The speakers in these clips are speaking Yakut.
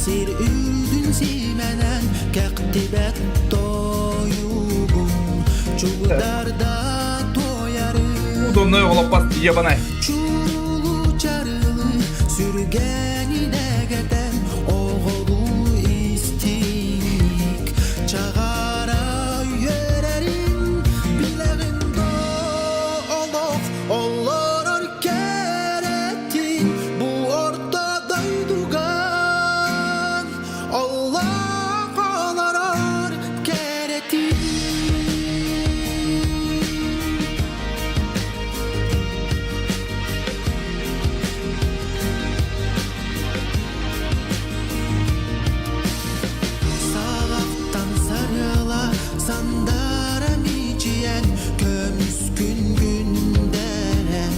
Сир үрдүн симэнэн кэхтибэт тойугун Чугдарда туойарын Удобная олоппас ебаная. Чурулу чарылы сүргэни дэгэтэн оҕолуу истиҥник чаҕара үөрэрин билэҕин доо олох олорор кэрэтин бу орто дойдуга олох олорор кэрэтин. Саҕахтан сарыала сандара мичийэн көмүс күн күндэрэн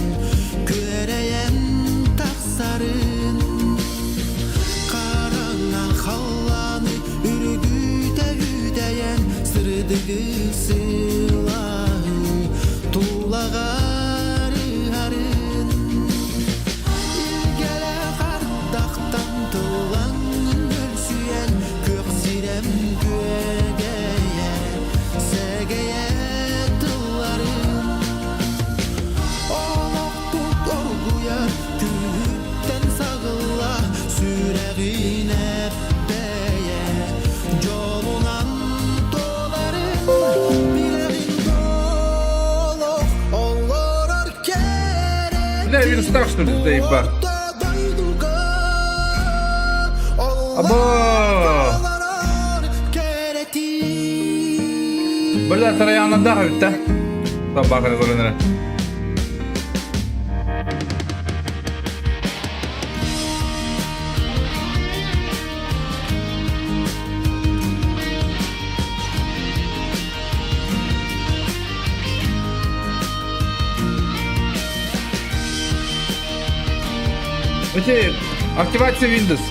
күөрэйэн тахсарын хараҥа халлааны үргүтэ үтэйэн сырдыгы сылааһы тулаҕар ыһарын Илгэлээх ардахтан тыллаҥҥын өлсүйэн күөх сирэм күөгэйэ сэгэйэ тылларын Олохпут оргуйар күһүттэн саҕылла сүрэҕин эппэйэ дьолунан туоларын билэҕин олох олорор Бля, вирус так, что ли, заеба? Аба! Бля, тараяна да, бітті. Табақыр көрінірі. Окей, активация Windows.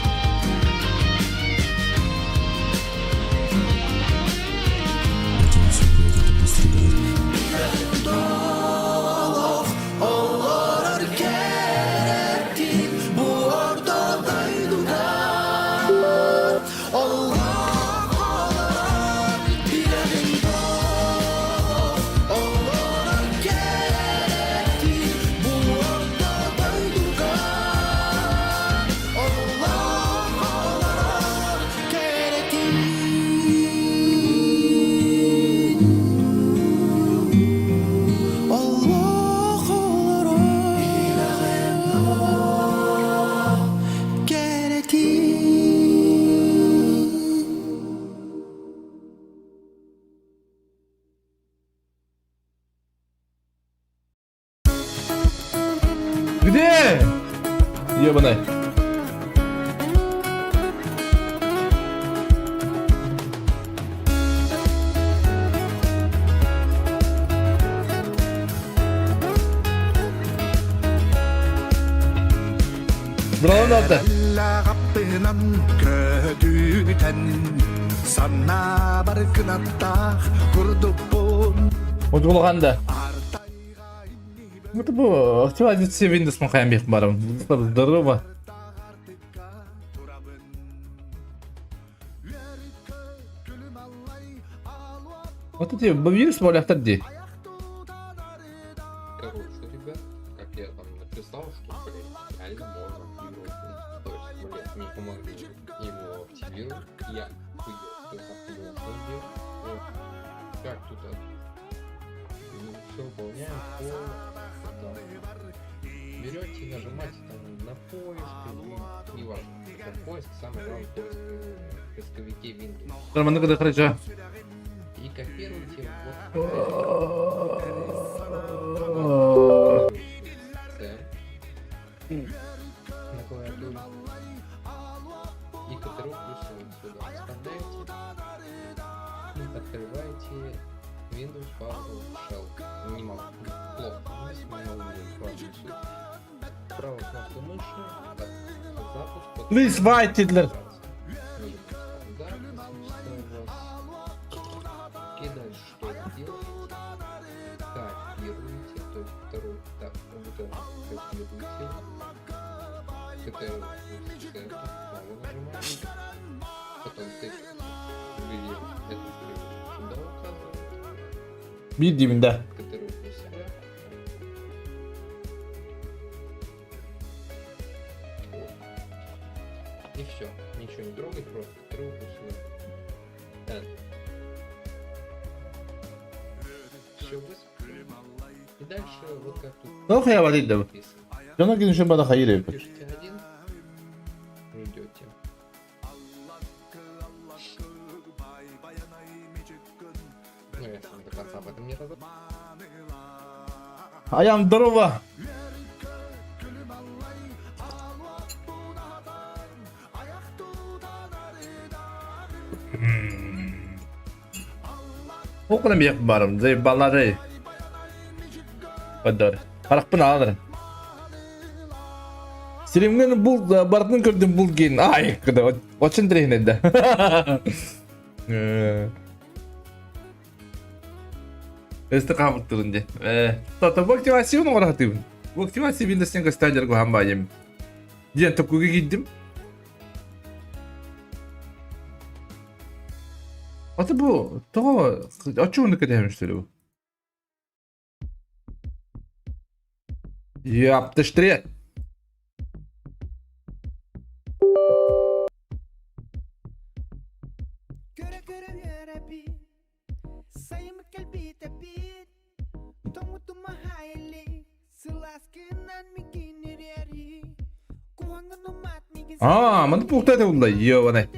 Где? Ебаный. Дрон алды. Лаҕаптынан көтүтэн санаабар кынаттаах курдукпун Удулғанда. Это было активация Windows махаем барым. Здорово. Вот эти вирус боляқтар де. Короче, ребят, как я там написал, что, блядь, реально можно активировать Windows. То есть, блядь, не помогли его активировать. Я хуел, что охуел, что сделал. Вот. Как тут все выполняем по этапу. Берете, нажимаете там на поиск, или неважно, какой поиск, самый главный поиск в поисковике Windows. Нормально, когда хорошо. И копируете вот C на клавиатуре и Ctrl плюс вот сюда вставляете и открываете Windows PowerShell. Не могу, плохо, не могу, ладно, не суть. Правой кнопкой мыши, так, запуск, потом Please wait, Hitler. Нажимаете стандарт, если у вас. И дальше что вы делаете? Копируете, то есть второй этап, вот это копируете. Ctrl C, снова нажимаем. Потом тыкаем, где эту стрелочку сюда указывает. Биир диибин да. Ctrl плюс V. Вот. И все. Ничего не трогать, просто Ctrl плюс V. N. Все высохло. И дальше вот как тут Тоох хайабатый да. написано. Дьоно кинишин бада хайыр эбит. Пишите один, ждете. Ну, я сам до конца об этом не разобрался. Аям здорово! Ол гынан биэх барым, заебалары. Подор. Харахпын алар. Стримҥин бул барытын көрдүм бул гин. Ай, куда очень тренер да. Өстө хаамыттырын дии. Э, тото бу активациябын оҥоро сатыыбын. Бу активация Windows көстөн дьаргыһан баайым. Диэн токуга киирдим. Ата бу тоҕо оччо кэтэһэбин что ли бу? Яптыштырет. Көрө-көрө үөрэбит, сайыммыт кэлбит эбит, тоҥмутум аһаайыллик, сылааскынан миигин ириэри, куһаҥҥын умат миигин Аа, маны пухта это булла, ёбаный.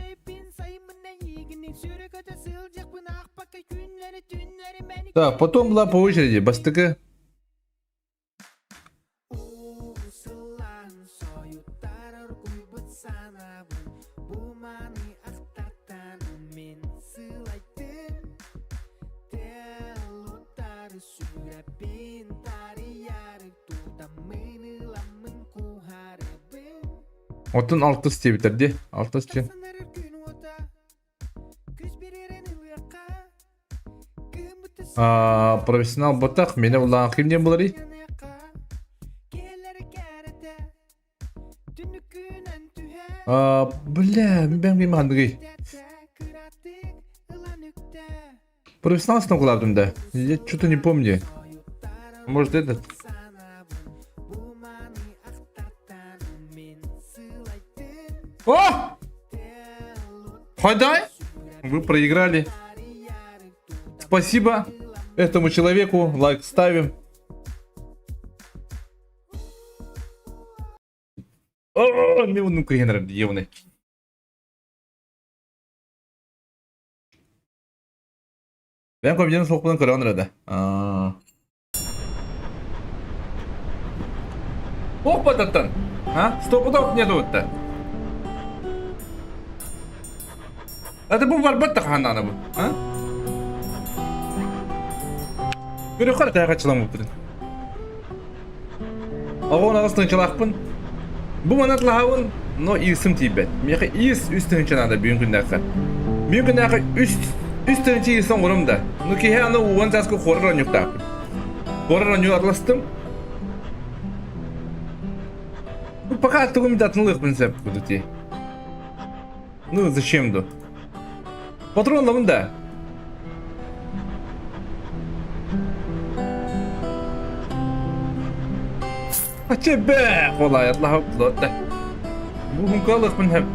Так, потом была по очереди бастакы. Оттон алтыс диэбиттэр дии. Алтыс диэн. Аа, профессионал ботах, мені улаан ким диэн буларый? Аа, бля, мин бэм ким хандыгый? Профессионал снова да. Я что-то не помню. Может этот? О! Ходай! Вы проиграли. Спасибо этому человеку. Лайк ставим. О, мен оннук кыһынар диэбинэ. Бэйэм компьютерин суохпунан көрөҕүн эрэ да. Аа. Ох бататтан! А? Стопудов не дуутта. Это бу барбат да ханаана бу. А? Көрөхөр тайҕачыламмыппытын. Оҕон аҕыс тыһыынчалаахпын. Бу манат лаһабын, но иисым тиийбэт. Миэхэ иис үс тыһыынча наада бүгүн күннээххэ. Бүгүн күннээххэ үс үс тыһыынча иис оҥорум да. Ну киһи аны уон чааска хуорар оонньуктаахпын. Хуорар оонньуу атластым. Ну пока тугум датынылыахпын сөп кудути. Ну зачем ду? Патронлабын да. Ачебэ холайатлаһа да. Буһункалыхпын хэп.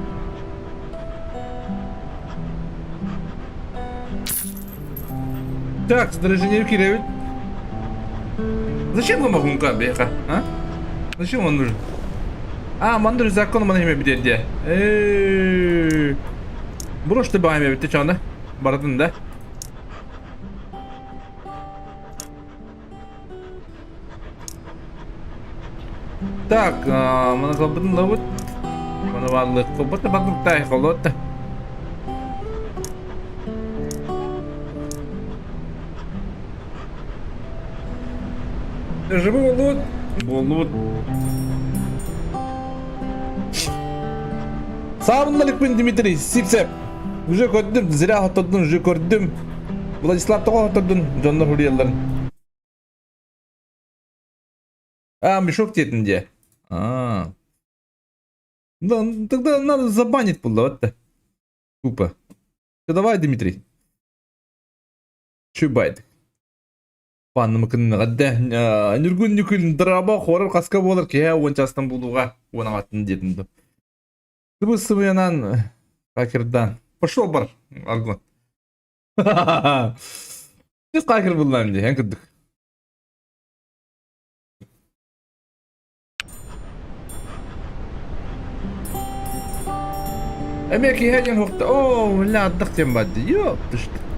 Так, снаряжение кирэбит. Зачем вам гунка беха, а? Зачем он нужен? А, мандар закон мана химе битер де. Э. Брошты баайым эбит чана. Баратын да. Так, мана кылбытын лабыт. Мана баарлык кылбыт баттык тай холот. Живы болуут. Болуут. Саабынналыкпын Дмитрий Сипсеп. Уже көрдүм, зря хоттордун, уже көрдүм. Владислав тоҕо хоттордун, дьоннор хуруйалларын. А, мешок диэтин дии. А. Да, тогда надо забанить было, вот это. Тупо. Ты давай, Дмитрий. Чубайт. Панным кынныга Ньургун Ньукун драба хорор хаска буолар киһи уон частан булууга уон аҕатын диэтин ду. Сыбы сыбыянан хакердан. Пошел бар, Аргон. Ты хакер буллан дии, эн кырдык. Эмиэ киһи диэн хуохта оо бля ардах диэн баар дии ёп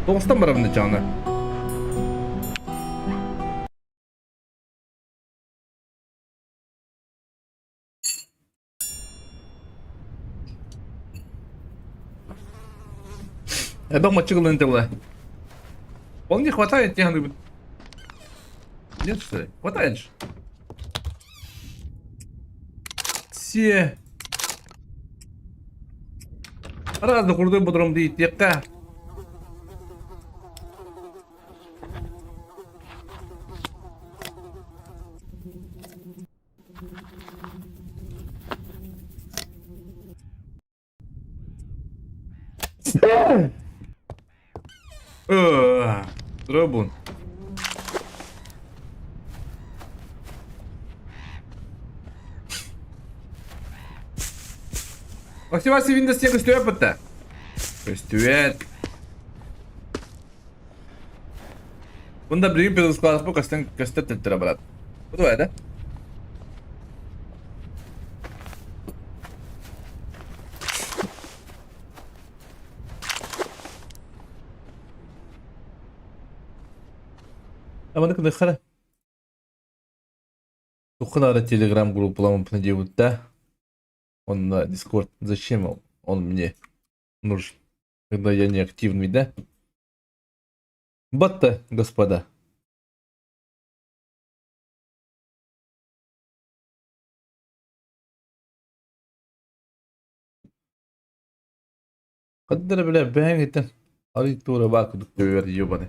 тоҕустан барабын дьаҕана Эбэх маччык ылын тылла. Он не хватает тебе говорит. Нет, что ли? Хватает же. Все. Разных курдуй бодром дийтиэххэ. Дробун. Активация Windows 7 көстүбэт бытта. Көстүбэт. Bunda билигин перезапуск көстөн көстөр төттөрө брат. Бу да? Аманы кыныхара. Тухханара телеграм группаламын диэбит Он на Дискорд. Зачем он, он мне нужен? Когда я не активный, да? Батта, господа. Ханна эрэ бile бэйэҥ этэн арый туора баар курдук төбөбөр ебаный.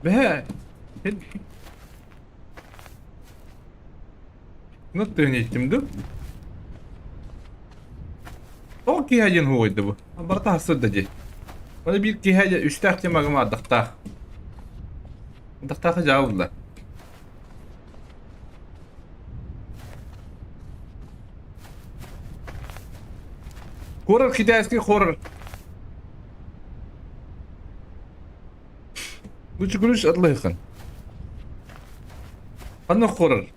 Бэһэ Ну тыын иттим ду. Ол киһи диэн хуойда бу. Барыта хасыр да дии. Оны биир киһи дьэ үстээх темагым ардахтаах. Ардахтаах дьаабылла. Хоррор китайский хоррор. Лучше ключ атлайхан. Ханна хоррор.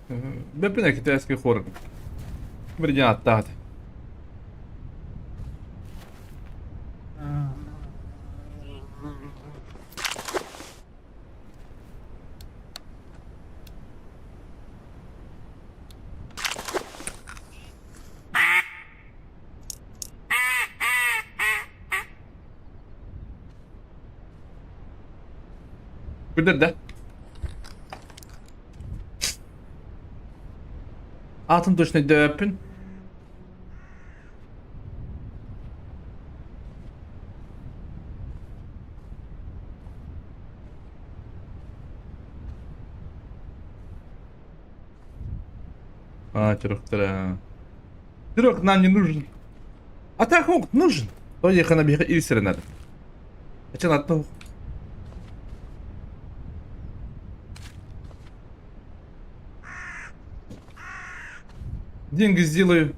Бэппинэ китайский хоррор. Бирден аттаат. Күндэр да. Аатын точно өйдөөбөппүн. А, Тирок Тирок нам не нужен. А так он нужен. То ехана биһиэхэ илсэрэ надо. Ачан аттах. Деньги сделаю.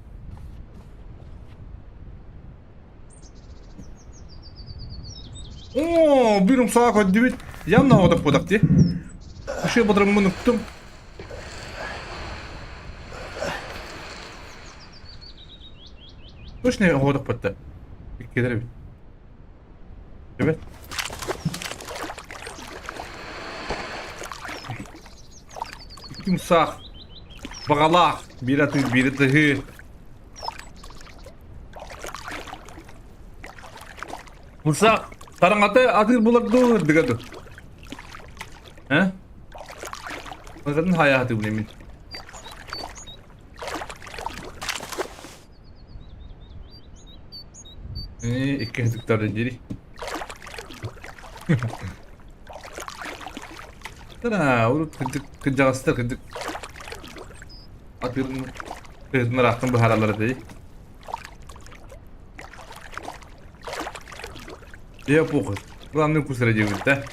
О, бирум саҕа көрдүбүт. Явно оҕото куодах дии. Үчүгэй бодороммун уктум. Точно оҕотох батта. Иккилэр эбит. Evet. Икки саах. Баҕалаах. Биир атыы, биир тыһыы. Мусаах хараҥата атыыр булар дуу ырдыга дуу? Э? Мазатын хайаатыбын мин. Э, икки хытыктары дири. Тара, урут кырдьык кырдьаҕастар кырдьык атыырын. Тыытын ыраахтан быһаараллар этэ. Я похуй. Главное вкус ради да?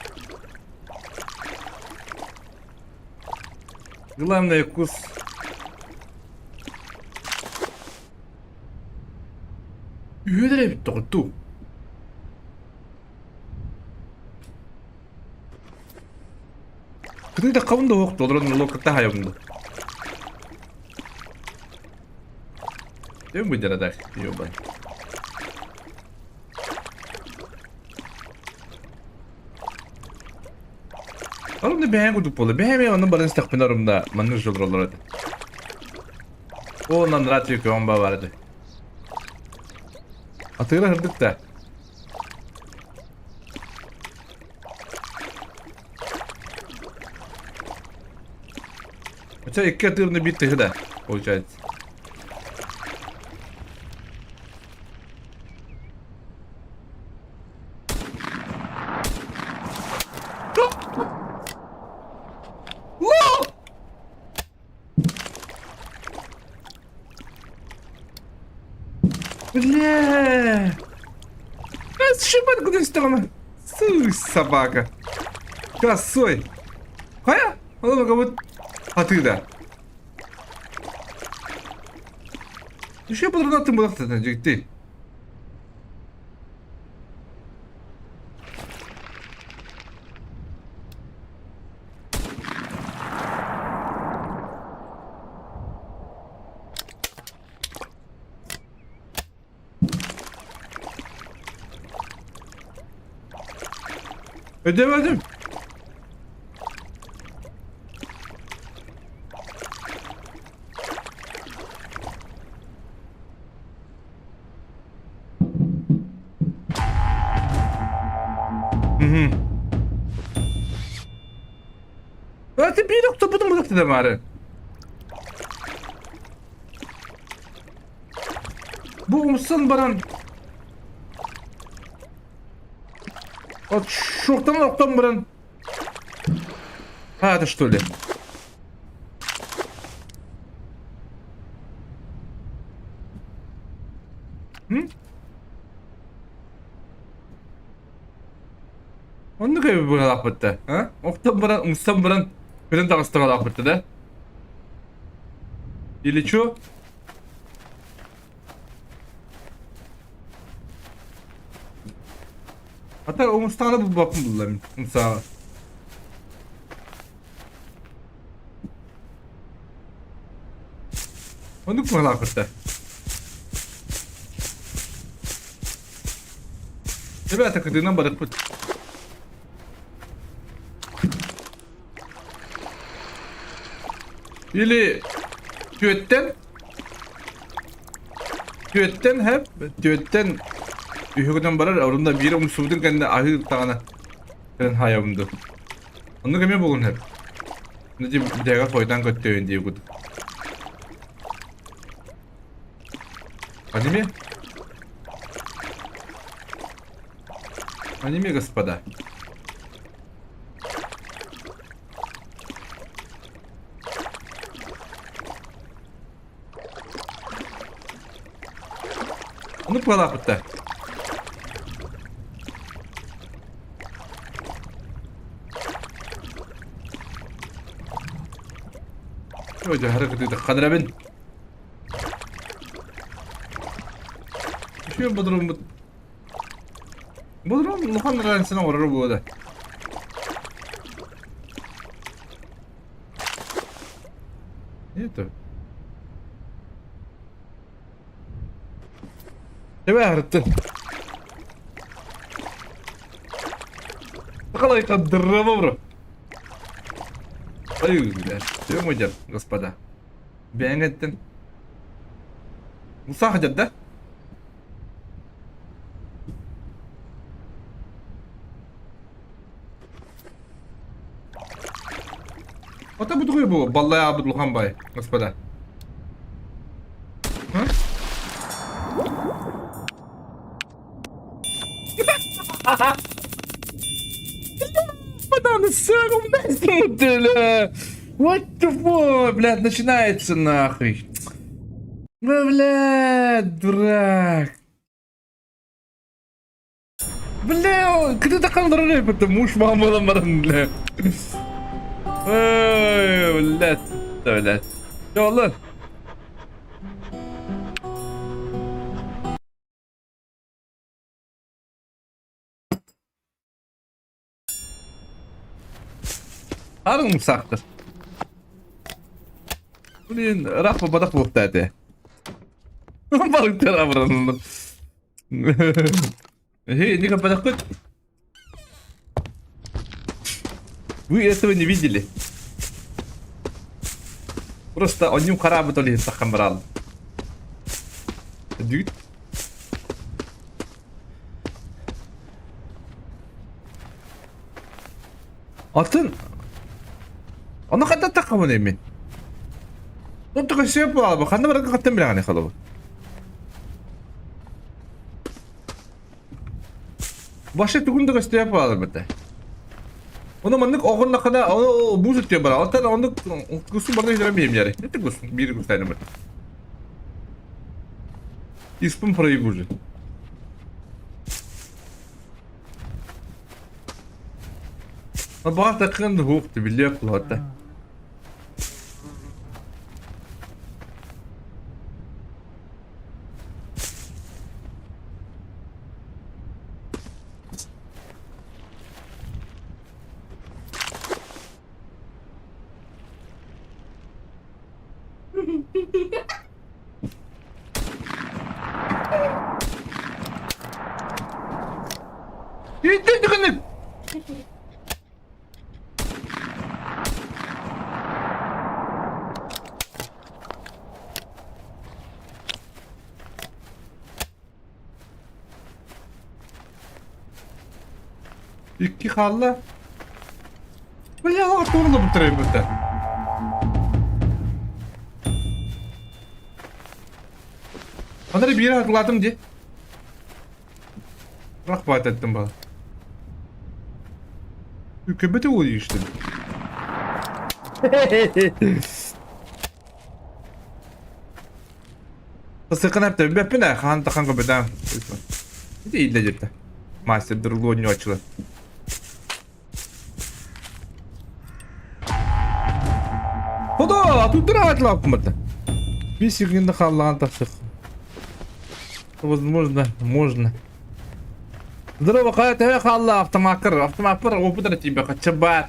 Главное вкус. Үһү эбит тоҕуттуу. Кытыыта хабын да уох толорон улуу кытта хайабын да. Тем выдера ёбан. Орумда бэйэҥ курдук буолла. Бэйэм эмиэ онно баран истэхпинэ орумда маннык жолроллор этэ. О, нанраат көҕөн ба бар этэ. Атыыра сырдык да. Хотя икки атыырны биир тыһы да, получается. Бля! Сшибать куда сторону? Су, собака. Косой. Хайа? Ону как будто... А ты да. Еще подробно буолахтан дьикти. Ödemedim. Мгм. Это биир охтобутун булак баары. Бу умсан баран От шоқтан оқтан баран А, это что ли? М? Оннук эбит быһалаахпыт да, а? Охтон баран, умсан баран, күнүн таҕыстаҕалаахпыт да? Или чё? Хата умустаҕына булбаппын булла мин умсааҕа. Оннук быһалаахпыт да. Ребята, кытыынан барыппыт. Или түөттэн түөттэн хэп түөттэн үһүгүнэн барар орунда биир умсубутун кэннэ аһыы таҕана кэлэн хаайабын ду. Оннук эмиэ буолун хэп. Нити бүтэгэ хойутаан көттөйүн дии курдук. Аниме? Аниме, господа. Ону пыалааппыттар. Ой, дьаһары кытыыта хадырабын. Үчүгэй бодорууммут. Бодоруум улахан разницаны оҥорор буолуо да. Нету. Тебе аһарыттын. Қалай қандырама бро. Ай, бля. Чем идем, господа? Бэйэҥ эттин. Мусаха дед, да? Ата бу тугуй бу? Баллай абыт улахан бай, господа. А? What the fuck, блядь, начинается нахуй. Бля, дурак. Бля, кытыта қалдырар это муж мамадан баран, бля. Ой, блядь, блядь. Жолы. Арың сақтыр. Блин, рах бадақ болыпты әте. Балықтар абыранылды. Эй, не бадақ Вы этого не видели. Просто онньум хараабыт ол иһин таххан бараалым. Дүт. Атын Ону ханна таххабын мин? Онто көссүө буолаба, ханна барарга хаттан билэҕин холобур. Башы тугун да көстүө буолабыта. Ону маннык оҕуннаххына, ону буус өттүө бара. Оттон оннук кусун барда иһирэн биһим яри. Это кусун, биир кустайным бар. Испым проеб уже. Баҕар такын хук биллиэх кулуотта. Итин Икки хаалла. Бля, туорла бутарайбыта. Анары биир атылаатым дии. Рахмат еттим бала. Көбөтө уйуштум. Сыкын әпті, бәппін ә, хан тахан көбөтә. Ити илле жетті. Мастер дұрылу Хода, атудыр атлап кымырды. Бес секунда қалған тапсық. Возможно, можно. Здорово, қалай төбе қалды автомакыр. Автомакыр опыта тебе қачы бар.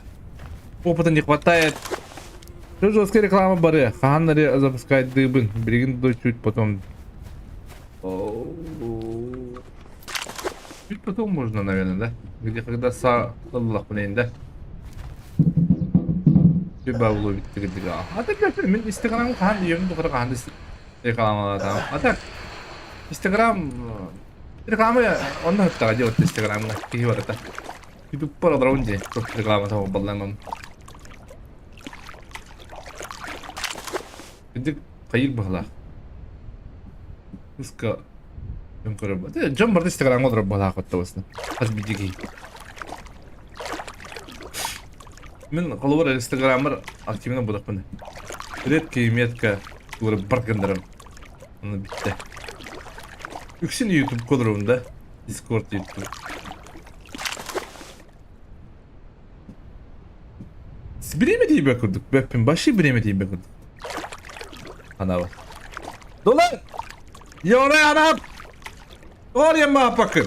Опыта не хватает. Что жесткая реклама бары. Ханнери запускает дыбын. Берегин чуть потом. Чуть потом можно, наверное, да? Где когда са Аллах да? Бабылы бүттү А так мен Инстаграм хаан үйөм тухары хаан рекламалатам. А так Инстаграм реклама онно хөптөҕө дии Инстаграмҥа киһи барыта. Ютубпар олоробун дии реклама балламам. Кырдьык хайыыр быһылаах. Кыска дьон көрөр дьон барыта Инстаграмҥа олорор быһылаах оттабысына. Хас биирдии киһи. Мин холобур Инстаграммар активно будахпын. Редкий метка тура бар гыннарым. Оны бүттэ. Үксүн Ютубка олоробун да. Дискорд Ютуб. Бириэмэ тиийбэт курдук. Бэппин баши бириэмэ тиийбэт курдук. Анабы. Долан! Йорай анап! Орья мапакын!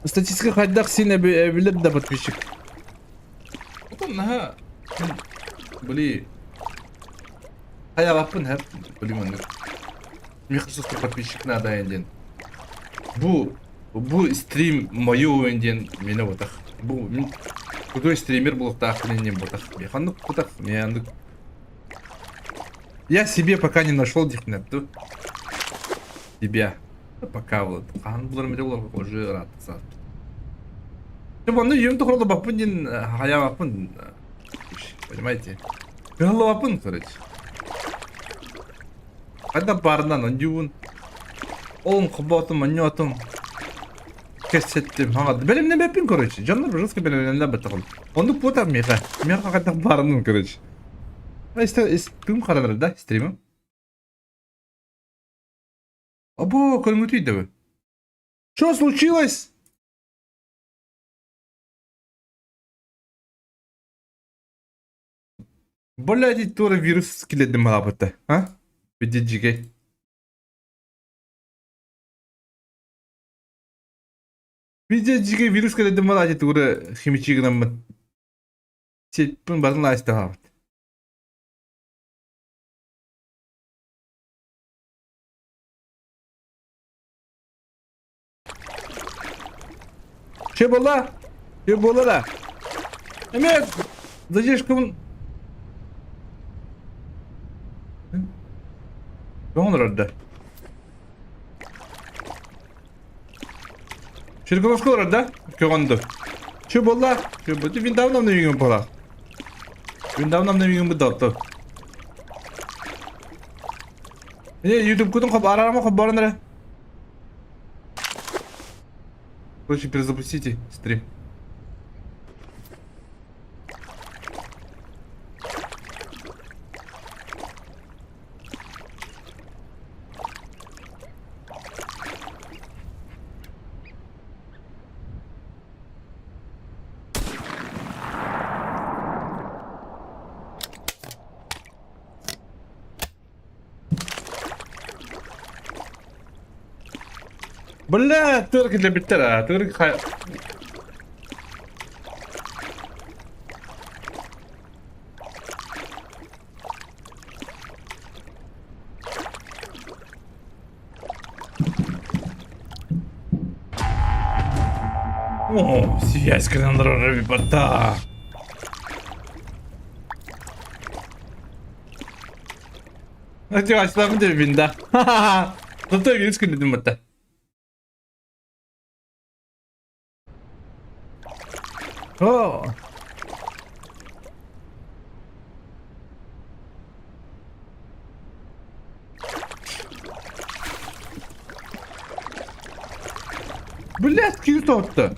Статистика хайдах син эбилер да подписчик. Потом наһаа били хайалаппын хэп били маннык Михасовка подписчик надо диэн. Бу бу стрим мою диэн мені ботах. Бу мин крутой стример булуктаахпын иннин ботах. Ханнык ботах мен Я себе пока не нашел дихнепту. Тебя. Пока вот. Хаан булар мете булар уже рад. Онно үйөм тухроло баппын диэн хайаабаппын понимаете кыһаллыбаппын короче хайда баарынан ондьуубун олун холбоотум онньоотум. Кэпсэттим. Хаҥа бэлэмнэммэппин короче. Дьоннор жестко бэлэмнэннэр баттаҕым. Оннук буотам миэхэ. Миэхэ хайдах баарынын короче. Тыым харанар да стримим. Або, көрүҥүтүй да бу. Что случилось? Блядь, туора вирус килэрдим малаабыта. А? Види Види дьигэ вирус кэлэрдим малаати туора химичи гынаммын. Сетпин барын лаастаабыт. Че буолла? Че буолла да? Эмиэ задержкабын Тоҕо олорор да? Черкановка олорор да? Көҕөнду. Че буолла? Че буолла? Виндавнам нөйүҥүн буолар. Виндавнам нөйүҥүн быдалты. Э, YouTube-кутун хоп арарама хоп баран эрэ. Короче, перезапустите стрим. Бля, только для биттера, только О, связь ребята. Açılan bir binde. Tuttu virüs gün dedim hatta. Oh. Блядь, киһи тоһутта.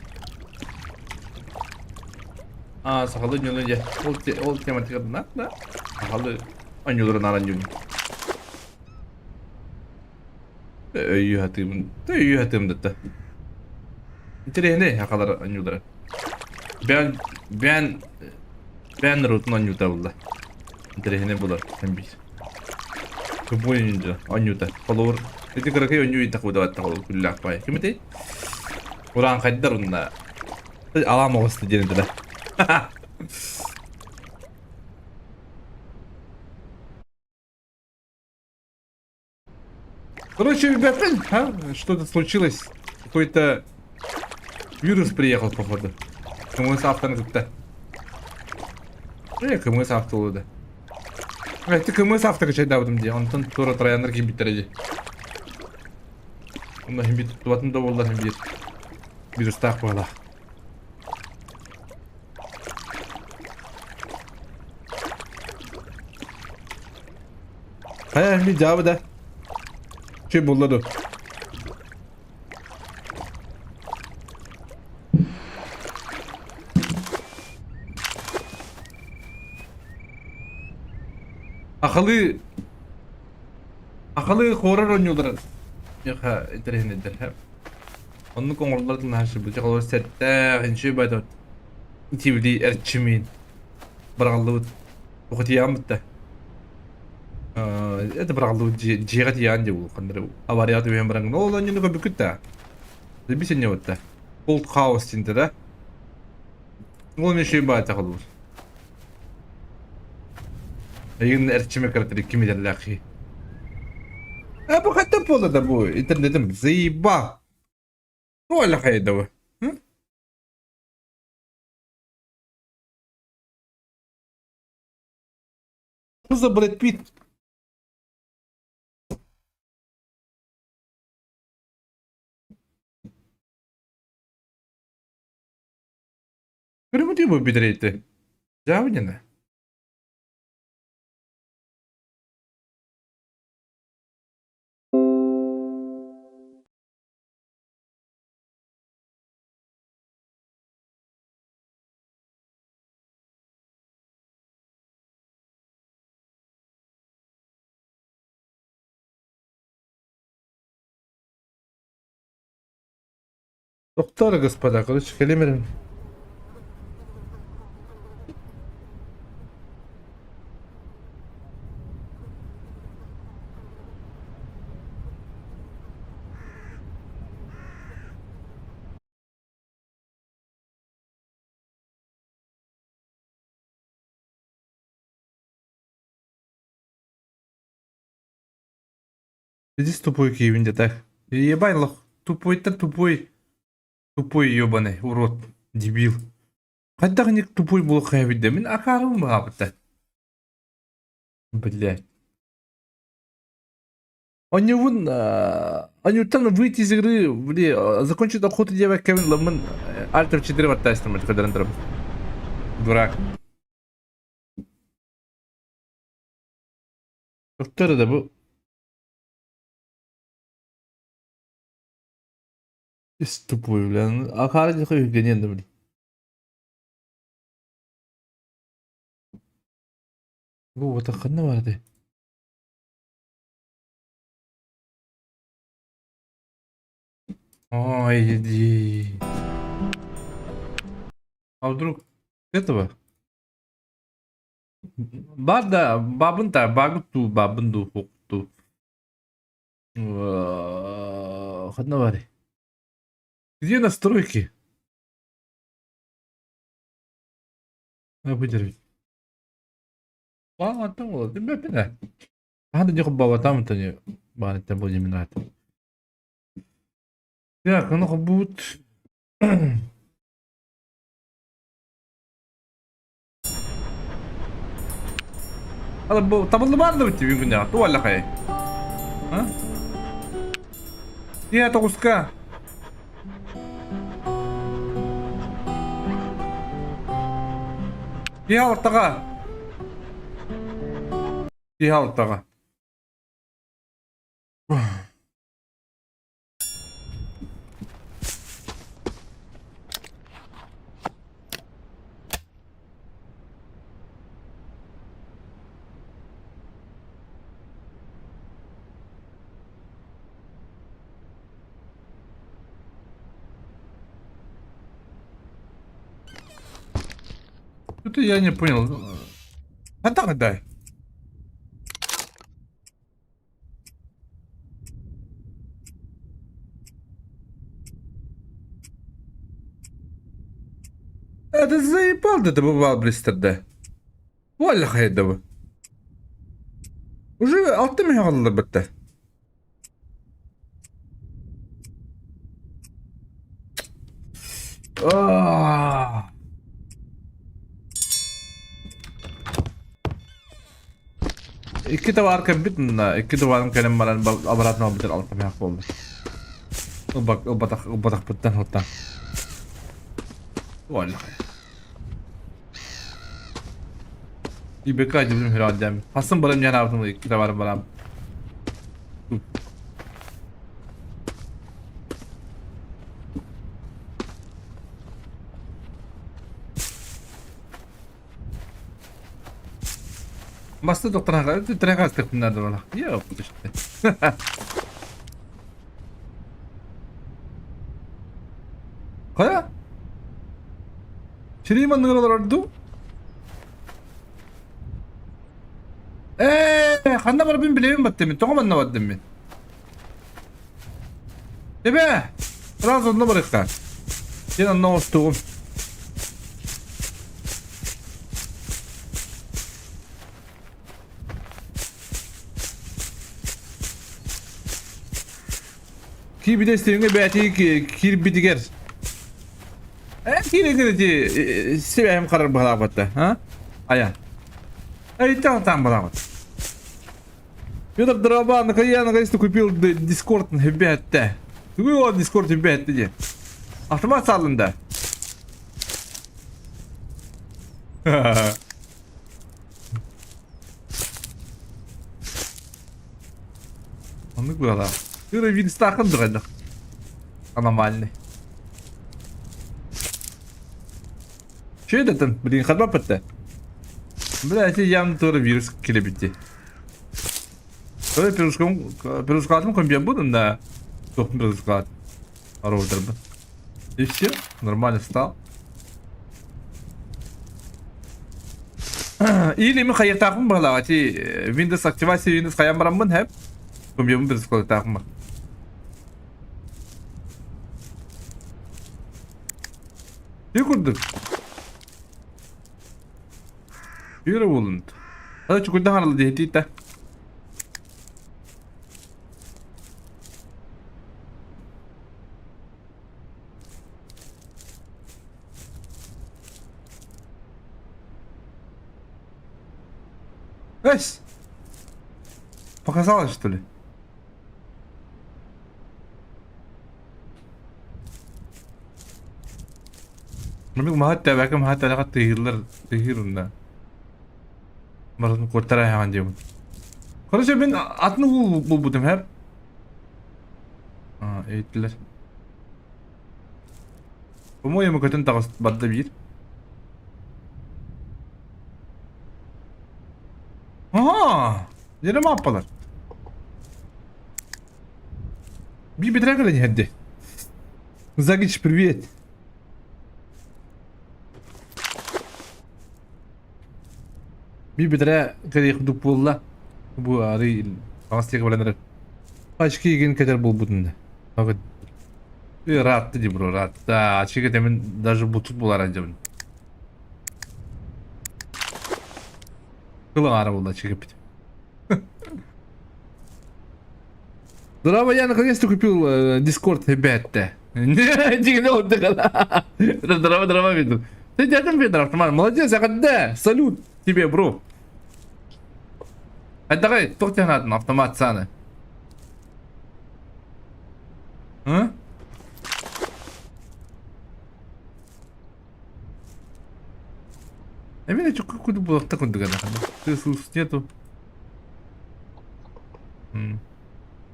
Аа, сахалыы дьону дьэ, ол, ол тематиката да? Сахалыы оонньууларын аранньуубун. Өйүү сатыыбын. Өйүү сатыым да. Интэриэһинэй сахалар оонньуулара. Бэйэн бэйэн бэйэн норуотун оонньуута буолла. Интэриэһинэй буолар эн биир. Любой оонньуута. Холобур, ити кыракый оонньуу ыйдах выдаваттах ол күллээх баай. Ким этэй? Урааҥхайдар уонна алаам оҕуста диэн этилэр. Короче, ребята, а? Что-то случилось. Какой-то вирус приехал, походу. КМС автоны кытта. Э, КМС авто да. Э, ты КМС авто качайдаабытым дии. Онтон туора трояннар киирбиттэрэ дии. Онно иһин биир туттубатын да буоллар иһин биир вирустаах буолла. Хайа эмиэ дьаабы да. Чэ буолла дуо? Ахалыы Ахалыы хоррор оонньуулара миэхэ интэриэһинэйдэр. Оннук оҥороллор наһаа бу холобур сэттээх инчүй байда итибили эрчимин быраҕыллыбыт ухутуйаан бутта это быраҕыллыбыт дьиэҕэ тиийэҕин дии ханнары аварияҕа түбэһэн бараҥҥын ол оонньууну көрбүккүт да билбит инньэ Old House диэнтэ да ол эмиэ үчүгэй баайта холобур Эйигин эрчимэ кыратыр ким идэллээх киһи. А бу хаттан буолла да бу интернетим заеба. Ну аля хайда бу. Что за Брэд Питт? Көрүмүтүү бу битрейти. Жабынина. Тохтоо господа, короче, кэлим Иди тупой киһибин дьэ Ебай лох тупойтан тупой тупой ебаный урод дебил. Хайдах инник тупой буолуох эбит да мин акаарыбын баҕабыта. Блядь. Онньубун онньуттан выйти из игры, били, закончить охоту диэбэккэбин ламмын Alt F4 баттаастым көрдөрөн турабын. Дурак. Доктор да бу Ис тупой, бля. Акаары диэхэ үһүггэниэн да били. Бу уота ханна барды? Ой, иди. А вдруг этого? Бар да, бабын та, багы ту, бабын ду, ту. Ханна баарый? Где настройки? Выдержать. Так, ну будет. Табыллыбаан да бит бүгүн туаллахай. А? Тиэ тоҕуска. Тиэ алтаҕа. Тиэ алтаҕа. Что-то я не понял. А так дай. Это заебал да бывал блистерде. Валля хайдабы. Уже алты мехаллар бітті. Икки товар кэлбит мына икки товарым кэлэн баран обратно ылбытын алтамыах буолла. Ылбатах ылбатахпыттан ылтан. ИБК дебим хиралдем. Хасым барам янаабытым икки товарым барам. Баста доктор трехастых надо было. Я Хайа? Сирии манныгар олорор дуу? Ээ, ханна барбын билэбин баттым мин. Тоҕо манна бардым мин? Эбээ! Сразу онно барыахха. Сен онно оҥостуоҕум. Киирбитэ истиҥҥэ бэйэтин киирбитигэр Э кииригэр ити сибэһим харар быһалаабатта, а? Ая. Эйтэн там балаабат. Петр Дроба, я наконец-то купил Дискорд бетте. Тугу ол Дискорд бетте диye. Автомат салында. Оннук быһалаах. Тыра вирустаахын дыҕайдах. Аномальный. Че это там? Блин, ходьба пытта. Бля, эти явно тоже вирус килебити. Тоже пирожком, пирожкалатым компьютер буду, да. Тоқтым пирожкалат. Роутербын. И все, нормально стал. Или мин хайыахтаахпын быһалаах ити Windows активация Windows хайан бараммын хэп компьютербун перескладтаахпын Ти курдук. Биир буолунт. Ада чукурда харалы диэтиитэ. Эс! Показалось, что ли? Мин маһат тэбэкэ маһат тэлэҕэ тыһыыллар тыһыыр унна. Барытын куоттара иһэҕин диэбин. Короче, мин атын уул булбутум һэр. А, эйттилэр. По-моему, көтөн таҕыс барда биир. Ага! Дьэрэ мааппалар. Биир бэтэрээ кэлэн иһэрди. Загич, привет. Биир бэтэрээ кэлиэх курдук буолла. Бу арый таҥас диэки баран эрэр. Очки игин кэтэр буолбутун да. Ыраатты дии бро, ыраатта. Очки кэтэмин даже бутут булар дьабын. Кыл аҥаара буолла очки кэппит. Здорово, я наконец-то купил Discord, ребята. Здорово, здорово, виду. Ты дядя Федор, автомат. Молодец, да. Салют тебе, бро. А давай, туох тебе автомат саны. А? Эмиэ чукку буолуохта курдук Ты нету.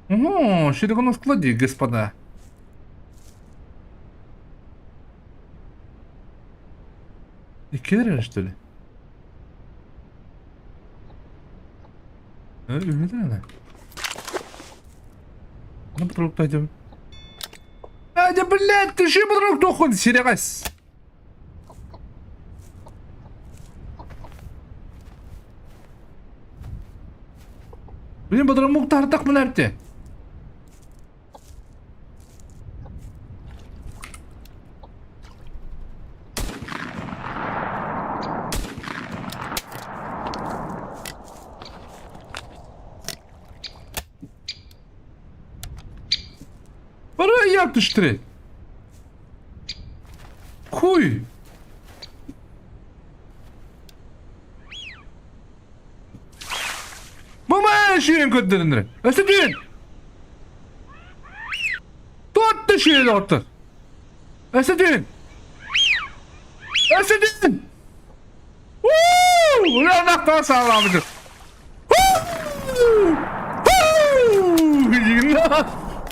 Ого, широко на складе, господа. Иккилэр что ли? Үһүлэр На патруль пойдем. А, да, блядь, ты же патруль тохун, серегас. Блин, патруль тартак мынарте. Бара yapıştırı. Хуй. Мама шиэн көрдөрүннэр. Өссө түүн. Туотта шиэн оттор. Өссө түүн. Өссө түүн. Уу! Улаанахтаа саалаабыт.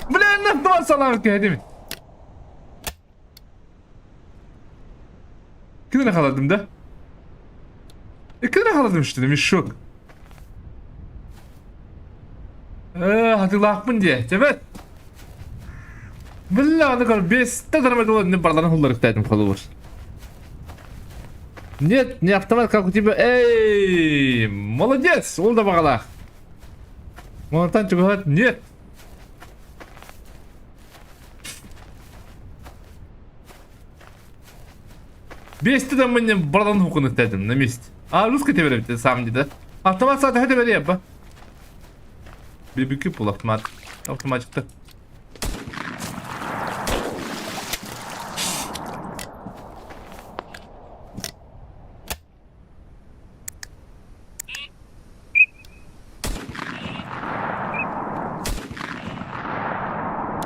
Блин, нахтаа саалаабыт киһи Кини халадым да? Кини халадым что ли, мешок? Хатылаахпын дии, чэбэт. Биллэ, аны көр, бестэ дармай барларын хулларыктаатым холобур. Нет, не автомат, как у тебя. Эй, молодец, ол да баҕалаах. Монтан чугаһат, нет. Бести да мне бардан хукун этедим на месте. А русский тебе берет сам не да? Автомат саата хете бери ба. Бибики пул автомат. Автоматчикта.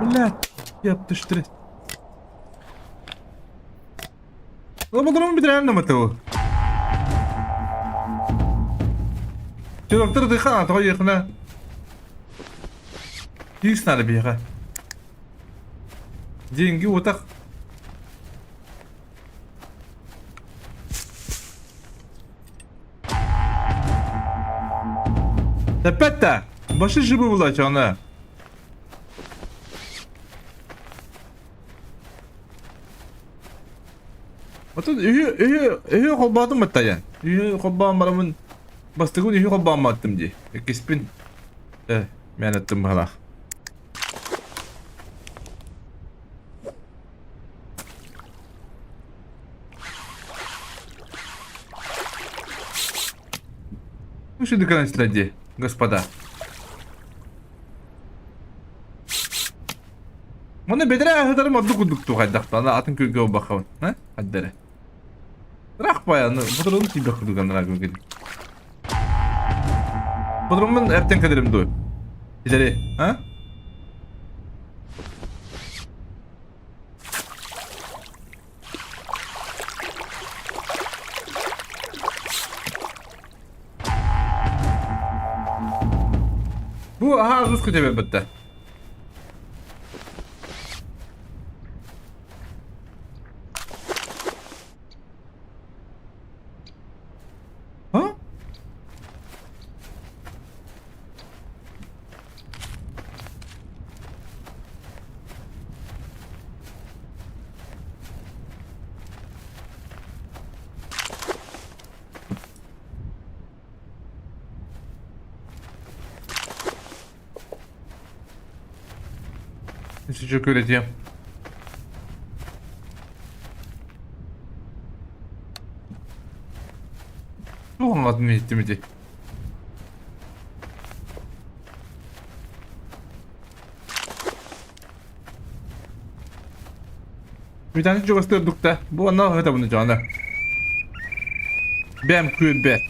Блядь, yapıştır. Лободром реально мотиву. Директор дыха, тоҕо иэхинэ Тиис надо биһиэхэ. Деньги утах. Тэппэт Башы жыбы булачы аны. Отон үһү үһү үһү холбоотум баттайан. Үһү холбоон барамын бастакыбын үһү холбооммоттум дии. Иккиспин э мен аттым баһалаах. Ну что деканать господа. Маны бэдэрэ аһытарым ордук курдук туохайдахтана атын күлгэ убахабын. Ха? Аддere. Ыраах баяны, бұтырым тиийбэх курдук анараа күлгэ. Бұтырыммын эртен кэлэрим дуо? Илэри, а? Бу аһаа рус күтэ бэтте. А? Teşekkür ediyorum. Туох оҥоотун иһиттим ити. Бүтәни чугастырдыкта. Бу онно ыһытабын дьоно. Бэм күлбэт.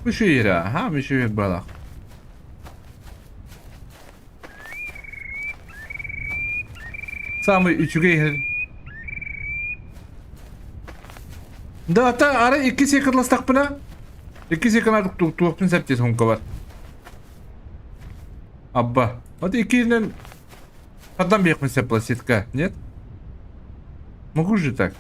Үшүйірі, аха, үшүйір балақ. Самый үчүгэй Да, ата ары икки секундластахпына. Икки секунд туохпун сәптес бар. Абба. Вот иккинен Отдам бехмин себе пластитка, нет? Могу же так?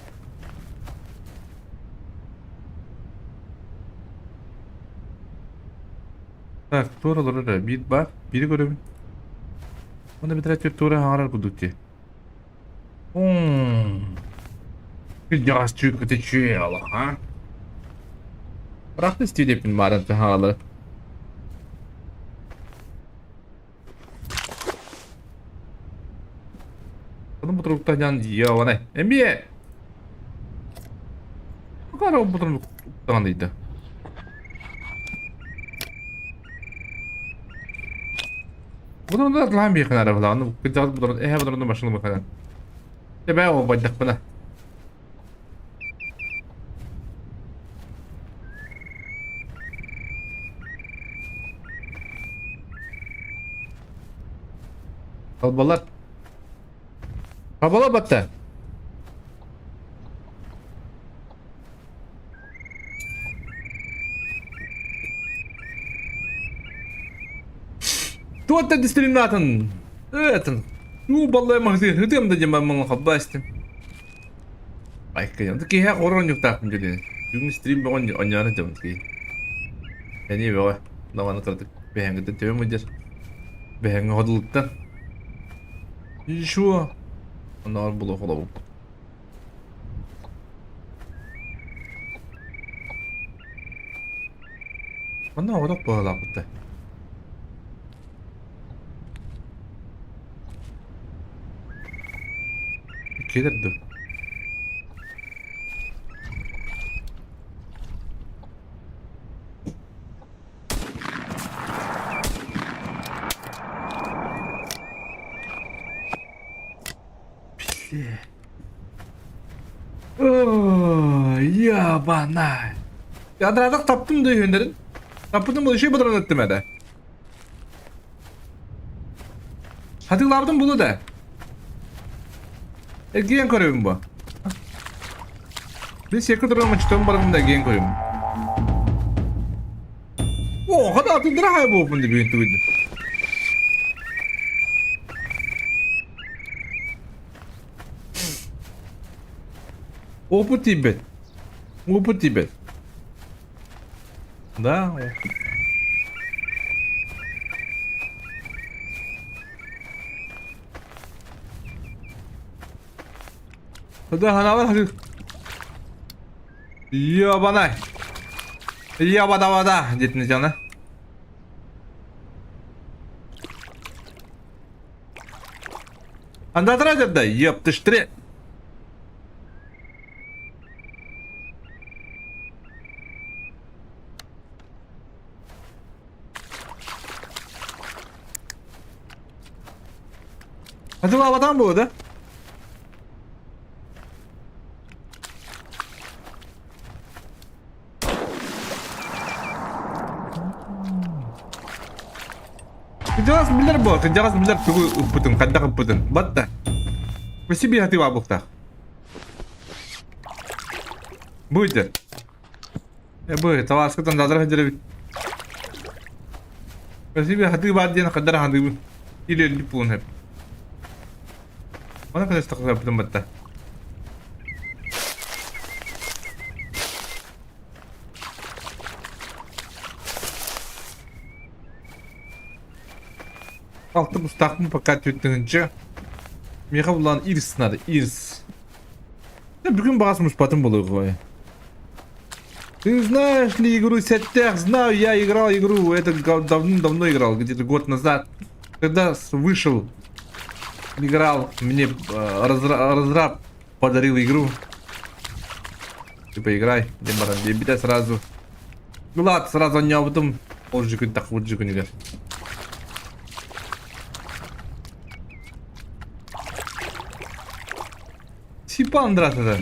Так, тура олорор биир бар, биири көрөбүн. Уонна бүтэрэ тура хаҥарар курдук дии. Кырдьаҕас чүүкүтэ чүө а? Бырахты истии диэппин бааран хаалары. Ону бутуруктан йованай. Эмиэ! Кара бутуруктан ыйда. Бұны да лам бейхін ара бұла. Аны кыджал бұдырын, эхе бұдырын машина бахана. Тебе о байдақпына. Албалар. Хабала батта. Туотта дистринатын. Этин. Ну, баллай махты. Хытым да дема маңа хаббастым. Айкайым. Киһэ хорон юктаахпын дьэ. Бүгүн стрим бөҕөн онньоон дьабын киһи. Эни бөҕө. Наваны кыратык бэһэҥҥитин төбөм ыдьар. Бэһэҥҥэ ходулуттан. Еще. Онноор булуох олобум. Онно оҕотох быһалаахпыт да. Кэлэр дуо? Бля. Ой, ебана. Ядрадах таптым да үһүннэрин. Таппытым бұл еще быдыран өттүм эдэ. Хатылаабытым булу да. Эргийэн көрөбүн бу. Мин сиэккэ турар мочтон барабын да эргийэн көрөбүн. О, хата атындыра хай буолбун да бүгүн тугуйдум. Опыт тиийбэт. Опыт тиийбэт. Да. Да, ханаабар Ёбанай! Ёбада-бада! Диэтин дьоно. Андатра дерда, ёптыштыре. Хатылаабатаан буолуо да? Кырдьаҕас билэр буо, кырдьаҕас билэр тугу ыппытын, хайдах ыппытын. Батта. Спасибо хатылаабыктаах. Бу Бу талааскытын дадара сылдьар эбит. Спасибо, хатыы баар диэн хаддара хандыыбын. Или өлбүт буолуон сөп. Мана кэлэс тахсарбытын батта. Алты бустаахпын пока түттүнчэ. Миэхэ булан ирс надо, ирс. Бүгүн баҕас муспатым буолуо. Ты знаешь ли игру Сеттех? Знаю, я играл игру, это давным-давно играл, где-то год назад. Когда вышел, играл, мне разраб подарил игру. Типа играй, где сразу. Ну ладно, сразу не потом позже так вот же Типа Андратада.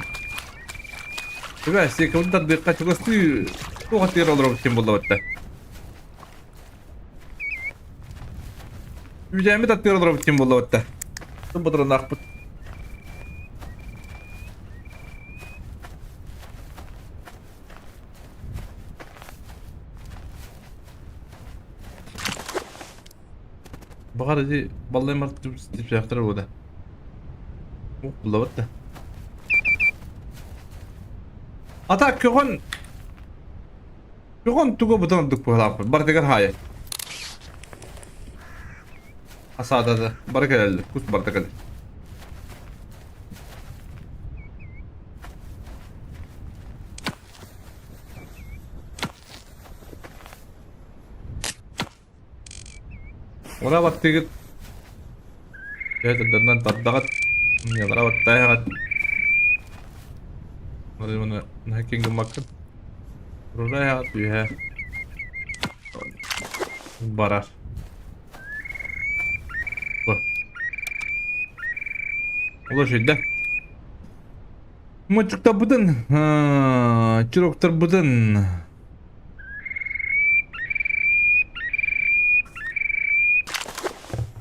Түбэ, секунду тардыахха чугастыы туох атыыр олоробут диэн буолла Үүтээммит аттыгар олоробут диэн буолла Ботурунаахпыт. Баҕар ити баллай март типсээхтэр буода. Буллабыт да. Ата көҕөн көҕөн туга бутан ордук быһалаахпыт. Барытыгар хаайа. Асаада да бары кэлэллэр. Кус барыта кэлэр. Ура баттыгыт. Тыдарынан тардаҕыт. Ньалара баттааһаҕыт. Маны наһаа гыммаккын. Ура үһэ. Барар. Бу. Олор шүйдэ. Мочуктарбытын, чуроктарбытын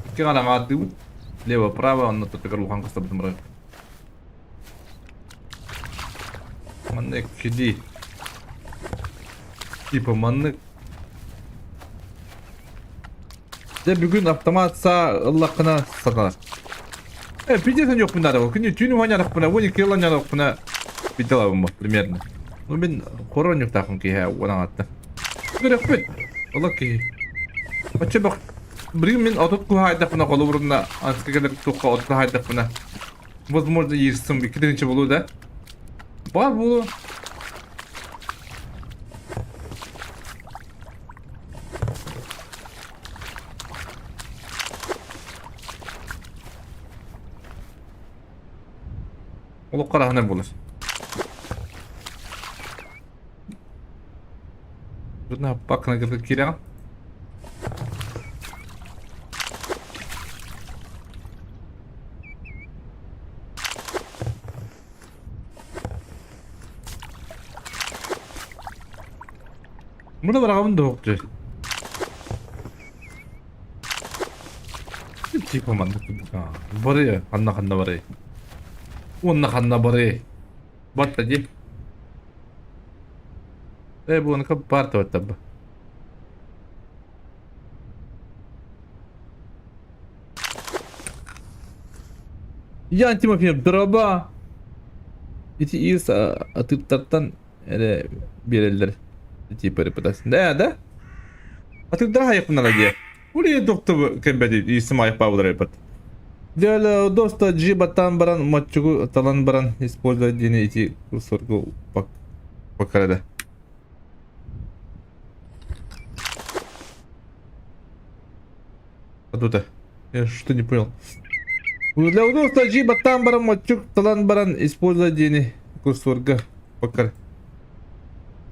Икки хараҥаардыыбыт. Лево, право, онно тутугар улахан кыстабытын барар. Маннык киди. Типа маннык. Дьэ бүгүн автомат саа ыллаххына сатанар. Э, пиздец юкпун надо. Күнү түүнү уһанярахпына, уон икки ыланярахпына виделабым примерно. Ну мин хорон юктаахын киһи уон Көрөхпүт. Ола киһи. Оччо бөх Билигин мин 30 куһаайдахпына холобурунна анска кэлэр туохха 30 хаайдахпына возможно иирсим икки тыһыынча буолуо да. Баар буолуо. Олох хараһынан буолар. Бuna бакына кыргыт киирэҕин. Муна бараҕабын да Типа маннык барыа, ханна ханна барыа. Уонна ханна барыа. Батта дии. Э, буонка бар табаттаб. Ян Тимофеев, дроба. Ити ис атыттартан эрэ биэрэллэр. Типа репутация. Да, да? Атыттар хайыппынара дии. Улей доктор кэмбэти исим айыппа булар эппат. Для удобства G баттаан баран моччугу талан баран использовать диэни ити курсорга покарада. А тут я что не понял. Для удобства G баттаан баран моччук талан баран использовать диэни курсорга покар.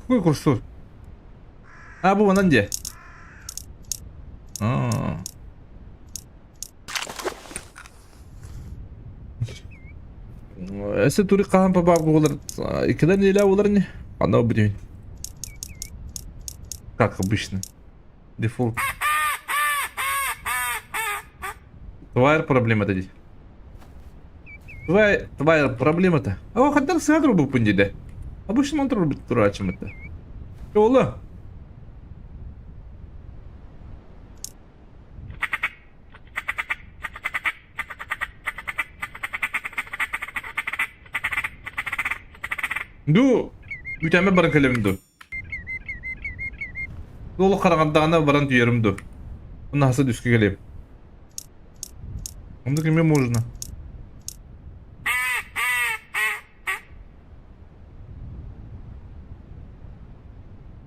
Какой курсор? А, бу манан дии. А. Өссө тури хаһан папа буолар иккилэр неделя буолар ини. Ханна бүтүн. Как обычно. Дефолт. Твоя проблема-то здесь. Твоя, твоя проблема-то. А хандан сыга турбуппун диде. Обычно ман турбут тураачым это. Ола. Ду, бүтәмэ баран кэлэбин ду. Ол хараҥардаҕына баран түһэрим ду. Онно хаса түскэ кэлиэм. Оннук эмиэ можно.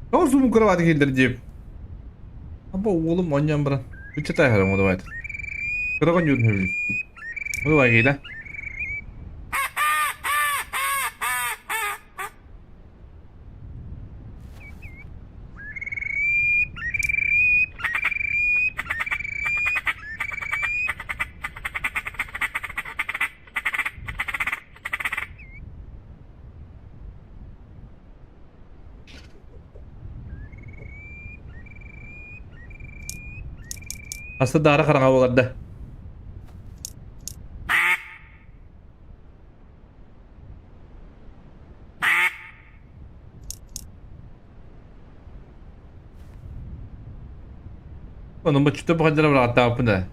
Тоҕо суумун кровати киллэр диэм. Аба уолум оонньоон баран. Ыччата аһарым давайте. Кыра оонньуурун сөбүлүүр. Давай киилэ. Аста даара хараҥа буоларда. Ону боччута бухаддара быраҕаттаабыппын да.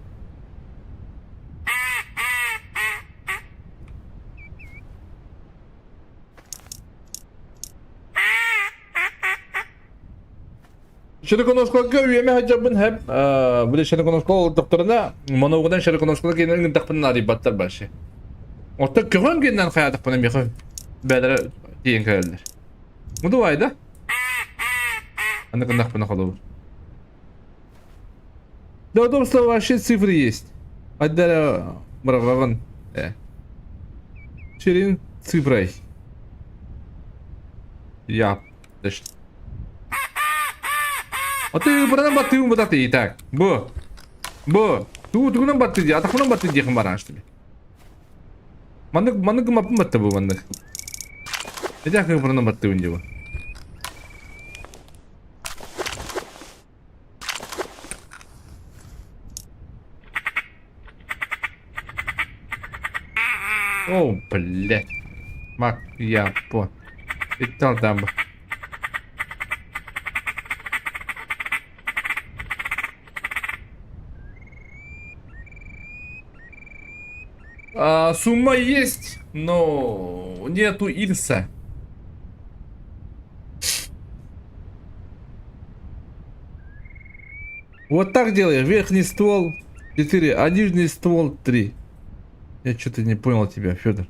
Широконосколга үйэмэ сылдьарбын хэп били широконоскол олордохторуна моногунан широконоскола киинэн ыҥырдахпына наадыйбаттар вообще. Оттон көҕөн киинэн хайаатахпына миэхэ бээлэрэ тиийэн кэлэллэр. Ну давай да. Аны гыннахпына холобур. Да удобство вообще цифры есть. Отдали быраҕаҕын. Э. Черин цифрой. Я. А ты быранан баттыыбын бутаты так. Бу. Бу. Туу тугунан батты дии, атахпынан батты диэхин бараан что ли. Маннык маннык гымаппын батта бу маннык. Этэх быранан баттыыбын дии бу. О, блядь. Мак, я по. Иттал там. А, сумма есть, но нету Ирса. Вот так делай. Верхний ствол 4, а нижний ствол 3. Я что-то не понял тебя, Федор.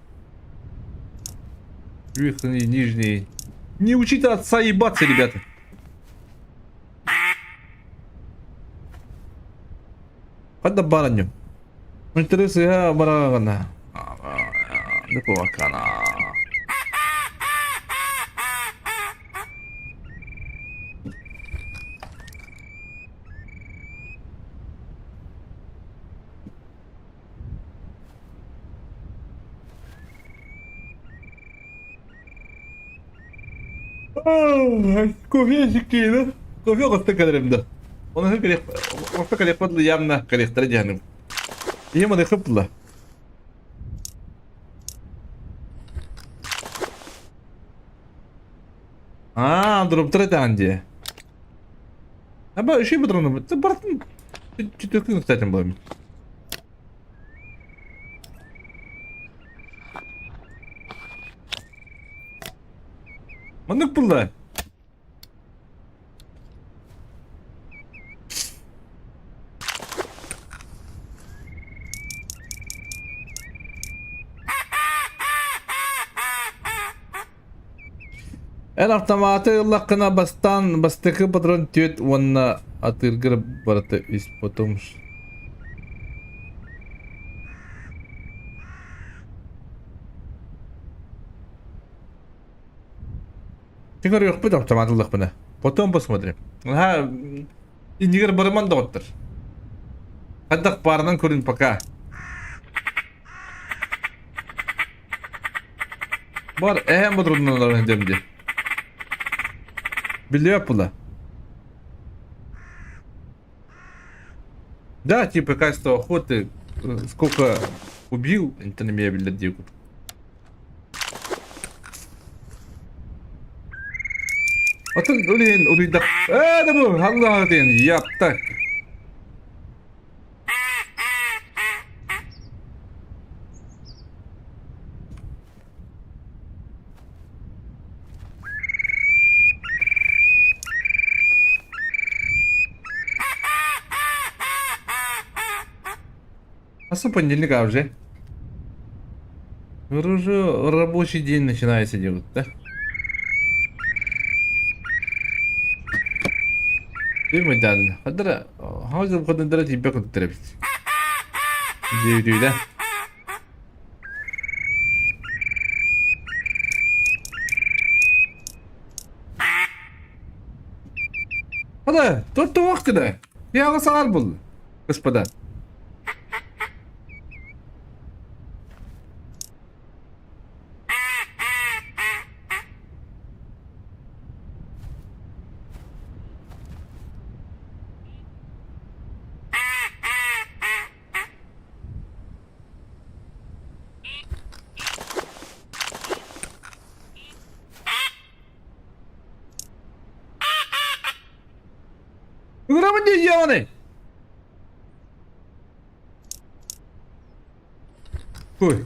Верхний, нижний. Не учите отца ебаться, ребята. Хадда баранню. Интересуя барагана. Дыкуакана. Кофе сиккиини. Кофе оҕуста кэлэрим да. Оны орто кэлиэхпит явно кэлиэхтэрэ диэхиним. Ийэм аны хыптыла. Аа, дроптар этэҕин дии. Аба үчүгэй патрону бартын четвертын кстати буолар. Маннык булла. Эн автоматы ыллаххына бастаан бастакы патрон түөрт уонна атыыргар барыта үс потом Ты көрүөхпүт автомат ыллахпына. Потом посмотрим. Наһаа иннигэр барыман доҕоттор. Хайдах баарынан көрүн пока. Бар эһэм бодурунналарын диэм дии. Билиэп була. Да, типа качество охоты, сколько убил, это на меня билэр дии курдук. Атын үлэһин утуйдах. Ээ да бу, халлаха диэн, япта. А понедельник а уже? Уже рабочий день начинается делать, да? Дүймэдэн. Хадара, хаузым хадандара тиийбэк курдуктар эбит. Дии-дии Хада, тот туох гына. Яҕа саҕар булла, господа. Ыҥырабын дии дьиэҕиний? Ой.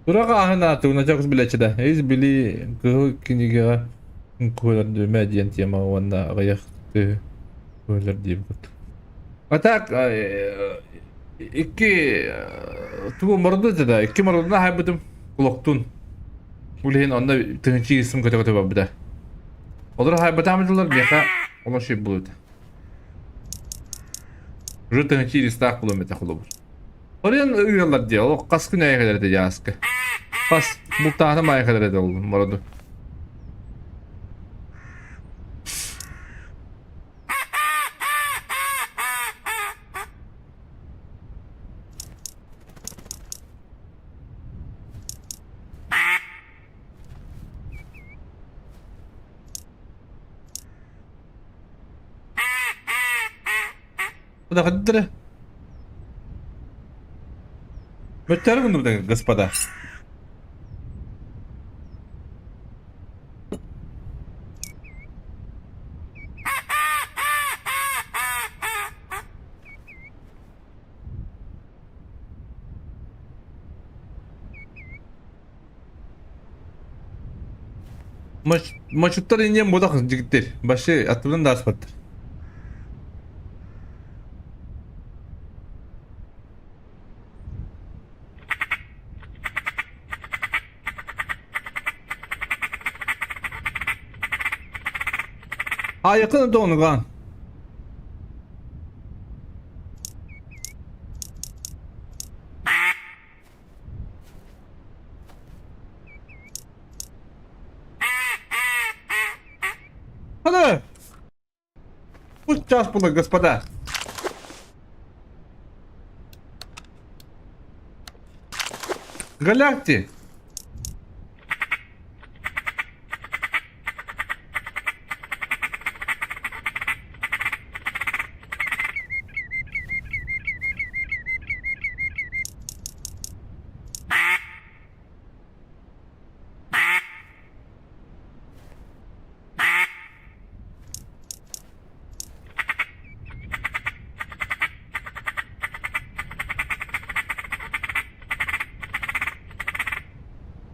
Сурах ааһын аатыгына чокус билээччи да ис билии кыһыл кинигэҕэ куһулар диэн тема уонна аҕыйах тыһы куһулар диэбит. А так икки тугу морду да икки мордуна хайбытым кулоктун. Улиһин онно тыһынчы исым көтө-көтө барбыта. Олор хайбатаам дылар миэхэ олор ши булута. Уже тыһынчы иристаах булум этэ холобур. Орыйан ыйаллар дии, ол хас күн айа кэлэр этэ дьааска. Хас бултааһыным айа кэлэр этэ ол мороду. Куда Господа. Мочуттар инньэн бодох дьигиттэр. Башы аттыбынан да аспаттар. А yakın da Аны! Пусть час было, господа. Галякти!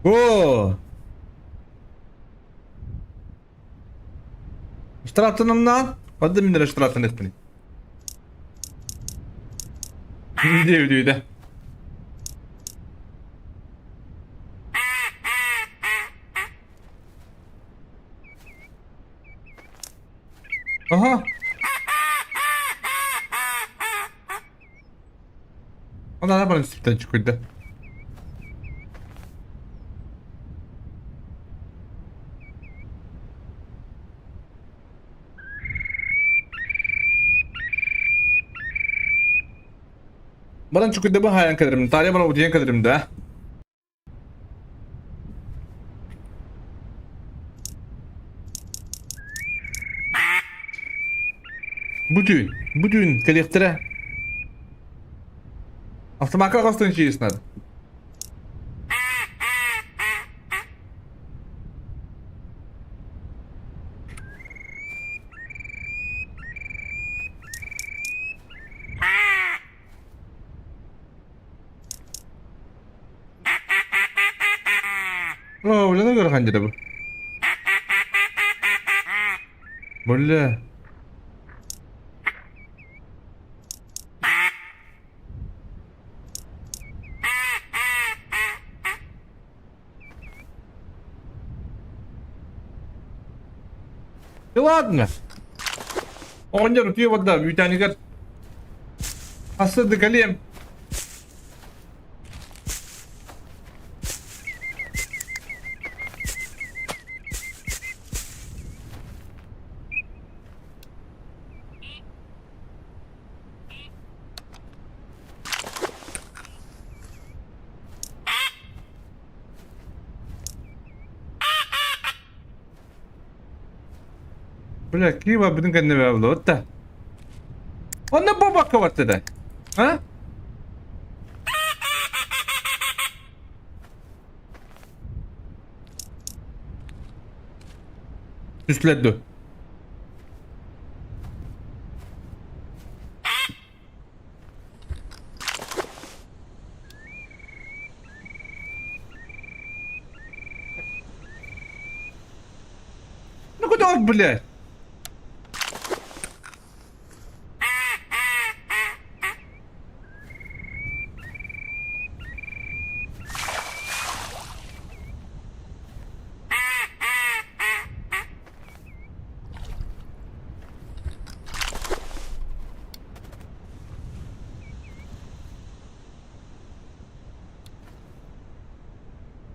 О! Штрафтанымнаан? Хадда мин эрэ штрафтаныахпыный? Диэбит Aha. Она баран сиптен чукуйда. Баран чукуйда бу хайан кэлэрим, Тария баран утуйан кэлэрим да. Бу түүн, бу түүн кэлиэхтэрэ. Автомакка хостон чиис надо. О, бля, көрхан деді bu. Бля. Да ладно. Оҕонньор утуйа барда, үүтээнигэр Хасыды кэлиэм. Бля, киһи барбытын кэннэ бэбэ да. Онно бобакка барта да. А? Түстүлэр дуо? Ну куда он, блядь?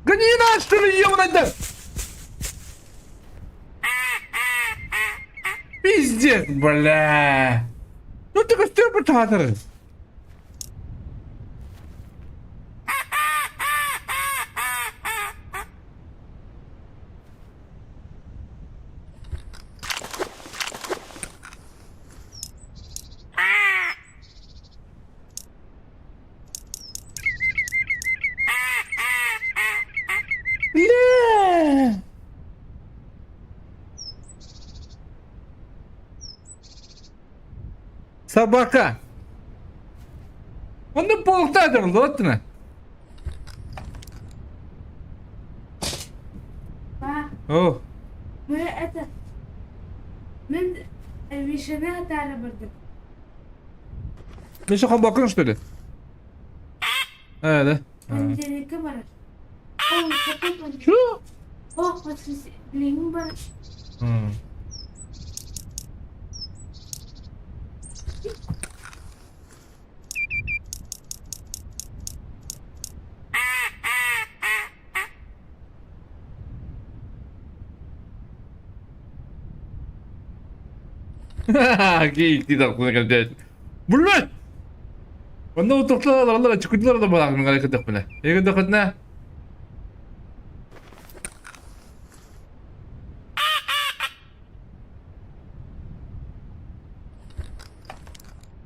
Гони что ли, ёбаный Пиздец, бля. Ну ты костер протатор. Бля. Собака. Онно буолуохтаах лоттуна. Па, О, мы это... Мин Мишаны атаара бардым. Миша холбооккун что ли? Ээ, да. Понедельникка барар. О, какой понедельник? Что? О, воскресенье. Билигин барар. М. Киикти тарпына кэлбэт. Блядь! Онно утукталар алар чукудилар да балагын гара кытык биле. Эгер дохотна.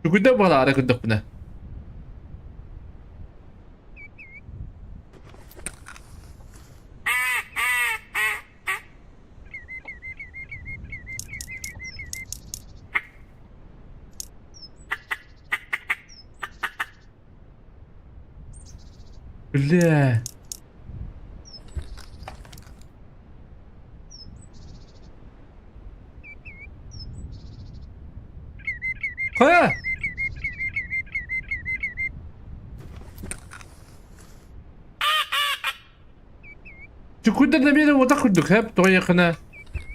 Чукуда балары кытык биле. Бля. Хайа? Чукуйдар да биэрэ уотах курдук хэп тоҕо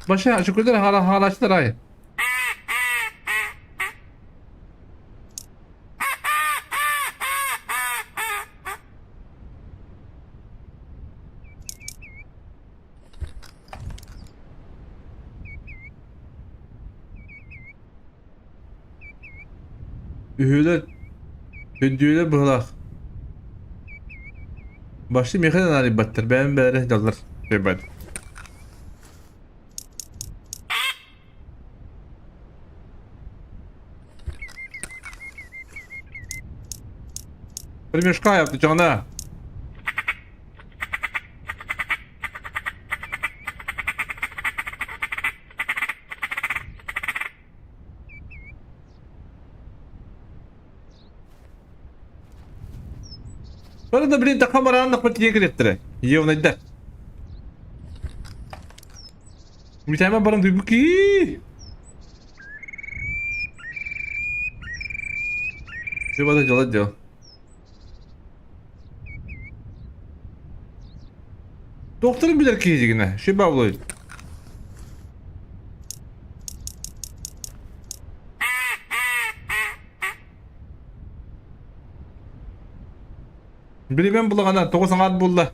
Баша чукуйдар хаала хаалаачтар ай. Үһүөлэр, үрдүөлэр быһылаах. Башты миэхэ да наадыйбаттар, бэйэм бэйэлэрэ сылдьаллар. Өйбөт. Ремешка yaptı cana. Бары да блин таха барааннах тиийэн кэлиэхтэрэ. Евнайда. Митэмэ баран дүйбүки. Все дела дел. Докторун билэр киһи Шиба булай. Билимэн булаҕана тоҕус аҥаар булла.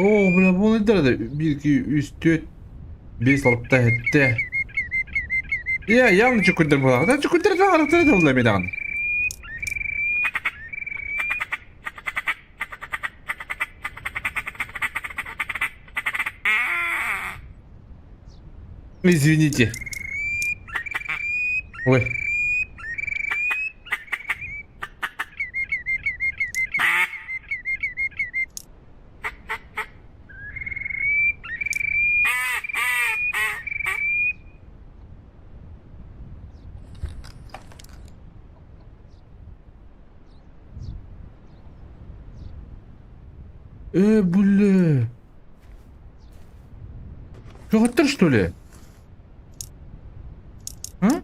Оо, бля, бу да 1, 2, 3, 4, 5, 6, 7. Я, явно чукурдар буолар. Да чукурдар да арахтара да буолла даҕаны. Извините. Ой. Э, бля. Көҕөттөр что ли? А?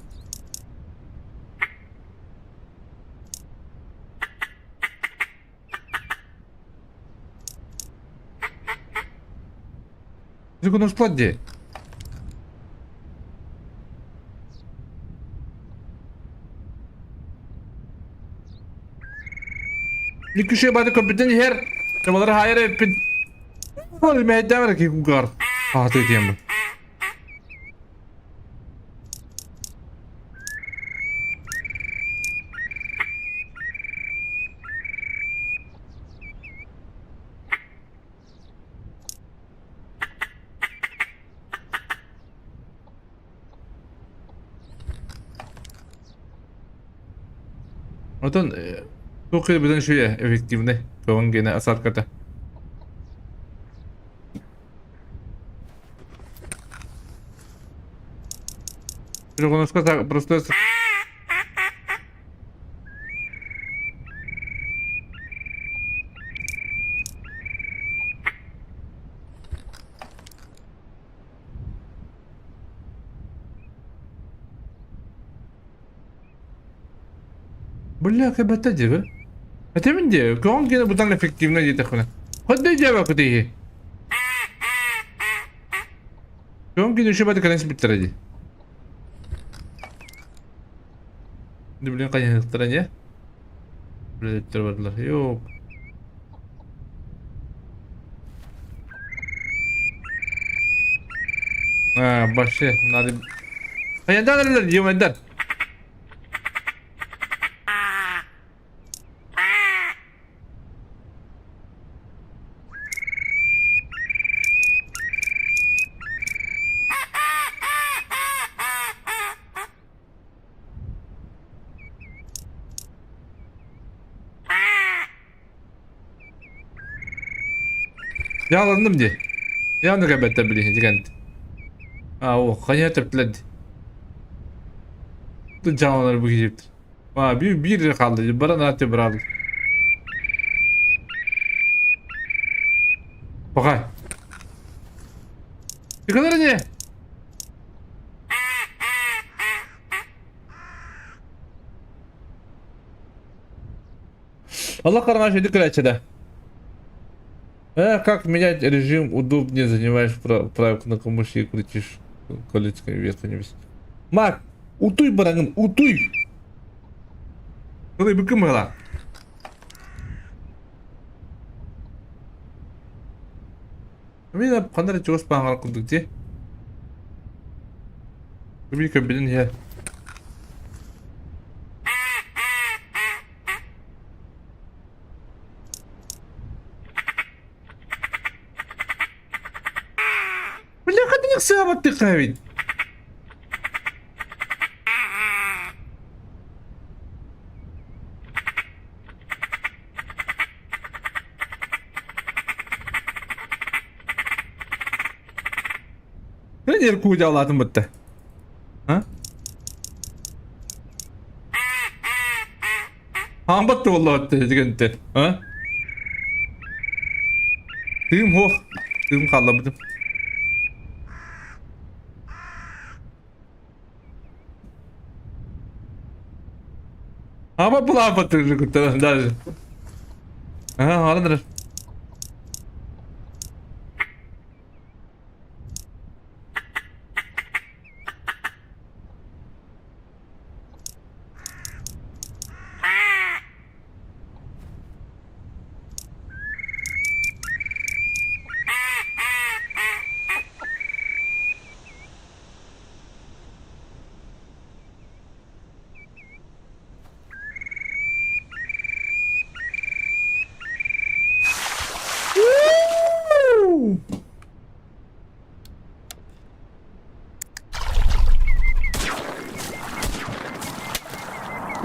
Законушла дии. Икки бады көппүтүн иһэр. Табалары хайар эппин. Ол мэйдэмэр ки кугар. Ааты диэн. Отон туох бүтэн шуя эффективный көҕүн генэ асарката. Перегонушка просто Бля, кэбэтэ диэбэ. Этэмин диэ, көҕүн генэ бутан эффективно диэтэххинэ. Хоть диэбэ кутиһи. Көҕүн генэ үчү баты кэлэн сипиттэрэ дии. Блин, хайыһыктара не? Блин, бардылар. Yok. А, вообще, надо... Хайандан эрэлэр, юмайдар. Яланным дии. Явно кэлбэттэр билиһи дьигэнт. А, о, хайа тэптилэр Дьаалар бу киһи. А, биир биир хаалды. Баран ааты быраал. Пока. Ты не? Аллах караңа шөйдүк көрәчче да. Э, как менять режим удобнее, занимаешь правую кнопку мыши и крутишь колечками вверх-вниз. Мак, утуй бараҥын, утуй! Тылый быкым ыла. Мин ханна эрэ чугас бааҥҥар курдук дии. Били көрбүтүн иһэ. Бля, хатыҥ сыабаттык эбит. Нер куудьалаатын бытта. А? Хаамбат буолла дигэнте. А? Тыым хуох. Тыым хааллабытым. Ама булаабат кытта даже. Ага, алыныр.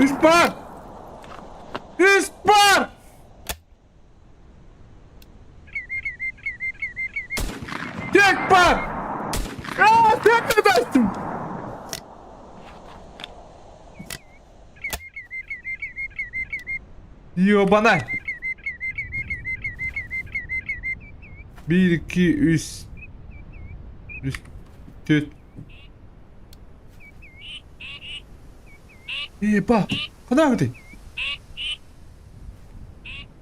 Үс бар! Үс бар! Tek бар! Aa, tek bastım. Ёбана. 1, 2, 3, 3, 4. Еба, куда ты?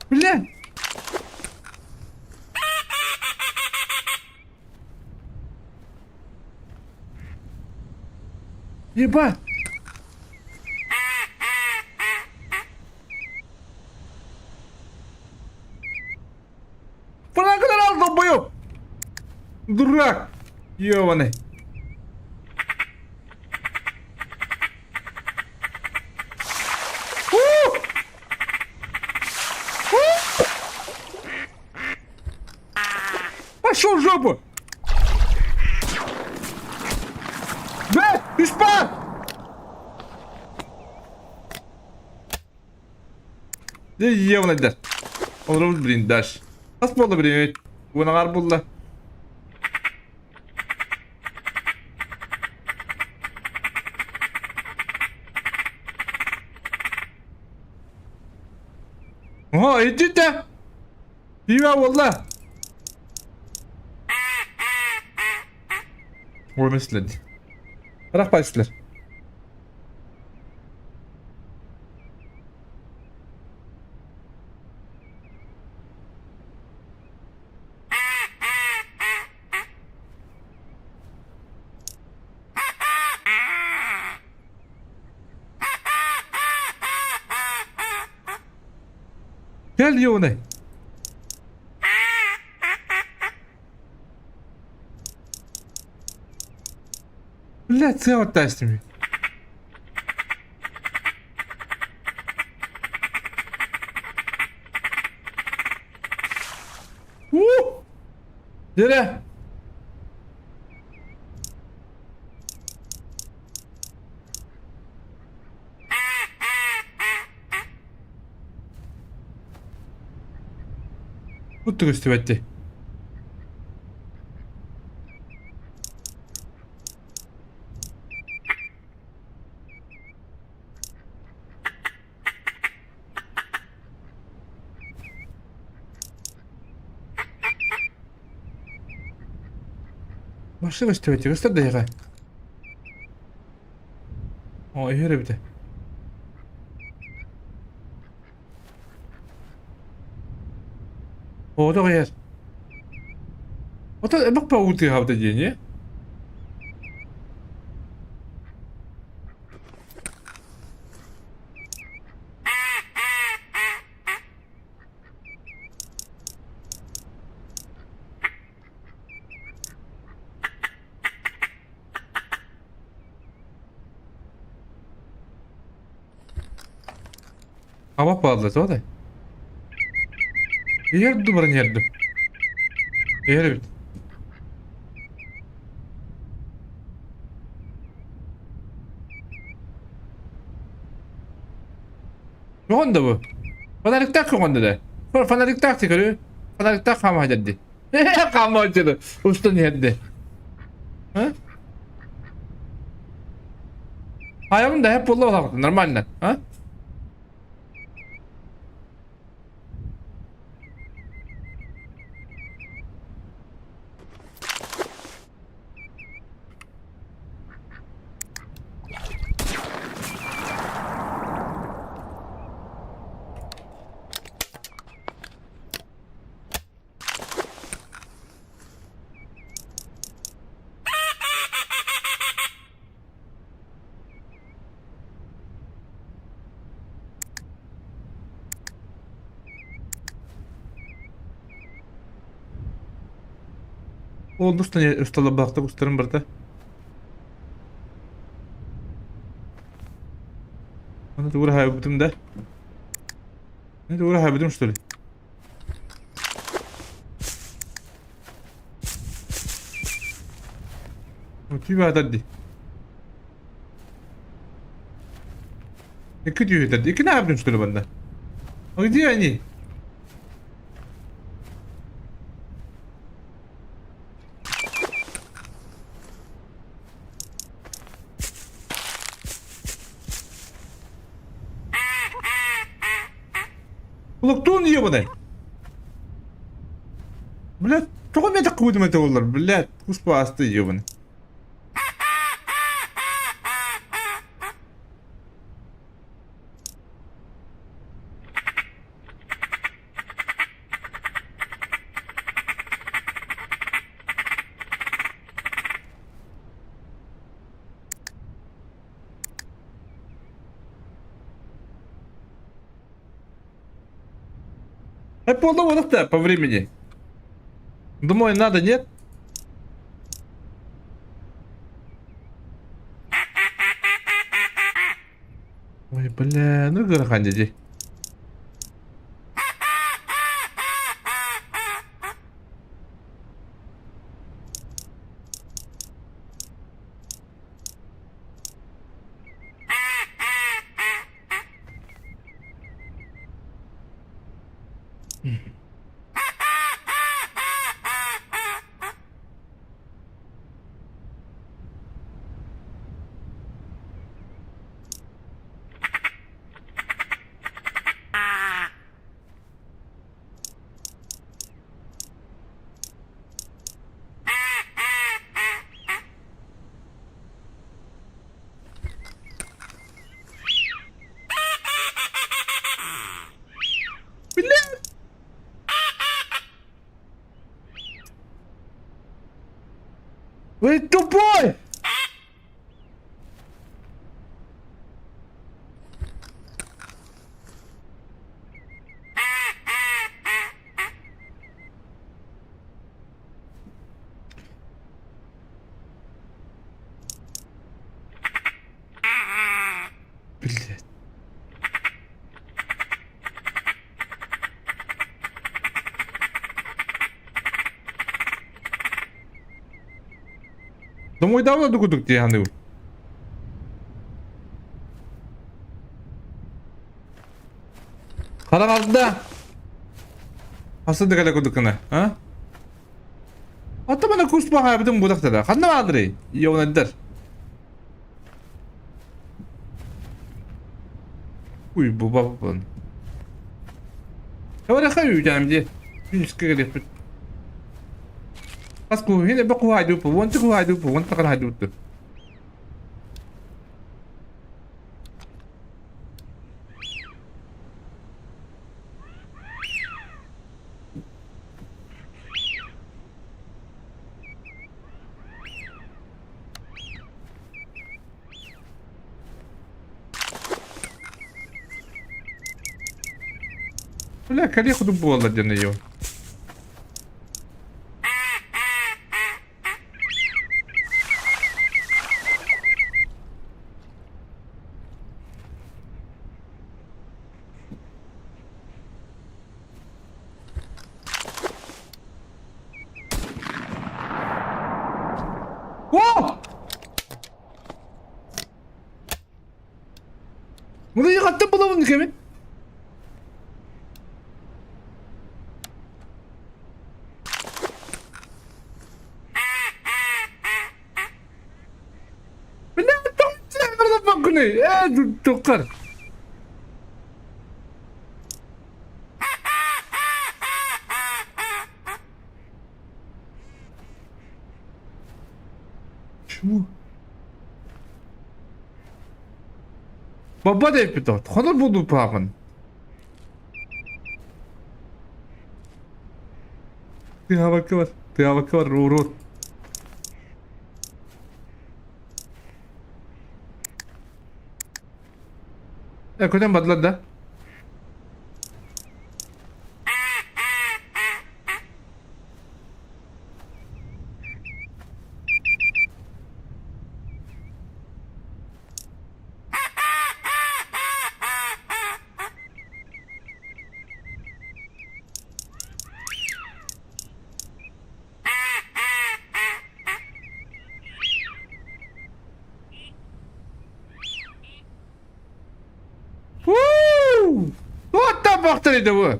Бля! Ебать! Прокурор долбоёб! Дурак! Ёбаный! Пошел в жопу! Б! Испан! Дьэ, Олоробут блиндаж. Хас буолла билиммит? Уонаҕар булла. О, идите! Пиво буолла! Ой, Рахпайсыздар. Кэл юунай. Блядь, сыа тастими. Уу! Дэрэ! Бу көстүбэт дии. Машина көстүбэт, көстөр да эһиэхэ. О, иһэр эбитэ. О, тоҕо иһэр? Ото эбэх пау тыаһаабыта диэн, Аба паалла тоҕо да? Иһэр ду баран иһэр ду. Иһэр эбит. Көҕөн да бу? Фонариктаах көҕөн да. Фонариктаах көрү. Фонариктаах хаама дьэрди. Хаама дьэрди. Устан иһэрди. А? Хайабын да хеп буолла нормально. А? Ол устан усталабахта устарын барда. Аны тугура хайбытым да. Не тугура хайбытым что ли? Түү ди. Икки түү Икки наабытым что ли банда? А где они? Луктун ебаный! Блядь, тоҕо миэтэ куудум этэ олар, блядь, куспаасты ебаный. Это полного по времени. Думаю, надо, нет? Ой, бля, ну ыарахан дии. Блядь! Вы тупой! Блядь. Домойдаабыт курдук дии саныыбын. Хараҥарда. Хаса да кэлэ курдук гына, а? Ата мана кус баҕайбытын будахтара. Ханна бааларый? Йоҕунайдар. Уй, бу бабын. Хабараха үүтээм дии. Күнүскэ кэлиэхпит. Хас куһин эбэ куһаайдыыппы, уонча куһаайдыыппы, уонта хараайдыыппы. Бля, кэлиэх курдук буолла диэн ее. О! Bunu yıkattım bulamam kimin? Тоққар. Почему? Баба деп Хонор буду папан. Ты бар, ты бар, урод. Көтөн бардылар да? Woo! What the fuck dedi bu?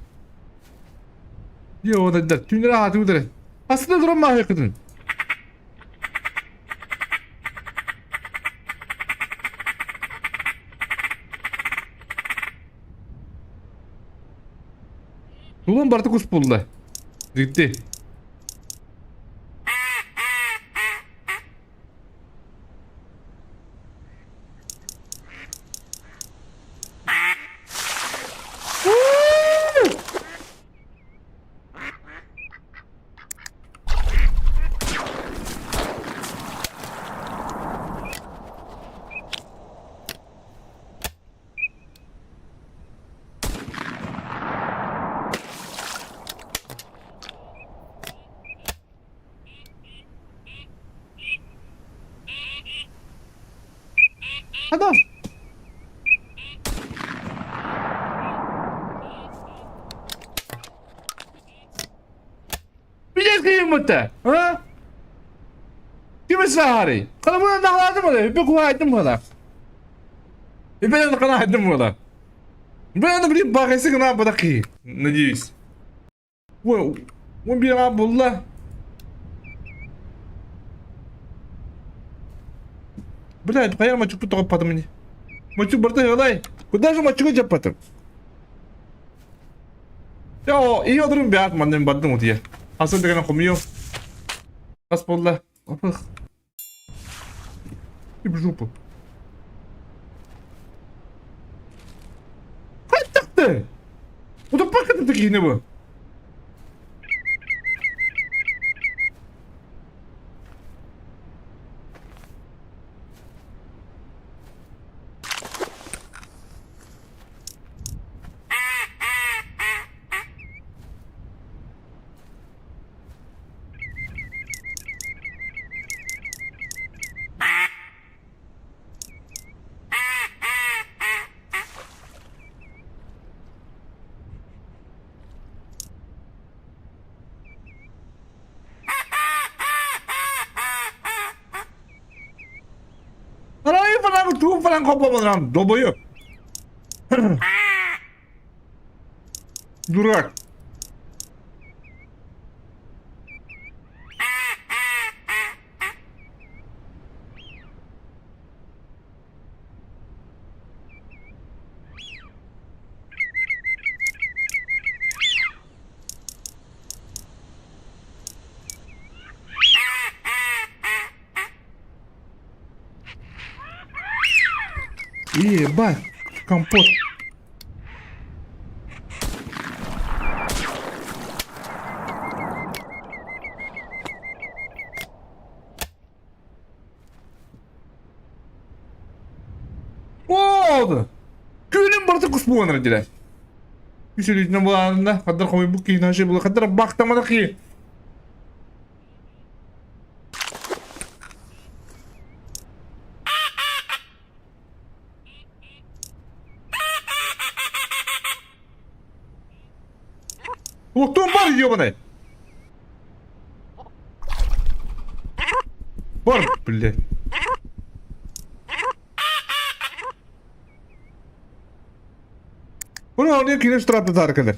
Yo dediler. Tüm rahat uydurun. Aslında durum mahvekidin. Ulan барыта кус булла. Дикти. Adam. Bir kıyım Ha? Kimi sahari? Kana bunu da mı? Bir kuvaydım bana. Bir ben de kana bana. Ben de bir bakası kana bırakayım. Надеюсь. Ой, он bir булла. Блядь, хайа мачук тоқпадым мне. Мачук барда ялай. Куда же мачук жаппатым? Я, iyi alırım bir atmadım бардым diye. Hasan деген komuyor. Kas болла. Апах. И в жопу. Қайтақты! Удаппа кытты киіне bu. Арай falan туып falan копамадырам, долбоёб. Дурак. Ебать, компот. Oldu. Күнүм барыта кус буолан эрэ Үс өлүүтүнэн булаанна, хаддар хомуйбут киһи наша була, хаддар бахтамата киһи. Оттон бар ебаный. Бар, блядь. Bunu oraya kireç tarafta tarif eder.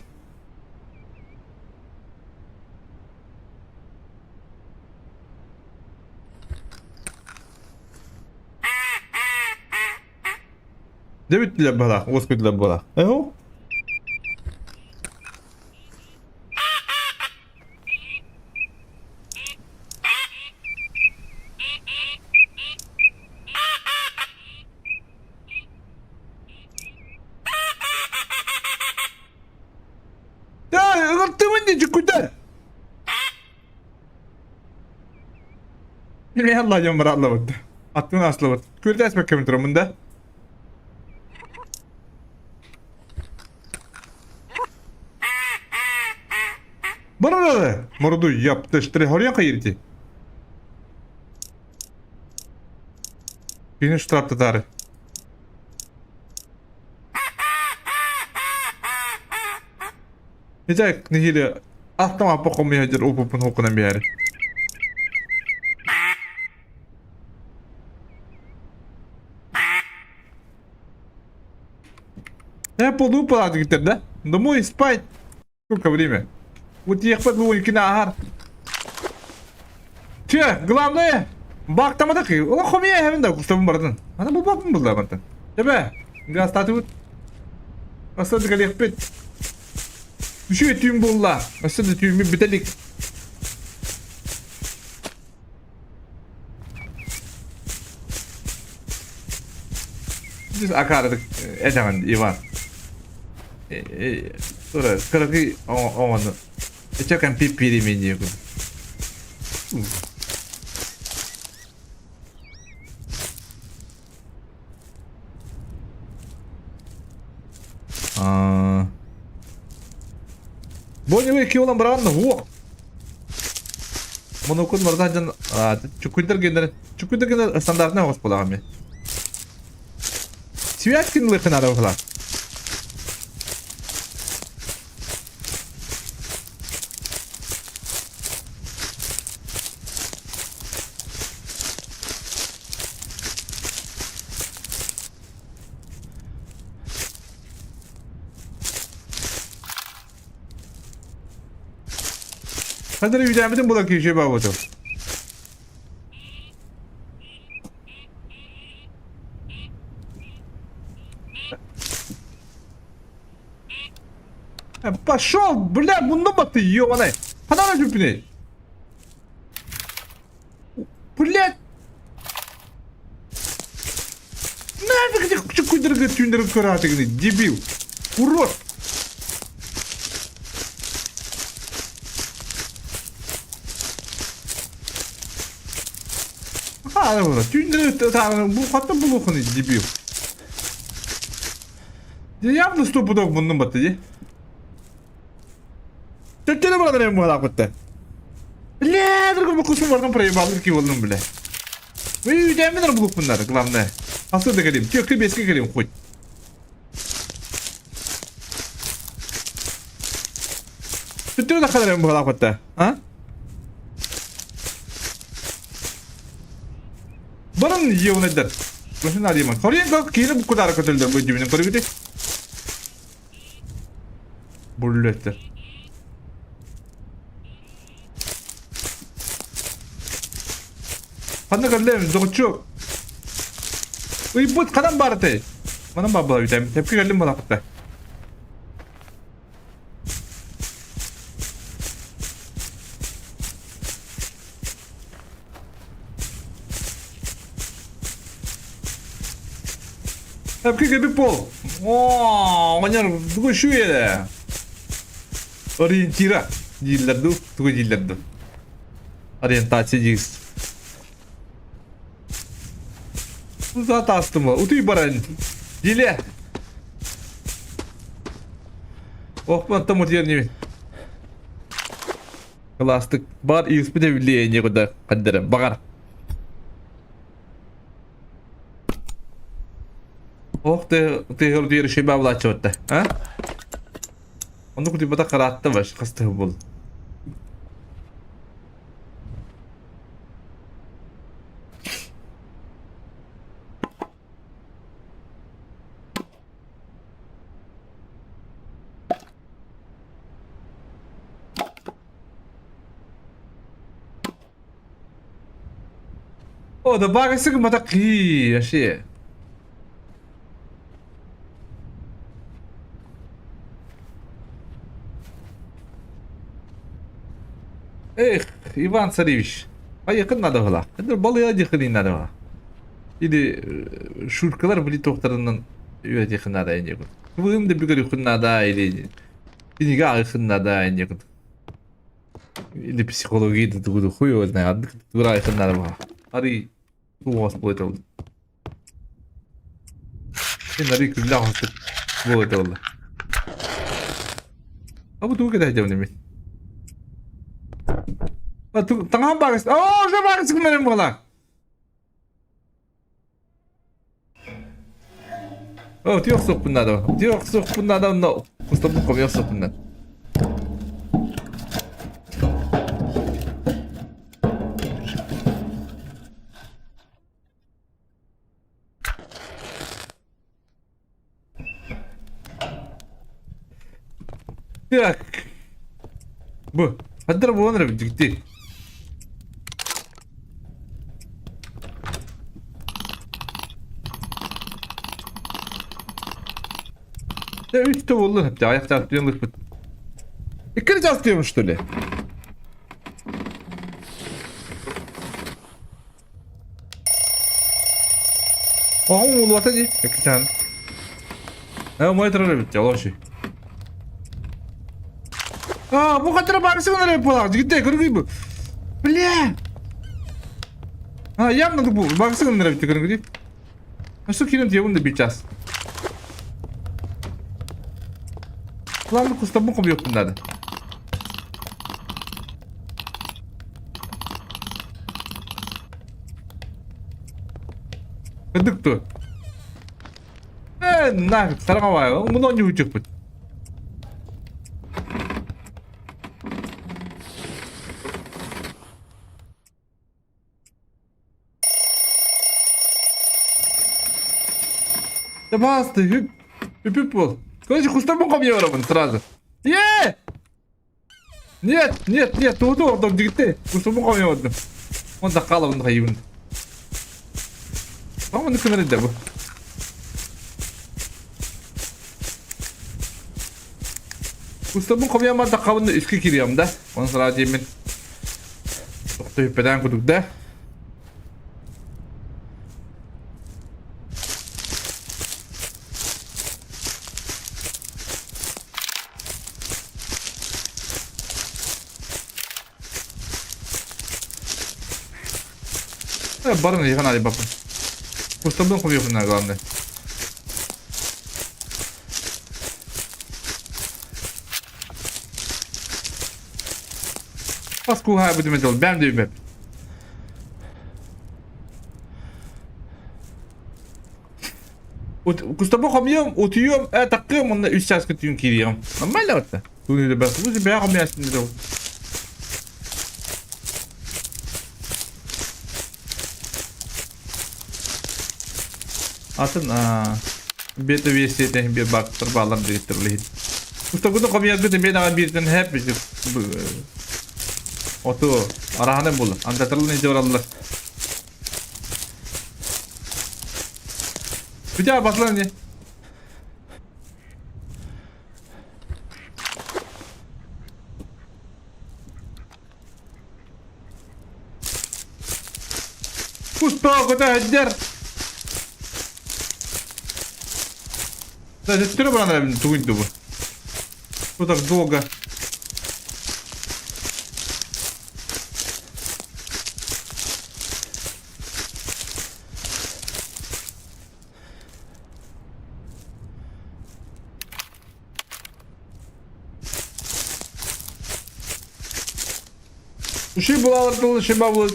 Дебит бала, господи бала. Эго? Ыгыртыбын дии куда? Билмей Алла дьон барааллабыт. Аттын аслыбыт. Күрдәспэккэбин тураммын да. Барар Морду яптыштыры хорьян кайырти. Кини штрафтатары. Итак, нэһиилэ аттам аппа хомуйа сылдьар опуппун хокунан биһээри. Я полу палатыгыттар да? Домой спать. Сколько время? Вот ехать бу иккини аһар. Че, главное, бактамадак ола хомуйа эһэбин да кустабын бардын. Ана бу бакпын булла мантан. Тебе, гастатыбыт. Аса дыгалехпит. Үчүгэй түүн буолла. Өссө да түүммүт бүтэ илик. Акаарытык этэҕин Иван. Тура кыракый оҥону эчэкэн пиппири диэкун. Боневый киолан баран во. Монокун бардан жан чукуйдар генер чукуйдар генер стандартный оғыз болагами. Связь кинулыхын арабыла. Хадыр үйдәмитин була киши бабытым. Пошел, бля, муннум ты, ебаный. Ханара жүпіне. Блядь. Нафиг ты куйдыргы түндіргі көрі дебил. Урод. Түндіргі бу хатта булухын дебил. Явно стопудов муннум батты ди. Төттеле баран эм буһалаах бытта. Бля, другой кусум бардан проебал ки болдум, бля. Вы үйдәмин булуппуннар, главное. Асы да келем, текли беске келем хоть. Төттеле да кадар эм буһалаах бытта. А? Баран ебанайдар. Başını arayayım. Koruyun kalk, kiyini bu kadar kötüldür bu dibinin koru Буллеттер. Ханна кэллэм, доҕоччуок. Ыйбыт ханан баартай? Манан баар буола бүтэм. Тэпки кэллим буолаахпытта. Әпке кэбип бол. Оо, оҕонньор тугу үчүгэй эрэ. Ориентира дииллэр дуу, тугу дииллэр дуу. Ориентация диир. Узат астым утуй баран. Диле. Ох, там утуйар небин. Кылаастык бар ииспит эбилиэ не куда хаддара багар. Ох ты ты утуйар шей баблачы а? Оннук утуйбата караатта баш хастыһы бул. О, да багасы матакы, вообще. Эх, Иван Царевич, поехать надо было. Это балыа дихали надо было. Или шуркалар были тохтарынан үөтихин надо инде. Вым да бүгөр надо или кинигэ аҕыхын надо инде. Или психология да тугу хуй его знает. Тура надо было. Ари туос буолла. Син ари күллээх хостук буолла. А бу тугу кэтэһдем неме. Таҥаһым баарыс. Оо, уже баарыс гынарым буола. О, ты охсуохпун надо. Ты охсуохпун надо, но кустабын хомуйа охсуохпун надо. Так. Бу. Хаддар буолан эрэ дьикти. Дьэ үстэ буолла сөптөөх айахтаах түөн быспыт. Икки час түөм что ли? Оҕом уулуата дии, иккитэн. Ээ, умай турар эбит, олоши. А, бу хатыра барысы гына буолаах, дьигитте, көрүгүй бу. Бля! А, явно бу, барысы гына эбит, көрүгүй. Что кирен тиебун да бир час. Планды кустабын хомуйуохпун надо. Кырдык дуо? Э, нафиг, сараҥа Муну оонньуһучукпут. Да басты, үп, үп бол. Короче, кустарбын хомуйа барабын сразу. Е! Нет, нет, нет, тугу ордом дигитте. Кустарбын хомуйа бардым. Он да хаалабын хайыбын. Маманы кынар да бу. Кустарбын хомуйа бардаххабын үскэ кириэм да. Оны сразу диэммин. Тохто кудук да. Барын иһэн арыйбаппын. Кустарбын хомуйуохпун главное. Бас кууһаабытым этил, бэм дүйбэп. Кустарбын хомуйуом, утуйуом, э, таккыам, онно үс чааска түүн киириэҕим. Нормально барта. Түүн бэ, бэйэ хомуйааччын деді ол. Атын бета версията биир баактар баалар дириттер билиһин. Кустаргытын хомуйаргыт эмиэ даҕаны бииртэн хэп оту араһанан буолла. Андатарлын илдьэ бараллар. Бүтэ басылан не? Кустаах көтө сылдьар. Да, төттөрү баран эрэбин тугуй бу. Что так долго? Үчүгэй булаалар тылы шеба булат.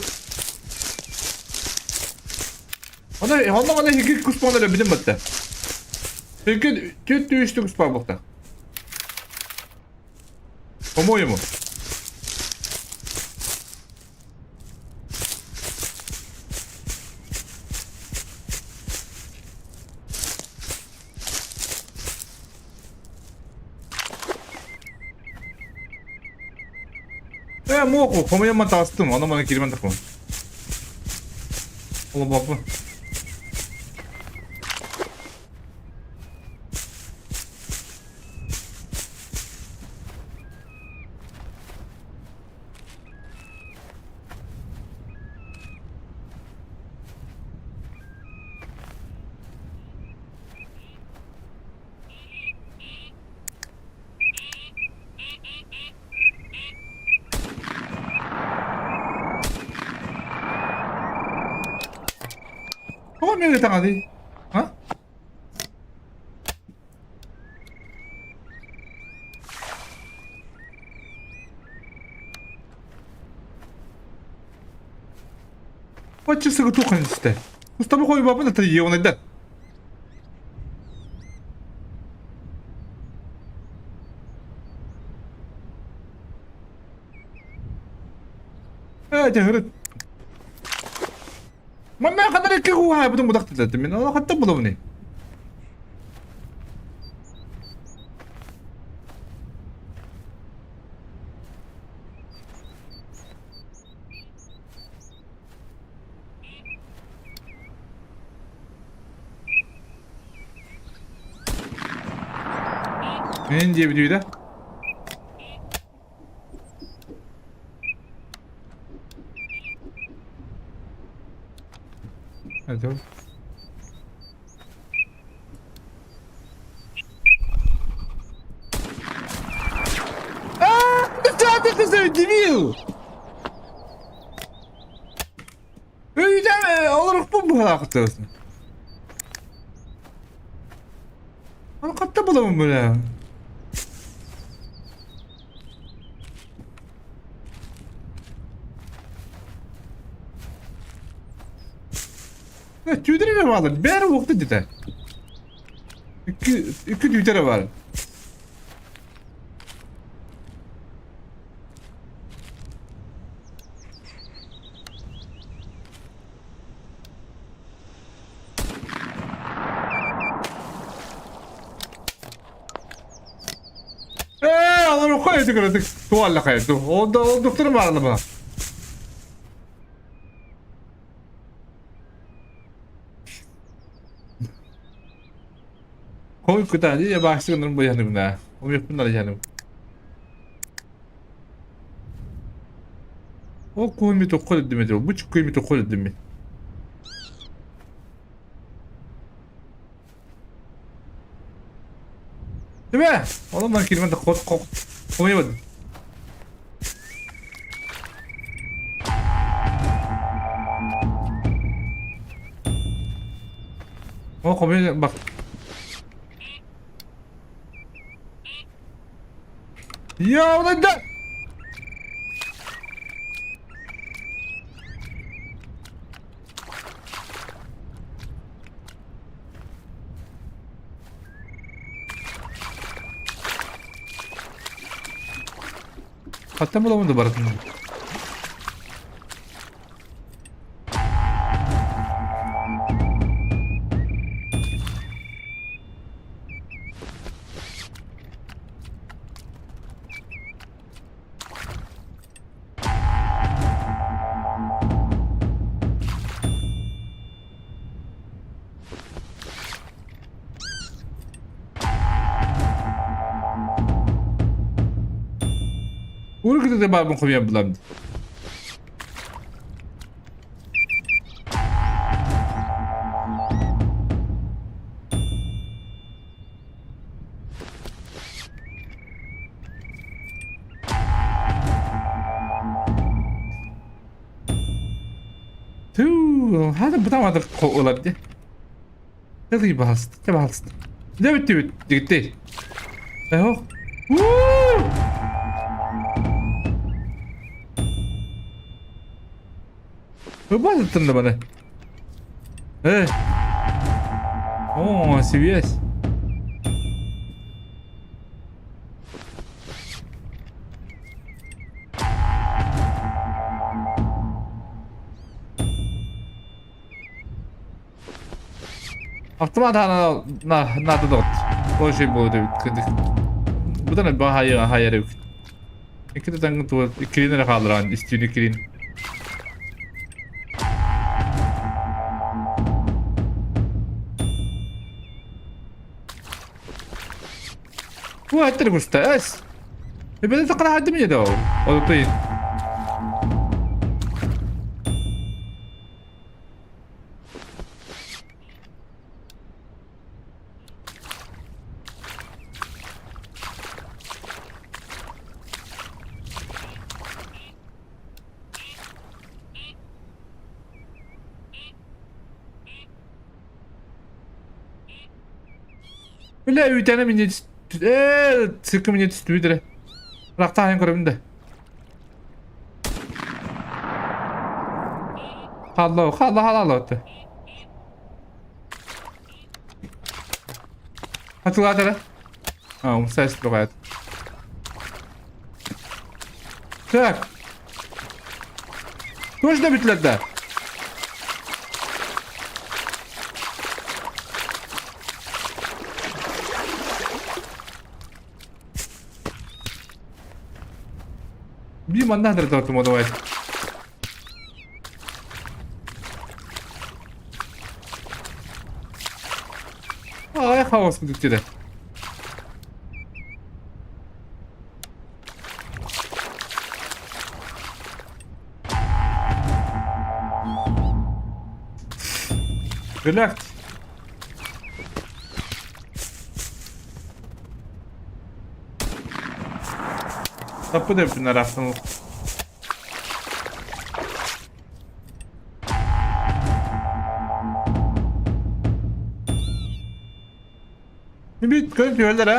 Она, онно мана хикит куспан эрэ билим батта. Хикит түт түстү куспан бухта. По-моему. Ээ, муох хомуйамман таҕыстым, ону маны киирмэн тахпын. Олобоппун. Тоҕо эмиэ таҥаный? А? Бачча сыгытуоххун истэ. Устабы хойбаппын это ионайда. Ээ, дьэ, Манна ханар икки кууһаабытын бутахтытатым мин ол хатта булабыный? Мен диэбит үһү да? Это... А, ты ты дебил! Өйден олорукпун быһаахтыгын. Аны хатта буламын бля. Түүдэр эрэ баалар. Бәрі уоқты деді. Үкі, үкі түүтері бар. Ээ, олорукка эти көрөтүк туалла хайды. Ол ол доктор баарлы ба. Хой кута ди баахсыгыннарын быйаныгна. Умьюппун алыйаным. Ол куһуми тоххо дедим этэ. Бу чуккуйми тоххо дедим. Түбэ! Онон ман кирмэн хот хот хомуйбат. О, хомуй бак. Я, да! Хаттан буламын да баратын. Урукута баабын хомуйан булам. Түү, хата бутамадык ылар дии. Тылый баһалыста, те баһалыста. Дэ бүттүбүт, дигиттей. Эхох. Ыбааттын да баны. Э. О, связь. Автомат наада дот. Ой буолуо эбит. Бутан баһайы хайар эбит. Иккитэ таҥгы туга иккилин эрэ хааллараан истиини иккилин. Бу эттер куста эс. Эбэдэ тақара хадым еді ол. Олутай. Бля, үүтэне мине э циркэ мине түстүбүт эрэ. Рахтаайын көрөбүн да. Халла, халла, халла отты. Хатылаат эрэ. А, умса эстибэҕээт. Так. Точно бүттүлэр да? Биир манна хатырытабыттым давай. Ай хаос кудук Relax. Таппыт эбиппин араахтан Бит көн түһэллэр а.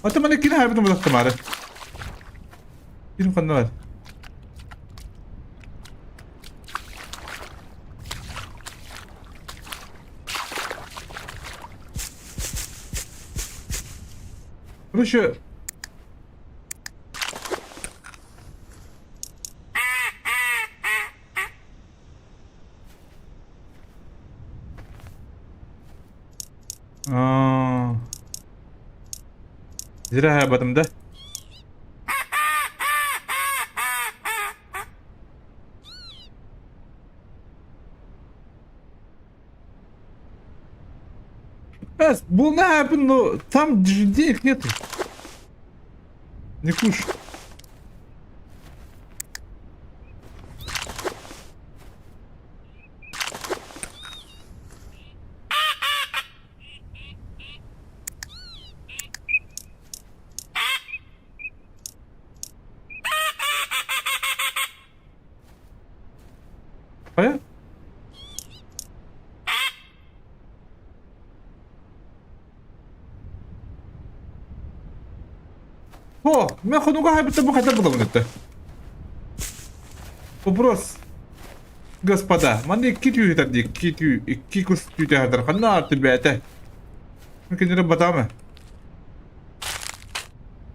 Ата маны кини хайбытын булаттым ары. Ким ханна бар? Короче, А. Зря об этом, да? Эс, был на но там денег нет. Не куш. Хайа? О, мен хонуга хайбыта бу хайда булабын этте. Вопрос. Господа, манна икки түү ыытар дии, икки түү, икки кус түүтэ сатар. Ханна аарты бэйэтэ? Кинилэр батаама.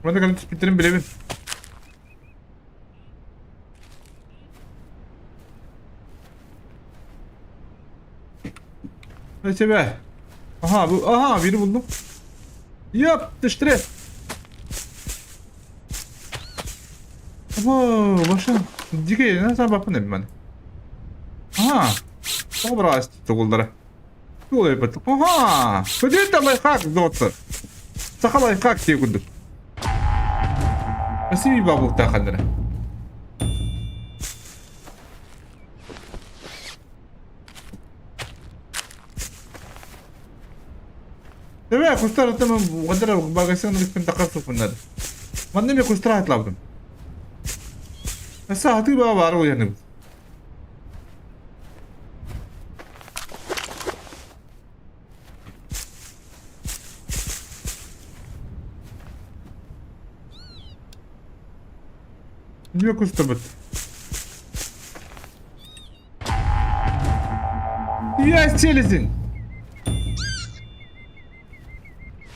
Манна кэлэн түспүттэрин билэбин. Спасибо. Ага, бу, ага, biri buldum. Yap, düştü. Abo, баша. Дикий, на сам бапын эми маны. Ага. Тоҕо быраҕас тугуллара. Тугул эппит. Ага! Көдүт лайфхак доҕоттор. Саха лайфхак дии курдук. Спасибо бабылтааханнара. Төбө кустар оттон угадара багасыгын рүспүн тақар супуннар. Манна мен кустар атлабдым. Саатыы баа баар уйаным. Ньүө кустабыт. Я селезень.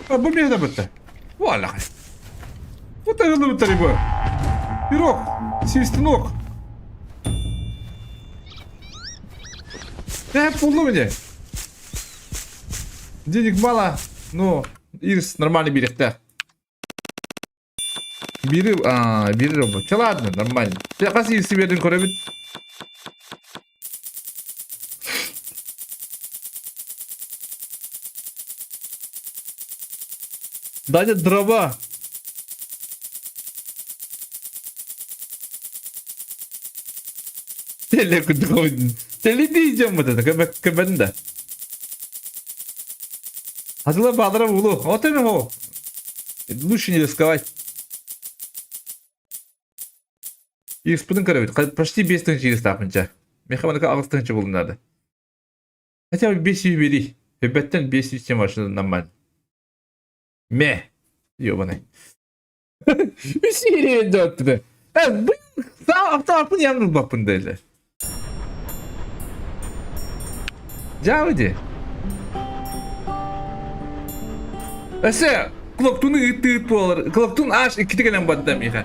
Бу миэхэ бытта. Валах. Вот это бытта бу. Пирог, свистунок. Э, пулну мне. Денег мало, но Ирс нормальный берег Бири, а, бири робот. Чэ ладно, нормально. Чэ, хас ирси биэрдин көрөбүт. Даня дрова. Теле кудугун. Теле дейдем вот это, көбөк да. Азыла баадыра улу. Вот это го. Лучше не рисковать. Испытын көрөбүт. Почти 5 тыһынча иристаапынча. Меха маныка 8 тыһынча булуннарды. Хотя бы 500 бери. Өбөттен 500 чем машина нормально. Ме. Ёбаный. Үс ириэн дьоттуна. Автоаппын ян ылбаппын дииллэр. Дьаабы дии. Өссө Клоктуну ыыттыыт буолар. Клоктун аж иккитэ кэлэн барда миэхэ.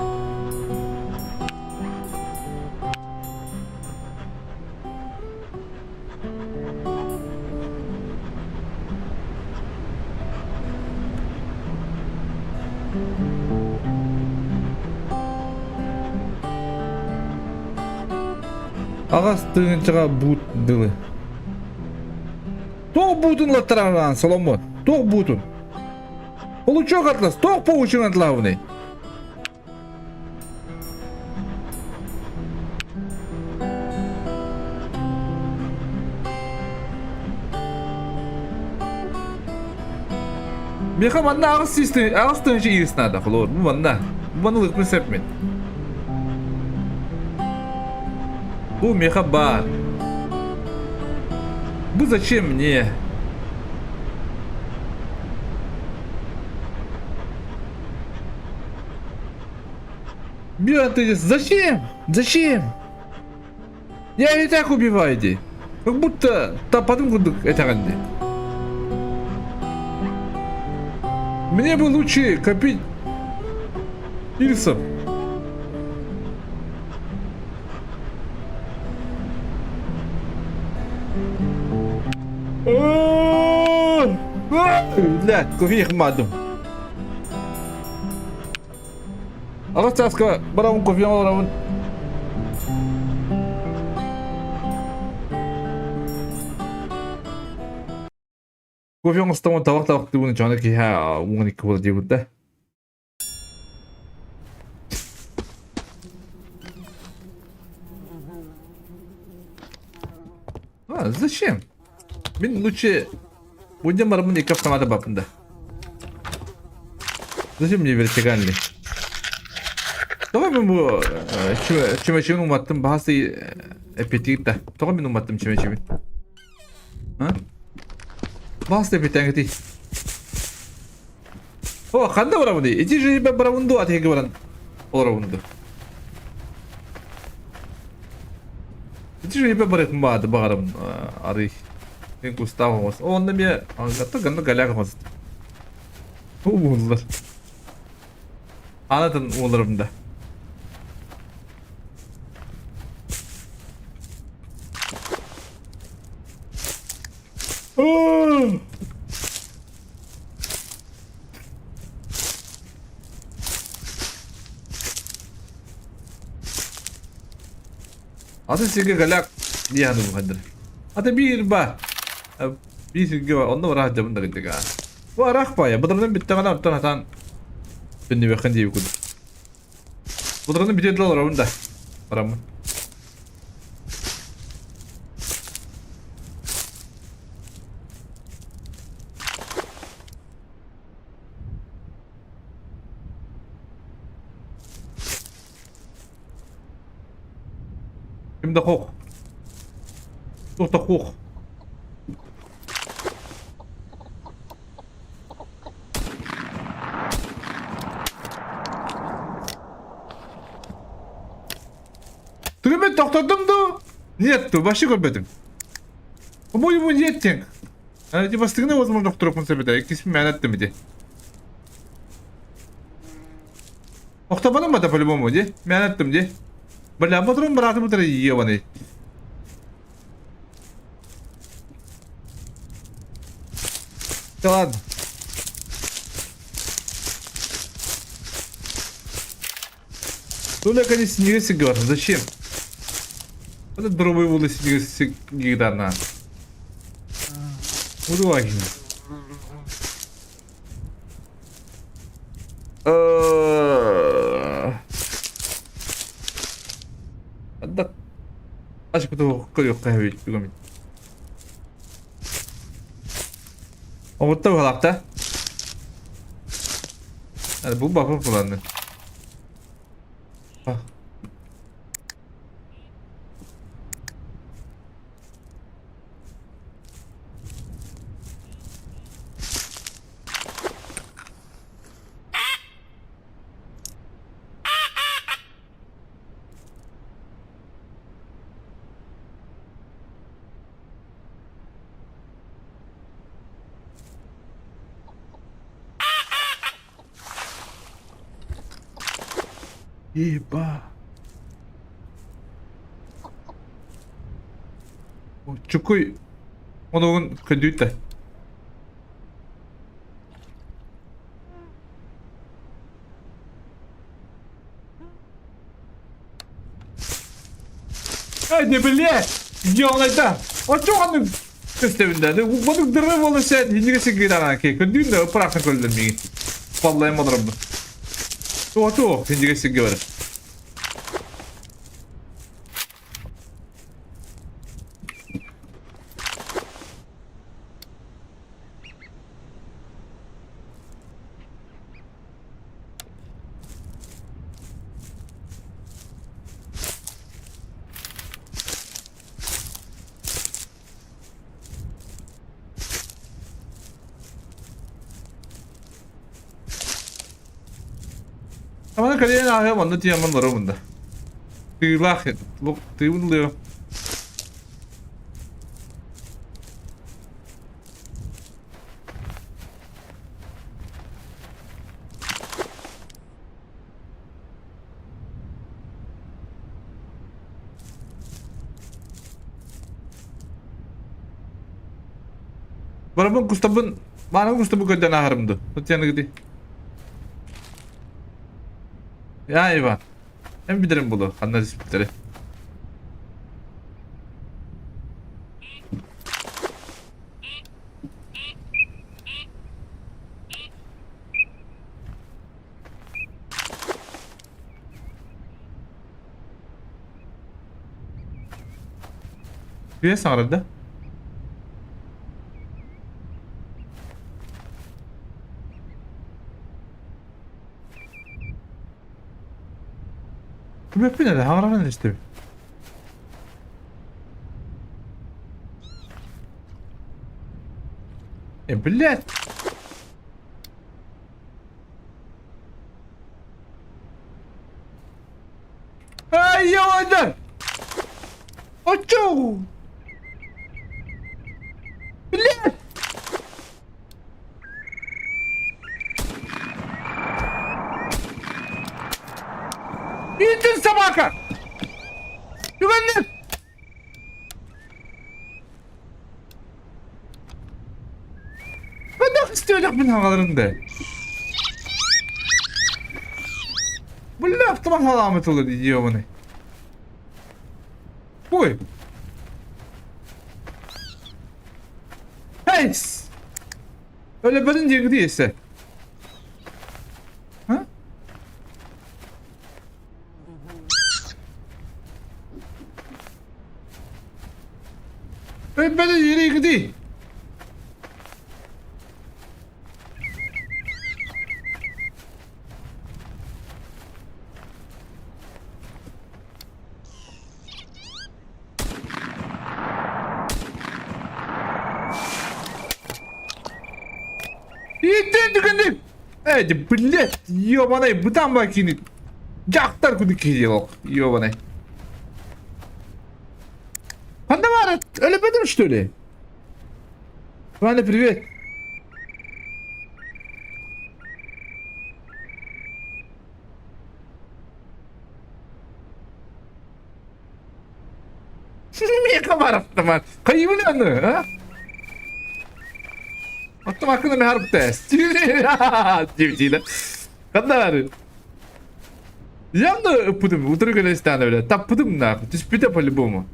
Аҕас тыһыынчаҕа буут дылы. Туох буутун латтараан Соломон? Туох буутун? Получок атлас, туох получун атлаабыный? Миэхэ манна аҕыс сүүс аҕыс тыһыынча иирис наада, холобур, бу манна. Бу манна ылыахпын сөп мин. Бу миэхэ баар. Бу зачем мне? Бля, ты зачем? Зачем? Я и так убиваю ди. Как будто тападым курдук этэҕин ди. Мне бы лучше копить Ирсов. Блядь, кофе мадым. Аҕыс чааска барабын кофе оҥоробун. Кофе оҥостоммун табах табахтыыбын дьоно киһи уон икки буола диэбит да. А, зачем? Мин лучше Будем барабын икки автомата бапын да. Зачем мне вертикальный? Тоҕо мин бу чүмэчибин уматтым баһас эппитигит да. Тоҕо мин уматтым чүмэчибин? А? Баһас эппитээҥитий. О, ханна барабын Ити же барабын дуо атыга баран олоробун ду. Ити же барыхым баады баҕарабын арый. Мин кустаах оҥос. Онно эмиэ ангатта ганна голяк оҥост. Ууллар. Анатын ууларым да. Атын сиргэ голяк дии саныыбын. Ата биир ба. Биир сиргэ онно ыраах дьабын да гынтыга. Бу араах баайа. Быдырынан бүттэҕинэ оттон хатаан төннүбэххин диэбит курдук. Быдырынан бүтэ олоробун да. Бараммын. Ким да хуох. Туох да хуох. Түгэммин тохтотдум дуу? Нет, вообще көрбөтүм. По-моему, нет диэн. Эти бастыгына возможно тохторохпун сөп этэ. Иккиспин мээнэ эттим ити. Охтобоном бата по-любому, ди. Мээнэ эттим, ди. Бля, ботрум братым утары ебаный. Да ладно. Только не снега сигар. Зачем? Это дробый воды снега сигар. Удвагин. Да. Ашпыту көрүөххэ эбит бүгүн. Оҕутта быһалаахта. Бу бапы буланны. Еба. Чукуй онугун көндүүтэ. Ай, не блядь! Ёлайда! Очоҕонук көстөбүн да. Бу дыры буола сен иннигэ сиггидаан ки. Көндүүн да ыпырахтан көрдüm миги. Паллайым олоробун. Туо туо иннигэ сигге бар. Амана кэлиэн ааһыам онно тиийэммин олоробун да. Тыылаах тыыбын ылыам. Барабын кустабын, мааны кустабын көрдөн ааһарым ду. Татьяна гыди. Я Иван. Hem bilirim bunu. Ханна диспиттери. Үө саҥарда. Кимэппин эрэ хаҥаран истэбин. Э, блядь! Ай, ёлайдар! Очоу! Блядь! Иди, собака! Түгэннэр! Хайдах истиэлэхпин хаҥаларын да? Бля, автомат халамыт тылы ебаный. Ой! Хейс! Өлөбөтүн диэки диэсэ. А? Өлбөтүн диэки Түгэнник! Эй, блядь, ёбаный, бытан ба кини. Дьахтар куду киһи ол, ёбаный. Ханна баар, өлөпөтүм что ли? Ваня, привет. Миэхэ барахтаман. Хайыбын аны, а? Оттон акына мехар тест. Дивдииле. Ханна бары? Явно ыппытым, утары кэлэ истэҕинэ бile. Таппытым нахуй. Түспүтэ по-любому.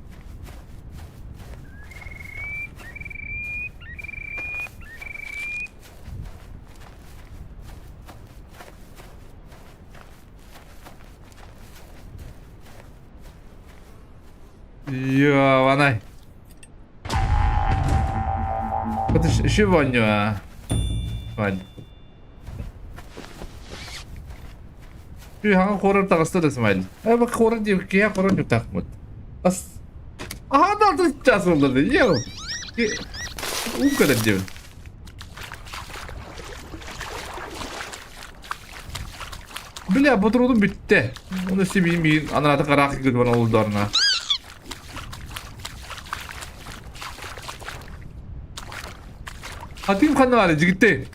Йованай. Еще воню, а. Вань. Хаҥа хорор таҕыста да Смайл. Э, бак хорор диye киһи хорор ньутахмыт. Ас. Аха да час болду. Йо. Ум кэлэр диэбин. Бля, ботурудум бүттэ. Оны сибиин биин анааты караах кыгырбан олдорна. Атым ханна баар жигитте.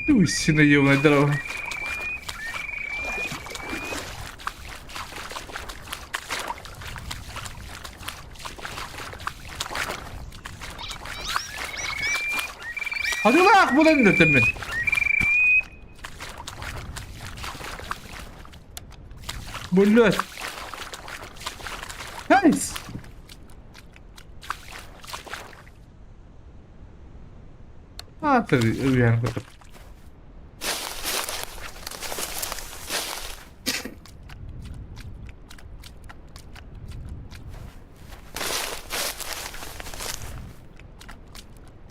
Уй, наебаная здорово. Хатылаах булан дэтэммин. Блядь. Найс. А, ты уверен, курдук.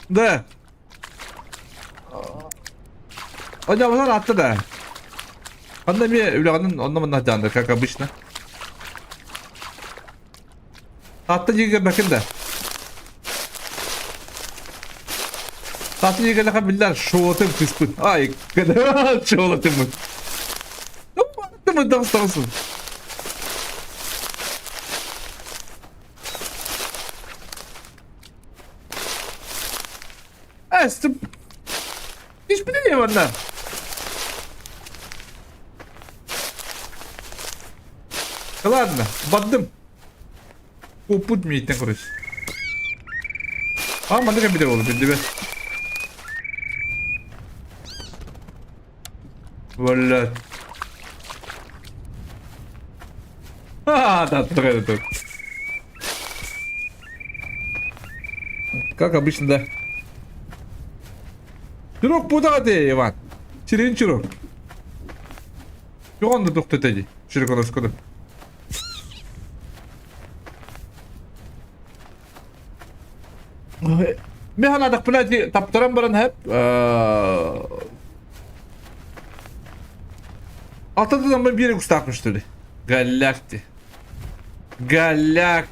Да. Онньообутун атта да. Онно эмиэ үлэҕинэн онно-манна дьаанда, как обычно. Таатта дьиэгэ бэкин да. Таатта дьиэгэлэхэ биллэр шоуатын кыспыт. Ай, шоулатыммыт. Тымыт тахсаҕысın. Эстим. Hiçbir ne var lan? Ладно, бардым. Куппут мииттэн короче. А, маннык эбитэ буолла биллибэт. Блядь. А, да, тут. Как обычно, да. Чурок будаҕа дии, Иван. Сирин чурок. Туган да тохтото дии. Широконоскода. Мен санаатахпына ити таптаран баран хэп Алтатынан биир кустаахпын что ли? Галляк ти. Галляк.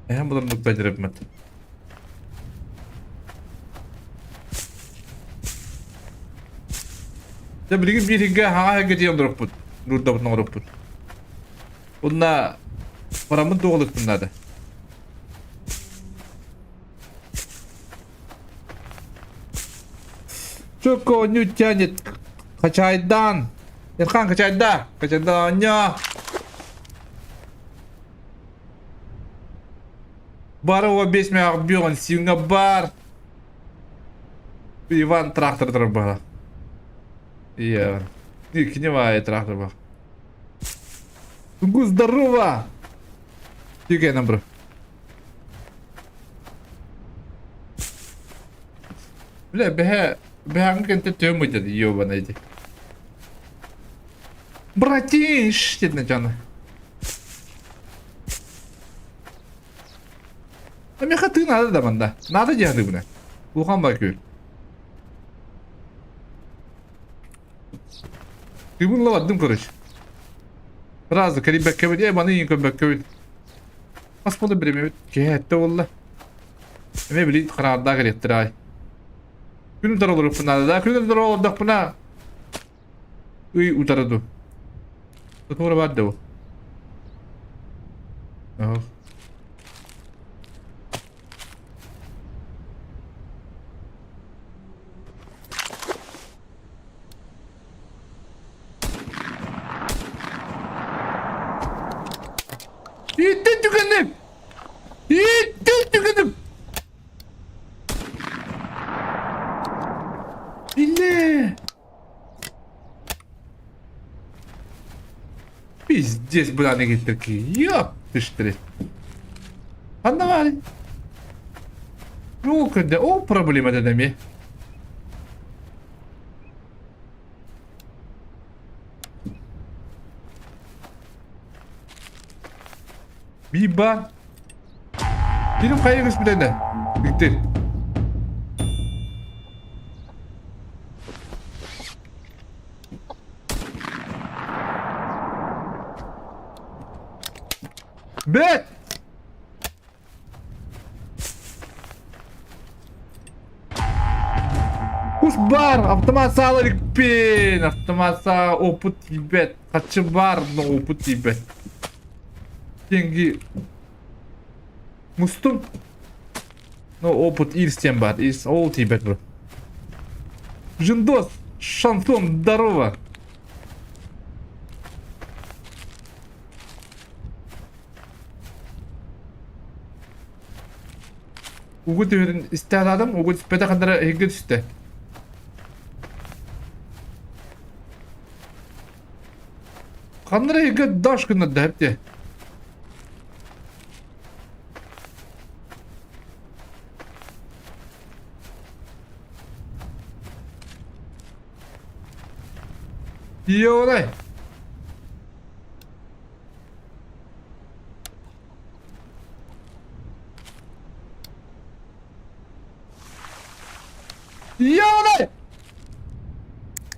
Эһэм булан букбадырыбмат. Дьэ билигин биир иһгэ хаҥа иһгэ тиийэн олороппут. Нуурдабытын оҥороппут. Уонна бараммын туоҕалыкпын наада. Чөкө оонньуу тянет. Хачайдаан. Эрхан хачайда. Хачайдаан оонньоо. Барова бес мех бьон сиҥа бар. Иван трактор баҕа. Иә. Кини баайы трактор бар. Тугу здорово! Тиге бро. Бля, бэһэ бэһэҥ кэнтэ төм ыйдады ёбаный ди. Братиш, дедне жаны. Миэхэ тыы наада да манда. Наада дии саныыбын. Улахан бай күөл. Тыыбын ыла бардым короче. Сразу кэлийбэккэбит, э маны иин көрбөккөбүт. Хас буолла биримэбит? Киһи этте буолла. Эмиэ билин хараардаах кэлиэхтэр аай. Күн утары олоруппун наада да, күн утары олордохпуна ый утары ду. Тутуура бар да бу. Ох. Ииттин түгэним! Ииттин түгэним! Биллэ! Пиздец, бля, такие. Ёп, ты ж Ханна баар? Ол көрдө, ол проблема дедеми. Биба. Бирим хайа көспүтэнэ? Бүктер. Бэт! Кус бар, автомат саала иликпин, автомат саа опыт тиийбэт, хаччы бар, но опыт тиийбэт. Деньги мустум, но опыт ирстен бар, ирс ол тиийбэт бу. Жиндос, шансон, здорово. Угу түһэрин истээн угу түспэтэх хандара эһиги түстэ. Хандара эһиги даш гыннарда хэпте. Йоолай. Йоолай!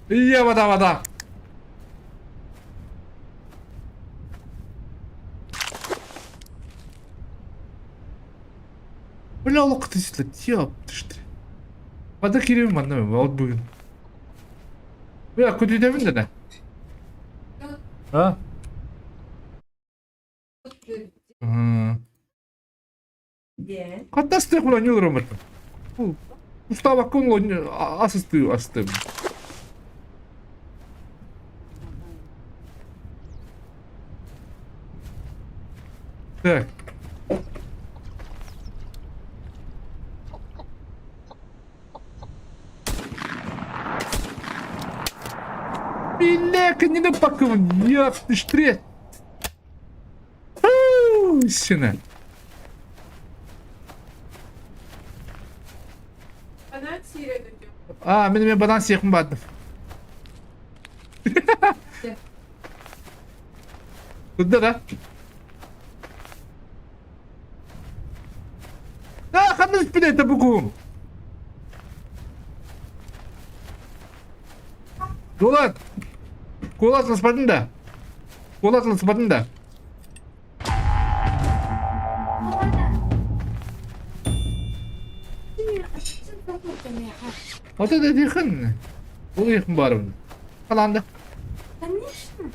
Ийэ вода вода. Бля, олох түстэ, ёп, түстэ. Вода кириим манна ол бүгүн. Бля, күтүтэбин да А? Хаттастыах мына олороммут. Устаабаккын асыстыы астым. Так. Бля, кинини пакыбын, ёп, ты Сына. Банан сиирэн өтүө. А, мин эмиэ банан сиэхпин баардым. Туда да? А, ханна түспүтэ это бугум. Дулат! Кулат господин да? Кулат господин да? Вот это дихын. Бұл ихын барыбын. Қаланды. Конечно.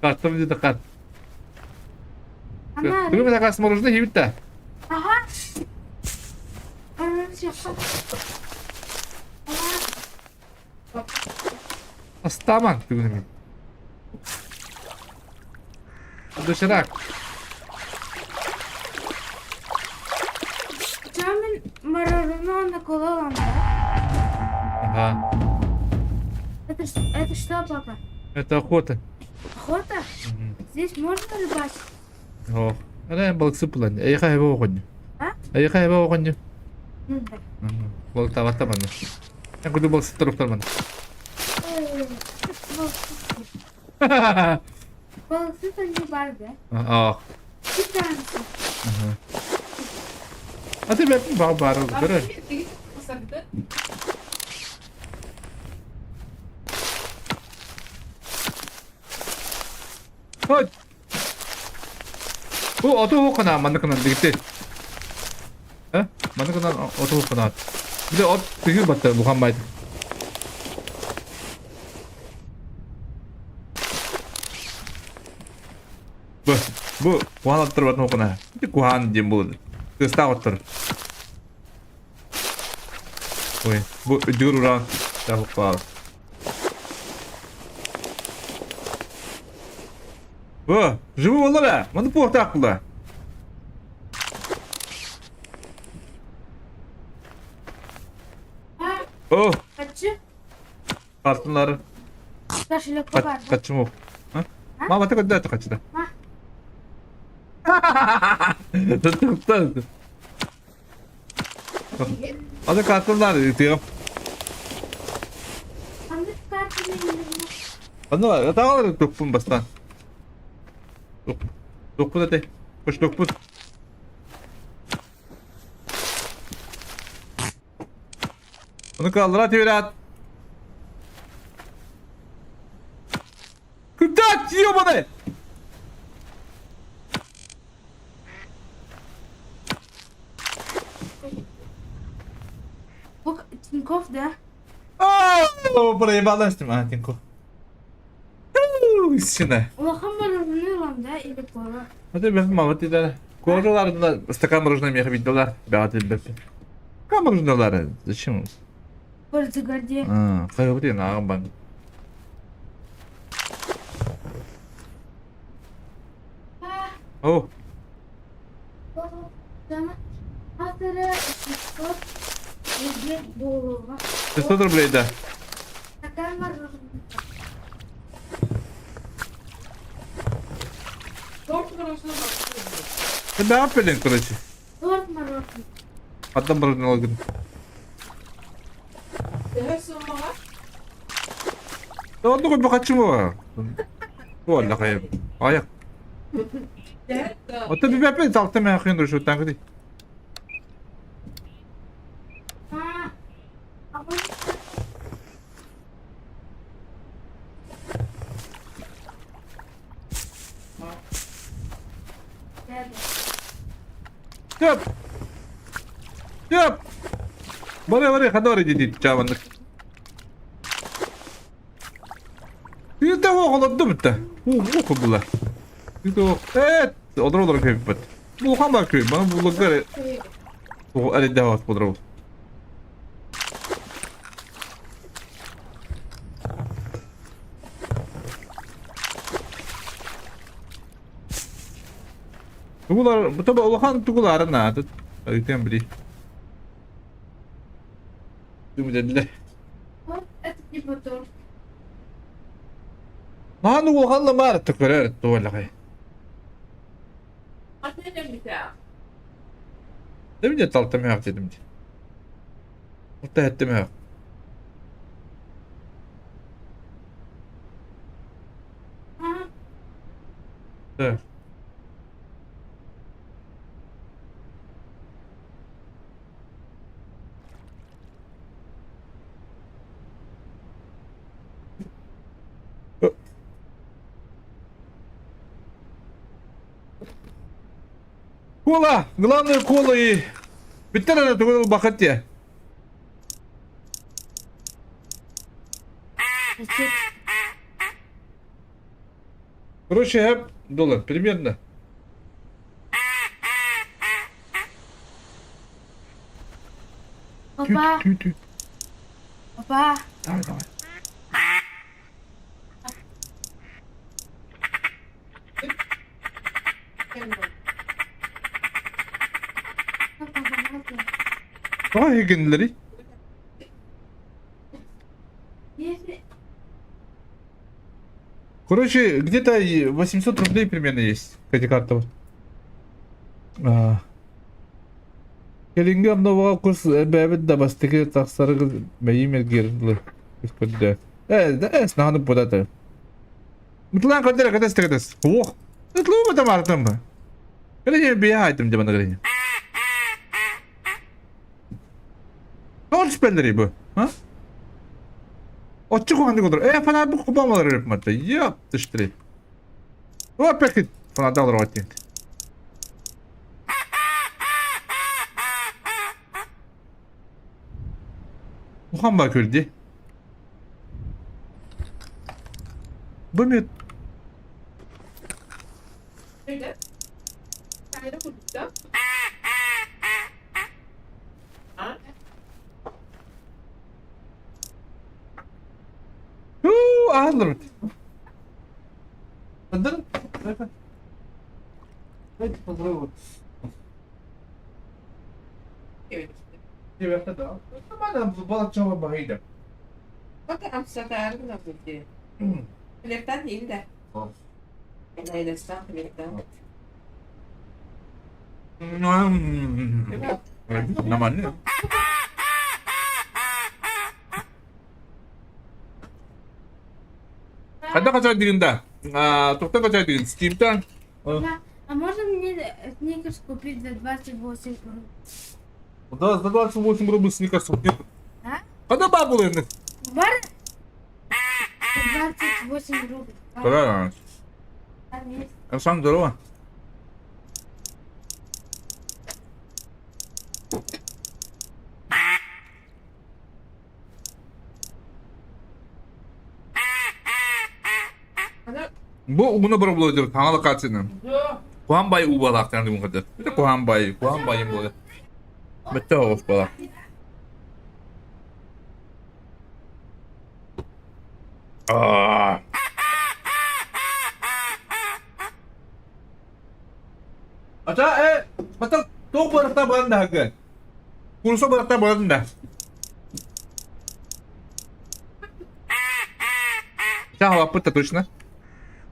Қаттым деді қат. Бүгін мен ағасы мороженое жейбіт та. Ага. Астаман бүгін мен. Доширак. Чамин мороженое накололам, да? Ага. Это что, папа? Это охота. Охота? Здесь можно рыбачить? О, Ана балыксы пулан. Эйха эбэ оҕонньу. А? Эйха эбэ оҕонньу. Ну да. Балыктаабатта манна. Эн курдук балыксыттар уктар манна. Балыксыт они бар, да? Ах. Китанцы. А ты бэп баар баар көрөр. Ой! Бу оту уһуккана маннык гынан дигити. Э? Маннык гынан оту уһуккана. Бile от тыгыр батта бухан байды. Бу бу куһаан оттор батын уһуккана. Ити куһаан диэн буолар. Тыастаах оттор. Ой, бу үрдүгэр ураан таһыппаал. О, живы буолла бэ! Маны пуохтаах була. О! Хаччы? Картынлары. Кошелек бар. Хаччым ол. Мама, ты куда ты хаччы да? Аны картынлар ытыам. Ханнык картаны Аны атаҕалар туппун бастаан. Туппун этэй. Хош туппун. Оны каллара тиверат. Куда ебаный? Тинькофф, да? О, проебалась а, Тинькофф. Истина. Улахан мороженое ылам, да, или кола? Это без мама ты да. Кожалар стакан мороженого меха видела. Да, ты бе. Стакан мороженого Зачем? Португалия. А, хайбы на бан. О. 600 рублей, да. Да, блин, короче. Торт мороженое. Одна мороженое. Оннук бакаччым Буолла хайа. Аяк. Ота бибэппин салта мэхин дуршуттан кыды. Сөп. Сөп. Бары бары хадары диди чабаннык. Үйде оҕолордо бүтэ. Уу курдулар. Үйде эт олор олор көйбүт. Улахан бар көй. Бана булугар эрэдэ бас болор. Тугулар, бу таба улахан тугулары наада. Ыйтан били. Түмүдэллэр. Это типа торт. Мааны улахан маар төкөрөр туолаҕай. Дemi de taltamıyor dedim. Hatta ettim ya. Evet. Кола! Главное кола и... Бүттэр эрэ тугу ылбахыт диэ. Короче, хэп доллар примерно. Папа. Папа. Давай, давай. Тоҕо эһигиннэрий? Короче, где-то 800 рублей примерно есть эти карта. Вот. А. Кэлиҥҥи обноваҕа кус эбээбит да бастакы тахсарыгар мэйиим эргиэрин ылар көрдө. Э, да, э, снаһаны путаты. Мытлаан көрдөрө кэтес кэтес. Ох, ытлуу тамаартым. Кэлин бия айтым дебана кэлин. Тоҕо түспэллэрий бу? А? Оччо куһаҕаннык олорор. Э, фонарь бу кубам олорор эпматта. Йоп, тыштыры. О, пекит. Фонарда олорор диэн. Ухан ба көрди. Бу мет. Huu, аһаллар. Хандан? Хлебтан değil de. Ailesinden хлебтан. Нормально. Ханна качай да? Тухтан качай дигин? Steam'тан. Да. А можно мне сникерс купить за 28 рублей? Да, за 28 рублей сникерс купить. А? Когда бабулы? Бар? За 28 рублей. Правильно. Там есть. Сам здорово. Бу угуна бар буолар деп таҥа локацияны. Куһаан бай уу буолаахтаан дим кырдыр. Это куһаан бай, куһаан байым буолар. Бэтте оҕус буолар. Аа. Ата э, бата туох барахта баран да хагы. Курса барахта баран да. Чаһалаппыт точно.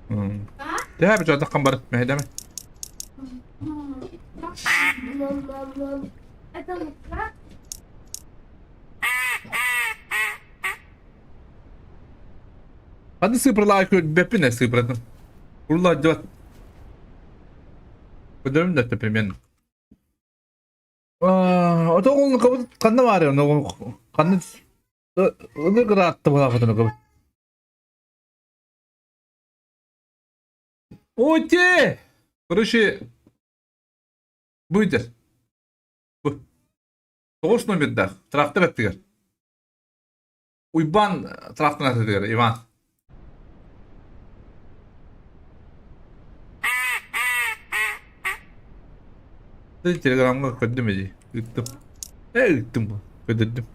Төһө бычатаххан бар мэһэдэмэ. Это мука? Ханны сыпырлаа көрбөппүн э сыпыратын. Курула дьот. Көдөрүм да примерно. Ото оҕолну кабыт ханна баар ханна ылы кыраатты буолаахытын кабыт. Оте! Короче, бу Бу. Тоҕус номердаах трактор аттыгар. Уйбаан трактор аттыгар Иван. Телеграмҥа көрдүм ити. Ыыттым. Э ыыттым бу. Көрдөрдүм.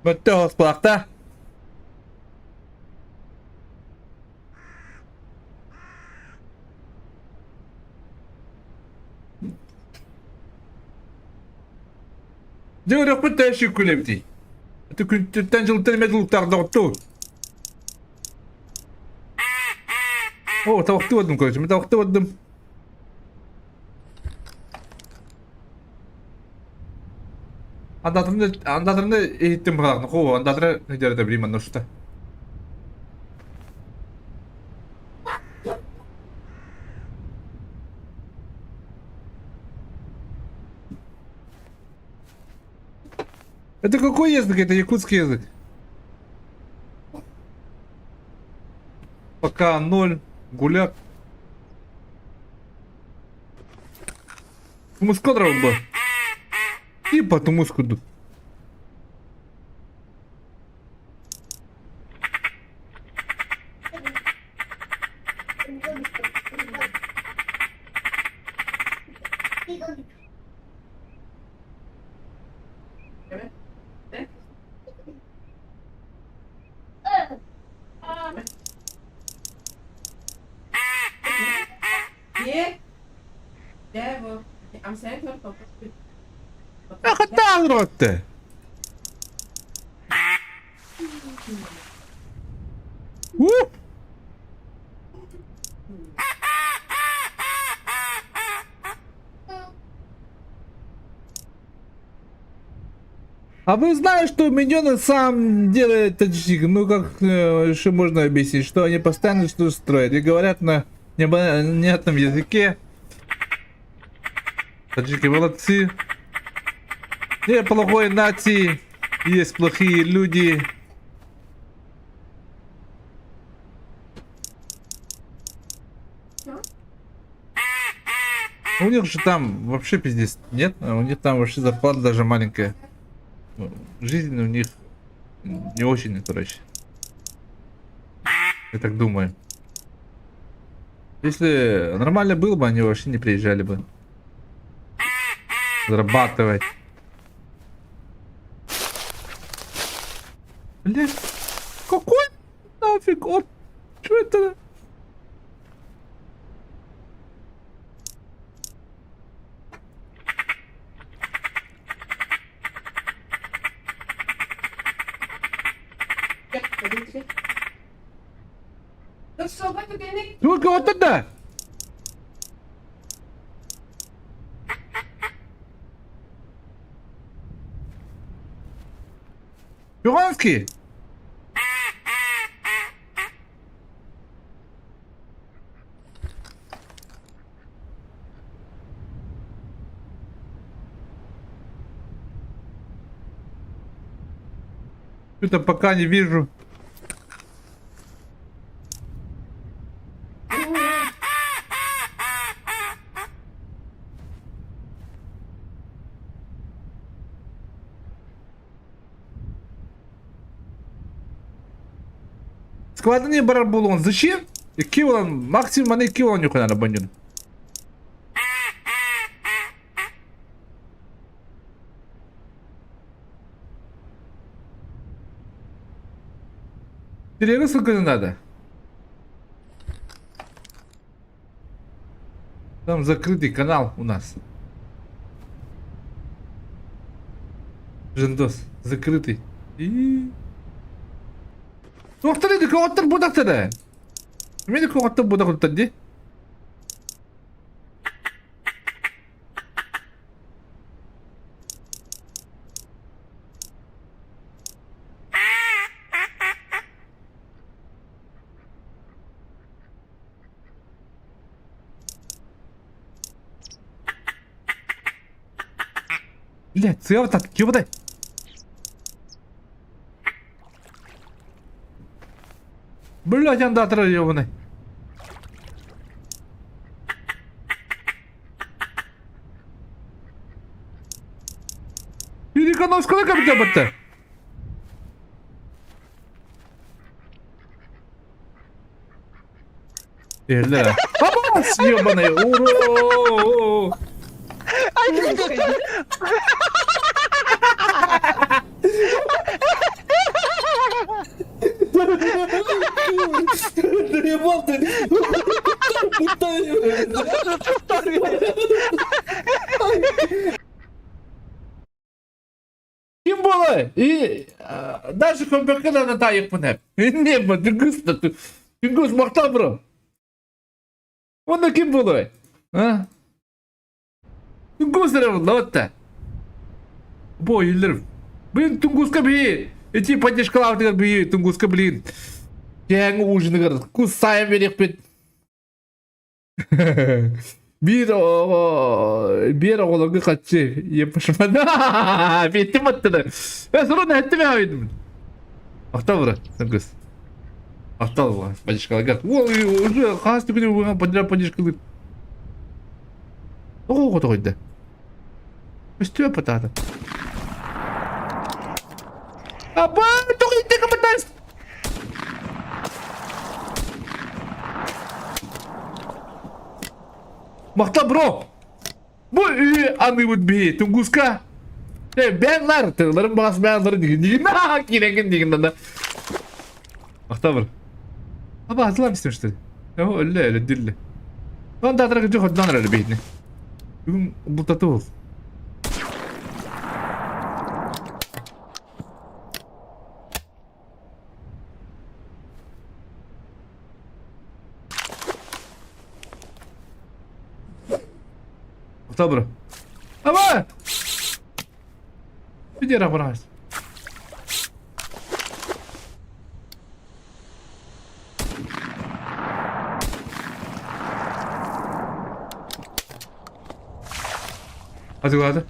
Мөттө хоспулахта. Дьэ өрөхпүт да шүкүлэбитий. Ити күнтүттэн жылтан эмэ дулуктаах доҕоттуу. О, тавахты бардым, короче, мен тавахты бардым. Андатырны, андатырны иһиттим быһалаахна, хоо, андатыры нидерде билим манна уста. Это какой язык? Это якутский язык. Пока ноль. Гуляк. Тумус квадрат Типа тумус куду. Хаттаа Уу! А вы знаете, что миньоны сам делает таджик? Ну как еще можно объяснить, что они постоянно что строят и говорят на непонятном языке. Таджики молодцы. Не плохой нации, есть плохие люди. У них же там вообще пиздец нет, у них там вообще зарплата даже маленькая. Жизнь у них не очень, короче. Я так думаю. Если нормально было бы, они вообще не приезжали бы. Зарабатывать. Блять, какой нафиг? Он... Что это? Только вот тогда! Юганский! Что-то пока не вижу. Складыны барар буолуон зачем? Икки буолан максимум маны икки буолан ньукунара бонньун. Телега сколько надо? Там закрытый канал у нас. Жендос, закрытый. И... Туохтар ди, көҕөттөр будахтара. Мени көҕөттөр будахтар ди. Блядь, сыа ёбатай. Блядь, андатра ёбаный. Переконовского как бытта. Эле. Абас, ёбаный, ура! Доебал ты! Ким буолай? И дальше көмпөккө да таайыкпын эп. Не бу түнгүс да түнгүс мактал бро. Онно ким буолуой? А? Тунгус эрэ булла отта. Бо иллер. Блин, Тунгуска би. Эти поддержкалаабытыгар би Тунгуска блин. Кээҥи ужиныгар кусайан биэриэхпит. Биир биир оҕолорго хаччы епашмана биэттим аттына. Э, сорон эттим аабидым. Ахтал бра, Тунгус. Ахтал поддержкаларгар. Уол уже хаас түгүнү подряд поддержкалыыр. Тоҕо оҕотоҕойда? Өстүө патаата. Аба, тоҕо итте капытаас! Махта бро! Бу үйү аныыбыт биһи Тунгуска. Э, бээн тылларын баҕас бээн дигин дигин киирэнген дигин да. Махта бро. Аба атылам истем что ли? О, өллө, өлө дилле. Он да дорога жок однан эрэ биһини. Бүгүн бултаты ол. Добро. Аба! Иди рабрась. Атылаата.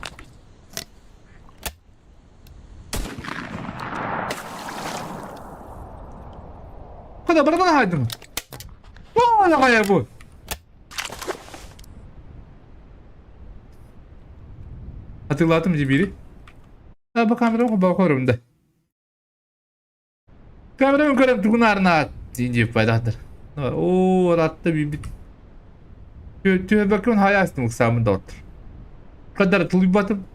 Куда барбан хаайдым? О, хайа бу. Атылаатым дии А бу камерам бу да. Камерам көрөм тугунаарнаат диин диэп пайдаатар. Оо, ыраатта бийбит. Түһэрбэккин хайаастым ыксаамын доҕоттор. Кадара тулуйбатым.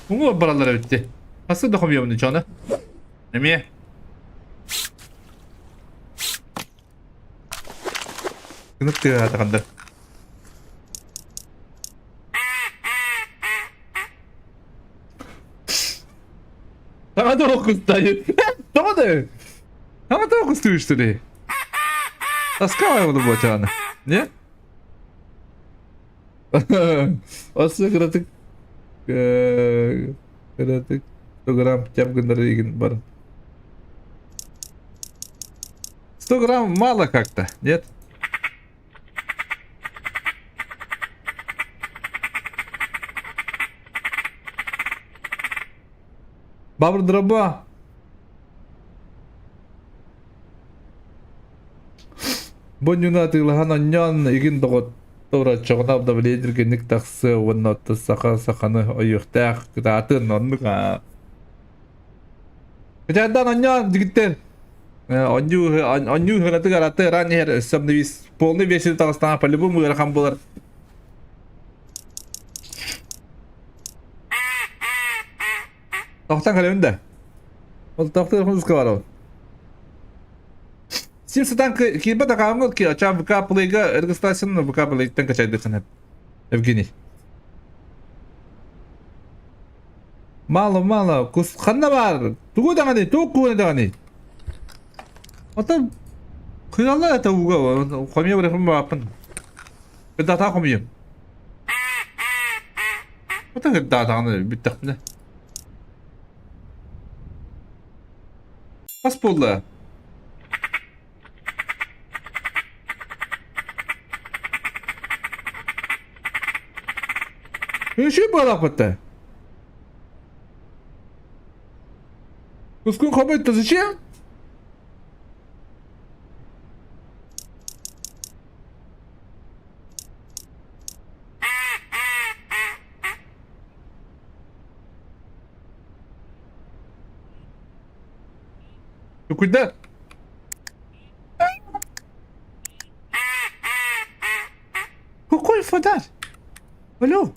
Уҥуор бараллар эбитти. Хасты да хомуйабын чоно. Эмиэ. Кынып тыаһаатахандар. Саҥа тоҕо кустайы? Тоҕо да? Саҥа тоҕо кустуйуштури? Таскавай буду буочааны. Не? Осы кыратык кыратык 100 грамм тем гыннары игин барын. 100 грамм мало как-то, нет? Бабр дроба. Бу атыылаһан онньоон игин доҕотторо чоҕуна обновление түргэнник тахсыа уонна отто саха саханы ойуохтаах кытаатын оннук аа. Кытаатан онньоон дигиттэр Онньуу онньуу ыһыратыгар аты ыран иһэр өссө обновис полный версия таҕыстаҕа по-любому ыарахан буолар. Тохтон кэлэбин да. Ол тохтон хунуска барабын. Сим сатан киирбэт акаамҥа ки ачаа ВК плейга регистрацияны ВК плейтен качайдыхын Евгений. Мало, мало. Кус ханна баар? Тугу даҕаны, туох кууна даҕаны? Оттон кыалла это ууга хомуйа барыахпын бааппын. Кырдаатаҕа хомуйуом. Оттон кырдаатаҕына бүттэхпинэ. Хас буолла? Үчүгэй буолаахпыт Кускун хомуйта зачем? Ну куда? Какой фонарь? Алло?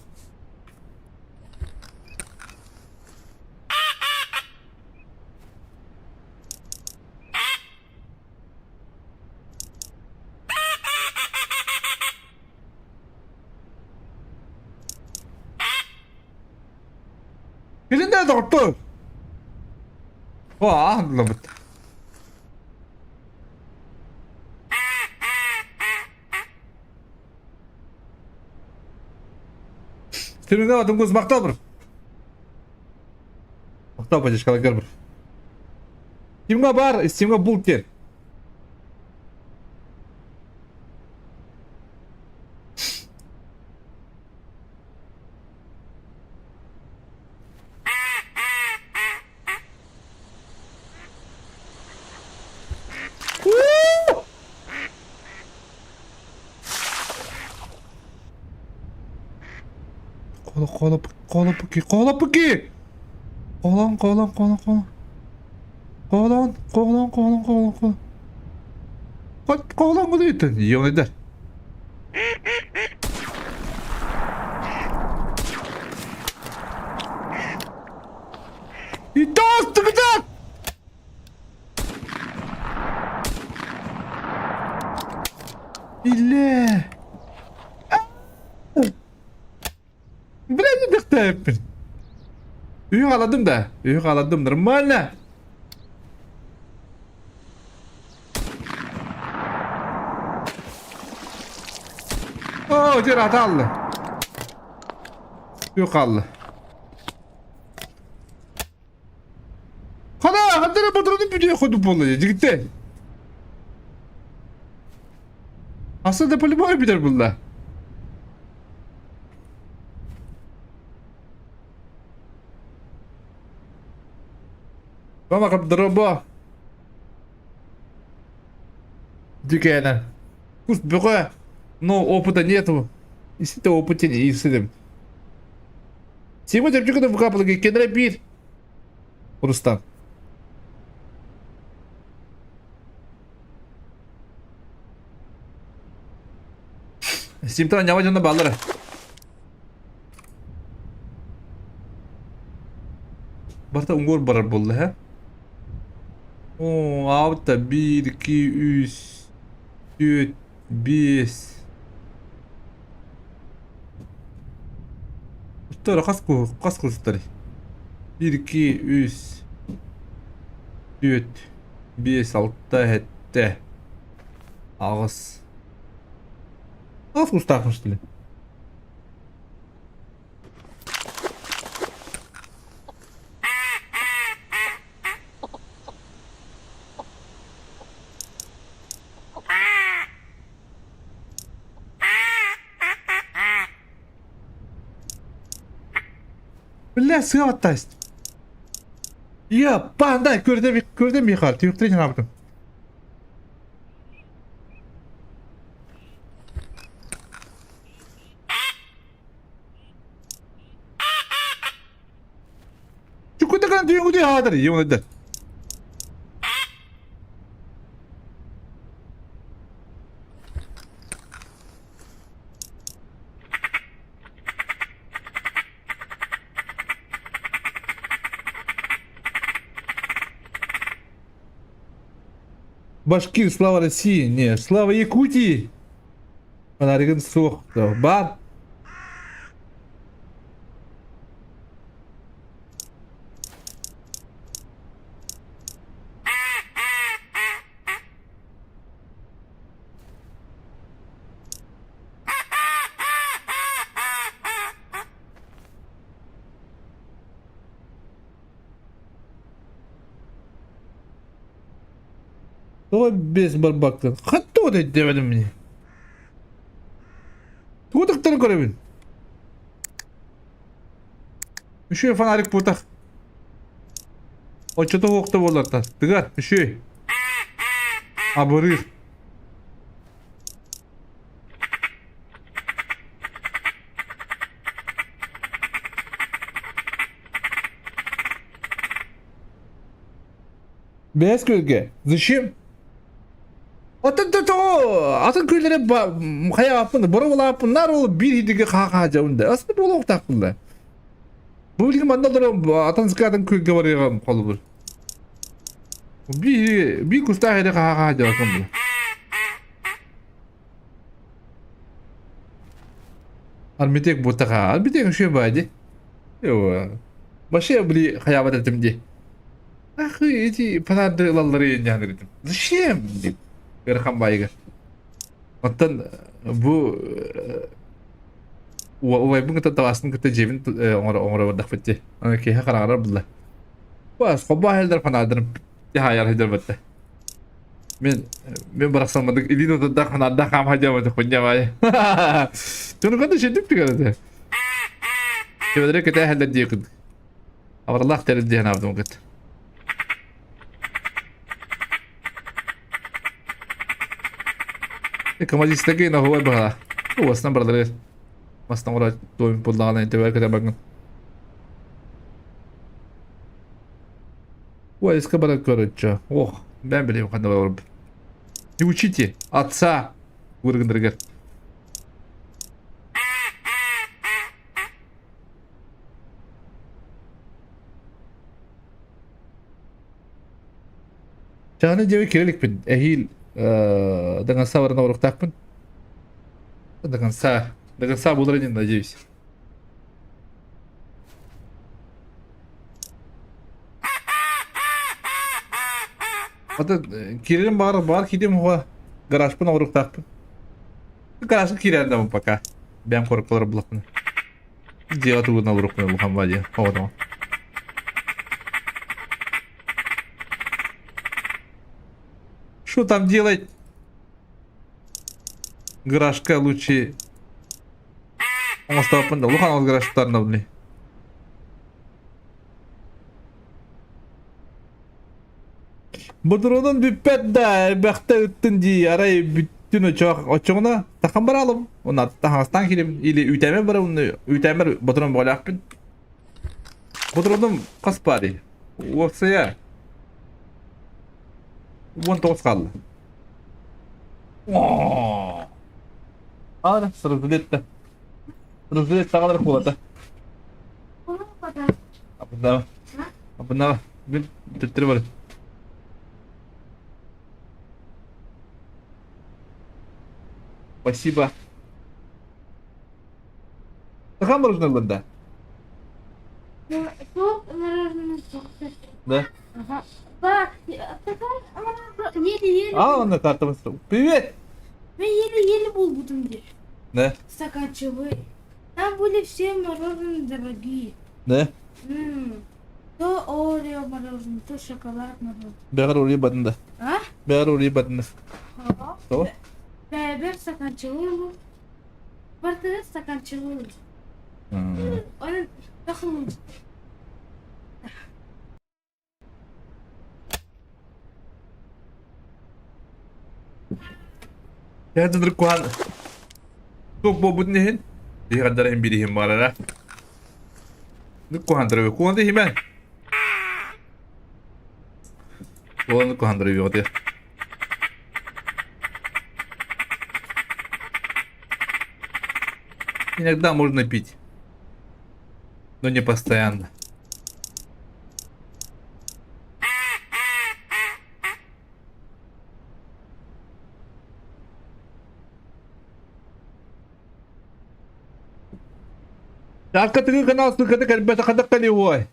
Билиннэ доҕоттор! О, аһыллыбыт. Стримҥэ отуҥ махтал бір. Махтал поддержкаларгар бір. Стимҥа бар, Стимҥа бул диэн. Колопуки, колопуки! Колон, колон, колон, колон. Колон, колон, колон, колон, колон. Колон кудуйтun? Йонайдар. Идоостугдат! Иллээ! Блядь, дэхтээппин. Үйү халадым да. Үйү халадым. Нормально. Оо, дьэ атаалла. Үй хаалла. Хана, хандара патроны бүтүө ходуп буолла дии, дьигиттэ. Аса да по-любому бүтэр булла. Мама дорабо. Дикэна. Кус бөҕө. Но опыта нету. Если ты опыте не исследуем. Сима чэпчэки выкапылыгы кенре биир. Рустам. Симтан ньаба дьоно бааллара. Барыта уҥуор барар буолла һэ. Оо, аабыта биир, икки, үс, түөрт, биэс. Устара хас хас кустарый? Биир, икки, үс, түөрт, биэс, алта, сэттэ, аҕыс. Хас кустаахпын что ли? Бля, сыа баттасть. Я, панда, көрдө көрдө Михаил, түһүктэрин санаабытым. Чукутакан түйүнгүтүй хаатар, йымынайдар. Башкир, слава России, не, слава Якутии! Фонаригын суох, бар. Тоҕо бес барбаккын? Хатта вот өйдөөбөтүм мини. Тугу тыктарын көрөбүн? Үшүй фонарик путах. Оччото уохта буоллартан. Тыгар, үшүй. Абырыыр. Бэс күөлгэ. Зачем? Атын да тоҕо атын күөллэри хайааппын, боруобалааппын, наар ол биир идиги хаа-хаа дьабын да. Аслы буолуохтаахпын да. Бу билигин манна олорон атын атын күөлгэ барыаҕым холобур. Биир биир кустаах эрэ хаа-хаа дьабакын бу. Армитек бутаха. Армитек вообще бади. Вообще били хаябат этим ди. Ах, эти фонарды ылаллары инньэһэн Зачем? дип ыарахан баайыгар. Оттон бу убайбын кытта табаасын кытта дьиэбин оҥоро бардахпыт дии. Аны киһи хараҥарар булла. Бас, хоббо аһылдар фонардарын хаайар сылдьар Мен мен барахсаммадык илиин отурдаах фонардаах хаама дьамматых бунньамай. Дьону кытта шүдүк түгэрэтэ. Кебедere кэтээһэллэр дии кыт. Абаралаах тэрил диэн аабытым кыт. Коммунистаги наһуай баһа. Уосна бардары. Мастан ора туойун пуллаҕана интебер кете багын. Ой, бара короче. Ох, бен билим ханна барып. Не учите отца выргындыргар. Чааны дьиэбэ киирэ иликпин. Эһиил Дагансаа баран оруктаахпын. Дагансаа. Дагансаа буолар диэн надеюсь. Ата киирэрим баар баар киирдим уһа гаражпын оруктаахпын. Гаражка киирэн да пока. Бэйэм куоракка буллахпына. Дьиэҕэ тугунан олоруохпун улахан баа диэн оҕотоҕо. Что там делать? Гаражка лучше оҥостооппун да улахан ол гаражтарына блин. Ботуруонун бүппэт да, элбэхтэ ыттын дии, арай бүттүн очоох оччоҕуна тахан баралым. Уна таһаҕастаан киирим или үүтээмэр барабын, үүтээмэр ботуруон бөҕөлөөхпүн. Ботуруонум хас баарый? Уопсайа 19 хаалла. Ана, сырдылетта. Сырдылетта аҕалар куолата. Абыннаба. Абыннаба. Бил төттөрү бар. Спасибо. Сахан мороженое да? Да. Еле-еле. А, он на карту Привет! Мы еле-еле булбутум диир. Да? Стаканчевый. Там были все мороженые дорогие. Да? М, То Орео мороженое, то шоколад мороженое. Бэҕэр улуй батында. А? Бэҕэр улуй батында. То? Бэбэр стаканчевый Бартыгар стаканчевый. Он тахлы. Ядыр куһан туох буолбутун иһин иһигэр иһин бириһин барара. Куһан куһан иһимэ. Куһан куһан Иногда можно пить, но не постоянно. Чааскатыгы канал ссылката кэлбэтэ хадак кэлиой.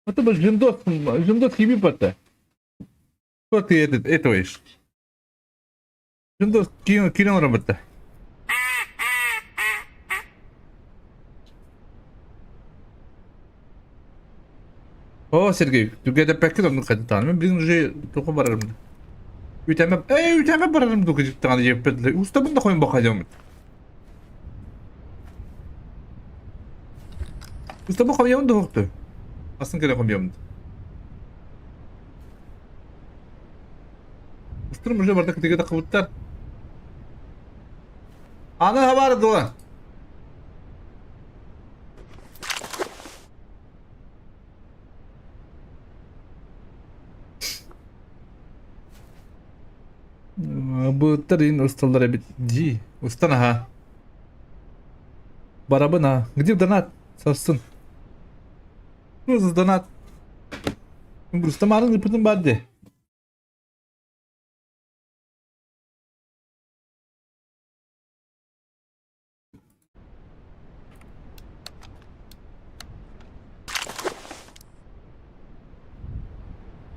Это бы жиндос, жиндос хиби пата. Что ты этот, этоешь? Жиндос кино, кино работа. О, Сергей, түгэдэппэккин оннук хатытаан. Мин билигин уже туха барарым. Үтэмэ, эй, үтэмэ барарым дука життаҕана диэппэт. Устабын да хойун бахадьаммыт. Устабын хомуйабын да уһукту. Астын кэлэ хомуйабын. Устурум уже барда кытыга тахыбыттар. Аны хабар дуо? Быттар ин усталлар эбит дии. Устан аха. Барабын а. Где донат? Сарсын. Что за донат? Рустамарын ыпытын бар де.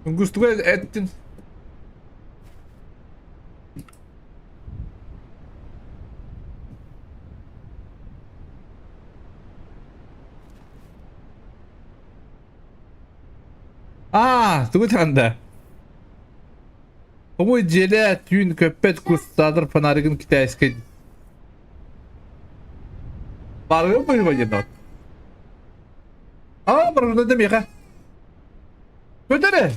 Густуга эттин. Аа, тугу танда? Хомуй дьиэлээ түүн көппөт кустаатар фонаригын китайскай Барыгын быһыма Аа, барыгын да миэхэ. Көтөрө!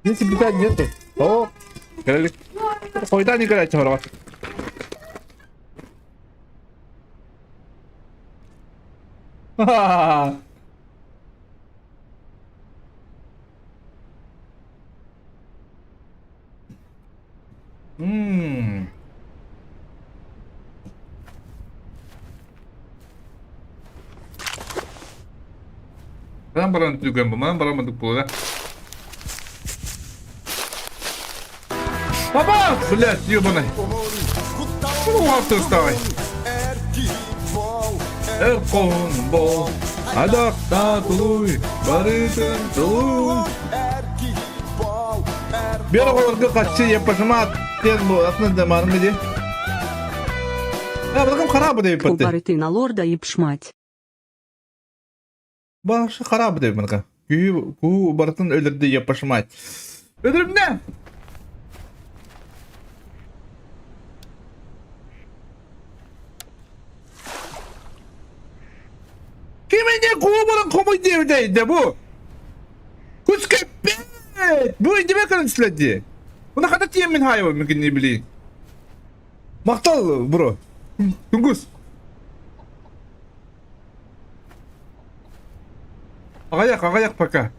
Здесь беда нету. О, Хойда не играйте, хорват. Ха-ха-ха. Ммм. Манан баран түгэн бу, манан барамадык буолла. Папа! Блядь, ебаный. Ну, вставай. Эр хоһун бол, адакта тулуй, барытын тулуй. Бер оҕолорго хаччы епашымаат диэн бу атын да маарыҥҥа дии. Э, быдакым хараабы диэбиппэт. Убары на лорда и пшмать. Башы хараабы диэбит маныка. Күү куу барытын өлөрдө епашымаат. Өлөрүмнэ! диэбитэ да бу? Кус кэппит! Бу идибэ көрөн түстүлэр дии. Уна хата тиэммин хаайабын мин кинини билии. Махтал, бро. Тунгус. Аҕыйах, аҕыйах пока.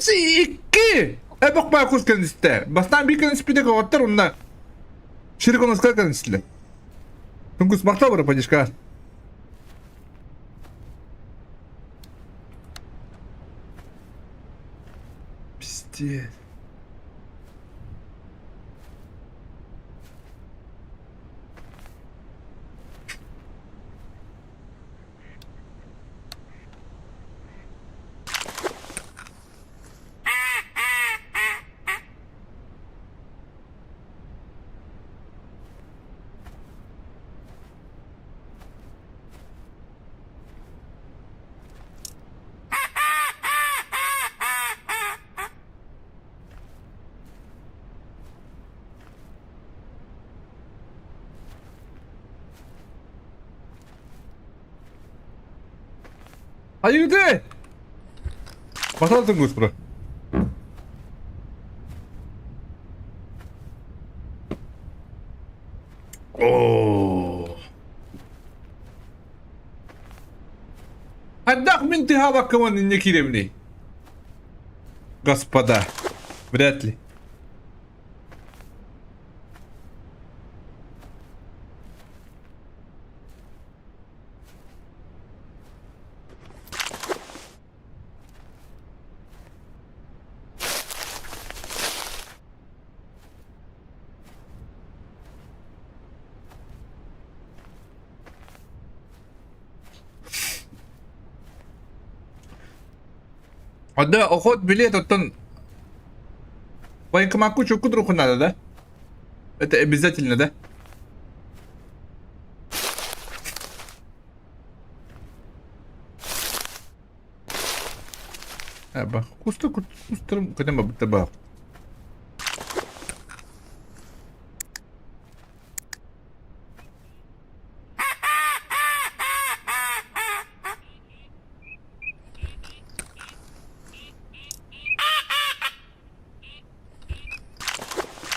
Икки! Эбэх баа кус кэннистэ. Бастаан биир кэнниспитэ көҕөттөр онно ширик оноска кэннистилэр. Тунгус махтал бро, поддержка. Пиздец. Айыыды! Батал тунгус бро. Оо. Хайдах мин тыһаабаккабын инньэ киирэбиний? Господа, вряд ли. Одна охот билет оттон военкоматку чукку другу надо, да? Это обязательно, да? Кусту кустарым көтөн бабытта баар.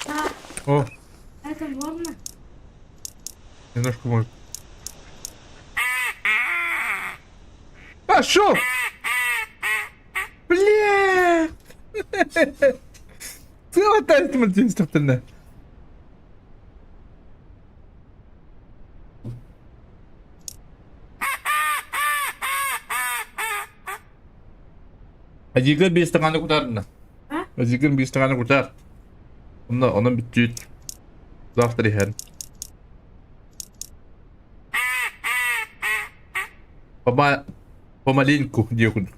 А, О, это можно? немножко может. Пошел! Бля! Целый тайт мультинструктурно. Азигын биэс стаканы кутарына. А? Азигын биэс стаканы кутар. Онно онон бүттүүт. Завтра иһэн. Пома... Помаленьку диэхун.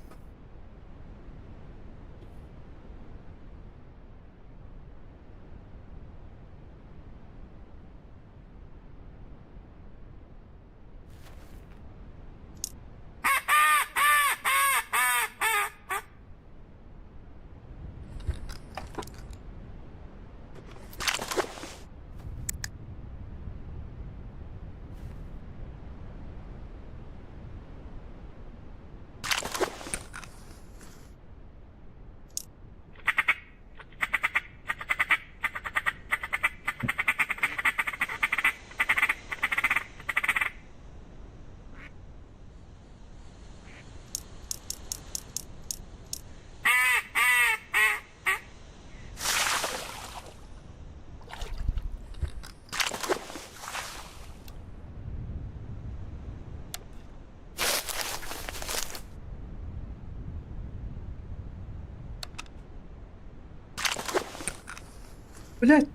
Блядь.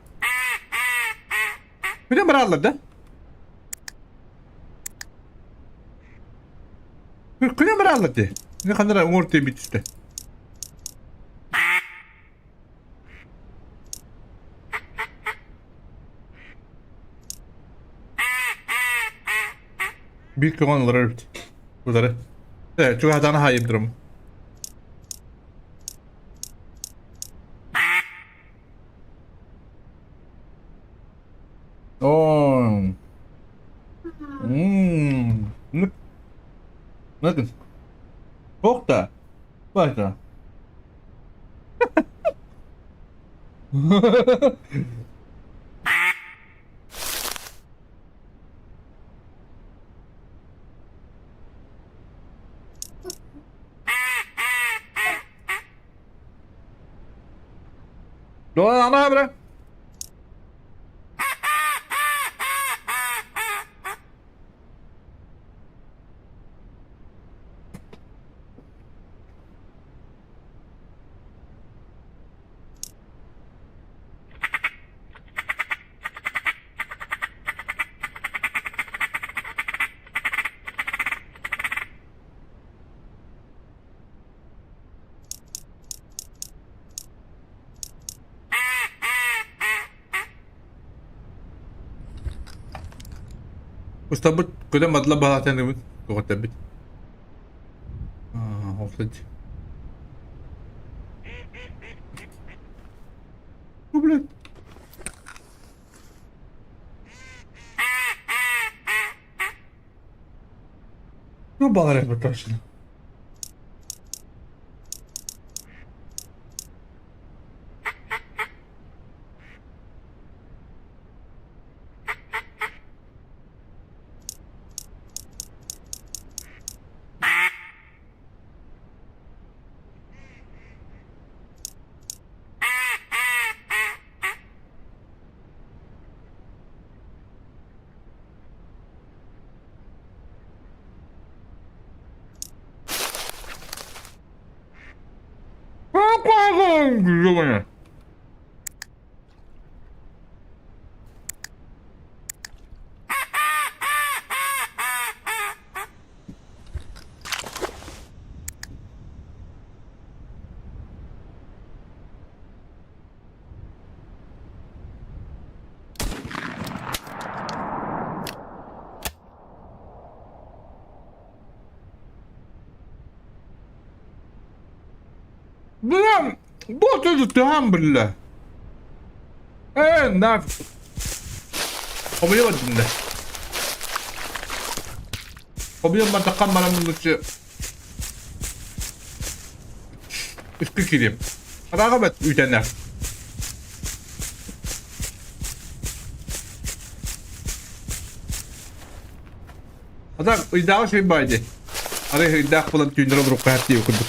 Билэн барааллар да? Күнэн барааллар дии. Не ханара уҥуор тиийбит түстэ. Биир көҕөн ылар эбит. Удары. Э, чугаһатааны хаайым Оо. Bakın. Çok da. Başla. Dolan ana bre. Устабыт көтөн бадла баһаатаныбыт көҕүттэбит. Офлет. Бу блядь. Ну балар эбит точно. Ёбаня. Бля, вот это там, бля. Э, нафиг. Хомуйа бардым да. Хомуйа бардахха баран лучше үскү кириэм. Араҕа бэт үүтэнэ. Ата ыйдааҕы шей баай дии. Арай ыйдаах буолан түүннэр олорукка хаттыы курдук.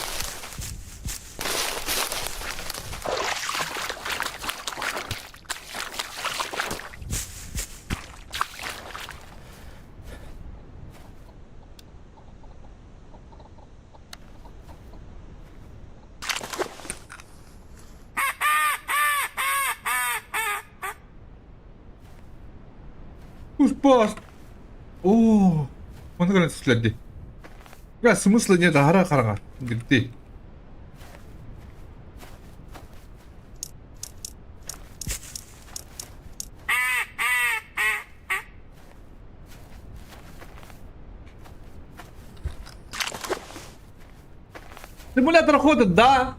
Успас. Оо, маны көрөн түстүлэр дии. Бля, смысла нет, аһара хараҥа. Дикти. Симулятор хода, да.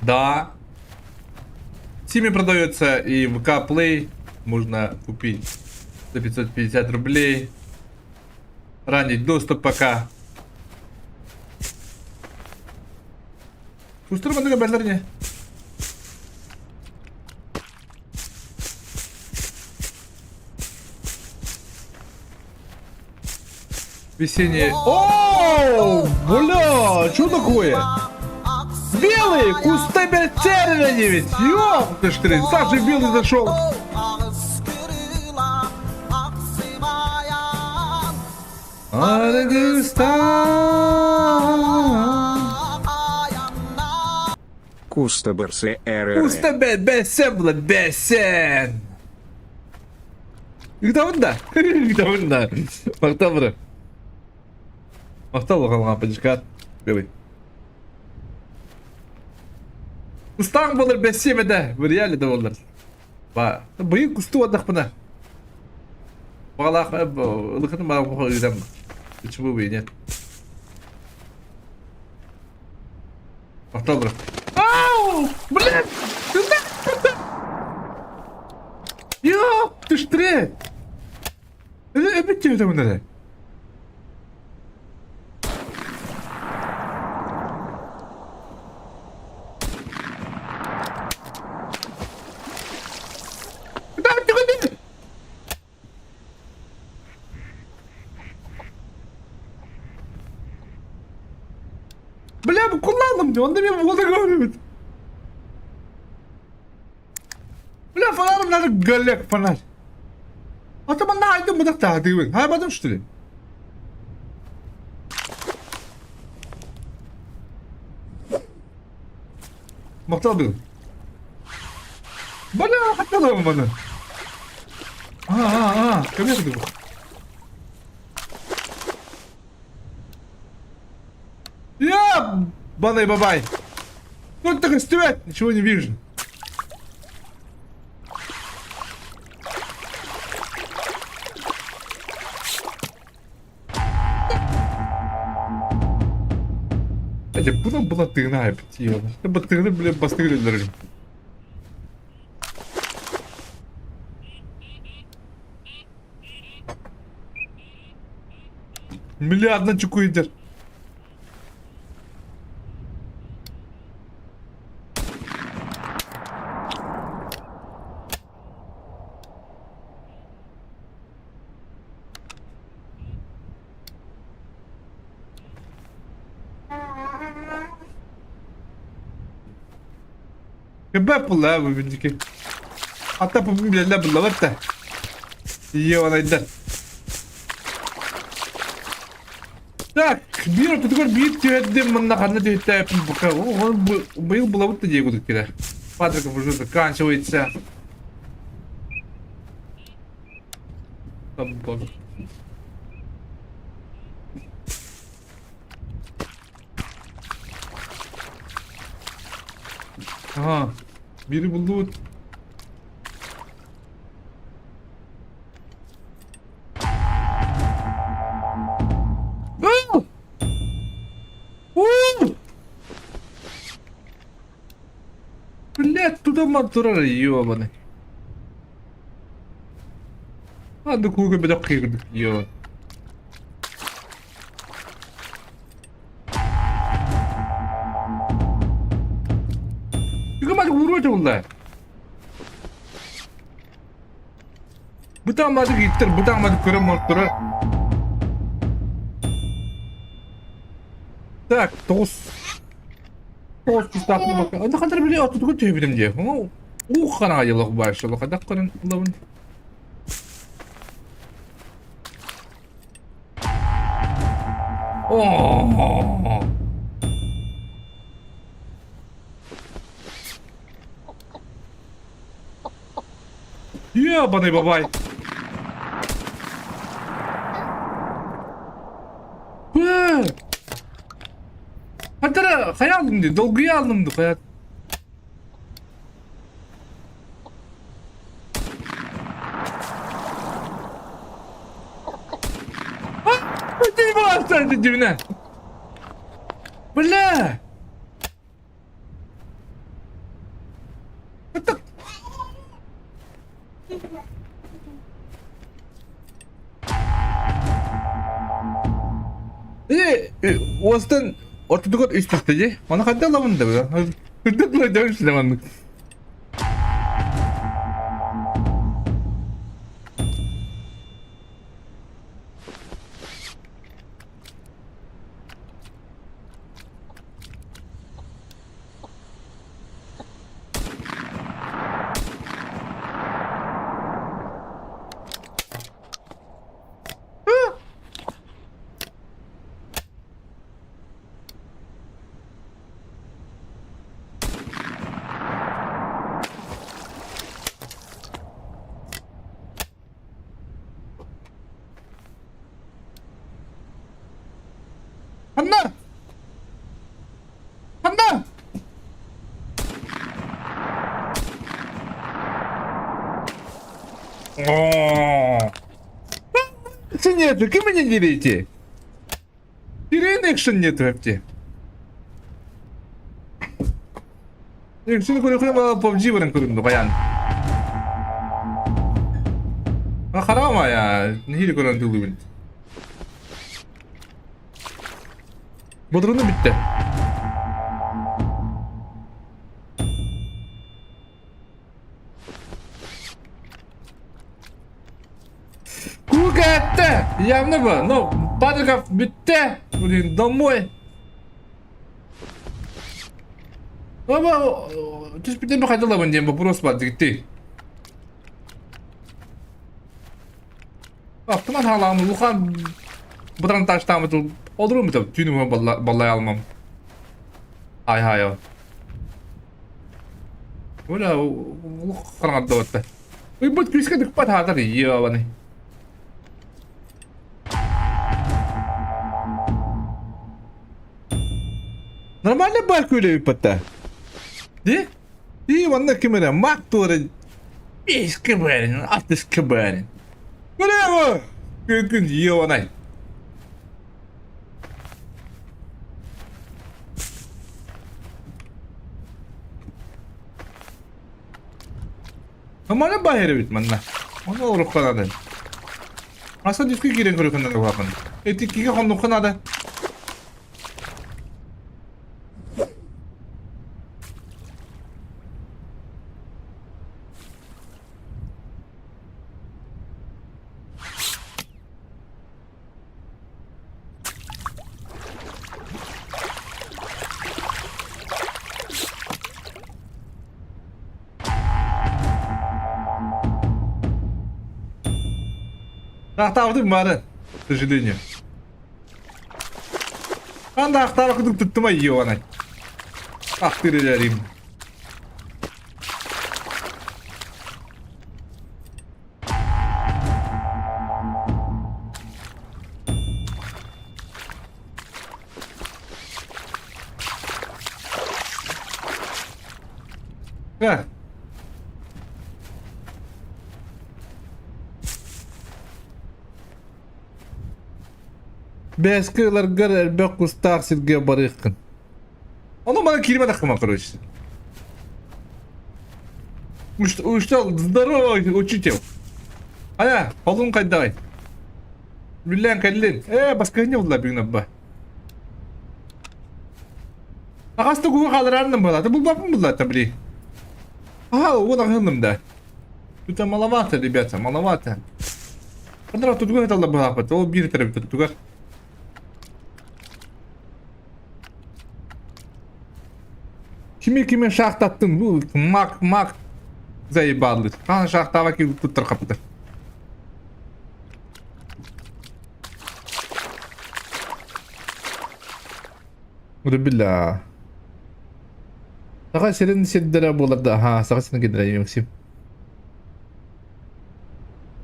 Да. В Steam продается и в VK Play можно купить за 550 рублей. Ранний доступ пока. Кустур манныга бэллэр не. Весеннее. О, бля, что такое? Белый, кусты ведь, ёп ты ж ты, Саша белый зашел. Куста берсе РР. Куста бесен була бесен. Ыытабын да? Ыытабын да? Махтал бро. Махтал улахан поддержка. Белый. Кустаң болар бәсем эдэ. В реале да болар. Ба, быйыл кусту адахпына. Бағалақ ылықын баға ыытам. Почему бы и нет? Махтал бро. Ау! Блин! Йоо, ты ж тре! Эбит тебе там надо. Бля, бу kullandım diyor. Onda bir буолда көрүбүт. Бля, фонарым надо галек фонарь. А то манна айдым быдак таатыыбын. Хайбадым что ли? Махтал был. Бля, хотела маны. А, а, а, кемер бу. Я, банай бабай. Ну так растевать, ничего не вижу. Эти буна была тыгна, птица. Тыгны, бля, бастыгны, Миллиардно чукуйдер. Кебеп була бу бидики. Ата бу биле була батта. Йонайдар. Так, биир ортотугар биир түһэрдим манна ханна түһүттээппин пока. Быйыл булабыт да диye кудук кирэ. Патриков уже заканчивается. Табак. Ага, бири булдубут. Блядь, туда турар, ёбаный. Аны кууга бөдөх кыйгырдык, ёбан. 이거 맞아 우르르 올라. Бытаан мадык иттер, бытаан мадык көрөн мортура. Так, тоҕус тоҕус кустаах бакка. Анда хантар били ортотугар түһэбитим дии. Уу хараҥа дьылах баайшылы хадах көрөн ылабын. Оо. Ебаный бабай. Э! Хантара хайа алдым дии, долгуйа алдым дуу, хайа. Дивне. Бля! Это... Э, уостан ортотугар үс түстэ дии. Ону хайда ылабын да бу? Үрдүк ылайдабын силэ маннык. Ханна! Ханна! О! Нету, кем меня делите? Ирина экшен нету вообще. Экшен көрөхүнэ бала PUBG баран көрүндү каян. Харама я, нэһиилэ көрөн тылыбын. Бодрону бүттэ. Кугатта! Явно бы, ну, Патриков бүттэ. Блин, домой. Ама түспүтэн хайдалабын диэн вопрос бар дигитти. Автомат хаалаам улахан бытаран таштаамыт олорум битэ түүнү баллай алмам. Ай хай. Оля улух хараҥардабатта. Ыйбыт күүскэ тыкпат хаатар ебаный. Нормально бар күлэбиппатта. Ди? И манна ким эрэ мак туора бес кыбарын, алтыс кыбарын. Браво! Күн ебаный. Нормально баһыр эбит манна. Оны олорукка надо. Аса дискэ киирэн көрүөххэ надо улахан. Этиккигэ хоннукка надо. Ахтаабытым бары, к сожалению. Анда ахтаабы кудук туттум ай ебаный. Ахтыр элэрим. Э. Бээски ыларгар элбэх кустаах сиргэ барыаххын. Ону маны киирбэтэххин короче. Ушел, здорово, учитель. Ая, холун хайдагай. Бүллээн кэллин. Э, баскыһынньа булла бүгүн абба. Аҕаста куһу хаалараарным буолаата. Булбаппын буллаата, били. Ага, вот аҕыһынным да. Тут маловато, ребята, маловато. Ханара тутугар эталла быһааппыт. Ол биир этэр эбит тутугар. Кими кими шахтаттын бу мак мак заебалды. Хан шахтаба ки туттар капты. Бля. Саха сирин сирдэрэ буолар да, аха, саха сирин киирдэрэ Максим.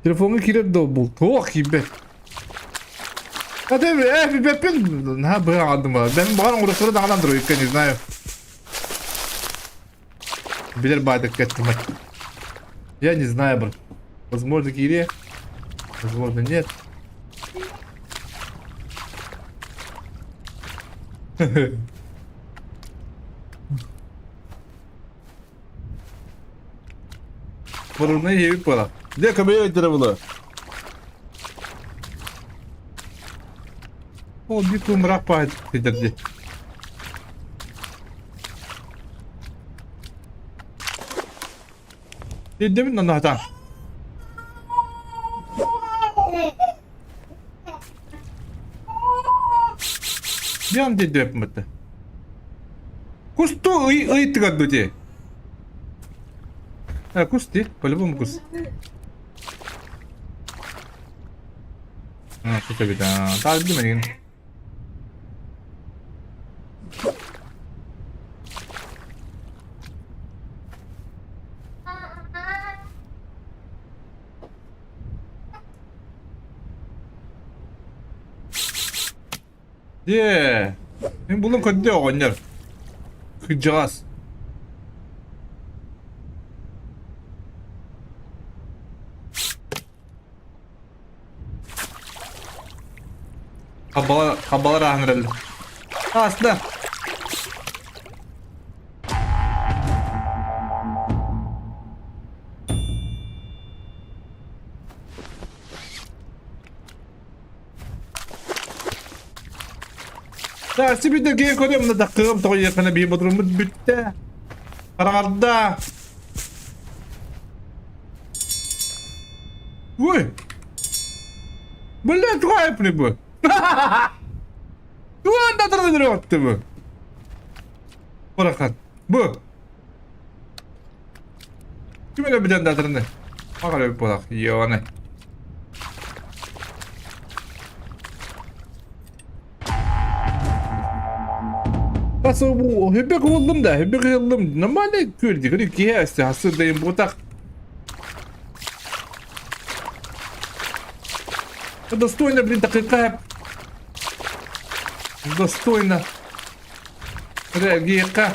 Телефоҥҥа киирэр да бул. Туох киирбэт. А ты, э, бэппин, на быһаҕадым. Бэн баҕар оҥорохторо даҕаны андроидка, не знаю. Билэр баайдык кэттим. Я не знаю, брат. Возможно, киириэ. Возможно, нет. Бурунна иһиэбит буола. Дьэ, көмөйө өйдөрө булу. Ол биир кумураах баай сидэрди. Тиэрдэбин онно хатаан. Диан тиэрдэбэппин батта. Кусту ый ыйыттыгар ду ти. А, кус ти, по-любому кус. А, кус эбит, а, таардым эҥин. Дьэ, мин булан көрдө оҕонньор. Кырдьаҕас. Хаббалар, хаббалар ааһан эрэллэр. Ааста. Тахси бүтэ киһи көрөм да тахтыгым тоҕо иэххэнэ биир ботуруммут бүттэ. Хараҥарда. Ой! Бля, туга айыпны бу? Туга да тұрды бу? Барахан. Бу. Ким эле бүтэн датырны? Ага өлүп болақ. Йоны. Nasıl bu hübbe kıldım da hübbe kıldım. Normalde kürdü. Kırık ki heste hasırdayım bu tak. Достойно, блин, дакыйка. Достойно. Реагиека.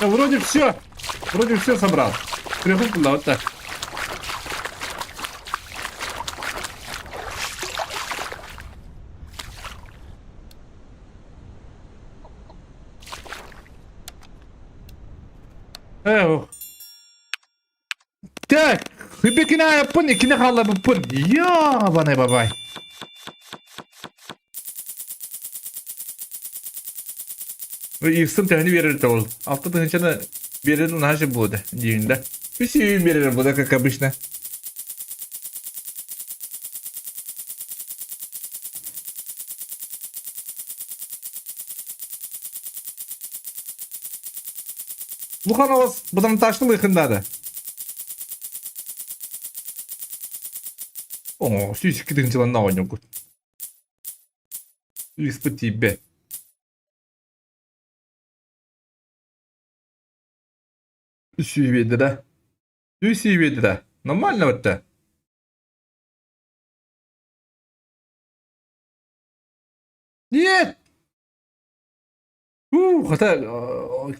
Да, вроде все. Вроде все собрал. Прихуп, да, вот так. Эх. Так, хыбекина япын, икини хаалларбыппын. Ёбаный бабай. Ыйыстым төһөнү биэрэр да ол. Алта тыһыынчаны биэрэр наһаа сөп буолуо этэ диибин да. Үс сүүһүн биэрэр буолуо как обычно. Лухан оҕус бытантаашты лыхындаады. Оо, 102 тыһыынчаланна оонньугут. Ыыспыт тиийбэт. Үс биэрдэ да. Үс биэрдэ да. Нормально бытта. Нет! Уу, хата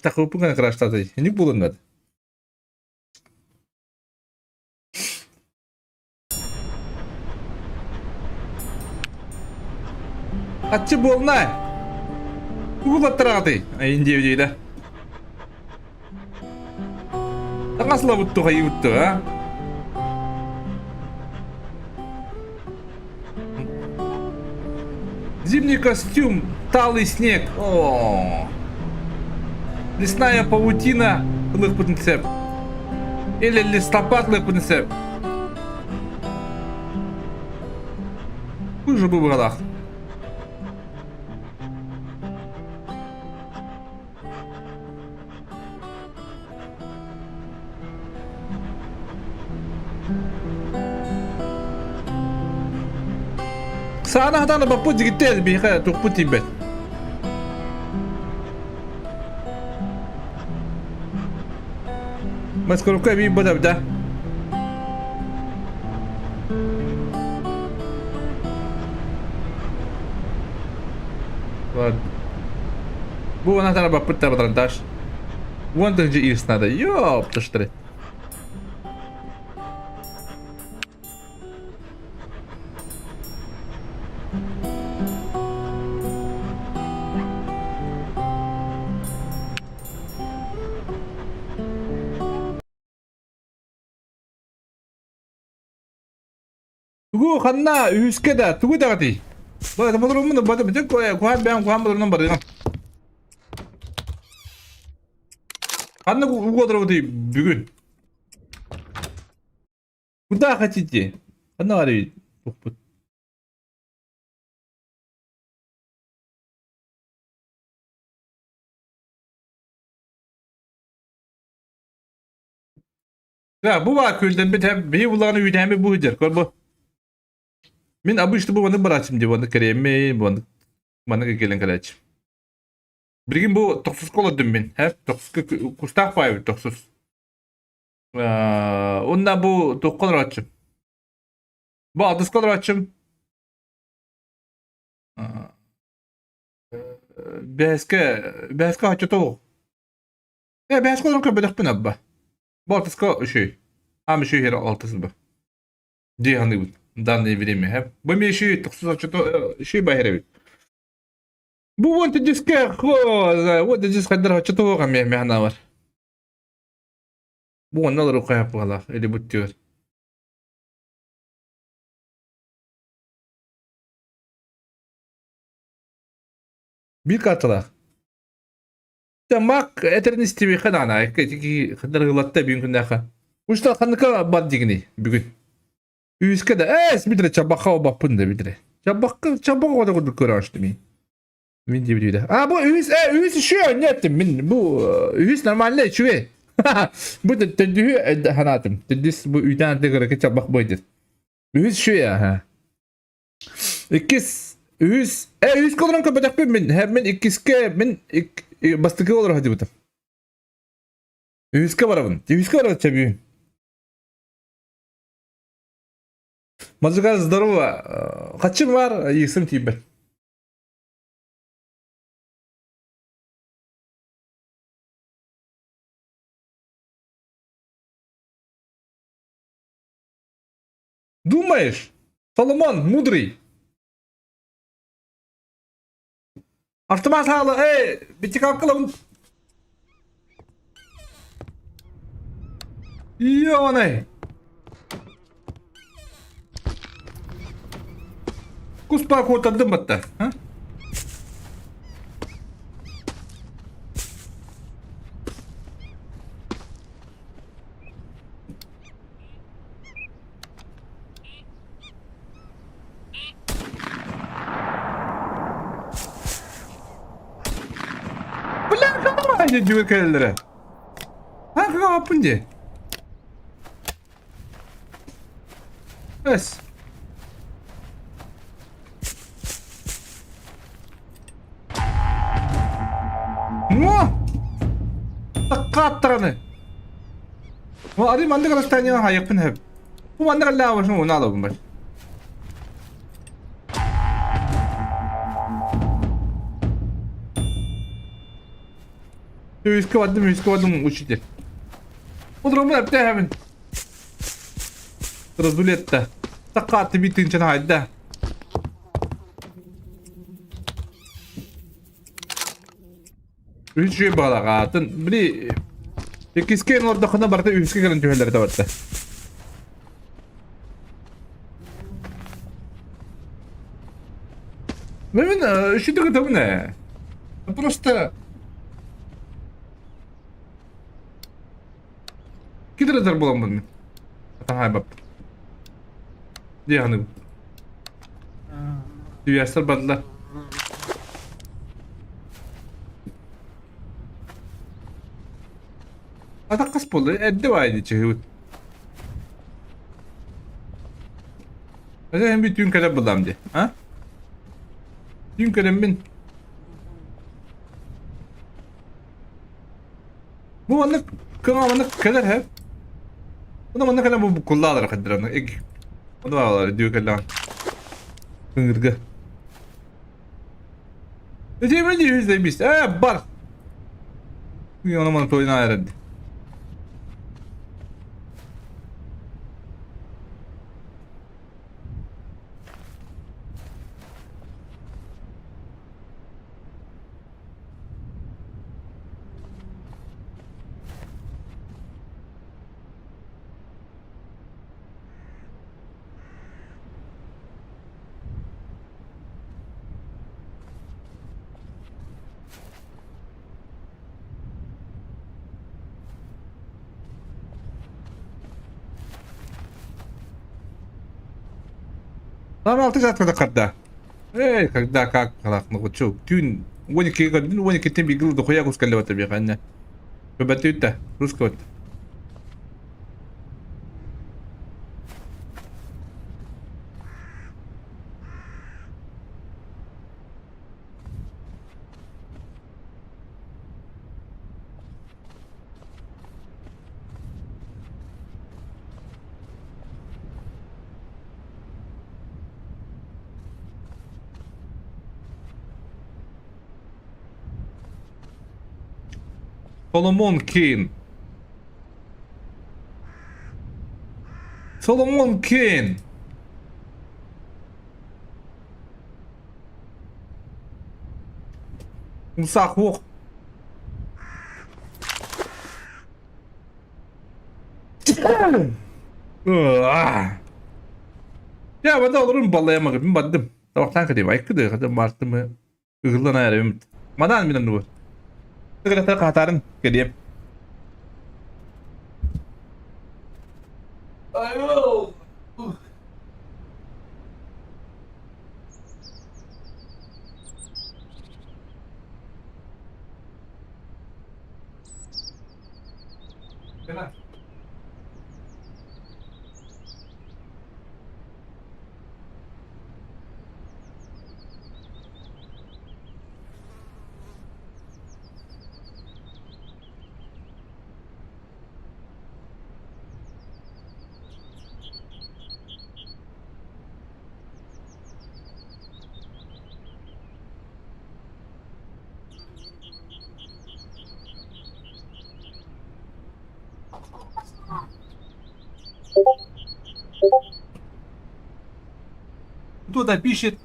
такыппын гына краштаатый. Инник булуннар. Аччы буолна. Тугу баттараҕытый? Айын диэбитий да. Таҥас ылабыт хайыбыт а? Зимний костюм, талый снег. О, Лесная паутина ылыхпытын сөп. Или листопад ылыхпытын сөп. Уже бу быһалаах. Саана хатаана баппыт дьигиттэй биһиэхэ тухпут тиийбэт. Маскировка эбии быдабда. Вот. Бу она баппыт табатыранташ. Вон ты где ирс надо. Ёпта что Тугу ханна үһүскэ да тугу даҕатый? Бу бодоруммун бата бүтүн куһаан бэйэм куһаан бодорунан барыам. Ханна угу одоробутуй бүгүн? Куда хотите? Ханна барый тухпут? Да, бу баар күллэммит һэм биһи булаҕына үүтээммит бу сылдьар. Көр бу. Мин обычно бу маннык барааччым дии, маннык кэриэммин, маннык маннык кэлэн кэлээччим. Билигин бу тохсуска олордум мин, һэ, тохсуска кустаах баайбыт тохсус. Уонна бу туохха олорооччум? Бу алтыска олорооччум. Бэһэскэ, бэһэскэ оччотооҕу. Э, бэһэскэ олорон көрбөтөхпүн абба. Бу алтыска үчүгэй. Аам үчүгэй иһэр алтыс бу. Дии саныыбын. Данное время. Һэ. Бу эмиэ үчүгэй тохсус оччото үчүгэй баһар эбит. Бу уон диске уон диск хайдар оччотооҕу эмиэ эмиэ санаабар. Бу онно олору хайаппалаах или буттугар. Биир карталаах. Мак этэрин истибиэххэ наана ити ханнарыылатта бүгүн күннээххэ. Ушта ханныка бар дигини бүгүн. Үскэ да эс бидре чабакка обаппын да бидре. Чабакка чабак ода курдук көрөштүм мин. Мин диэбит А бу үс э үс үшүө нет мин бу үс нормально үчүгэй. Бу төндүһү ханаатым. Төндүс бу үтэн ардыгырыкы чабак бойдыр. Үс үшүө аха. Иккис, үһүс, э үһүскэ олорон көрбөтөхпүн мин. Һэ, мин иккискэ, мин бастакы олоро сылдьыбытым. Үһүскэ барабын. Үһүскэ барабын чэбүүн. Мазыка здорово. Хачым бар, иисим тиийбэт. Думаешь? Соломон мудрый. Автомат хаала, эй, битикалкалабын. Ионай. Куспа куотардым батта. А? Бля, хаамай дьүөр кэлэллэрэ. Ха, хааппын дии. Эс. Ну! Таккааттараны. О, ары маннык расстояние хайыппын хөп. Бу маннык аллаабашын уна алабын бар. Үскө бардым, үскө бардым учитель. Утром эптэ Разулетта. Таккаатты битинчен хайда. Үчүгэй баҕалаҕаатын. Били иккискэ олордоххуна барыта үһүскэ кэлэн түһэллэрэ барыта. Мен үчүгэй гытабын ээ. Просто Кидразар буламмын. Атаһаайбап. Диэханыгым. Түястар бардылар. Атах хас буолла? Эрдэ баайды чыһыбыт. Ата hem bir түүн кэлэр булам ди. А? Түүн кэлэммин. Бу маннык кыҥа маннык кэлэр һэ. Уна маннык кэлэн бу куллаалара хаддыраны эг. Ону баалар дүү кэллэҕин. Кыҥырга. Эти мен yüzde biz. Э бар. Оны маны тойна айрады. Там алты жаткада карда. Эй, когда как халахны Түүн 12 көрдүн 12-тен бигил дохуя кускаллы бата биханна. Көбәтүтә, русский вот. Соломон Кейн. Соломон Кейн. Умсах уох. Я бада олорун баллаямагы мин бардым. Табактан кадим айкыды, кадым бартымы. Ыгылдан айарым. Манаан мин оннугу. Тыгырата хаатарын кэлиэм. Айыл! Кто-то пишет.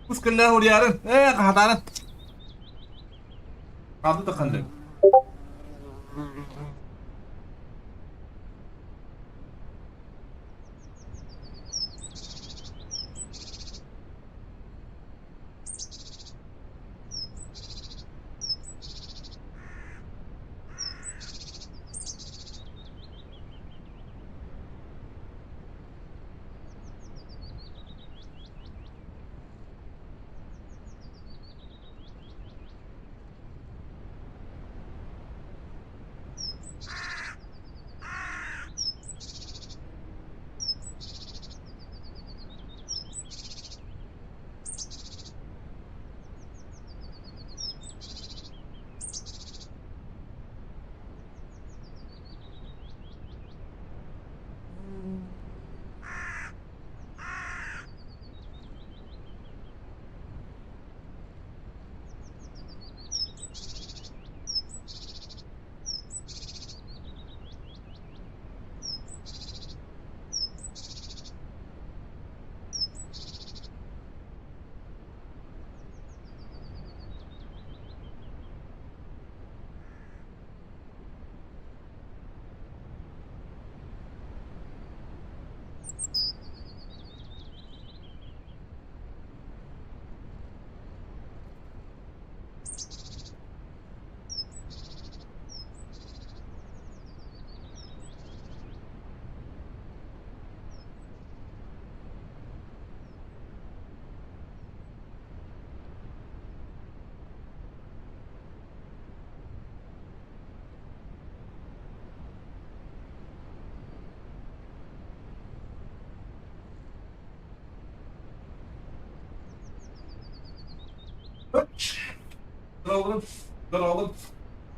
Пускай урьярын, э, хатарын. Kaldı da kandı.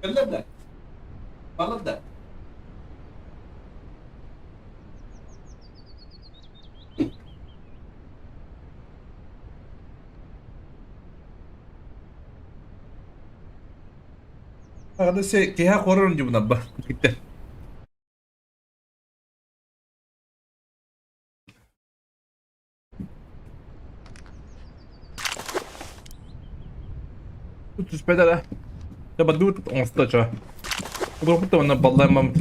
Кэллэ да? Балар да? Аны се киһи хорон дьубунабба. Киттер. Түспэтэ да. Дьэ бардыбыт оҥосто чо. Олорбут да онно баллааммаммыт.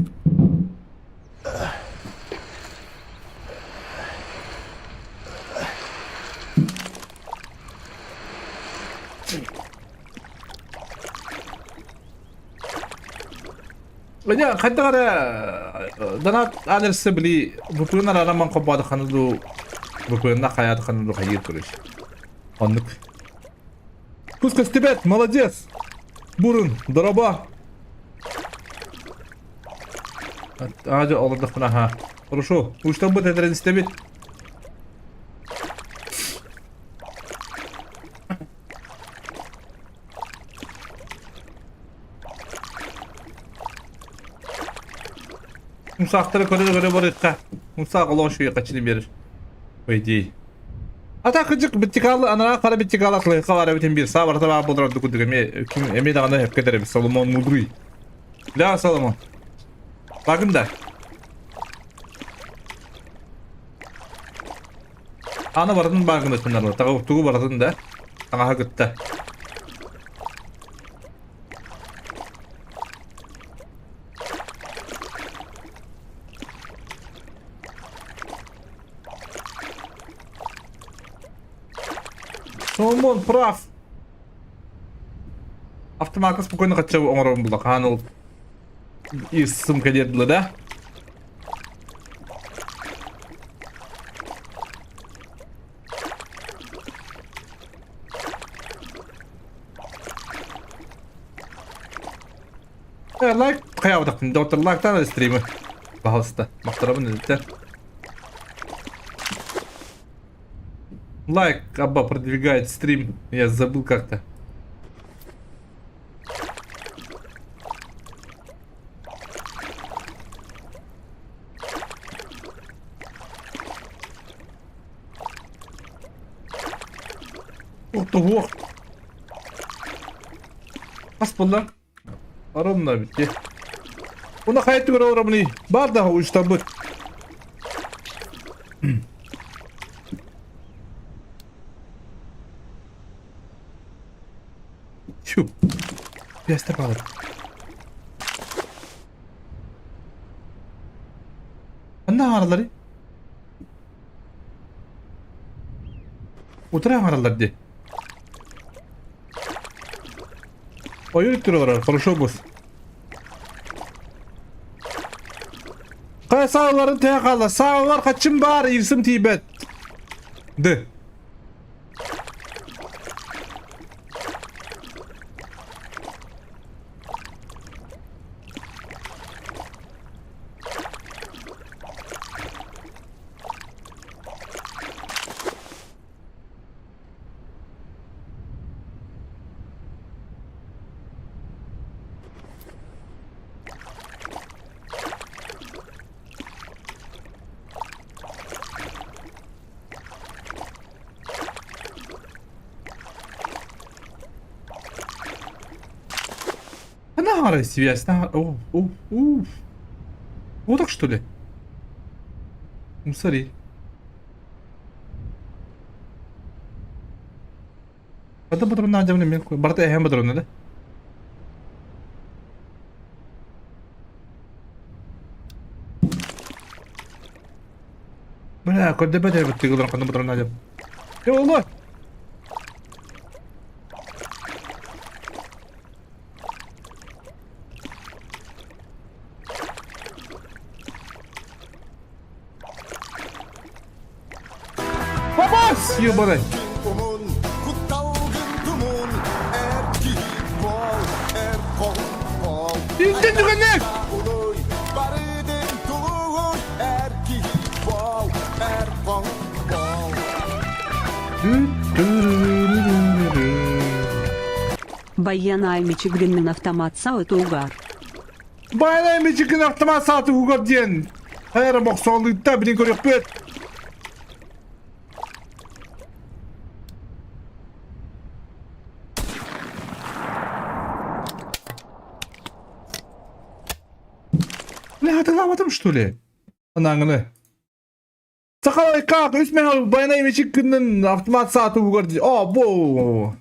Эдэ хайдах эрэ донат адресе били бупуна араман хоббаадаххана дуу бупуна хайаатаххана дуу хайыыр короче. Оннук. Кус көстүбэт, молодец! Бурун, дороба! Аажа олордохпуна аха. Хорошо. Уштаммыт этэрин истэбит. Мусаахтары көрө-көрө барыахха. Мусаах олох үчүгэй хаччыны биэрэр. По идее. А так кыдьык битикалы анараа хара битикалы атлыйха бар эбитин биир саа барыта баар буолар ордук курдук эмиэ ким эмиэ даҕаны эпкэ эбит Соломон мудрый. Да, Соломон. Багын да. Аны барытын баар гына Таҕы тугу барытын да таҥаһа кытта. Соломон прав. Автоматка спокойно хотя бы оҥорорум була. Хаан ол исым кэлиэр дылы да. Лайк хайаабатахпын доктор лайктаан стримы. Пожалуйста, махтарабын эдиттер. Лайк, Абба продвигает стрим. Я забыл как-то. Ух ты, ох. Хас буолла? Аромна битти. Уна хайа түгэр олоробуный? Бар да уйштабыт. Чу. Пиастер балыр. Ханна ааралары? Утара ааралар ди. Ойур туралар, хорошо бус. Кая сааларын тэһэ хаалла. Саалар хачым баар, ирсим тиийбэт. Ды. Нахара связь, на... О, о, уф. Вот так что ли? Ну, смотри. Хата патроннаах дьэ мин барыта эһэм патронна да? Бля, көрдөбөт эбит тыгылар ханна патроннаах дьэ. Дьэ олор! Бабас! Ебаный! Интен түгэннэк! Баянай мичигриннин автомат сааты угар. Баянай мичигин автомат сааты угар диэн. Хайра бохсоолуйта билин көрүөхпүт. Бля, хатылаабатым что ли? Анаҥыны. Сахалай как? Үс мен баянай мичик күннен автомат сааты угар ди. О, бу.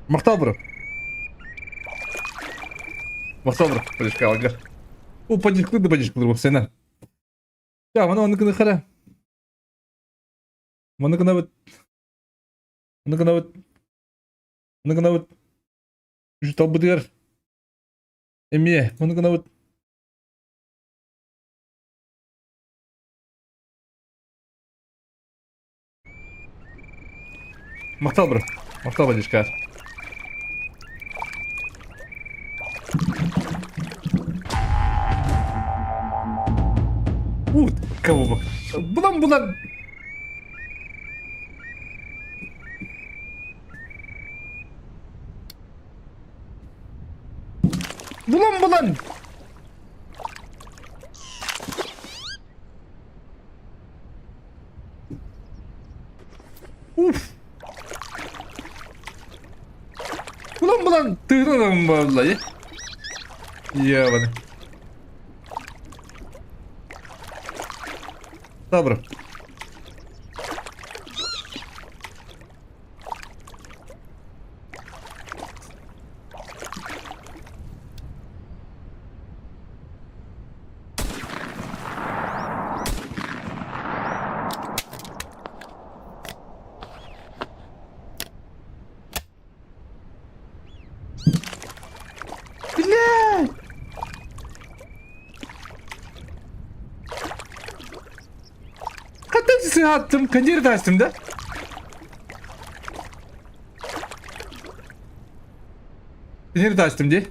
Махтал бро. Махтал бро. Подишка алгар. У подишклы да подишклы вовсе Я, маны оныкыны хара. Маны бит. Маны бит. Маны бит. Үс талбытыгар. Эмиэ, маны бит. Махтал бро. Махтал водичка. Ут, кого бы. Булан булан. Булан булан. Уф. Булан булан тыыран буолла Ебаный. Добро. Сыһаттым, кондер таастым да? Кондер таастым дии.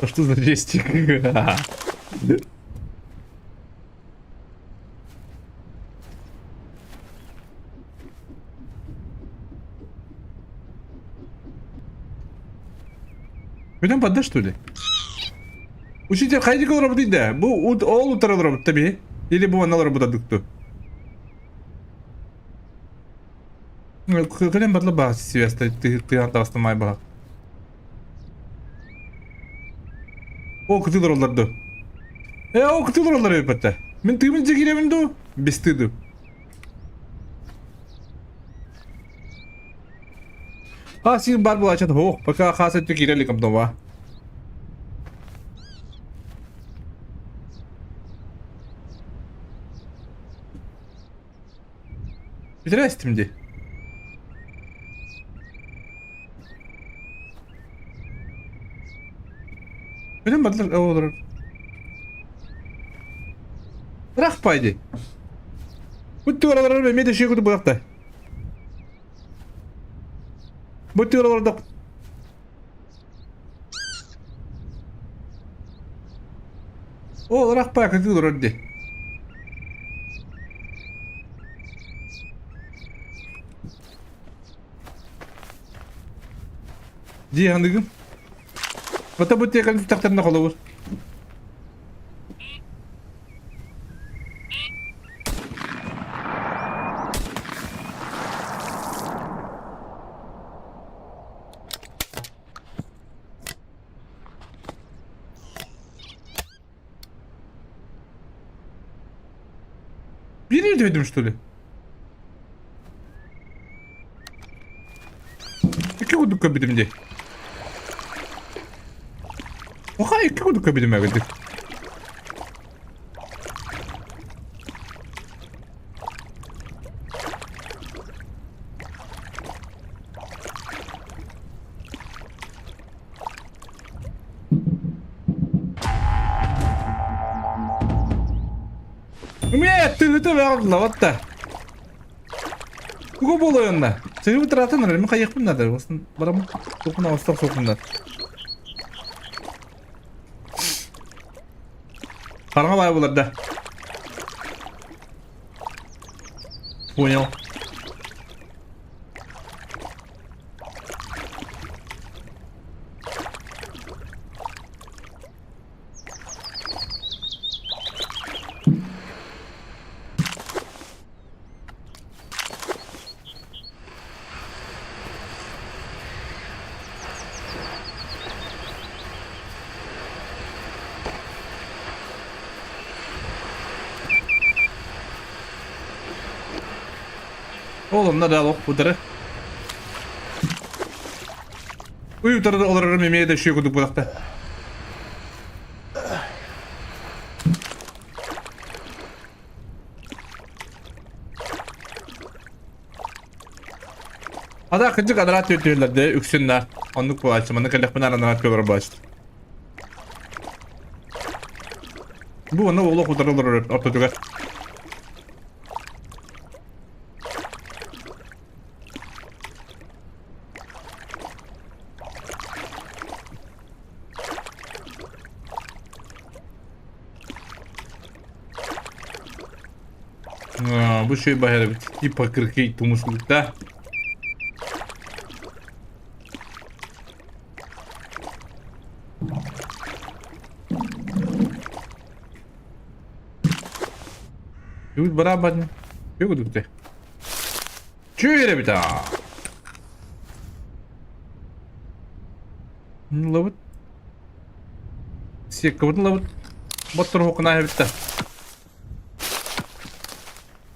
А что за рестик? Бүтэн барда что ли? Учитель хайдик олоробут да? Бу ол утары олоробут таби? Или бу манна олоробут адыкту? Кэлэн барла баа связь тыһан таҕыстым май баха. О кытылар олорду. Э о кытылар олорду эбиппэтэ. Мин тыымын дьигирэбин дуу? Бестыду. А син бар булачат хоох, пока хас өттө киирэ илик обнова. Бүтэрэ истим дии. Бүтэн бардылар олорор. Ыраах пай дии. Бүттүгэр олорор эмиэ да үчүгэй курдук буолуохта. Бүттүгэр олордох. Ол ыраах пай кытыы олорор дии. Дии ханыгым. Ота бу тиэкэн тахтарына холобур. Birini dövdüm что ли? Икки курдук көрбүтүм дии. Оха икки курдук көрбүтүм эбит. Умеет, ты это вот Тугу буолуо Сыгыбыт ыраатан эрэр, мин хайыахпын наада, бараммын туохпун оҥостон суохпун Хараҥа баай буолар да. Понял. Ол онно да олох утары. Уй утары да олорорум эмиэ да үчүгэй курдук буолахта. Ада кырдьык анараат түөртүһүллэрдэ үксүн да оннук буолааччы манна кэллэхпинэ анараат көрөр буолааччы. Бу онно олох утары олорор ортотугар. Бу шөй баһар эбит. Типа кыркый тумус да. Тут барабан. Чего тут? Чү ребята? Лабыт. Сиэккабытын ылабыт. Ботторуһуккун ааһыбытта.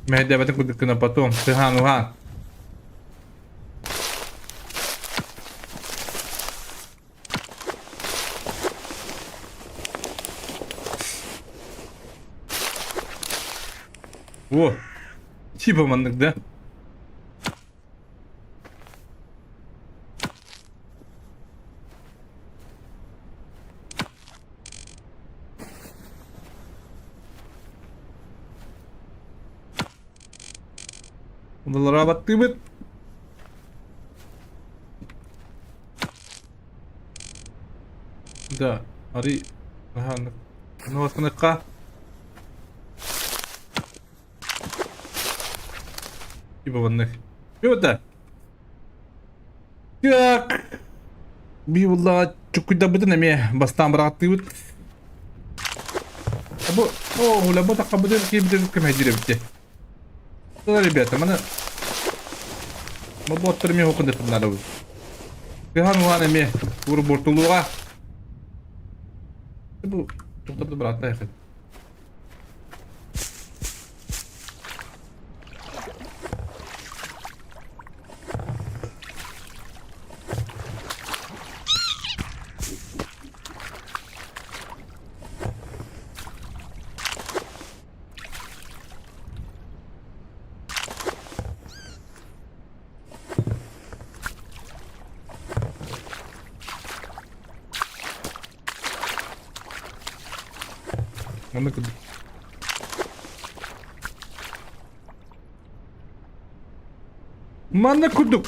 Мэһэйдээбэтин курдук гына потом сыһаан уһаан. О, типа маннык да? Онолара баттыыбыт. Да, ари наһаа нуосканыкка. Типа маннык. Чё Так. Би буллаҕа чуккуйдарбытын эмиэ бастаан быраҕаттыыбыт. Бу, о, гуля, бу таххабытын киирбитин көмөйдүүр эбит. Да, ребята, маны Боттор эмиэ хокун надо будет. Кыхан ухан эмиэ ур бортулуга. Бу туктап брат яхын. Манна курдук. Манна курдук.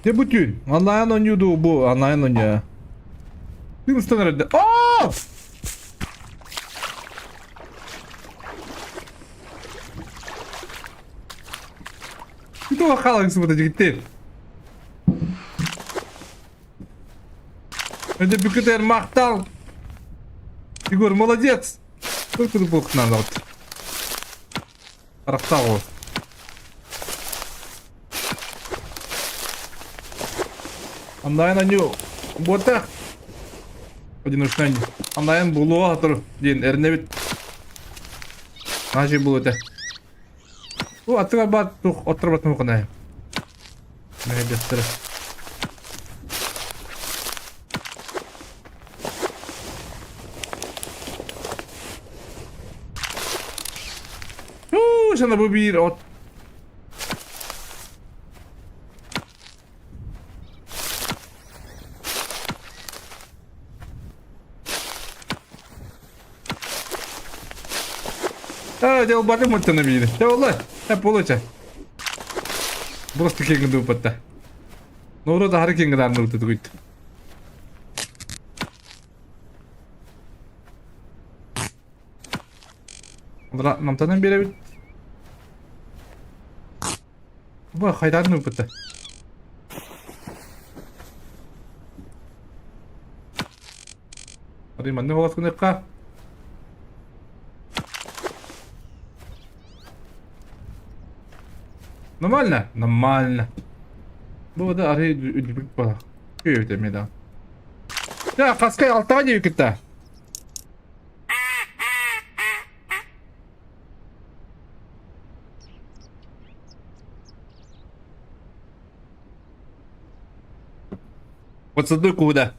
Дьэ бу түүн онлайн оонньуу дуу бу онлайн оонньуу. Тыын устан эрэрдэ. Оо! Туох хаалыҥсыбыта дьигиттэр. Это бүкүтэр махтал. Егор, молодец. Только буолуох надо. Харахтаах ол. Онлайн аню буотах. Одиночный онлайн булуо хатыр диэн эрнэбит. Наажи булу этэ. Бу аттыгар баар туох оттор ханай. Мэһэйдэстэрэ. Уу, сана бу биир от. А, дьэ, бары муттана биир. Дьэ, олла, получа. Просто киҥ дупатта. Нууру да хары киҥ даан утутугут. Намтанан биэрэбит. Бу хайдан ыппыта. Арый манны холос гыныахха. Нормально? Нормально. Бу да арый үдүбүт бала. Күйөтө меда. Я, хаскай алтаға дейі кітті. Подсадной куда?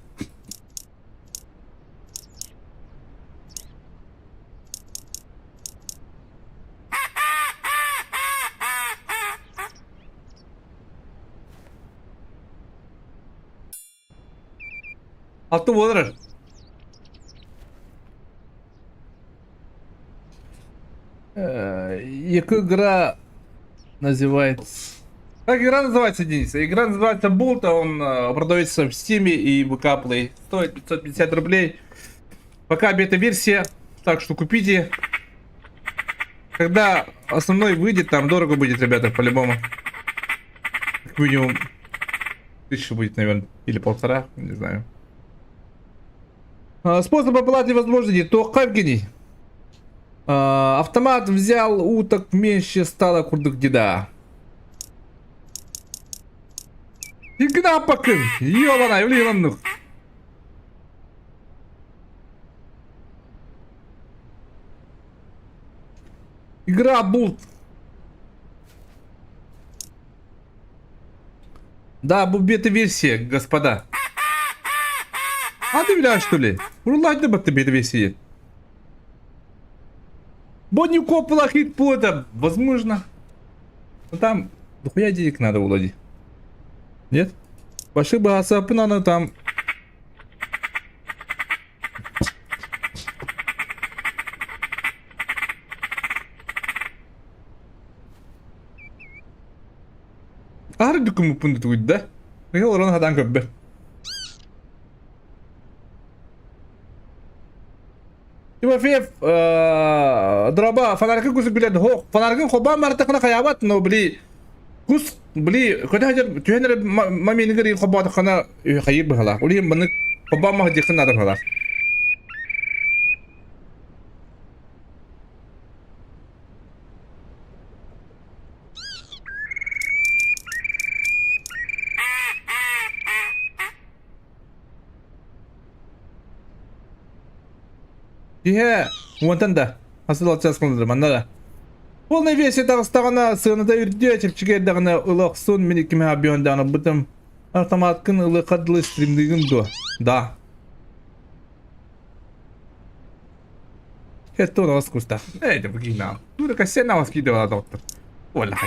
Алты болар. Екі игра называется... Как игра называется, Денис? Игра называется Болт, а он продается в Steam и VK Play. Стоит 550 рублей. Пока бета-версия, так что купите. Когда основной выйдет, там дорого будет, ребята, по-любому. Как минимум тысяча будет, наверное, или полтора, не знаю. Способ оплаты возможности, то Евгений. Автомат взял, уток меньше стало курдук деда. Иккин ааппаккын. Йоланай, ули оннук. Игра булт. Да, бу бета-версия, господа. А ты бля, что ли? Урулайды батты бета-версия. Бонюко плохит пода, возможно. Но там дохуя денег надо, Володи. Нет? Башы баасапын аны там Аһары дүкүммүппүн да да. Ыйыл олорон хатаан көрбө. Тимофеев дроба фонарькын кусу билен хоқ фонарькын хобаан бартахына хайаабат но били кус били көтө хажар түһэн эрэ маминыгар хобоотаххына хайыр быһалаах ол иһин маннык хобаан маһдьыххын наада быһалаах Иһэ, уонтан да. Асыл алчаас кылыныр манна да. Полный версия таҕыстаҕына сыаната үрдүө чэпчэки эрдэҕинэ ыла охсун мин иккимэ объем даҕаны бытым. Автоматкын ылыахха дылы стримныгын дуо? Да. Это у нас куста. Эй, да бгина. Ну так сена вас кидала доктор. Оля.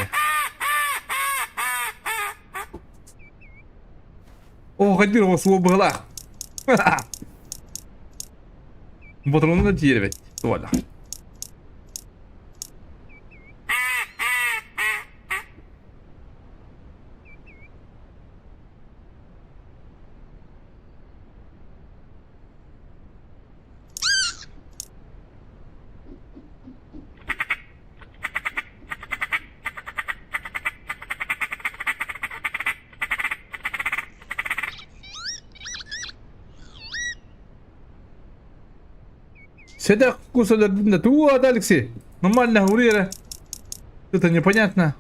О, ходил его слово была. Ботрону тиэрбэт. Туола. Сэдэх кус өлөрдүм да тугу аата Алексей? Нормально говори эрэ. Это непонятно.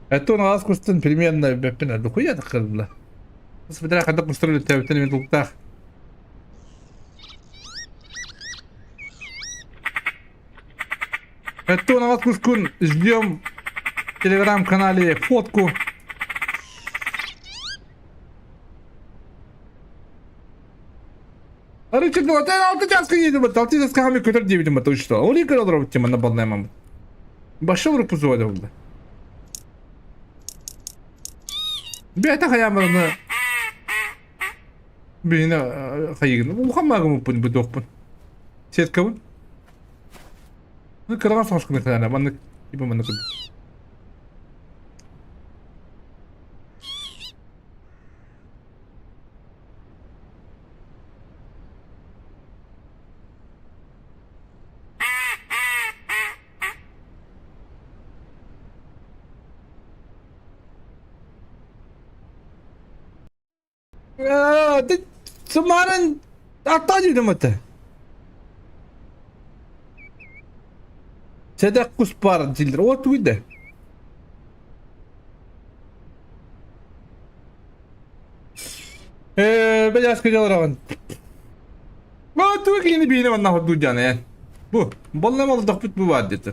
Это у нас кустун примерно бэппин духуя таххырбыла. Смотря когда кустар тэбитен мен тулуктаах. Это на вас кускун ждем в телеграм-канале фотку. Рычаг алты часка едем, алты часка хами көтөр диэбитим бата что. Ол екі олорбут тема на балнаймам. Башыл рупузуа да булда. Бэйэтэ хайаан Билина хайыгын. Улахан маагымыппын бу туохпун. Сеткабын. Ну кыраҕан соҕус гына кэлээнэ маннык типа маннык курдук. Сымарын аттаа дьүдүм этэ. Сэдэх кус баар дииллэр. О тугуй да? Ээ, бэйэскэ дьалараҕын. О, тугу киһини биһине манна хордуу дьаана ээ. Бу, боллам олдохпут бу баар диэтэ.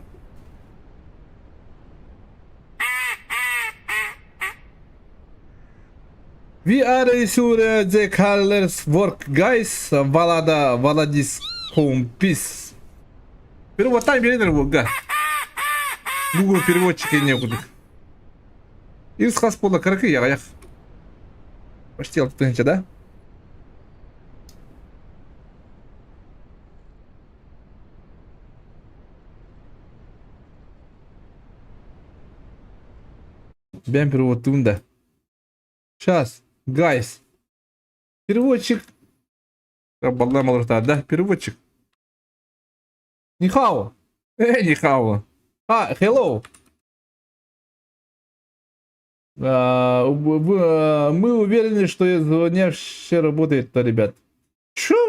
We are sure the colors work, guys. Valada, Valadis, home peace. Переводтан биэрэн буолга. Google переводчик не кудук. Ис хас буолла кыракый аҕыйах. Почти 6 тысяча, да? Бэм переводтуун да. Сейчас, guys. Переводчик. Баллам да? Переводчик. Нихао. Нихао. А, hello. А, мы уверены, что звонявший работает-то, ребят. Чё?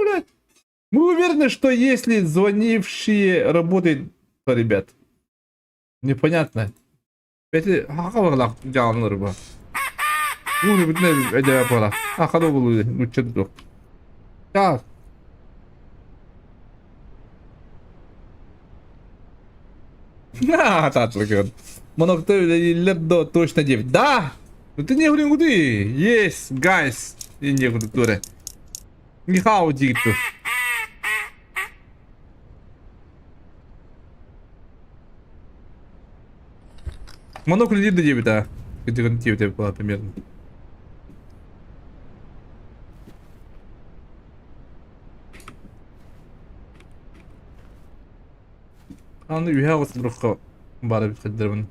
Мы уверены, что если звонившие работают, то, ребят, непонятно. Эти хакалалах дьааланар бу. Уну бүтүнэ эдэ буола. Хакада булу нучча дук. Так. На, татлыгын. Монокто үлэлииллэр до точно 9. Да! Ну ты не говори, ты. Есть, guys. Не культура. Нихао диир. Манок үлэлиир да диэбит аа. Кырдьыгын диэбит эбит буолла примерно. Аны үһэ оҕус бұрыққа бары бит хаддырбын.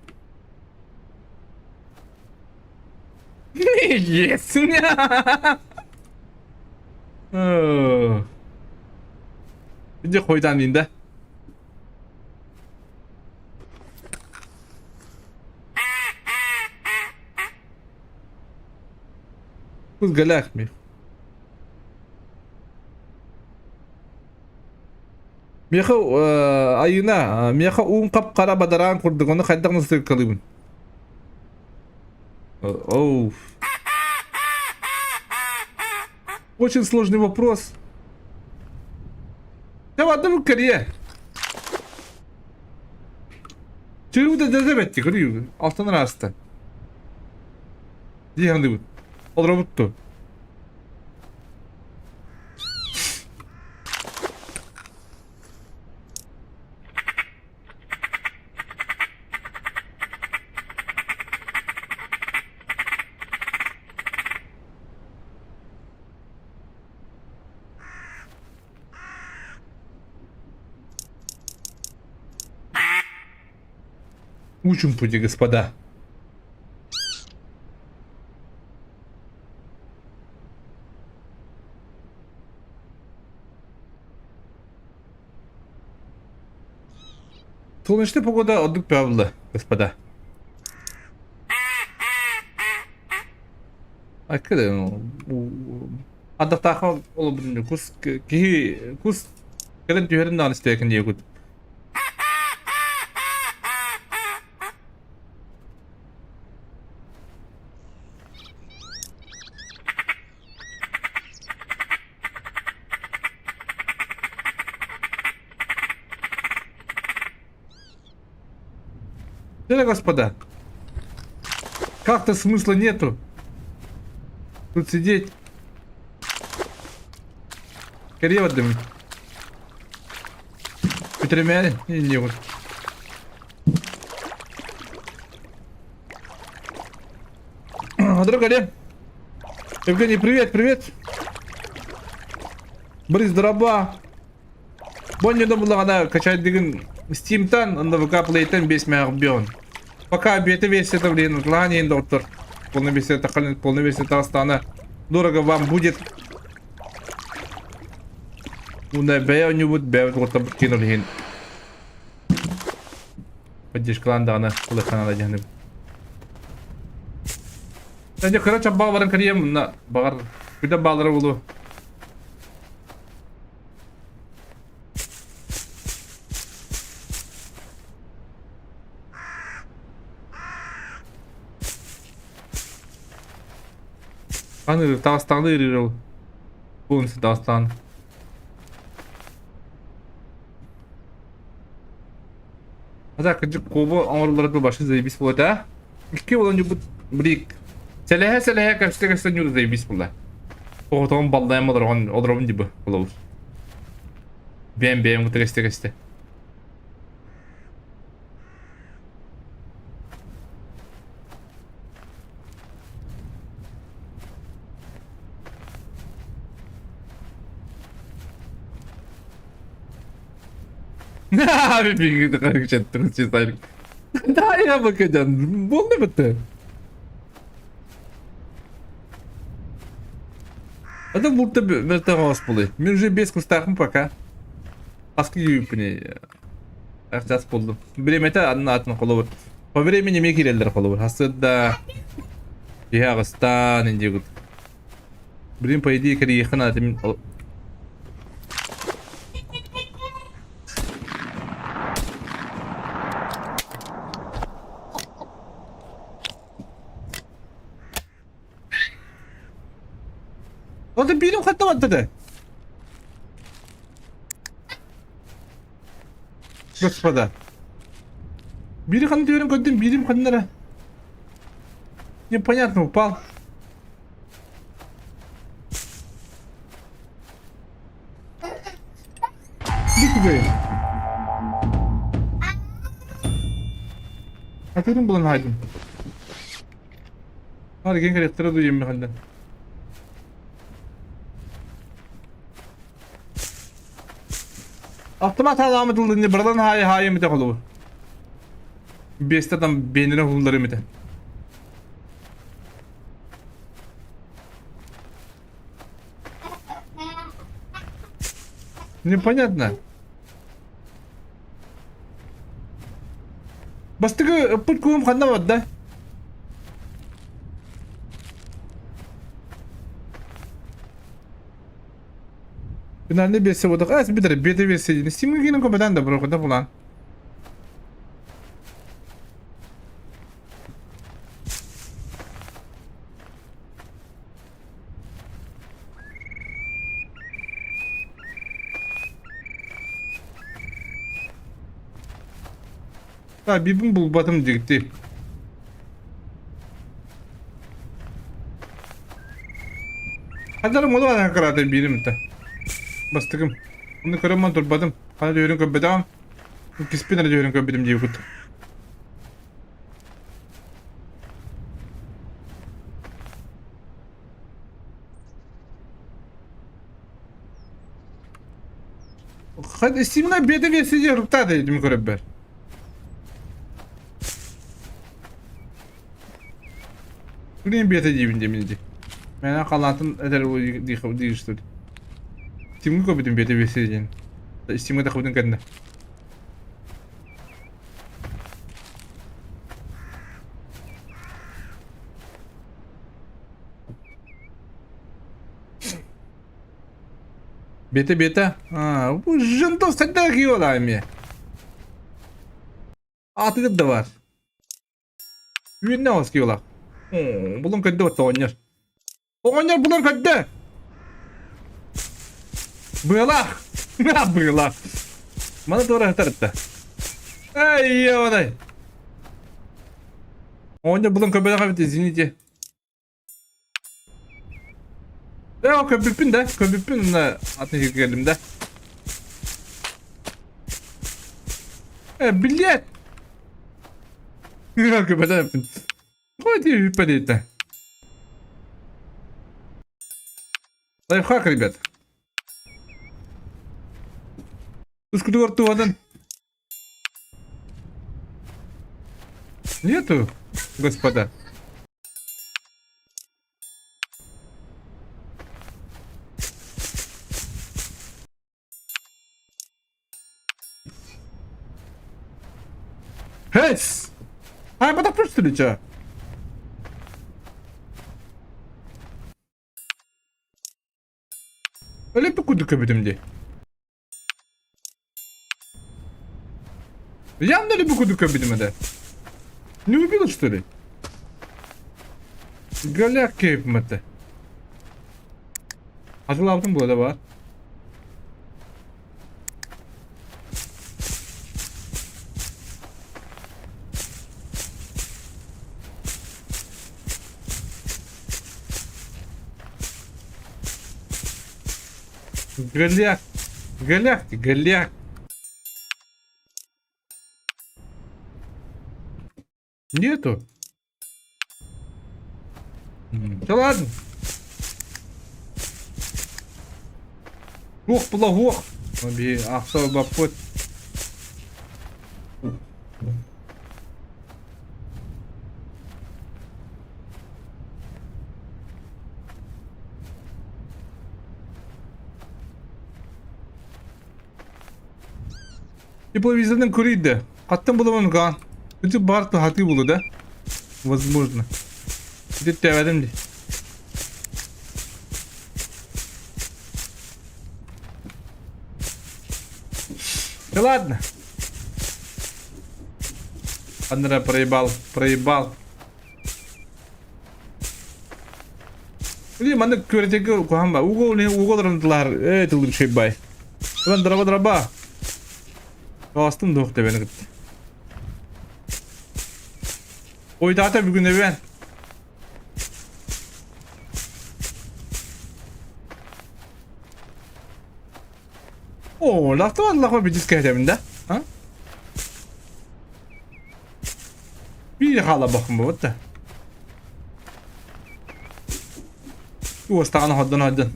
Yes! Дьэ хойутаан диин да. Кус галях мих. Миэхэ Айыына, миэхэ уум хап-хара бадараан курдук, ону хайдах настыркалыыбын? Оу. Очень сложный вопрос. Давай, давай, Корея. Чырыуда дэзэбэтти, көрүү, алтан араста. Дии хандыбыт. Олоробутту. Учим пути, господа. Солнечная погода отдых правила, господа. Аккыда Аддахтаахха олобун кус киһи кус кэлэн түһэрин даҕаны истээкин диэкут. Да, господа. Как-то смысла нету. Тут сидеть. Кэрийэ бардым. Бүтүрэмээри инниэҕин. Друг Олег. Евгений, привет, привет. Борис Дороба. Боннюда буллаҕына качайдыгын Steamтан, онно ВК Playтан 5 мэҕ бион. Пока бета версията блин, ланин доктор. Полная версия тахалин, полная версия Татарстана. Дорого вам будет. Уна бэйэ оонньуубут бэйэбит уоттарбыт кинул иһин. Поддержкалаан даҕаны ылыахха дьаһаныбыт. Дьэ кыра чаббаҕа баран кэрийэм мына баҕар күдэ баалара буолуо. Аны таастааны ырыыр ол. Полностью таастаан. А так, кырдьык куобу оҥороллоро башы заебись буолуо этэ. Икки буолан ньурбут брик. Сэлэһэ-сэлэһэ көстө-көстө ньур заебись буолла. Оҕотоҕун баллайан олороҕун олоробун дии бу олобут. Бэйэм бэйэм кытта көстө-көстө. Да, бакадян, болды бітті. Это будто это господи. Мен уже без кустахым пока. Аскы юпни. Ахтас болдум. Биремете анна атын холобур. По времени ме кирелдер холобур. Хасыда. Иһагыстан индигут. Блин, по идее, кириэхин аты мин... Ота биирим хатта барда Господа. Бири ханна түөрін көрдүм, биирим ханнара. Непонятно упал. Бүкүгэй. Атырым булан хайдым. Hadi gen karakteri duyayım ben Автомат аламы тылдын бырдан хай хай мите холу. Бесте там бенine hulları мите. Непонятно. Бастыгы ыппыт куум ханна барда? Финальный версия бодох. Эс битер бета версия диэн. Steam гинен көбөтөн да бро куда булан. Бибин булбатым дьикти. Хаддарым ону баран кыраата биирим это. Бастыгым. Оны көрөммөн турбатым. Хана дьүөрүн көрбөтөҕүм. Киспин эрэ дьүөрүн көрбүтүм диэбит. Стимна беда версия руктады дим көрөбөр. Блин бета диибин диэмин ди. Мээнэ халаатын этэр диир что ли. Стимҥэ көрбүтүм бета версия диэн. Стимҥэ тахыбытын кэннэ. Бета бета. А, бу жынтос тогда киола эми. Атыгыт да бар. Үүннэ оҕус киолах. Булун көрдө отто оҕонньор. Оҕонньор булун көрдө. Быалаах. Быалаах. Маны туора сытарытта. Эй, ёбаный. Оҕонньор булун көрбөтөх эбит, извините. Ээ, көрбүппүн да, көрбүппүн мына атын сиргэ кэллим да. Э, билет! Көрбөтөппүн. Ой, ты үппэ Лайфхак, ребят. Тускутугар туһанан. Нету, господа. Хэс! А, потом что ли, чё? Өлөппүт курдук көбүтүм дии. Явно ли курдук көбүтүм это? Не убил, что ли? Голяк кейпим это. Атылаабытым буола бар. Голяк. Голяк ты, голяк. Нету. Да ладно. Ох, плохох. Ахса баппыт. Тепловизордан көрейді. Қаттан боламын ган. Өте бар хаты болу да? Возможно. Деп тәвәдім де. Да ладно. Андра проебал, проебал. Или маннык күөрэтэргэ куһаҕан ба. Ууга ол иһин ууга олорон тылаар ээ тыллым үчүгэй бай. Ылан драба драба. Астым дуох тэбэни кытта. Ойдаата бүгүн эбэн. Оо, лахтабат лахва бидис кэһэтэбин да? А? Биир хаала бохум бу да. Уостаҕына hodдон hodдон.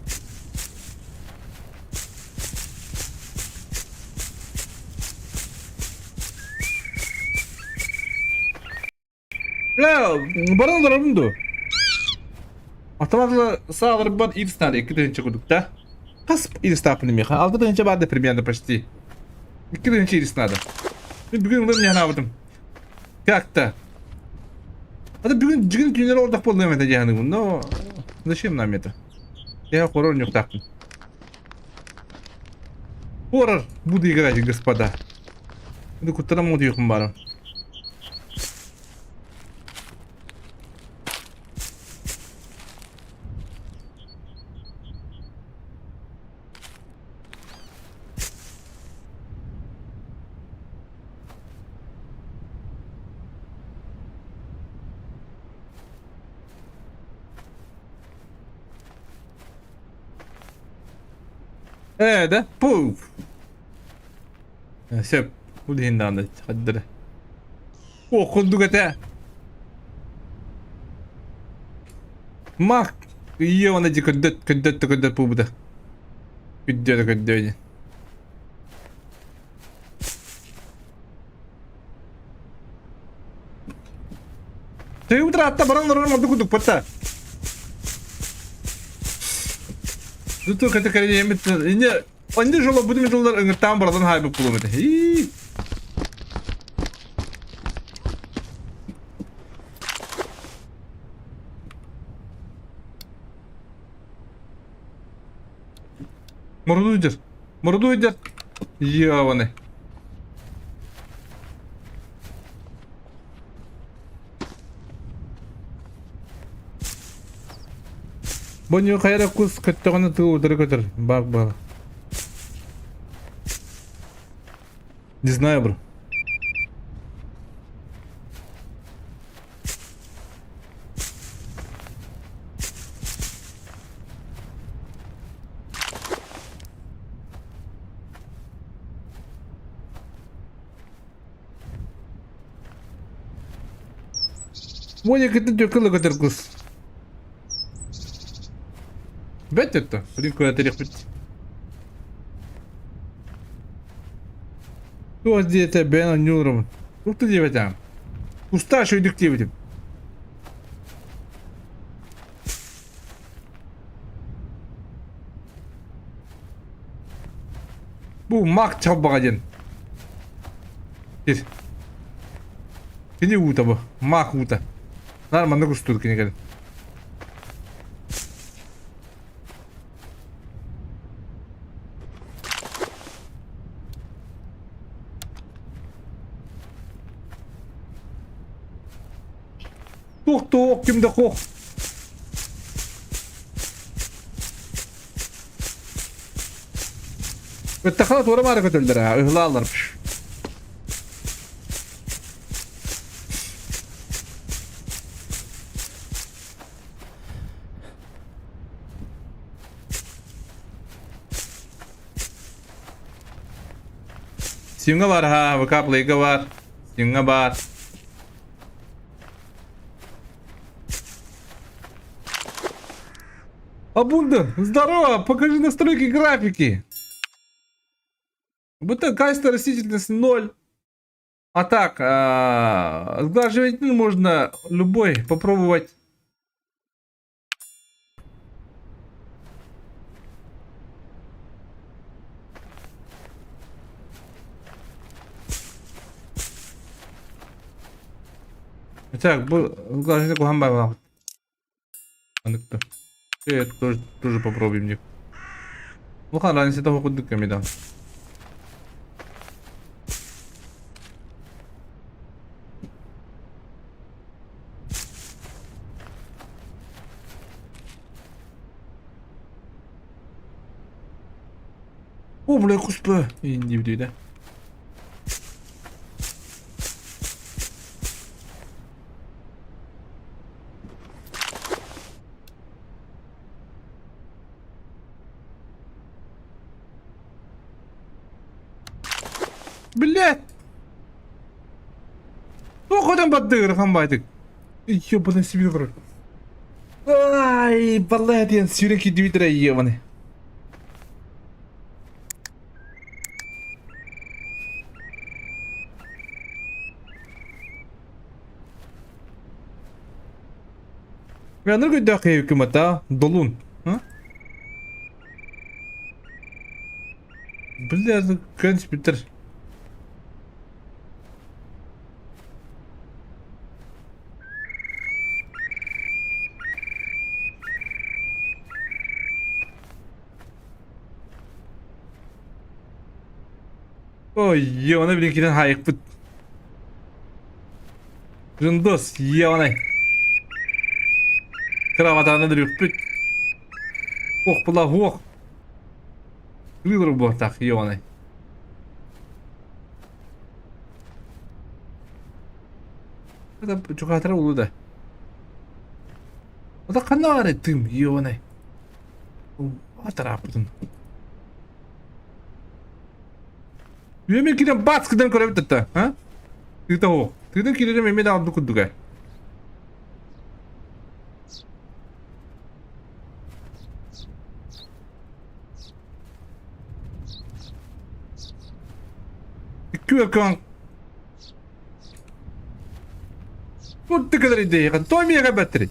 Баран олоробун дуо? Автоматла сааларбар ирстар 2000 курдук да. Хас ирстааппын миэхэ? 6000 баар да примерно почти. 2000 ирс надо. Мен бүгүн ылым янаабытым. Как-то. А бүгүн бүгүн түүнер ордох болдум это дьаһаныгын, но зачем нам это? Я хоррор нюхтаахпын. Хоррор буду играть, господа. Буду куттарам утуйхум барым. Ээ да, пуф. Сөп, бу иһин даҕаны хаддара. О, курдук этэ. Мах, ийэ уонна дьи көрдөт, көрдөт да көрдөт буолбута. Көрдөө да көрдөө диэн. Тыйбыт ыраатта баран олорор ордук курдук батта. Туту кете кэрийэммит инне онди жоло бутум жыллар ыҥыртаан барадан хаайбыт булуом этэ. Ии. Морду идет. Морду идет. Ёбаный. Бу хайра кус көттөҕүнэ тыл утары көтөр. Бак бала. Не знаю, бро. Моня кытын төккө көтөр кус. Бэт это. Блин, куда ты Туох диэтэ бэйэн оонньууларым. Туох да диэбэтэҕим. Устаа үчүгэйдик диэбитим. Бу мак чалбаҕа диэн. Сир. Кини уута бу. Мак уута. Наар маннык устуур кини кэлин. Туох туох ким да хуох. Ыттахана туора маары көтөллөр аа, ыһылааллар. Симҥа бар ха, ВК плейга бар, Симҥа бар. Абунда, здорово, покажи настройки графики. Будто качество растительности 0. А так, сглаживать можно любой попробовать. Так, бу сглаживать куһаҕан баҕайы. Маннык Это тоже, тоже попробуем. Не. Улахан разница того курдук кэмида. О, бля, куспа. Индивидуи да. Блядь! Туох өтөн бардыгыр хамбайтык. Ёбаный себе враг. Ай, балла диэн сүүрэн киирдибит эрэ ебаный. Мен өйдөөх киһи да долун. Бля, көнс бүтэр. Ой, ебаный, блин, кирен хайыкпыт. Жындос, ебаный. Кыраватааны дүрүкпүт. Ох, була, ох. Выбор буолтах, ебаный. Это чухатара улу да. Это ханна тым, ебаный. Атараппытын. Үөмэн киирэн бац гынан көрөбүт да, а? Тыыта оһох. Тыынан киирэрим эмиэ да ордук курдуга. Икки өркөн Тут ты кадр идея, то мега баттери.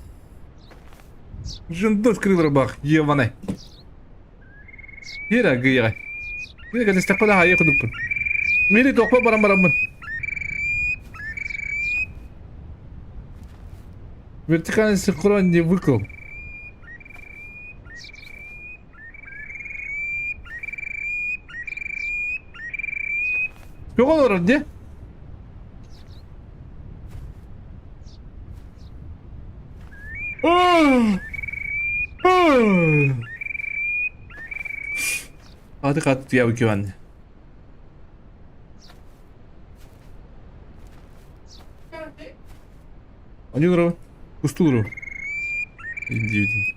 Жындос крылыр бах, ебаный. Ира гыйга. Мин кэлистэхпэ да хайа кудукпун. Мири тохпо баран бараммын. Вертикальный синхрон не выкл. Yok olur diye. Hadi kat ya güvenli. Они Кустуру. Иди, иди.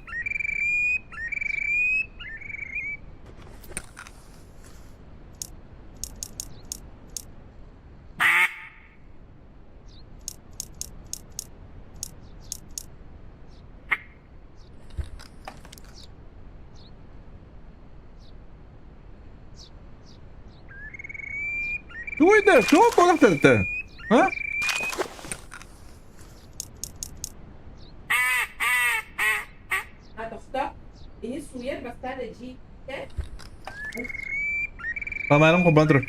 Туйда, что болохтар-то? А? Камерам холбоон турар.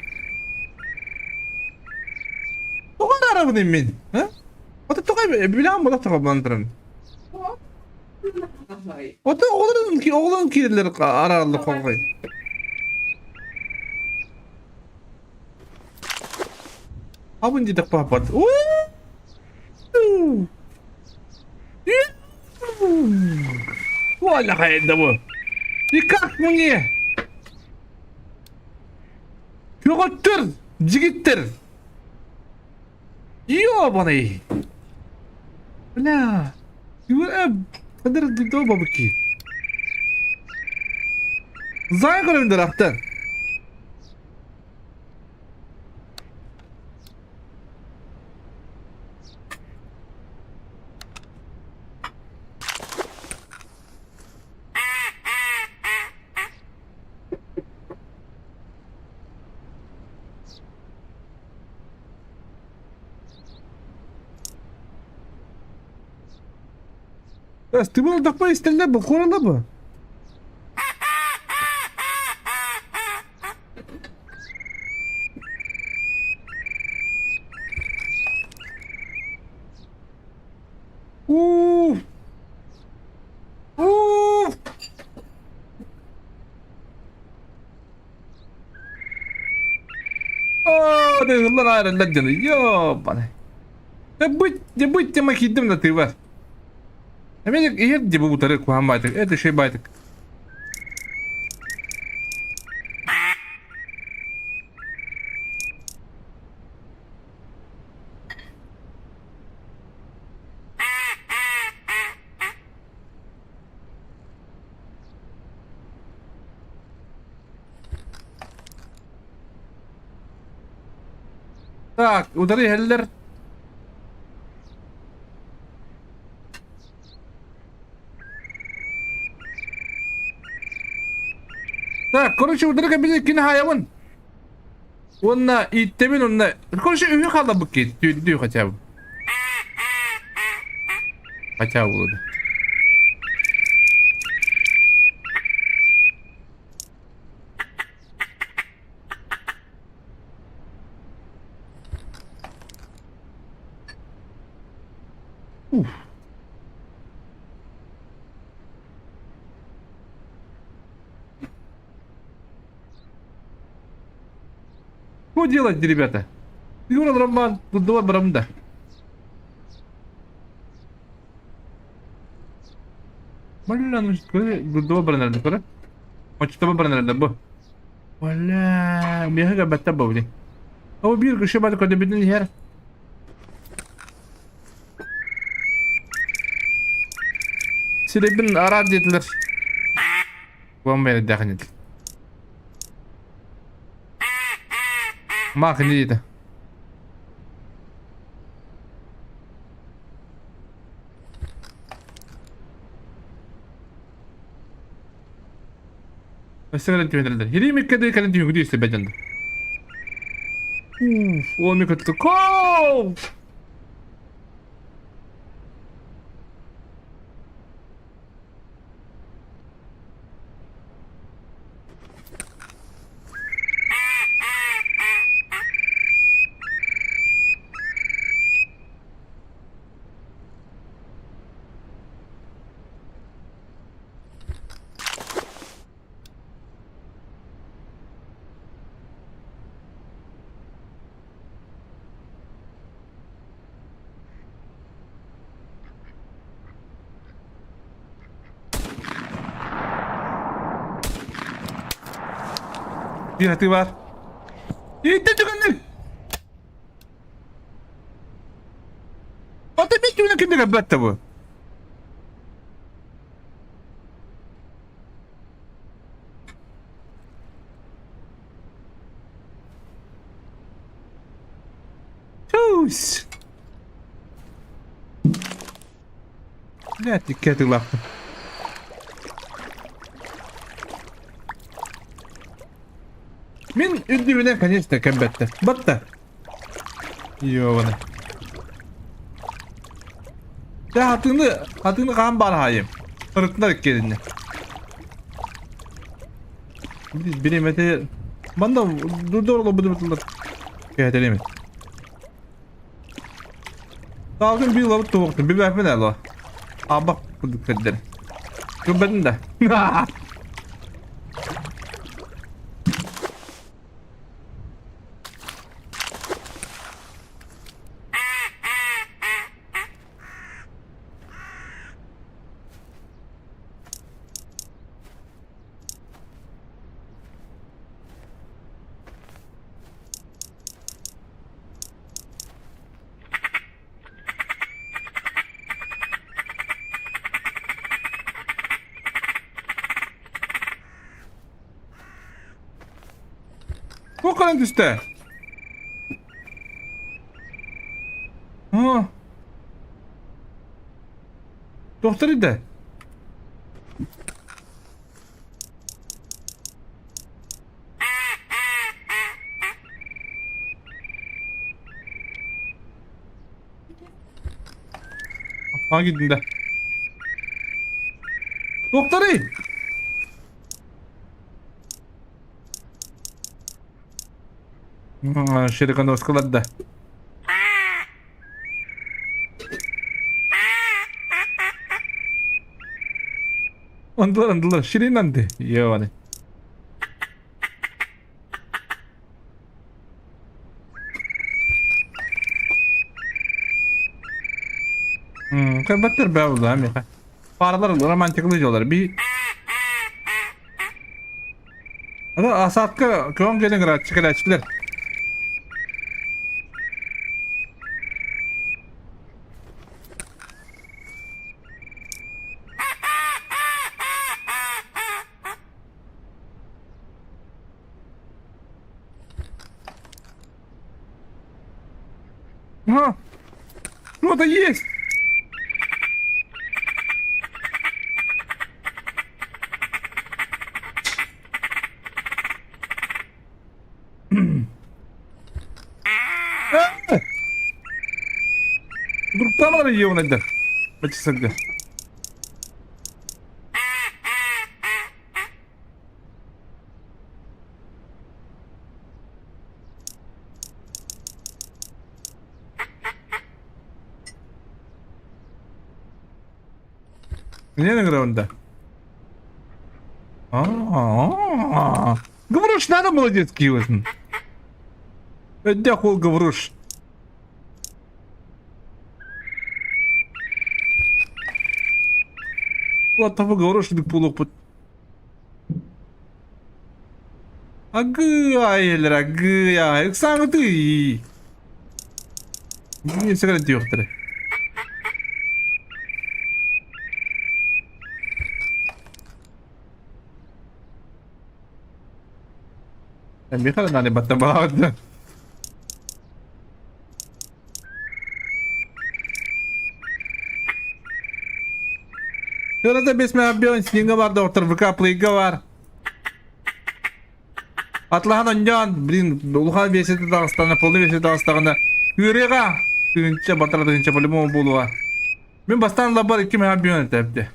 Тоҕо арабын мин? А? Ото тоҕо билэҕин буолах холбоон туран. Ото оҕолорун оҕолорун киирэллэр араараллар хоҕой. Абын диэтэх паапат. Уоллаха бу. И как мне? Көҕөттөр, жигиттер. Ёбаный. Бля. Қадыр до бабыки. Зай көрөмдөр ахтан. Ты был такой стальной был, хорала бы. Уф! Уф! Оо, ты ыллан айрыллар дьону, ёбаный. Да быть, да быть тема киирдим да тыыбар. Эмиэ иһэр дии бу утары куһаан баайтык, это шей баайтык. Так, утары иһэллэр. Так, короче, утары кэбили кини хаайабын. Уонна ииттэбин уонна... Короче, үһү хаалабыт киһи, түүрдүү хотя бы. Хотя бы. Уф. Что делать, ребята? Юра Роман, тут два брамда. Бля, ну что, два бранарда, кора? Очто бранарда, бу. Бля, мега бетта бу, О, бир кеше бар көдө битин хер. Сиребин арар диэтилэр. Буон бэйэрдээх инит. Маах инди диэтэ. Өссө кэлэн түһэнэллэр. Хириим иккэдэ кэлэн түһүҥү истибэт дьоннор. Уф, ол ми көттө. Кол! Диэхти бар. Ииттэ түгэннэр! Ата бит түгэнэ кимдик эббэтте бу? Тусь! Блядь, икки лаппын. Мин үрдүбүнэн, конечно, кэмбэттэр. Батта. Ёбана. Дьэ хатыыны, хатыыны хаһан баар хаайым. Ырытынар иккиэнинэ. Бириэмэтэ манна дурдор олорбут Кэһэтэлиэмин. Таалгын биир лабыт туһуктун билбэппин ээ Аабах курдук сирдэр. Көрбөтүн да. Туох көрөн түстэ? Оо. Туохтар да? Hangi dinde? Doktoru! Широконоскалар да. Андылар, андылар, Ширин анды. Ёбаный. Кырбаттар бää oldu ha Паралар романтикалы жолар. Би Ана асатка көң келин кыраччы Ага. Что-то есть! Друктамалар ийэ Бачысарга. Не граунда? А-а-а. Гаврош надо молодец киеватын. Өддөх ол Гаврош. What Гаврош дик пулок Агы айелер, агы ай, ыксаңыты. Не сигарет диохтары. Михаил надо баттабаады. Şurada besme abbiyon синга бар доктор ВК плейга бар. Атлахан оньон, блин, улахан версията таҕыстаҕына, полный версия таҕыстаҕына, үөрүөҕэ. Тыһыынча, батара тыһыынча по-любому буолуоҕа. Мин бастаан лабар икки мөһө объем этэбди.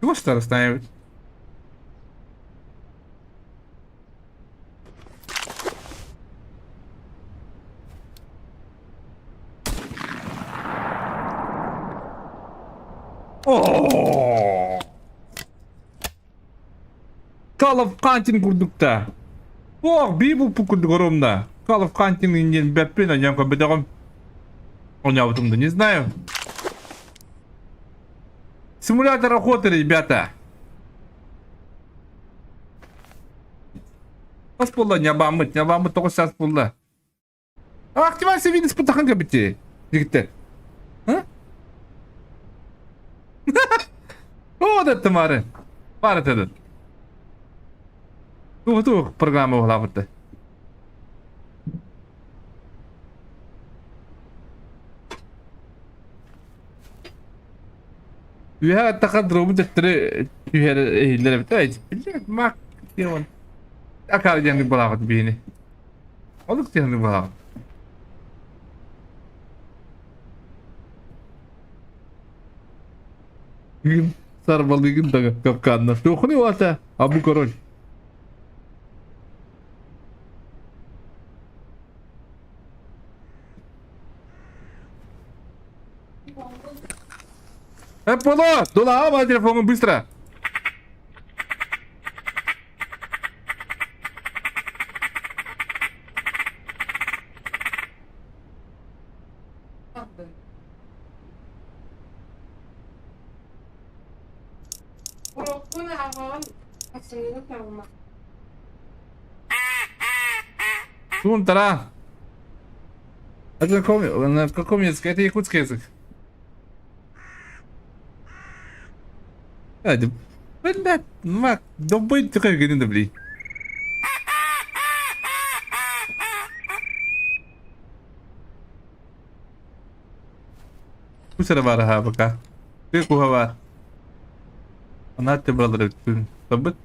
Чего староста? О! Call of Hunting курдукта. Ох, библ курдук оромна. Call of Hunting инен бәппен, аням кабедагам. Он да не знаю. Симулятор охоты, ребята. Хас буолла ньабааммыт, ньабааммыт 9 саас буолла. Активация Windows путахан кэбити. Дигиттер. А? Вот это мары. Бар этот. Тух тух программа углабыты. Үһэ таха дробу төттөрү түһэр эһиллэр эбит. Эй, блядь, мак диэн. Акар диэн балаҕат биини. Олук диэн балаҕат. Сарбалыгын да капканна. Тухны вата, абу король. Э, Поло, дула, ама телефон быстро. Уруккун ааҕаҕын ахсынньыны таҥма. Тун тара. Это на каком, на каком языке? Это якутский язык. А, да, блядь, мак, да быть такой гнида, блин. Кусара баар пока. Ты куха Она ты брал Забыт.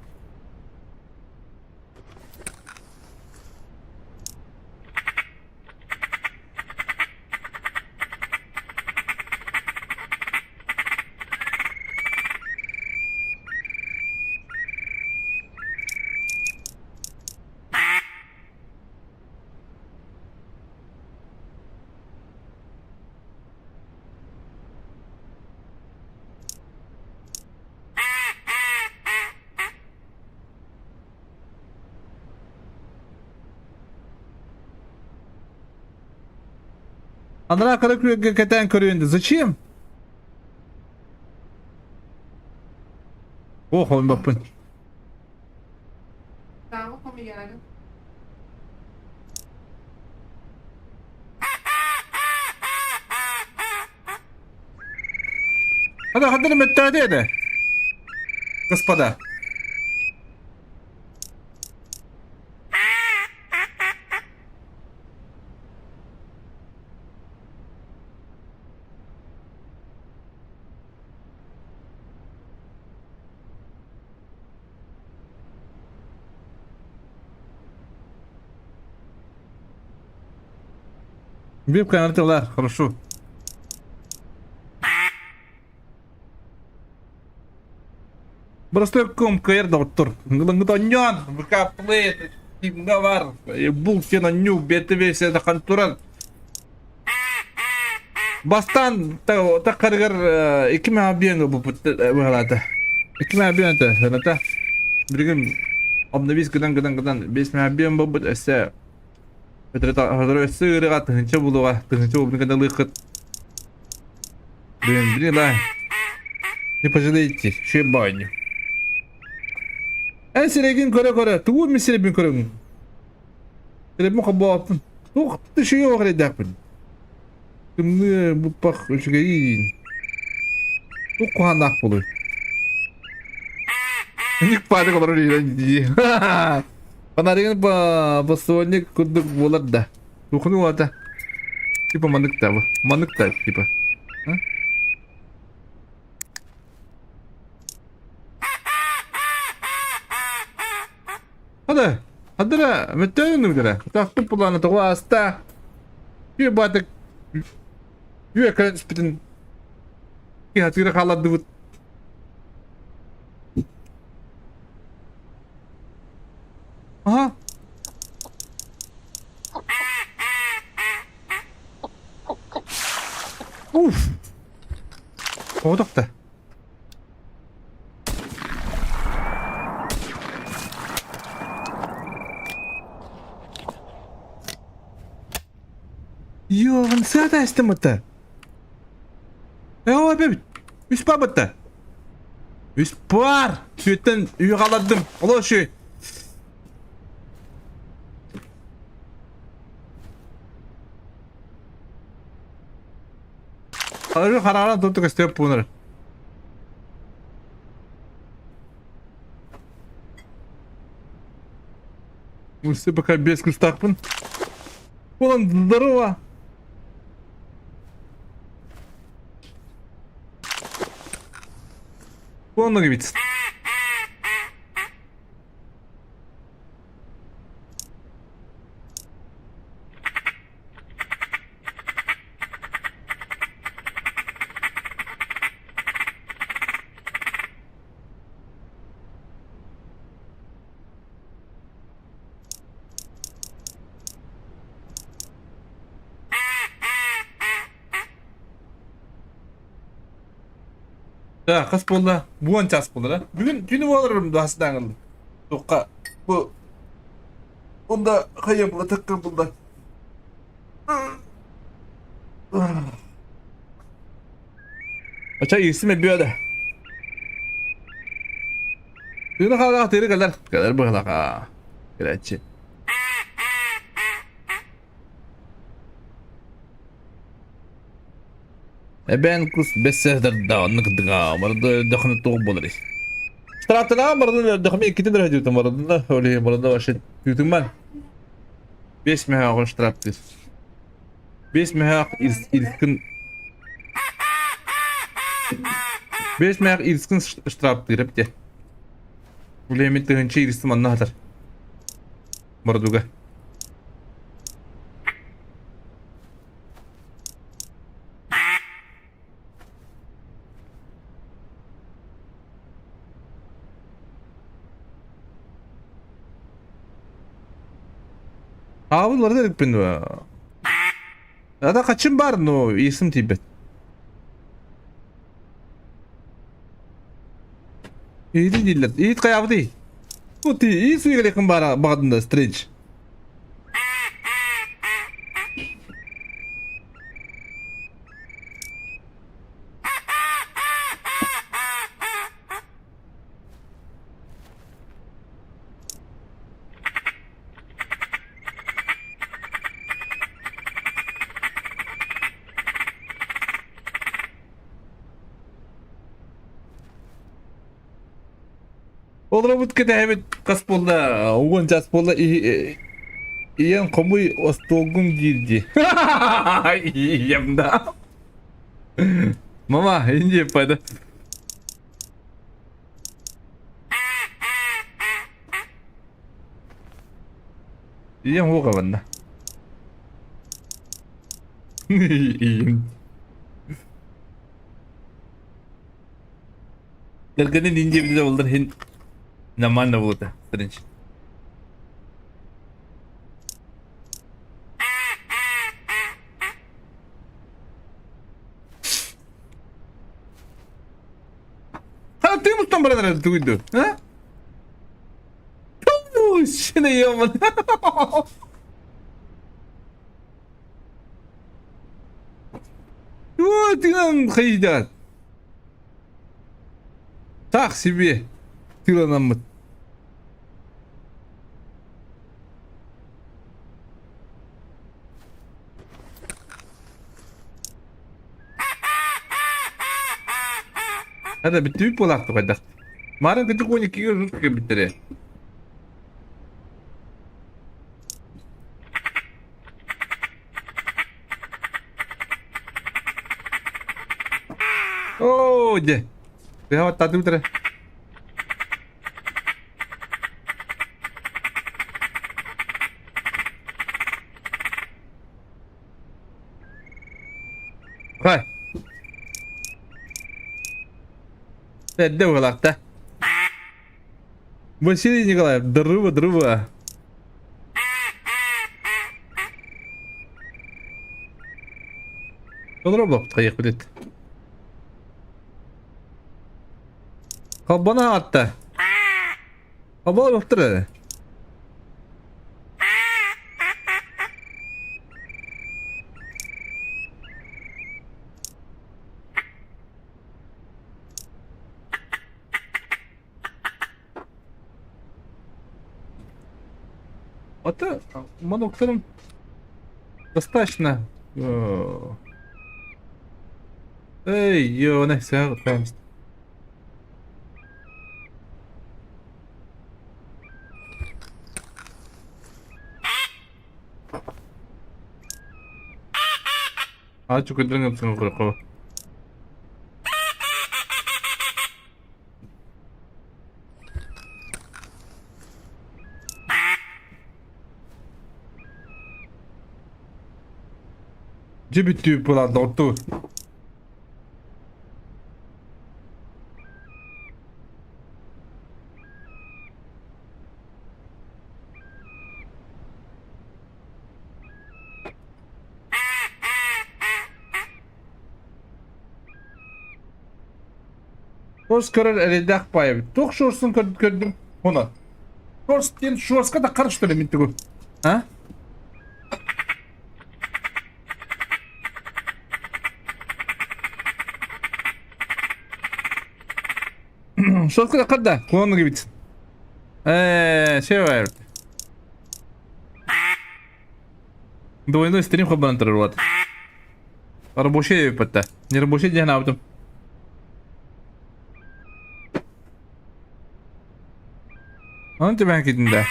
Андрей катаем көрүөнді. Зачем? Ох, он бапын. Сааҕы хомуйаары. Hadi hadi мөттөөтө этэ. Господа. Бип канатылар, хорошо. Простой ком кэр доктор. Ngылыңгытонньон, выкаплы, тимга бар, бул сен онню, бетебе сен туран. Бастаан таххарыгар икки мэҕэ биэн ылбыппыт быһалаата. Икки мэҕэ биэн этэ, саната. Билигин обновись гынан гынан гынан биэс мэҕэ биэн буолбут өссө өтөрө өссө ыарыыга тыһыынча булуоҕа, тыһыынча буолбутун кэннэ ылыаххыт. Блин, блин, да. Не пожалеете, еще баню. Эн сирэйгин көрө-көрө, тугу мин сирэйбин көрөҥ? Телефон холбооппун. Туох да үчүгэй олох эрэйдээхпин. Тымныы буппах үчүгэйиин. Туох куһааннаах буолуой? Ник паадык олорор дии. Фонаригын посторонник курдук буолар да. Тухну уота. Типа маннык да бу. Маннык да типа. Hadi. Hadi la. Мөттөөнүн үгдэрэ. Тахпыт булааны тоҕо ааста. Үө баатык. Үө кэлэн түспүтүн. Киһатыыра хааллардыбыт. Aha. Уф. Оҕотохто. Йоҕун сыата эстиммыта. Ээ бэбит. Үс бабытта. Үс пар. Сүөттэн үйҕаладым. Олоо шүй. Арыы хараҕынан туту көстүөп буунар. Муссы пока без кустаахпын. Болон здорово. Болон бит. Да, хас буолла? Буон час буолла да? Бүгүн түүнү буоларым даһастааҥыл. Туохха бу Онда хайа була такка булда. Ача ирсим эбиөдө. Тыына хаалаах тыыры кэлэр. Кэлэр быһалаха. Кэлээччи. Эбээн кус бэссэһдэрда оннук дыга барда дөхнө туох болар. Штрафтана барда дөхме иккитин рәһдүтүн барда оле барда вообще түтүман. 5 мөһөҕө штрафтыр. 5 мөһөөх ирскин 5 мөһөөх ирскин штрафтыр эпте. Үлемин тыһынчы ирсим манна хатар. Бордуга. Аабын барда иликпин дуо? Ата хачым бар, но есім тиийбэт. Иһити дииллэр. Иһит хайаабытый? Бу ти иис үйгэлэхин баара баҕадында стрейдж. Олоробут кэтэһэбит хас буолла уон час буолла ийэм хомуй остуолгун диир дии. Ийэм да. Мама, иди пойду. Ийэм уоҕабанна. Ийэм. Кэргэнин иин диэбитэ буоллар иһин нормально буолуо этэ. Ха, ты мустан баран эрэр тугуй дуу? А? Ту, сине ёбан. Ту, тыынан хайдат. Так себе тыыланаммыт. Hadi bitti буолаахтык хайдах. Марын кытык 12-ге узун кэлбиттэрэ. Оо, дьэ. Тыһа баттаатыбыт эрэ. Хай. Эрдэ угалаахта. Василий Николаев, здорово, здорово. Толору хайыахпыт. Холбоно аҕатта. Холбоно бохтур Это моноктором достаточно. Эй, ё, все, А, чукырдың ымсың. Дьэ бүттүү булан доҕоттуу. Шорс көрөр эрэйдээх баайабыт. Туох шорсун көрдүм? Оны. Шорс диэн шорска да харыс что ли мин тугу? А? Шорска да карда. Куланны кибит. Все бар. Двойной стрим хабан турар вот. Рабочий эппэтэ. Не рабочий диэн аабытым. Оны түбэһэн киирдим да.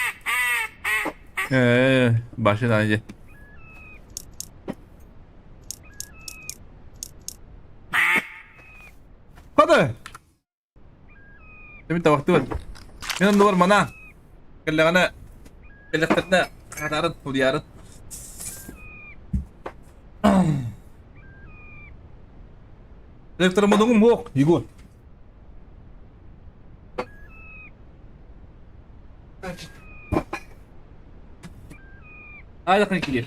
Ээ, башын аайы. Ходы! Мин табахтыбын. Мин оннугар манаа. Кэллэҕинэ, кэллэхтэринэ хатаарын, утуйаарын. Электромодугум суох, Егор. Аайдахын киир.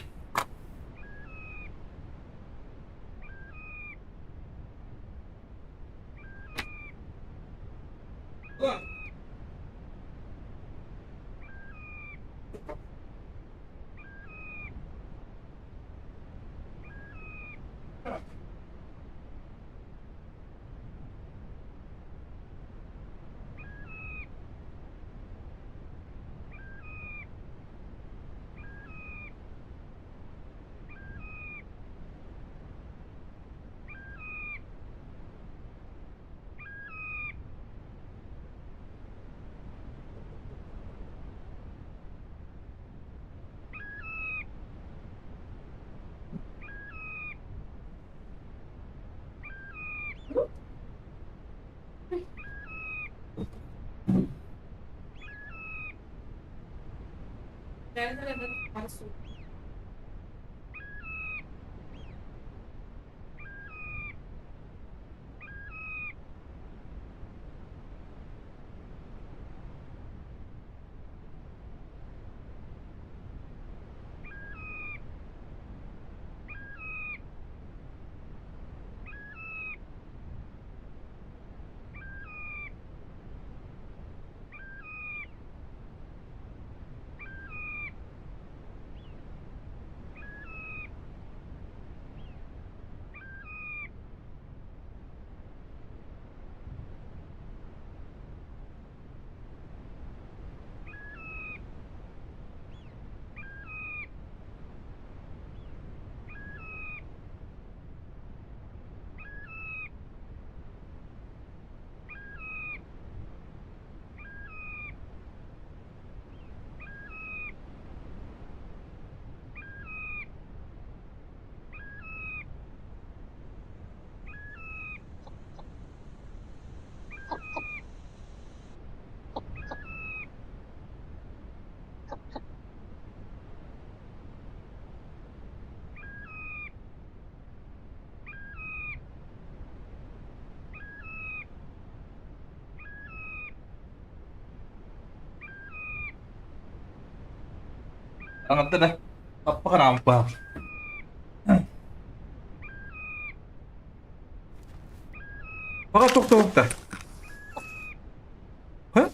Аҥарда да аппа хараампа. Пока тохтоһукта. Ха?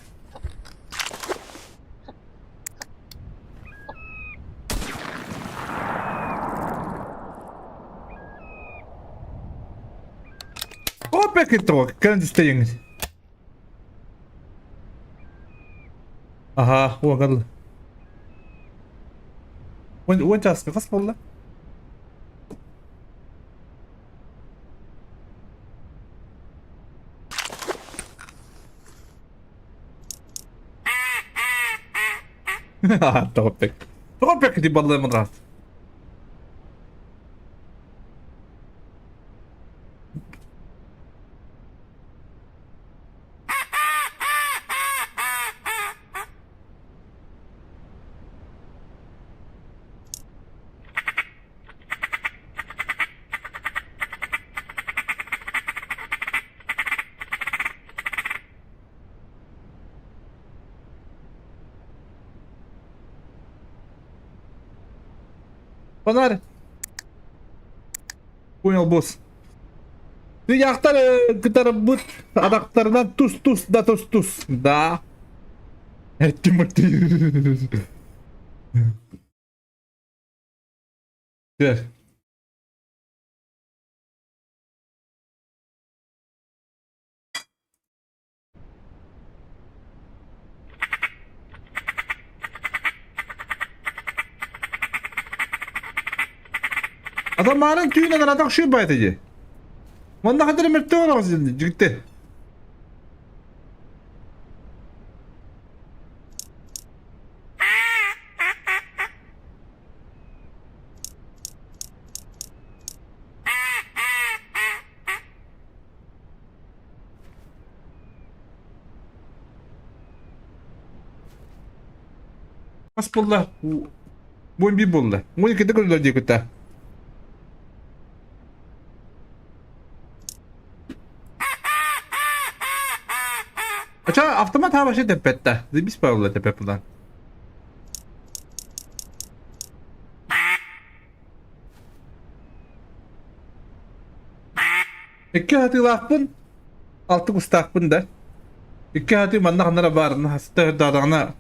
Опять кэлэн түстэйиҥ. Аха, уогал. Уон чааска хас буолла? Тоҕо Тоҕо пек ди баллы мадраас. Фонарь. Понял, босс. Дьахтар кытарбыт атахтарынан тус-тус да тус-тус. Да. Эттим Көр. Адаммаарын түүнэн аратах шүүбайт дии. Манна хатыр мөртөөн олоҕус дьигитте. Хас буолла? 11 буолла. 12-де көрүллэр диэкүтэ. Ача автомат ха вообще тэппэттэ. Заебись Павла тэппэт булан. Икки хатыылаахпын, алты кустаахпын да. Икки хатыы манна ханнара баарына хаста дадаҕына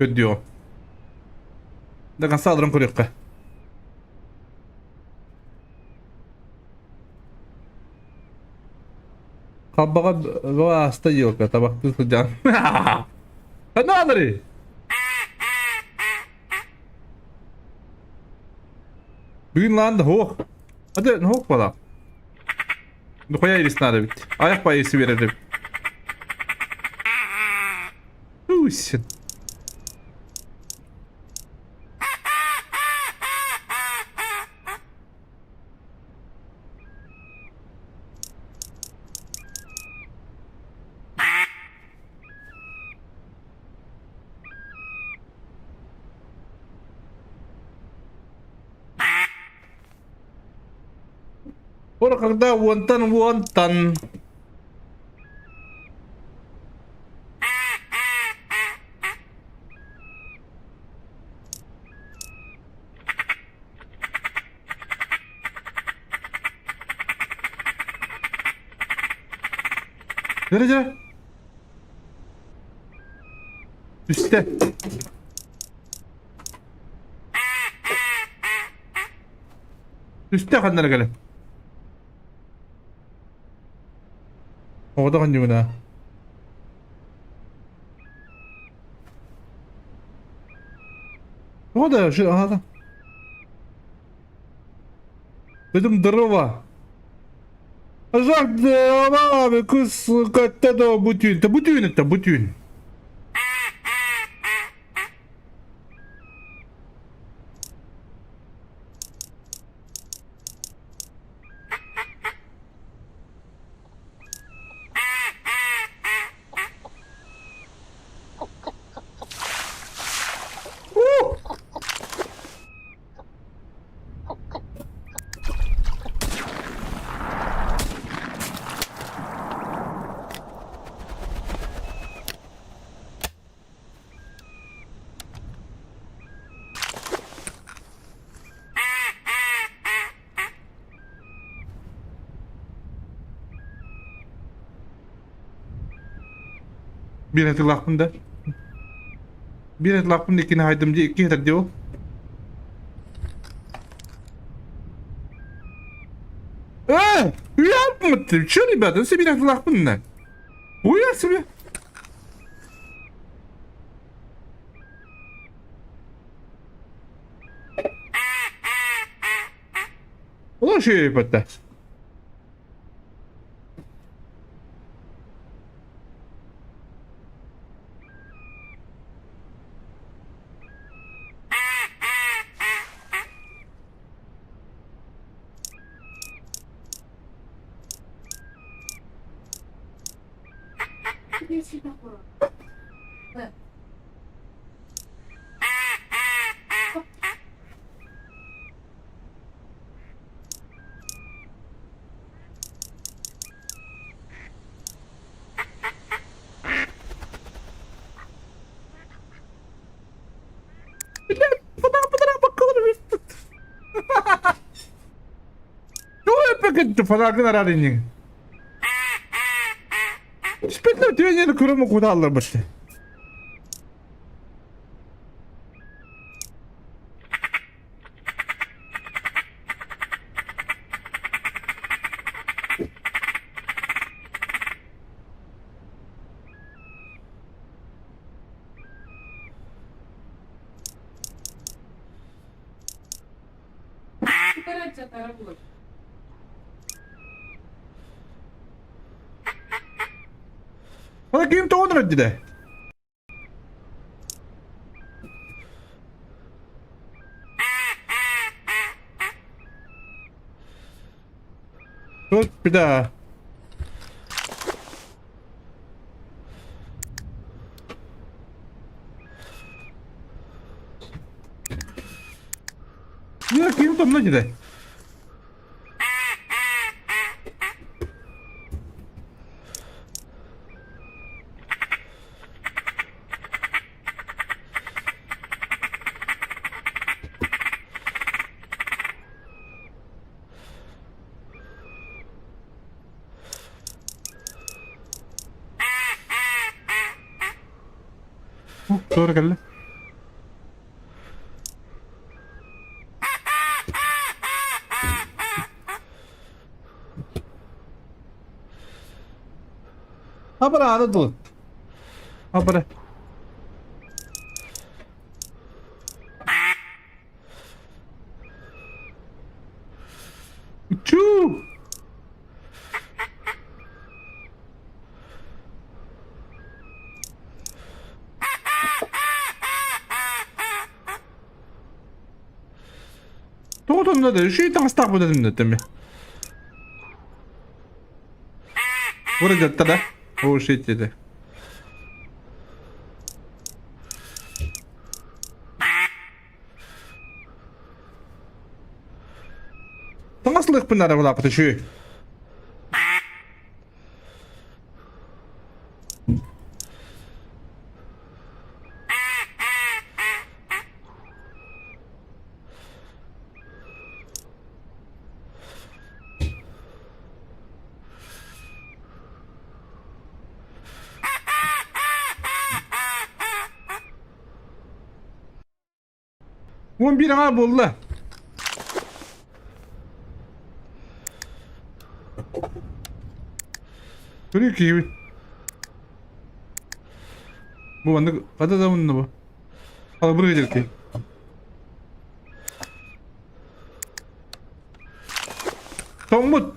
көрдүөҕүм. Да конца алырын көрүөххэ. Халбаҕа бөҕө ааста елка табахтыы сылдьан. Ханна алырый? Бүгүн лаан да суох. Ады суох буолаа. Нухуя ирис надо эбит. Аяқ байысы берер эбит. Уй, Скоро когда уонтан уонтан. Дьэ, дьэ. Түстэ. Түстэ ханнара кэлэн. Оҕото ханньыгына. О да, жи, ага да. Dedim дрова. Жак дрова, кыс катта да бутюн. Та бутюн это бутюн. Биир атыылаахпын да. Биир атыылаахпын да иккини хаайдым дии, икки этэр дии ол. Э, уйааппыт, чё, ребята, все биир атыылаахпын да. Уйа себе. Ол үчүгэй Түөннэри көрөмө кутааллар башты. Ким тоҕо дии Тут беда. Я ким там дии Туора кэллэ. Абара аны дыл. Абара. Чу! Тоҕо тонно да үчүгэй таҥастаах буолан этим. Вроде да. О, shit это. Таҥас ылыахпын наада булааппыт үчүгэй. 11 аҥаар буолла. Көрүү киһибит. Бу маннык хата да мунна бу. Халбыр киһи. Тоҥмут.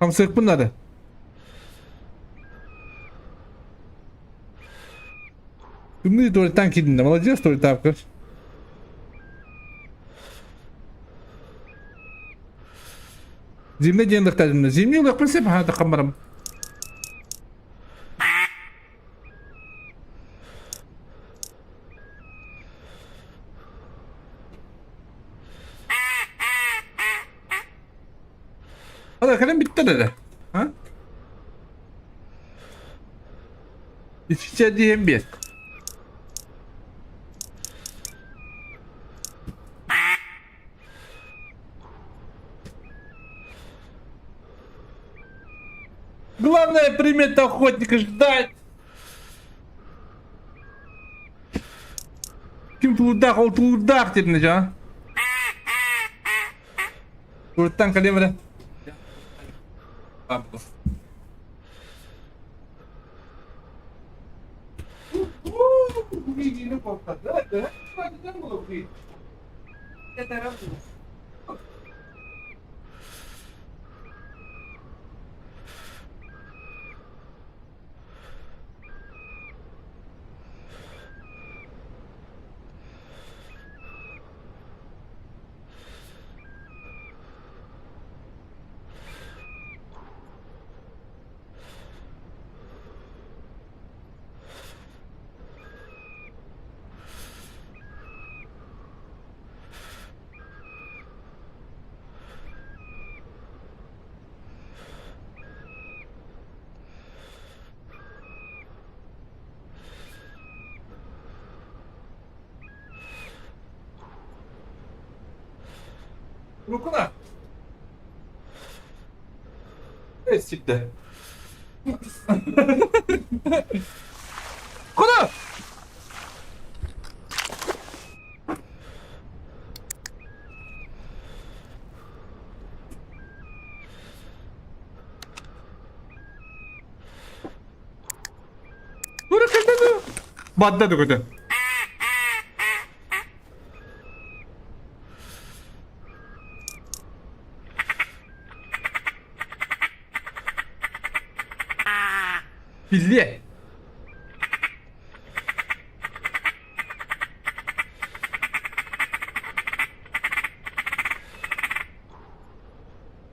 Хамсыахпын наада. Тымныы туалеттан киирдин да, молодец туалеттаапкар. Зимний диэн лыхтаатым. Зимний ылыахпын сөп, аха таххан барам. Hadi kalem bitti dedi. Ha? İçice diyen bir. Главная примета охотника ждать. Ким тулурдаах, ол тулурдаах диэтин дьэ. Туруттан кэлиэм эрэ. Рукуна. Ситте. Куда? Бадда көтө. Биллиэ.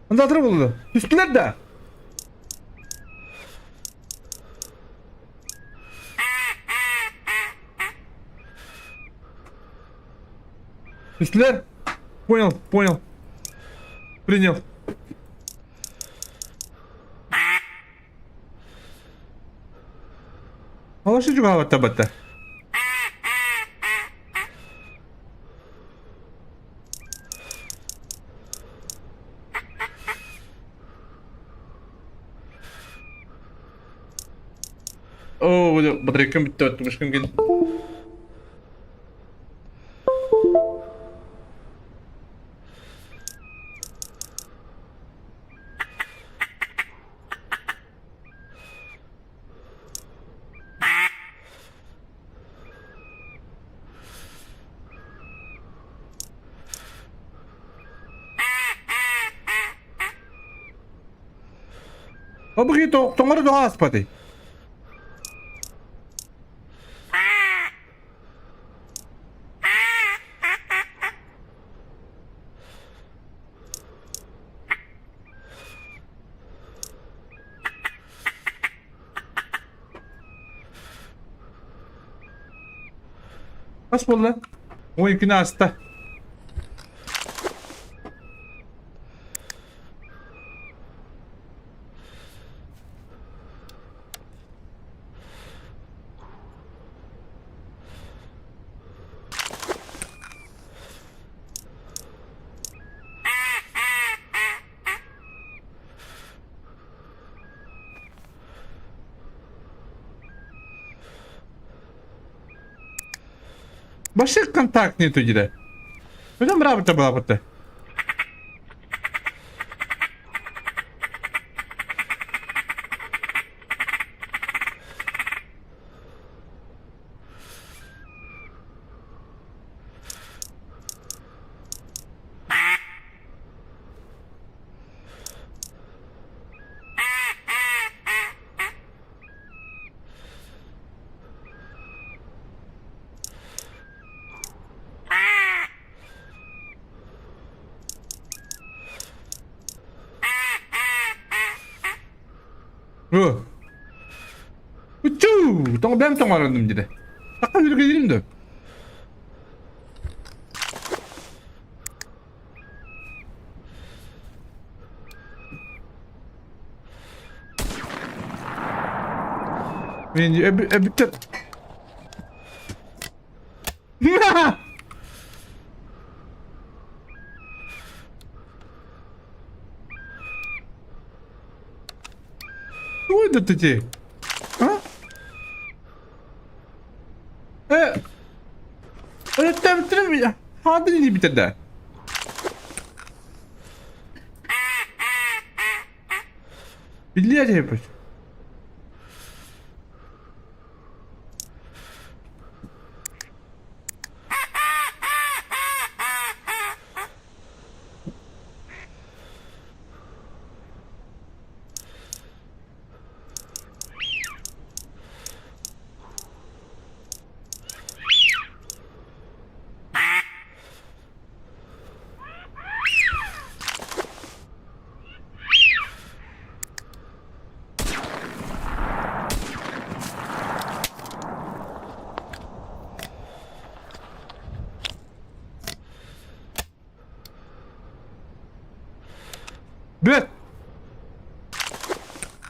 Андатыр булду. Түстүлэр да. Түстүлэр. Понял, понял. Принял. Алашы чугаабатта батта. Оо, батарейкам бүттэ оттубушкам кин. Обыгы тоҥор тоҕо ааспатый? Хас буолла? Ой, күн ааста. Вообще контакт нету где. Пойдем работа была вот. Бу. Учу! Тоҥ бэм тоҥорondum диде. Такка үргедирим да. Мен өбүттер. Ой, да ты А? Э, Хаадын бүтэрдэ. Биллиэ диэбит. Бүт!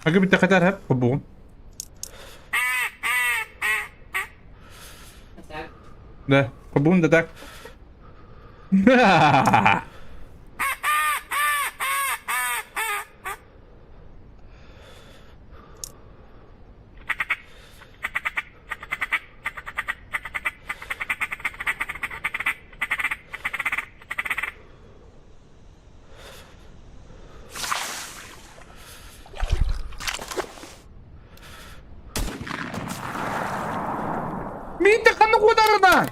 Ага бүтэ хатар хап хобугум. Да, хобугум да так. Миитэ ханна куотарына?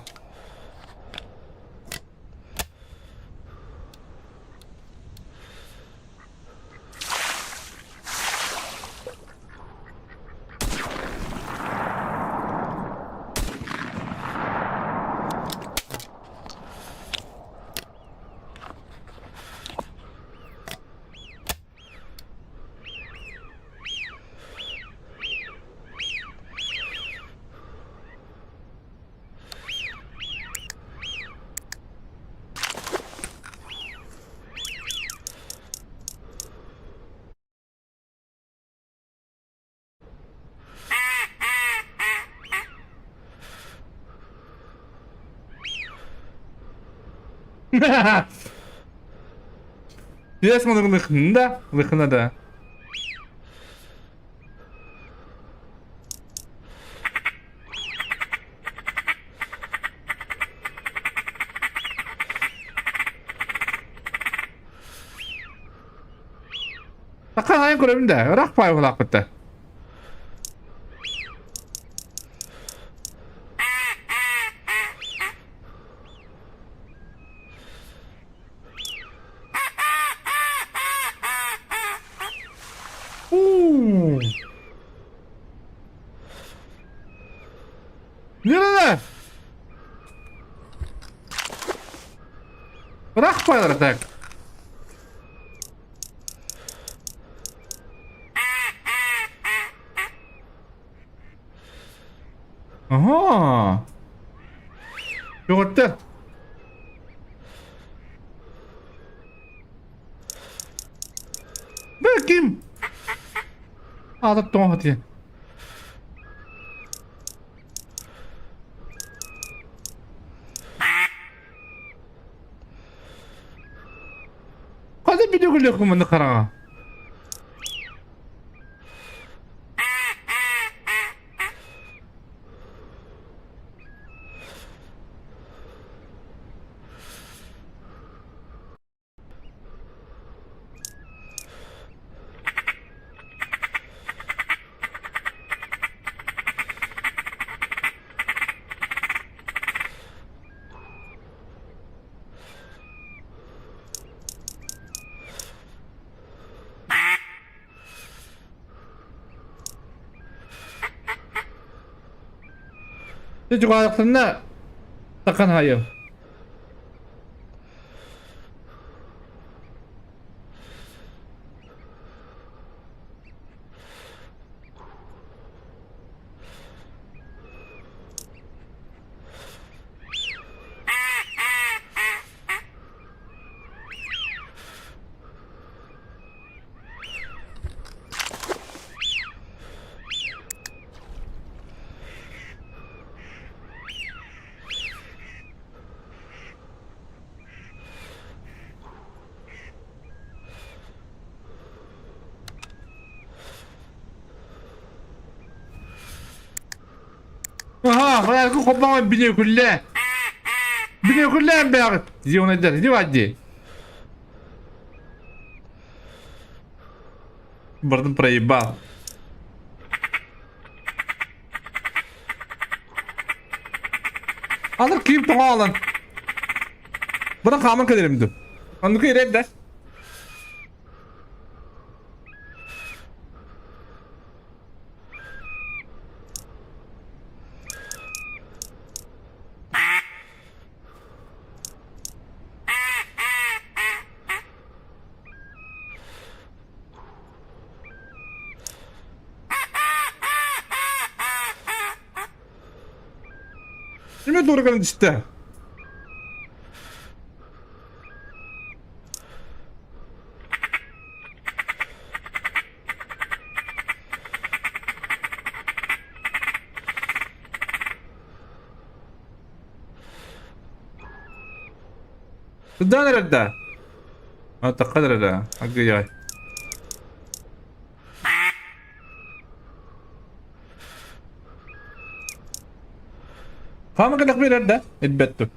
Биэс мунук лыхна да, лыхна да. Саха көрөбүн да, ыраах пай улааппытта. Уу. Нерede? Ыраах пайлар так. Ага. Көҕүттэ. Бу ким? Аата тоҥо диэн. Хата бүдүгүлүөх маны хараҥа. Дьэ дьугаалахтарына такан хайым. Аха, хайалгы хоппоҥон бүнүөкүллэ. Бүнүөкүллээн бэҕит. Дии онайдар, дии баар дии. Бардым проебал. Алыр киим тоҕо алан. Бына хааман кэлэрим ду. Оннуку ирэр да. Киме doğru гынан түстэ? Сыдан эрэрдэ. Атахха эрэрэ. Агыйай. Хаама кэлэх биэрэр да? Ирбэтту.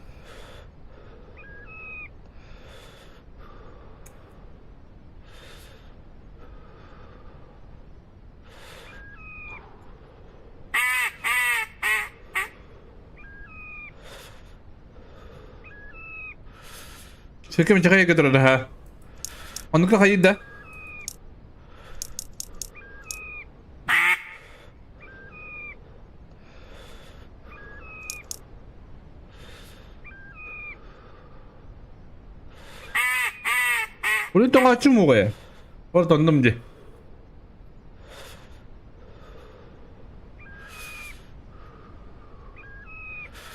Сиркэ мичэхэ көтөрөр Оннука хайыйда? Урут тоҥооччу муоҕайа. Ор тоннум дии.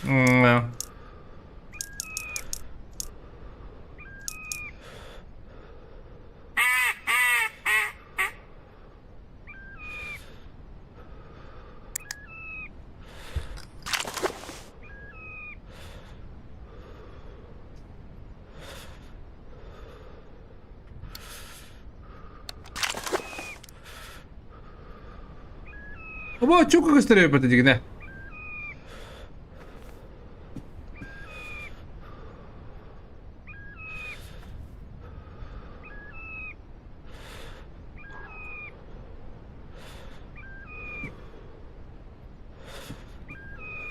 М, Оба чука көстөр эбит дигинэ.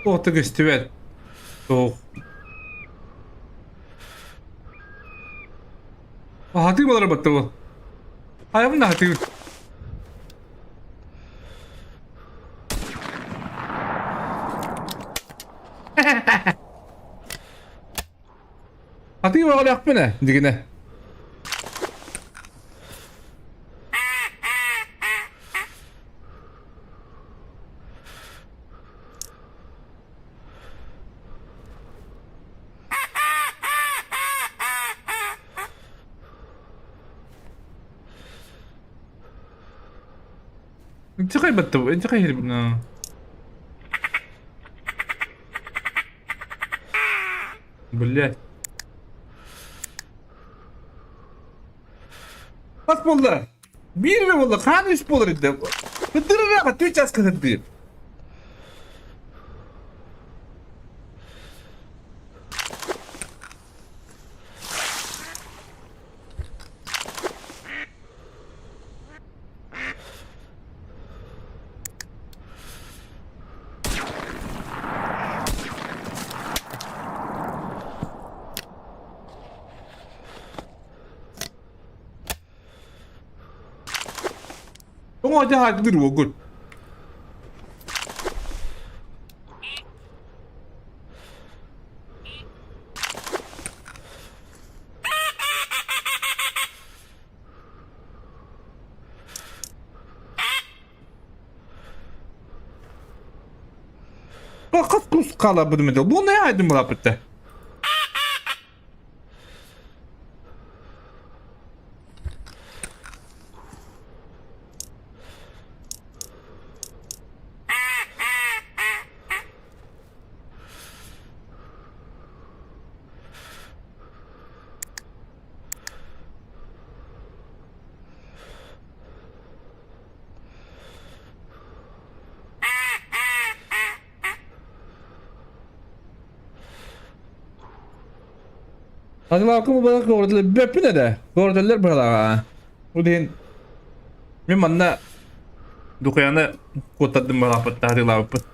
Туох да көстүбэт. Туох. Аһатыы балар батта бу. Айабын да аһатыы. Атыы баҕалаахпын ээ, дигинэ. Инчи хайбатта бу, инчи хайыр Блять. Хас буолла? Биир эрэ буолла, хаан үс буолар инде. Кыттырыраха тү час кыһырдыыр. Тоҕо дьаһаардыр уогун? Хас кус хаалабытым этэ. Бу не айдым былаппытта. Атылаакы мубарак көҕүрдүлэр бүппүн эрэ. Көҕүрдэллэр быһалааҕа. Ол иһин мин манна Духуяны куоттардым быһалаахпыт, таһатыылаабыппыт.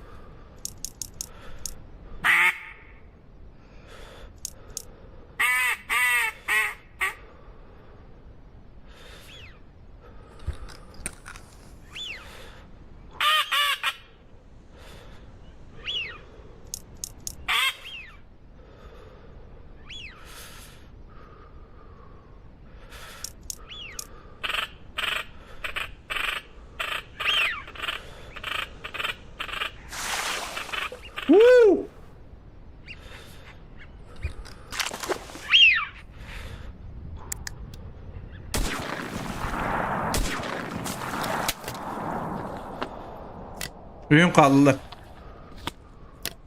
Уу! Үйүн хаалла.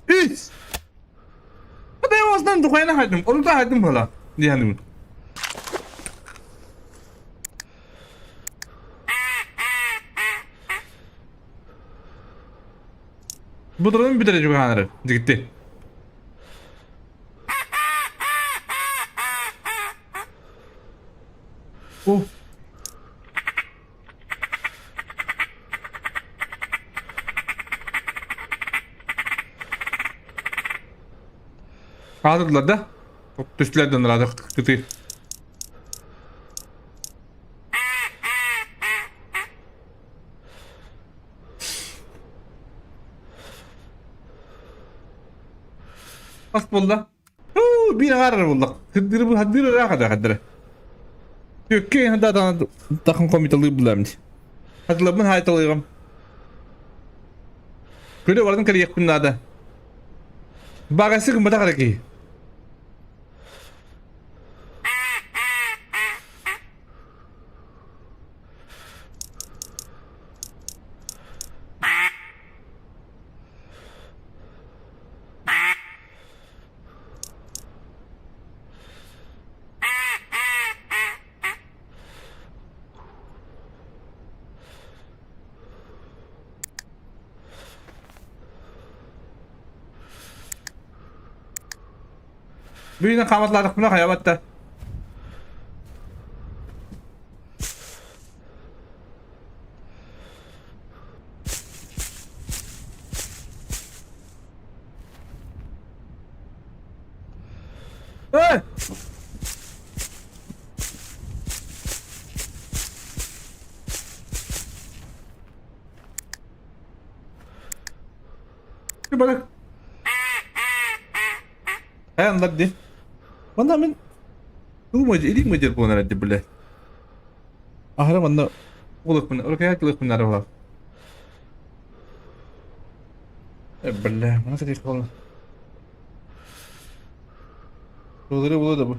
Үс! Hadi ostan духайна хайдым, орута хайдым бала. Диһаным. Бу туран бүтэрэ чугаһаанары. Дьикти. О. Аадырдылар да? Түстүлэр да нараадах кытыы. Хас буолла? Биир аҥаар буолла. Хаддыры хаддыры ыраах да хаддыры. Түкке да тахын комиталыы булам. Хатылабын хайталыгым. Көрө бардым кэлиэхпин наада. Багасы гымматах эрэ киһи. Бүгүн хааматлаатахпына хайабатта. Эй! Бары. Хайанлар ди. Манна мин Думаю, илик мөдер буолан эрэ бile. Аһара манна улыкпын, урукайа кылыкпын аралар. Бля, мана сатык болна. Булары булу да бу.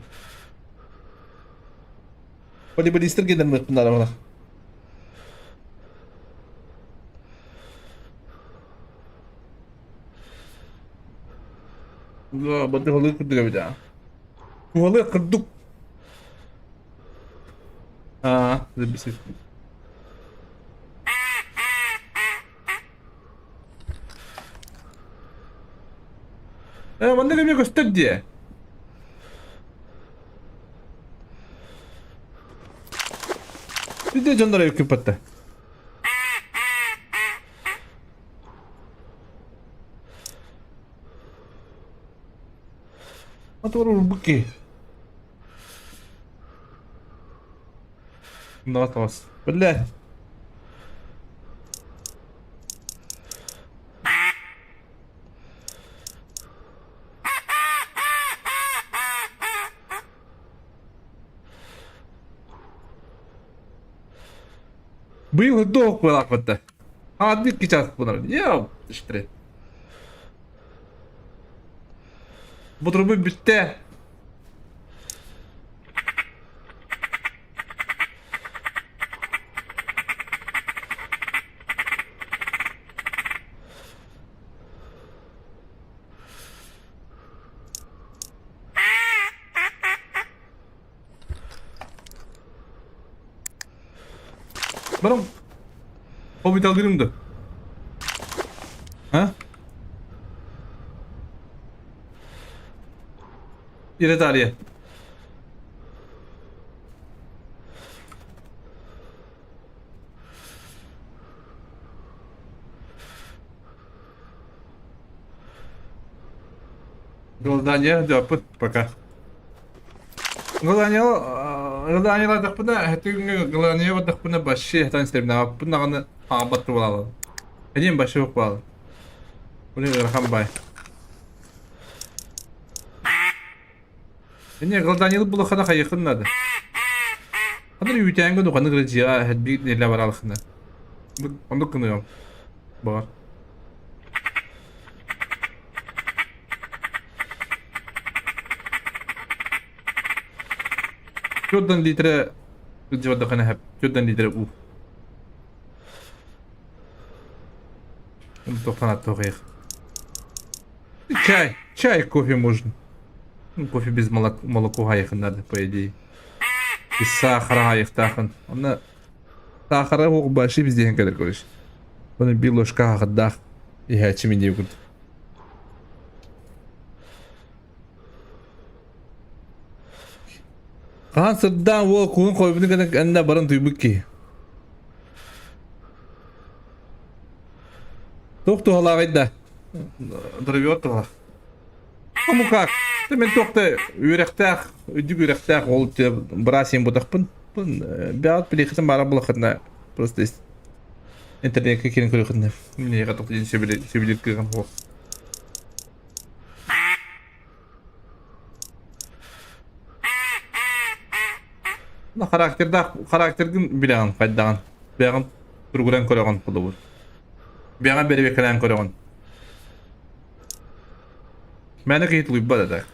Волейболистер генер мыппын аралар. Бадыһалыы курдук эбит аа. Туһалыы курдук. Аа, записывай. Э, манна кэмэ көстөр дии. Видео дьоннор өйкүппэттэ. Мотор урбук киһи. Нотос. Бля. Быйыл дох буолаахпытта. Аадык кичаас буолар. Я иштре. Бутурбут бүттэ. Барам. Хоббит да. А? Ире Дарья. Голодание, дьоппут, пока. Голодание, голодание һэтүҥҥэ голодание бардахпына баши хатан стербинабаппын даҕаны хаалбат буолалар. Эдиэн баши суох буолалар. Уни ыарахан бай. Эне голодание булахана хайыхын надо. Ханыр үүтээҥҥэ духаны гырдьыа һэдби нэлэ баралхына. Оннук гыныам. Баҕар. Төрдөн литрэ дьыбардахына хэп. Төрдөн литрэ уу. Тоқтан аттоқайық. Чай, чай, кофе можно. Ну, кофе без молока, молоко хайықын надо, по идее. Без сахара хайықтақын. Онна сахара оқ баши бізден кәдір көріш. Бұны бір ложка хақыдақ. Иһээччи мин диэбит курдук. Хаан сырдаан уол куһун хойбутун гына кэннэ баран туйбут киһи. Туох туһалааҕый да? Дровёр туһалаах. Омукаак. Мен туох да үөрэхтээх, үрдүк үөрэхтээх ол быраас ботахпын. Бэҕэт билиэхитин баара булахытына просто Интернетке киирэн көрүөххүнэ миэхэ туох диэн сөбүлүүр кыаҕым суох. Ну, характердаах характергын билэҕин хайдаҕын. Бэҕин туругуран көрөҕүн холобур. Бэҕин бэрэбиэркэлээн көрөҕүн. Мээнэ киһи тулуйбат этэ.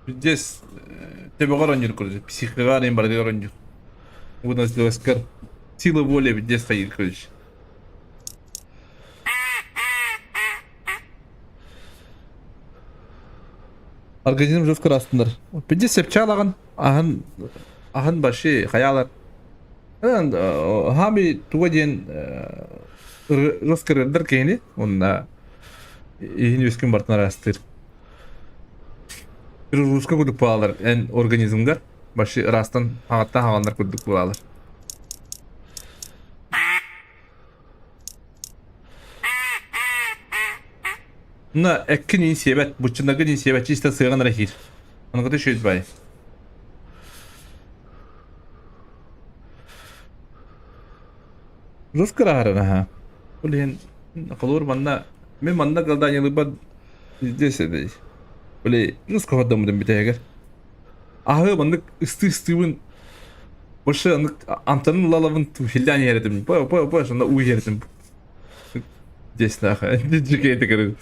Здесь төбөҕөр оонньуур короче, психикаҕа эрин барытыгар оонньуур. Выносливостькар сила воли здесь хайыыр короче. Организм жестко растынар. Пиздец сепчалаҕын аһын аһын баши хайалар. Хами туга диэн жестко киһини уонна иһин үөскүн бартын араастыыр. Перегрузка курдук буолалар эн организмгар баши ыраастан хаҕаттан хаҕаннар курдук буолалар. На эккин иин сиэбэт, буччунаргын иин сиэбэт, чисто сыаҕын эрэ иһиир. Аныгыта үчүгэй бай. Жестко ыраһарын аһа. Ол иһин холуур манна мин манна голоданиелыыбар здесь били жестко хордоммутум бүтэһигэр. Аһы маннык ыстыы-ыстыыбын больше аннык амтанын ылалабын хиллээн иһэр этим. По по по сонно уу иһэр этим. Здесь нахуй. Дьикейти көрүн.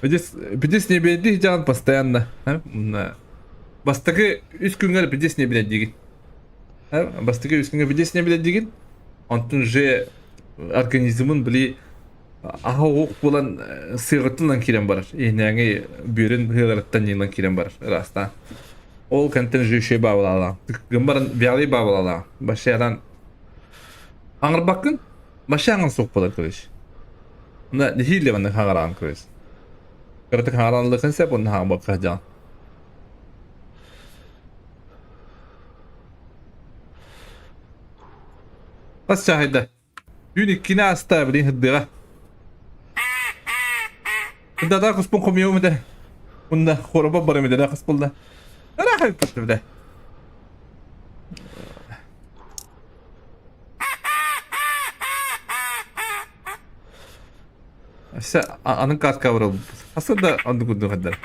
Здесь здесь не бедди дьаҕан постоянно. Бастакы үс күҥҥэр здесь не билэр диигин. Бастакы үс күҥҥэ видео билэрдигин, онтон уже организмын били аһа уох буолан сыаҕыттан киирэн барар. Иһинээҥи бүөрүн ыаларыттан ньыылан киирэн барар ыраастаан. Ол кэнтэн уже үчүгэй баабылаалаах. Гын баран вялый баабылаалаах. Башадан аҥарбаккын, баша аҥан суох буолар короче. Мына нэһиилэ маннык хаҥараан короче. Кыратык хаҥараанлыхын сөп, онно хаҥабакка сылдьаҕын. Хас чааһыйда? Түүн иккини ааста, билигин сырдыаҕа. Дата куспун хомуйуом этэ. Уонна хоробо барым этэ хас буолла. Ыраах эбиппит бile. Өссө аны картка барыл. Хаса да оннук курдук хаддар.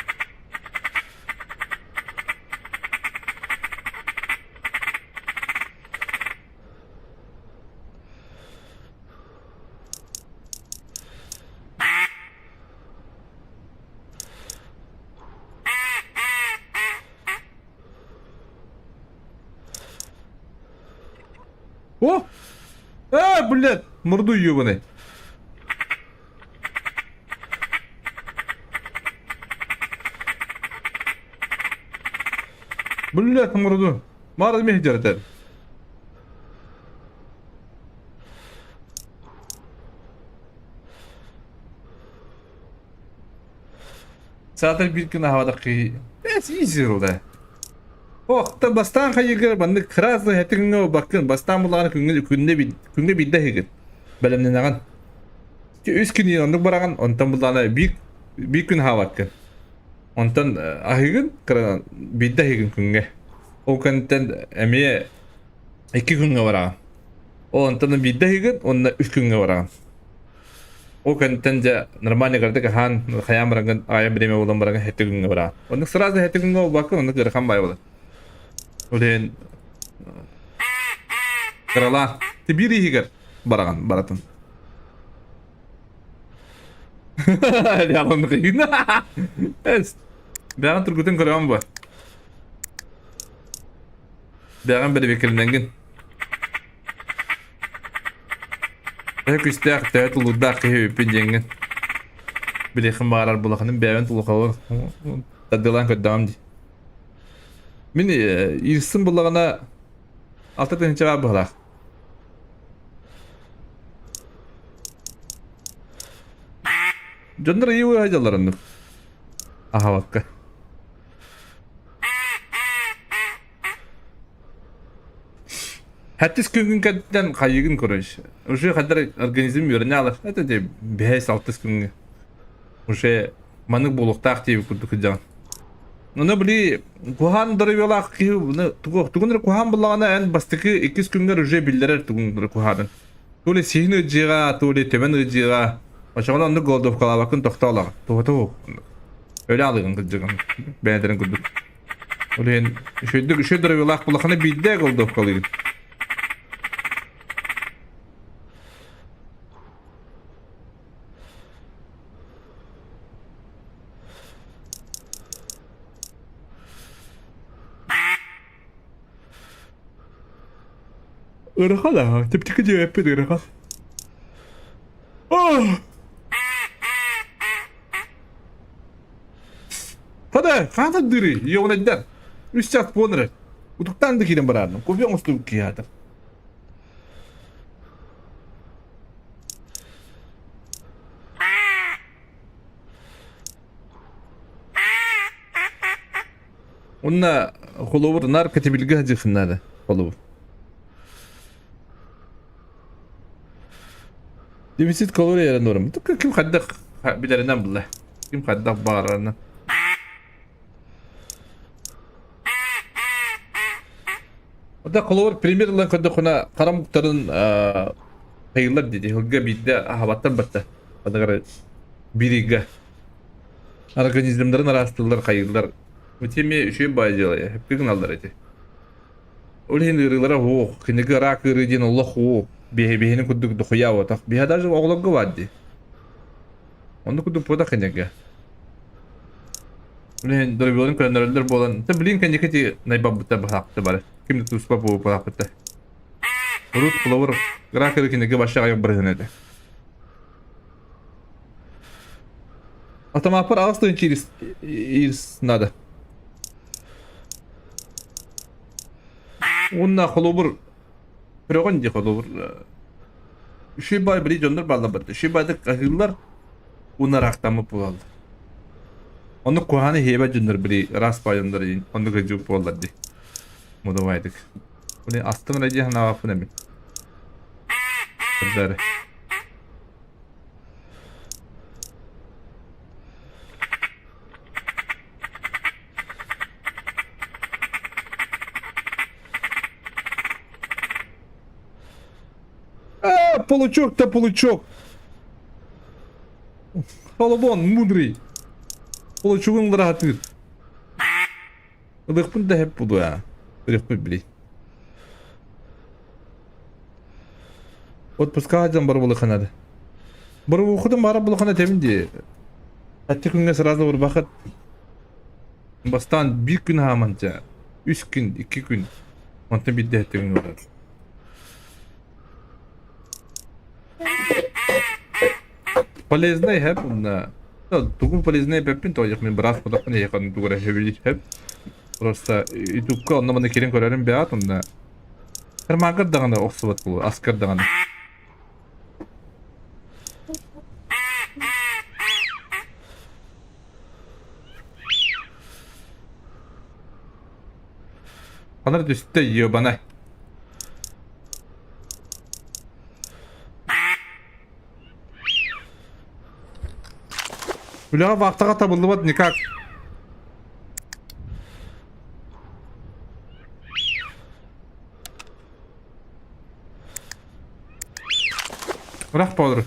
О! А, блядь, морду ебаный. Блядь, морду. Мара мехдердер. Саатар биир күн аһаабатах киһи That's easy да. Охта бастаан хайыгар маннык сразу этиҥҥэ баккын бастаан булаҕына күҥҥэ күннэ күҥҥэ биирдэ аһыгын бэлэмнэнэҕин. Үс күн оннук бараҕын онтон буллаҕына биир биир күн аһаабаккын. Онтон аһыгын кыра биирдэ аһыгын күҥҥэ. Ол кэнниттэн эмиэ икки күҥҥэ бараҕын. Ол онтон биирдэ аһыгын уонна үс күҥҥэ бараҕын. Ол кэнниттэн дьэ нормально кырдык аһаан хайаан бараҥҥын аайан бириэмэ булан бараҥҥын сэттэ күҥҥэ бараҕын. Оннук сразу сэттэ күҥҥэ буолбаккын оннук ыарахан баай буолар. Ол иһин кыралаан биир иһигэр бараҕын баратын. Яланнык Бэҕэн тургутун көрөҕүн бу. Бэҕэн бэрэбиэркэлэнэҥҥин. Төһө күүстээх, төһө тулуурдаах киһи эбиппин диэҥҥин. Билиэххин баҕарар булаханым бэйэбин тулухабын тардыалаан көрдөҕүм дии. Мин иирсим буллаҕына 6 тыһыынча баар быһалаах. Дьоннор ыйы сылдьаллар оннук. Аһабакка. Хэттис күнгүн кэнниттэн хайыгын короче. Уже хаддар организм үөрэнэ алар. Это де бэһэс алтыс күҥҥэ. Уже маннык буолуохтаах диэбит курдук сылдьаҕын. Ону били куһаан здоровьялаах киһи тугу тугун эрэ куһаан буллаҕына эн бастакы иккис күҥҥэр уже биллэрэр тугун эрэ куһаанын. То ли сиһин ыдьыаҕа, то ли төбөн ыдьыаҕа. Очоҕуна оннук голодовкалаабаккын тохтоолоҕун. Туһа Өлө алыгын кырдьыгын. Бэйэлэрин курдук. Ол иһин үчүгэйдик үчүгэй здоровьялаах буллаххына биирдэ голодовкалыыгын. Ыарахан аа, чэпчэки диэбэппит ыарахан. Хада, хаата дыры, йоҕунайдар. Үс час буолан эрэр. Утуктаан да киирэн бараарным. Кофе оҥостубут киһи аата. Уонна холобур наар кэтэбилгэ сылдьыаххын наада холобур. Дефицит калорий эрэ норм. Ким хайдах билэринэн булла. Ким хайдах баҕарарынан. Ота холобур пример ылан көрдөххүнэ хара омуктарын хайылар диди сылга биирдэ аһабаттан батта. Аныгары бирига. Организмдарын араастыыллар хайыыллар. Бу теми үчүгэй баай дьыала хэппи гыналлар эти. Ол иһин ыарыылара суох, кинигэ рак ыарыы диэн олох суох. Биһи биһини курдук дохуя буотах. Биһи даже оҕолорго баар дии. Оннук курдук буотах кинигэ. Блин, дорогуоларын көрөннөрөллөр буолан, та блин кэнники ти найбабыта баһаахта бары. Ким да туспа буолуп баһаахпыта. Урут холобур графика кинигэ башаҕа айах барыһын этэ. Автомаппар аҕыс тыһыынча ирс, ирс надо. Уонна холобур көрөҕүн дии холобур үчүгэй баай били дьоннор бааллар барда. Үчүгэй баайдык аһыыллар уонна ыраахтаммыт буолаллар. Оннук куһаҕаны иһиэбэт дьоннор били ыраас баай дьоннор оннук ыдьык буолаллар дии. Мудубайдык. Блин, астым эрэ дии санаабаппын эбит. Көрдөрө. А, получок-то получок. Холобон, мудрый. Получугун ылраатыыр. Ылыахпын да хэп буду аа. Ылыахпын били. Отпуска дьон бар булуханады. Баруухутун бара булухана тэбин дии. Аччы күҥҥэ сразу урбахыт. Бастаан биир күн хааманча. Үс күн, икки күн. Онтон биирдэ эттэ күн барар. Полезнай хэп уонна тугу полезнай эппэппин тоҕо мин быраас буоллахпына эһиэхэ тугу эрэ сөбүлүүр хэп. Просто ютубка онно-манна киирэн көрөрүм бэйэҕит онно Кармаҥҥар даҕаны охсубат буолуо, аскар даҕаны. Ханар түстэ, ебана. Үлэҕэ вахтаҕа табыллыбат никак. Бырах болор.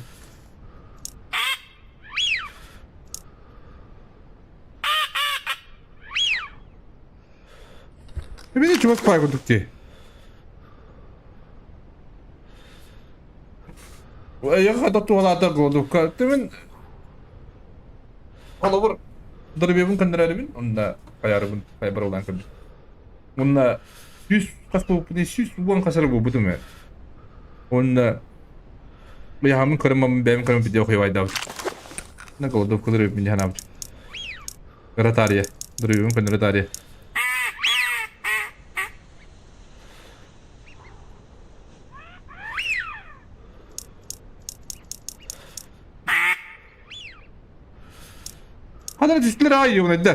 Мени чугас пай курдук дии. Эйиэхэ туһалаата голодовка. Тимин холобур дорубебун көннөрөрүбүн онно хайарыбын хайбар улаан көрдүм. Уонна сүүс хас буолбуппун 110 хас эрэ буолбутум ээ. Уонна быйаһаммын көрөн бэйэм көрөн видео хуйбайдаабыт. На голодовкалар өппүн дьаһанаабыт. Ратария. Дорубебун көннөрө таарыйа. Ханна түстүлэр аай югнайда.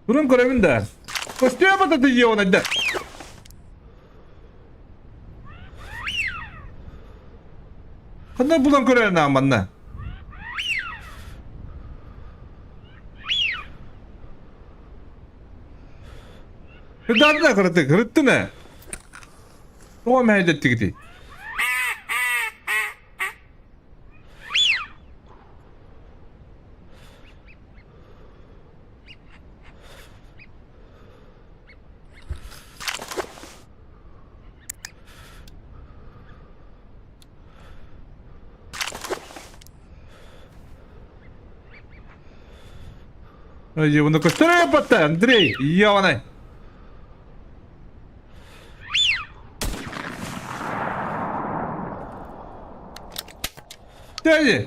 Туран көрөбүн да. Көстүө бататы югнайда. Ханна булан көрөр наам манна? Кырдаатына кырытык, кырыттын ээ. Тоҕо мэһэйдэттигитий? Ебаный көстөр Андрей, ебаный. Дядя!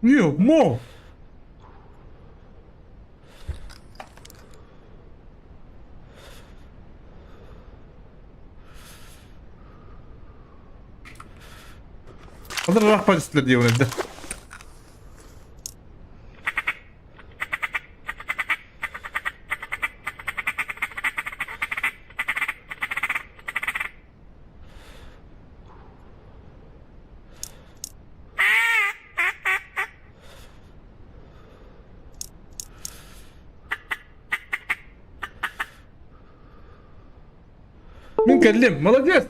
Не, мо! Ханна ыраах түстүлэр диэбин эрдэ. Мин кэллим, молодец!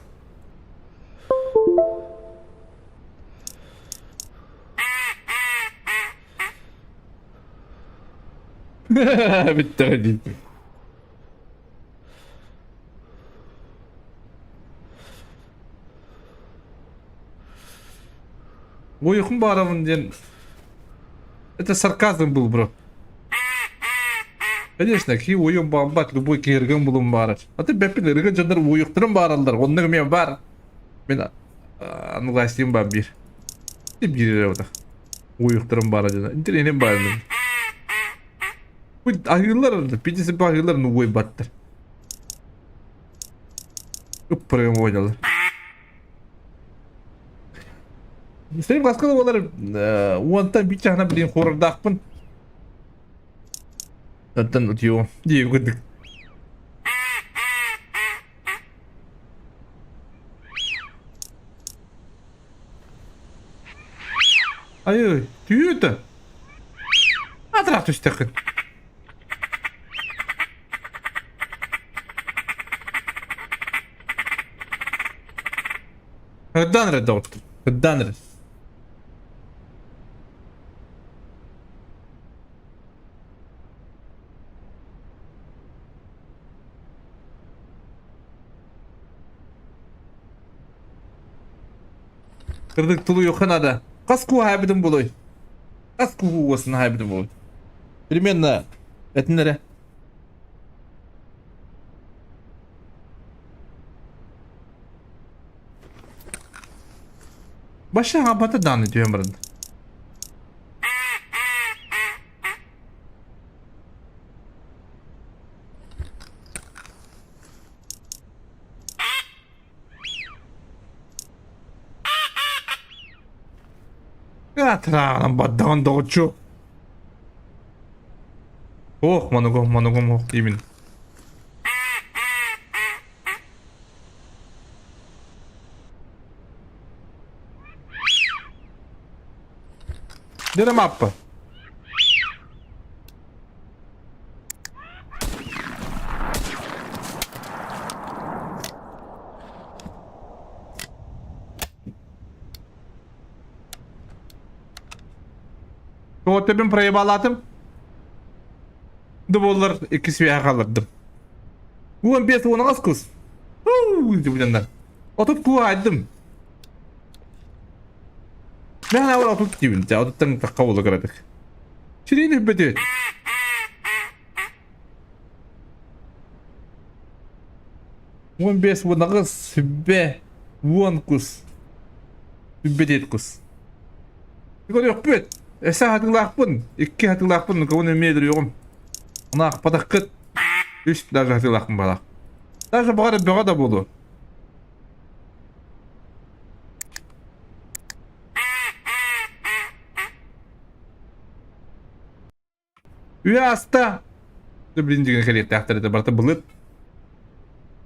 Бүттэҕэ дии. Уйукум баарабын диэн Это сарказм был, бро. Конечно, киһи уйун баамбат, любой киһиргэн булун баарар. А ты бэппин ырыгын дьоннор уйуктарын баараллар, оннук эмиэ баар. Мин аныгластыым баар биир. Биир эрэ отах. Уйуктарын баара дьоно. Интеллигеним баар. Бу аһыыллар, пидесип аһыыллар, ну уойбаттар. Ыппырыгым уойдалар. Стрим хаска да буолар уонтан биир чаһына билин хуорардаахпын. Оттон утуйуом дии курдук. Айы, түйөтө. Атыраах түстэххин. Хырдаан эрэ доҕоттор, хырдаан эрэ. Кырдык тулуйуохха наада. Хас кууһаабытым буолуой? Хас кууһу уосын хаайбытым буолуой? Примерно этин эрэ. Баша абата дааны түһэн баран. Атырааҕынан бардаган доҕоччу. Ох, манугум, манугум ох диибин. Дere mappa. Тоҕо проебалаатым. Да буоллар икки свяһа хааллардым. 15 уонаҕас кус. Дибиннэр. 30 куһаайдым. Мен авар 30 дибин. Отуттан тахха буола кыратык. Сирин үппөтү. 15 уонаҕас сүбэ уон кус. Сүбэ диэт кус. Көрүөхпүт. Эсэ хатылаахпын. Икки хатылаахпын. Кого эмиэ өлөрүөҕүм. Унаахпатаххыт. Үс даже хатылаахпын балаах. Даже баҕар бөҕө да буолуо. Үйэ аста. Блин деген кэлиэттээхтэр этэ барыта былыт.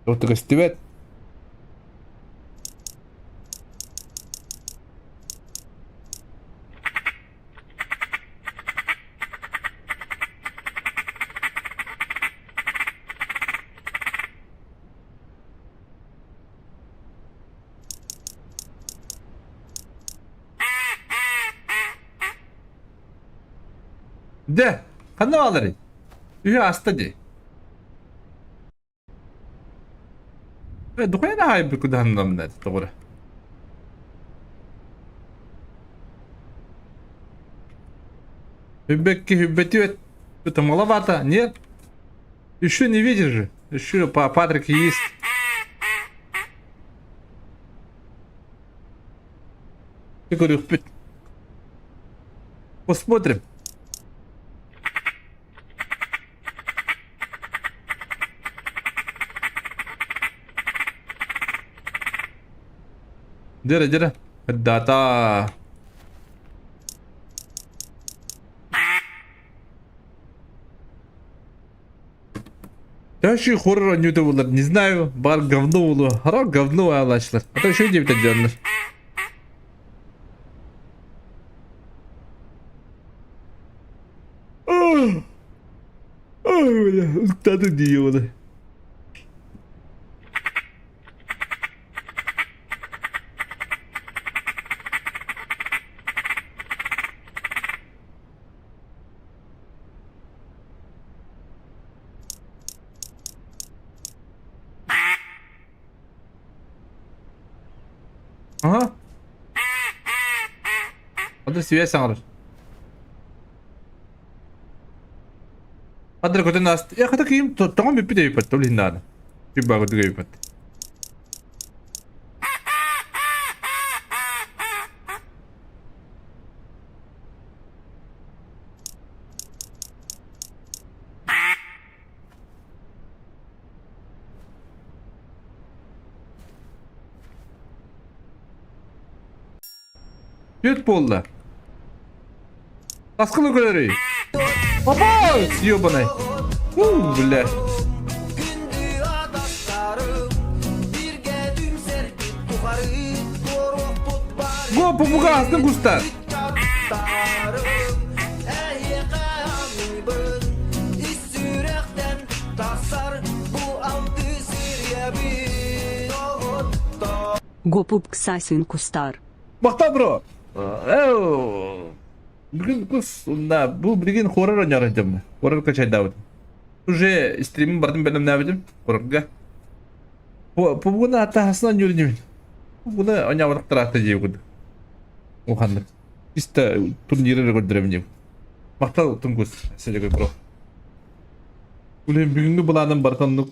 Оту көстүбэт. Дэ, ханна бааларый? Үһү аста дии. Э, духуя аайбы кудаһаннамна тоҕура. Хүббэкки хүббэтүөт. Это маловато, нет? Еще не видишь же. Еще по Патрик есть. Көрүөхпүт. Посмотрим. Дere дere. Дата. Дальше хоррор оонньуута буолар, не знаю, баар говно буолуо. Хоррор говно аалааччылар. А то еще диэбитэ дьоннор. Ой, бля, устады дии оны. Ага. Хадыр связь саҥарар. Хадыр көтөн ааст. Я хата киим тоҕон бүппүт эбиппэт ол иһин даҕаны. Түббаа курдук эбиппэт. Түөрт буолла. Таскылы көрөрүй. Опа! Ёбаный. У, бля. Го, попуга астын кустар. Гопупк Сасин Кустар. Махтал бро. Бүгүн кус да бу билигин хоррор оонньоон сылдьабын. Хоррор качайдаабытым. Уже стримин бардым бэлэмнээбитим хоррорга. Пубугуна атаһасына оонньуур инибин. Пубугуна оонньообатах тараатта дии курдук. Улаханнык. Чисто турниры эрэ көрдөрөбүн диэм. Махтал Тунгус, Сэлэгэй бро. Үлэм бүгүҥҥү былааным барыта оннук.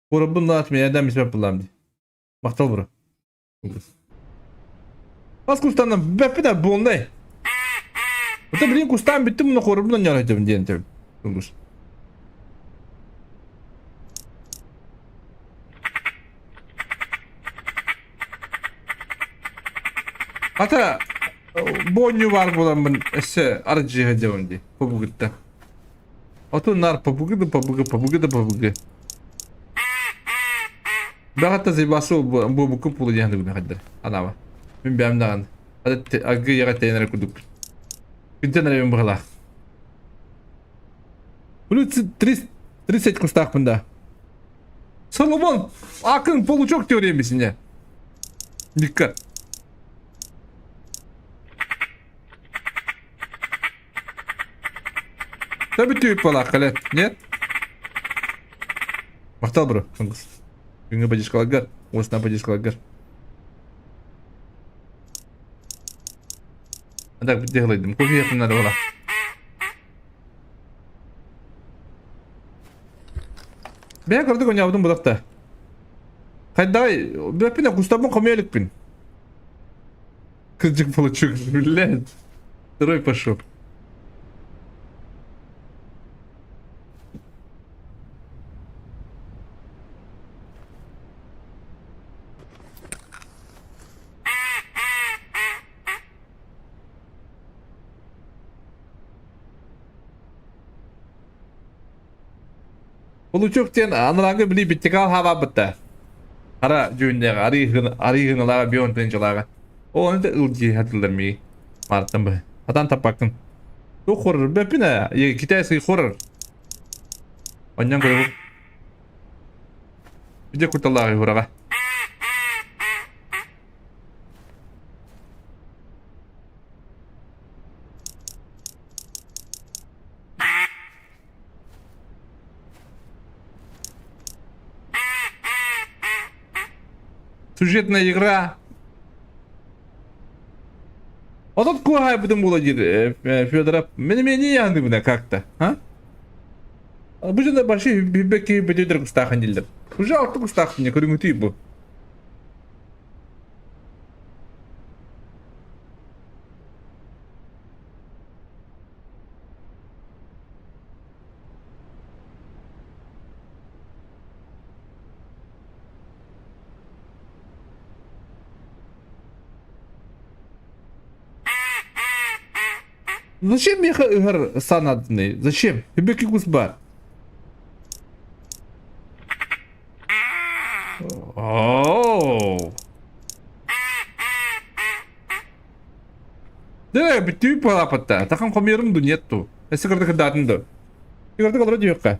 Куораппын наат меня мисмеп буллам дии. Махтал бро. Тунгус. Бас кустанна бэппит буолнай. Это блин кустаан бүттүм муна хорубун онньоон диэн тэбин. Тунгус. Ата бу оонньуу баар буоламмын өссө арыдьыыһа дьабын дии побугутта. Оту нар побугы да побугы, побугы да побугы. Бэҕэтэ заебасы буобукку пулу диэн дугуна хайдар. Анаба. Мин бэйэм даҕаны. Агы яга тэйэн эрэ курдукпун. Күнтэн эрэ быһалаах. Плюс 30 кустаахпын да. Соломон, акын получок теоремисине. Никка. Да бүтүп балааккале, нет? Махтал бро, Күнгө поддержкаларгар, осына поддержкаларгар. А так делайдым. Кофе якыннары бала. Бэйэ кырдык оонньообутум будахта. Хайдаҕай, бүппүн кустарбын хомуйа иликпин. Кырдьык получок, блядь. Второй пошел. Получок диэн анарааҥҥы били биттикаал хаалаабыта. Хара дьүһүннээх арыы гыналааҕа бион тыынчалааҕа. Ол ону да ылдьыы хатыллар мии. Маартан быһы. Хатан таппаккын. Туох хоррор бэппин ээ. Китайский хоррор. Онньон көрөбүн. Виде куталааҕы хураҕа. Сюжетная игра. Отут куһаайбытым буола диир Федоров. Мин эмиэ яндыбына как-то, а? Бу дьоно большие бибекки бөтөйдөр кустаахан дииллэр. Уже алты кустаахпын көрүҥүтүй бу. Зачем миэхэ ыһар санаатыный? Зачем? Үбэки кус баар. Оу. Да, бүтүү палапатта. Тахан хомуйарым ду нет ту. Эссе кырды кырдаатын ду. Кырды олоро диэххэ.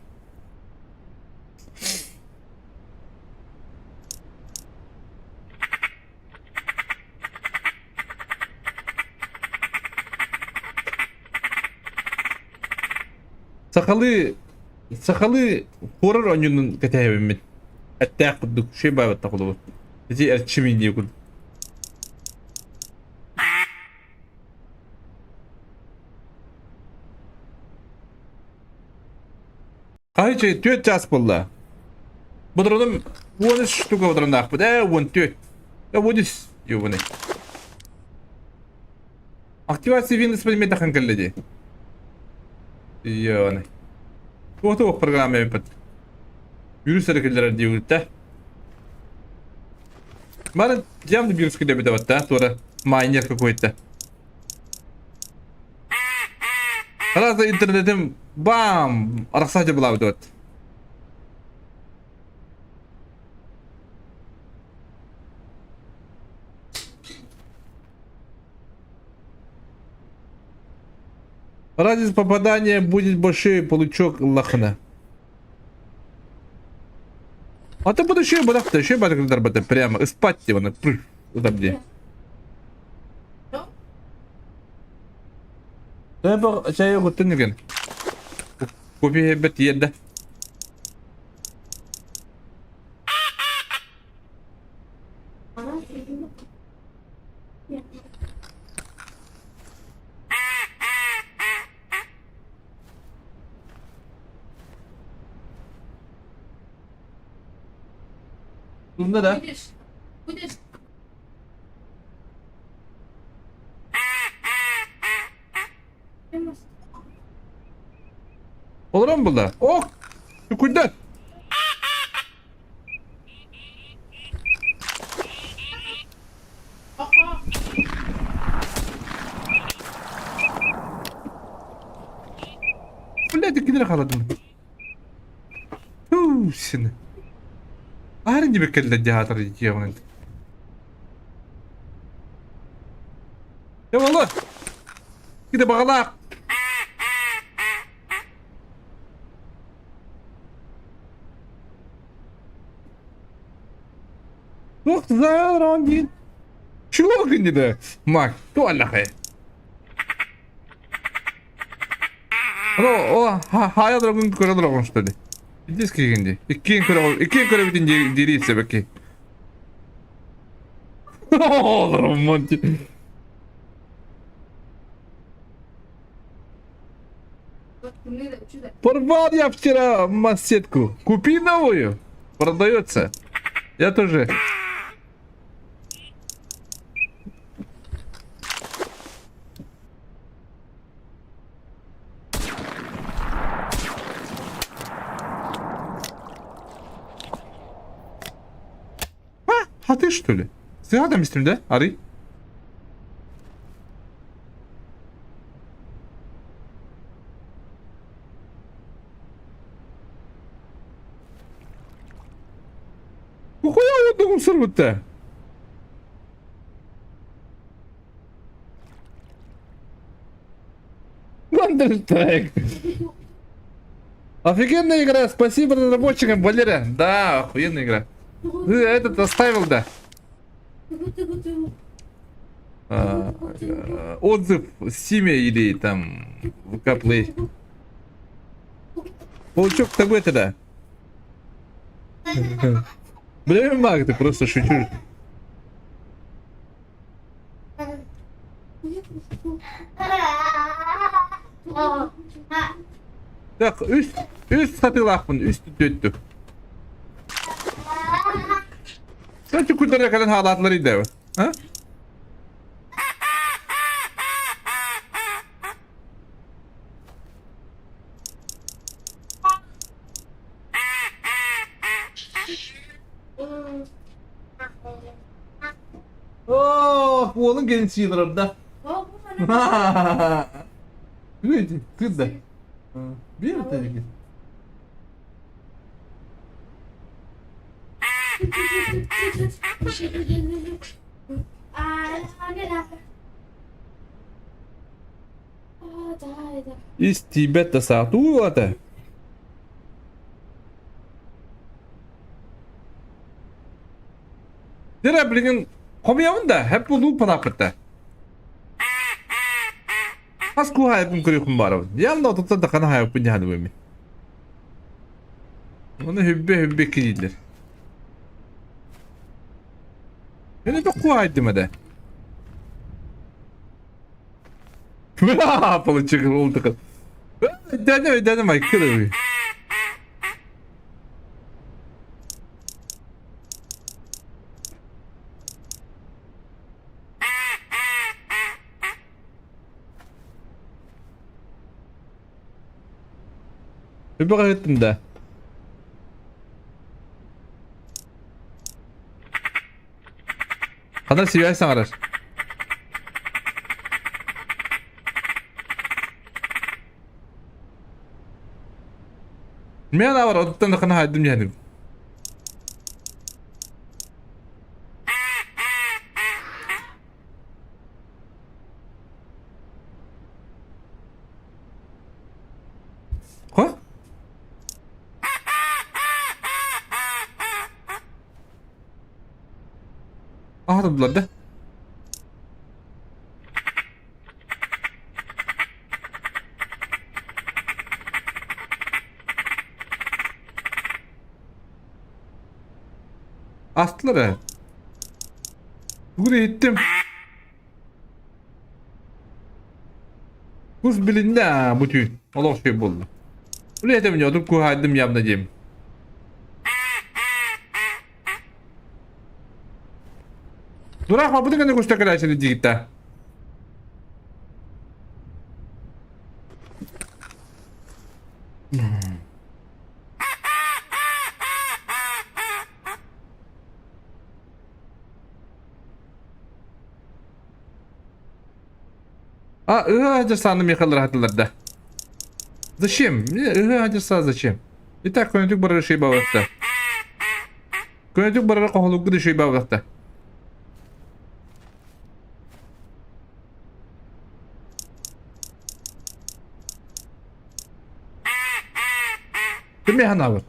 Сахалыы сахалыы хоррор оонньуунун кэтэһэбиммит. Эттээх курдук, үчүгэй баайбатта холобур. Ити эрчимин дии курдук. Хаһы түөрт чаас буолла. Бодороном 13 штука бодороннаахпыт. Ээ, 14. Э, 13 ёбаный. Активация Windows предметахан кэллэ дии. Ёбаный. Туох программа эбиппит. Вирус эрэ киллэрэр диэбиттэ. Бары явно вирус киллэрбит эбит да, туора майнер какой-то. Сразу интернетим бам! Арахсаачы булаабыт вот. Радиус попадания будет большой получок лахна. А ты буду еще бадахта, еще бадахта прямо и спать его на где. Чайы куттун деген. Кофе бет ерді. Bunda да. Будешь? Будешь? Олорон булла. Ох! Күндө! Блядь, кинилэр халадым. Син. Аарын диби кэллэ дьаатар дьиэҕинэн. Дьэ буолла. Киде баҕалаах. Туох зараан диин. Чего гыннеде? Мак, туаллахай. О, хайа дорогун көрө дорогун что ли? Индийский кигинди. Иккиэн көрө иккиэн көрөбүтүн дири себеки. Олорум Порвал я вчера массетку. Купи новую. Продается. Я тоже. А, а ты что ли? Сыгадам истим да? Ары? Кухуя отдыгым сырбытта. Counter-Strike. Офигенная игра, спасибо разработчикам, Валера. Да, охуенная игра. Ты этот оставил, да? А, отзыв в Steam или там в VK Play. Паучок ТВ тогда. Бля, маг, ты просто шучу. Так, үс, үс сатыылаахпын, үс түттү. Кстати, кудара кэлэн хаалаатылар идэбэ. А? Оо, уолун кэлин сыйларда. Видите, тыда. Биир тэги. Из тебя-то сатула-то. Дера билигин хомуйабын да, хэп булуу панааппыт Хас куһаайбын көрүөхпүн баарабын. Явно отуттан да хана хаайбын дьаһаныбын мин. Оны хүббэ хүббэ кирииллэр. Мин это куайдым это. Получил oldu. Dene dene Michael. Bir да. Ханна связь саҥарар. Мен бар оттон хана хайдым дьэһэним. Хо? Аһатылар да. Астылар ээ. Бүгүн иһиттим. Кус билиннэ аа бу түүн. Олох үчүгэй буолла. Үлэһитим дьэ отут куһаайдым явно диэм. Дурак бабытын гына куста кэлээчини диигитта. А, ыһа дьасааны михалар да. Зачем? Ыһа дьаса зачем? Итак, көнөтүк барар шей бабакта. Көнөтүк барар кохолугу да шей бабакта. Ким ханабыт?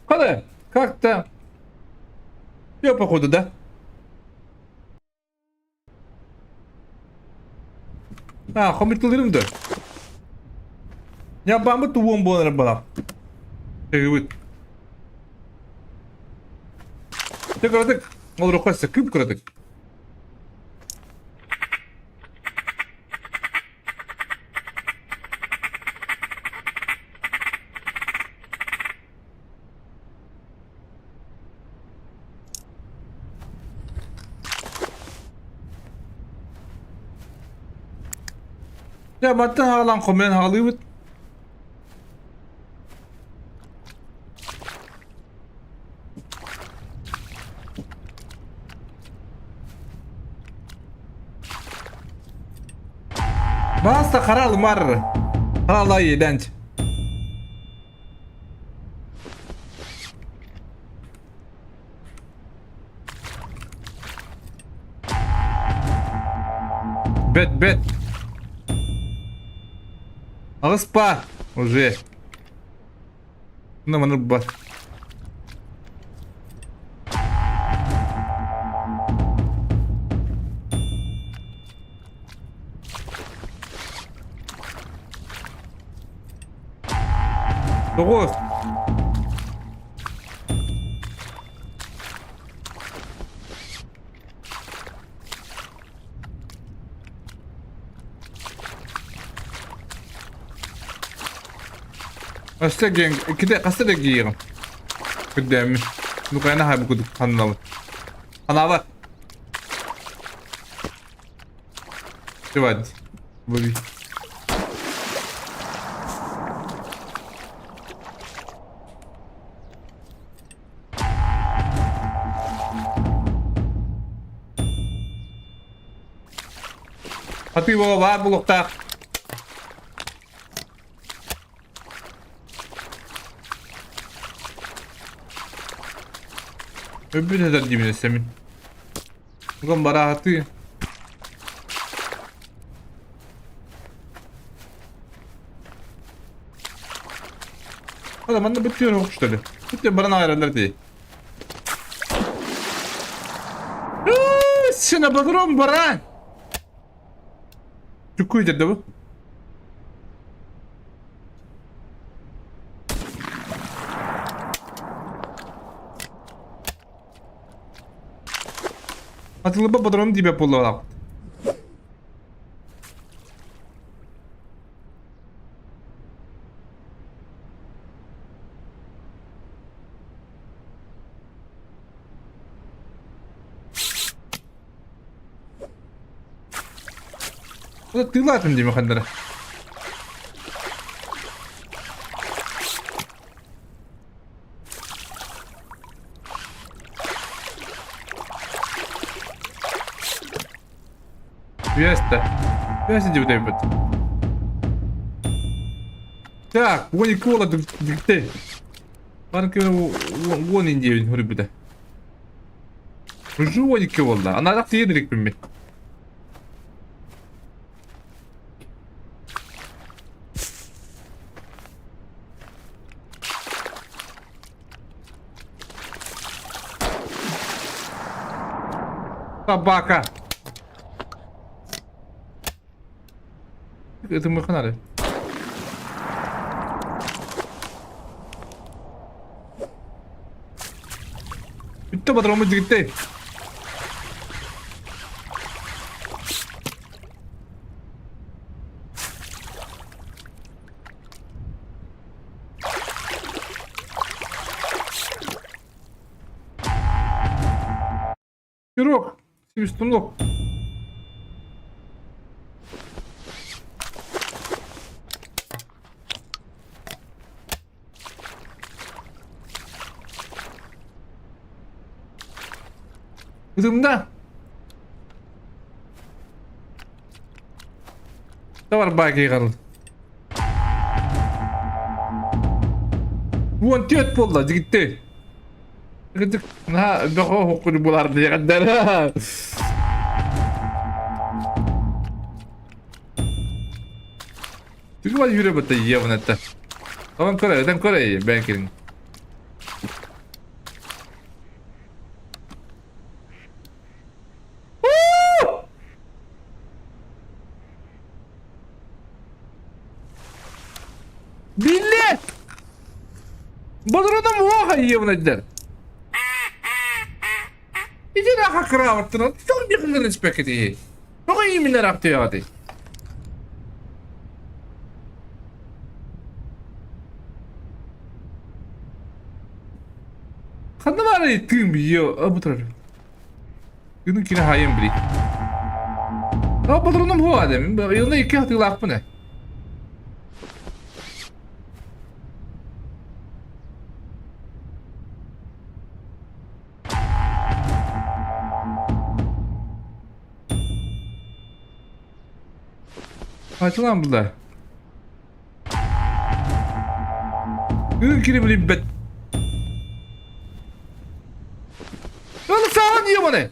Хада, как-то... Я походу, да? А, хомитылырым да. Я бамбы туон буолар бала. Тыгыбыт. Ты кыратык. Ол рухасы күп кыратык. Дьэ, мантан аҕалан хомуйан аҕалыыбыт. Бааста хара алмар. Хара еденч. Бэт, бэт. Аҕыспа уже. Ну, маныр бар. Тоҕус. Өссө диэн кити хаста да киириэҕим. Кырдьааммын. Нукайна хаайбы курдук сананабын. Санаабат. Чувак, Бобби. Хатыы буола баар булуохтаах. Өлбүт этэр диибин өссө мин. Уган бараатыы. Hadi манна бүтүөр что ли? Бүтүөр баран аҕараллар дии. Сына багром баран. Чукку үтэрдэ бу. Атылыба патрон тебе буоллаах. Тыылаатын дии махандара. Үөстэ. Үөстэ диэбит Так, 12 уола дикте. Барыкы уон индиэбин хөрүбүтэ. Уже 12 буолла. Анаадах тиийэн иликпин мин. Собака! Ытыммыккын ары. Бүттэ патроммут дьигиттэй. Пирог, свистунок. Ытымда. Давар баки карыл. Уон түөрт буолла дьигитти. Кырдьык наһаа бөҕө оһоххун буларды диэҕэндэр. Түгү бар yürü бата явно это. Tamam kore, öden kore ben kirin. Билет! Бодородом уоха иевнаддар. Иди нахуй краваттын. Тоҕо дихин респект Тоҕо именно рахтыяҕатый? Ханна баарый тыым био бутурар. Күнүн кини хайын били. А патроном хуа дем. Йылна икки хатыылаахпын э. Хачылаан булла. Күн кини билбэт. Lan sağ diyor bana.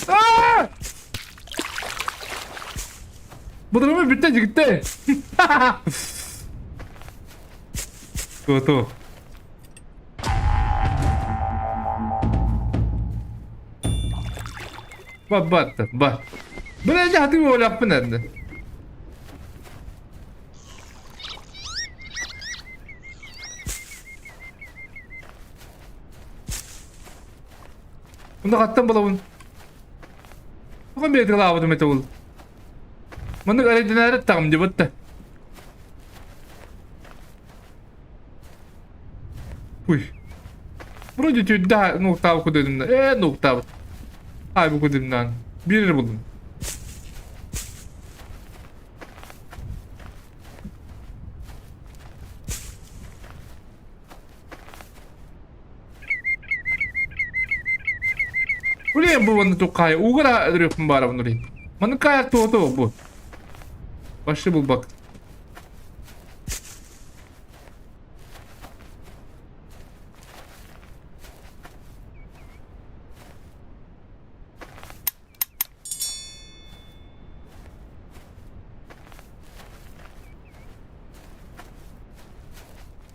Аа! Бодорума бүттэ дьигиттэ. Ту-ту. Бат бат бат. Бу ne hadi böyle nerede? Онно хаттан булабын? Тоҕо биэртэлаабытым этэ ол? Маннык эрэйдэнээри аттаҕым дии батта. Уй. Вроде түйдэ нуктаабы кудедимна. Ээ нуктаабыт. Айбы кудедимнаан. Биир эрэ булдум. Блин, бу манна туххаайа ууга өлөрүөхпүн баарабын улей. Маннык каайар туота бу. Вообще булбак.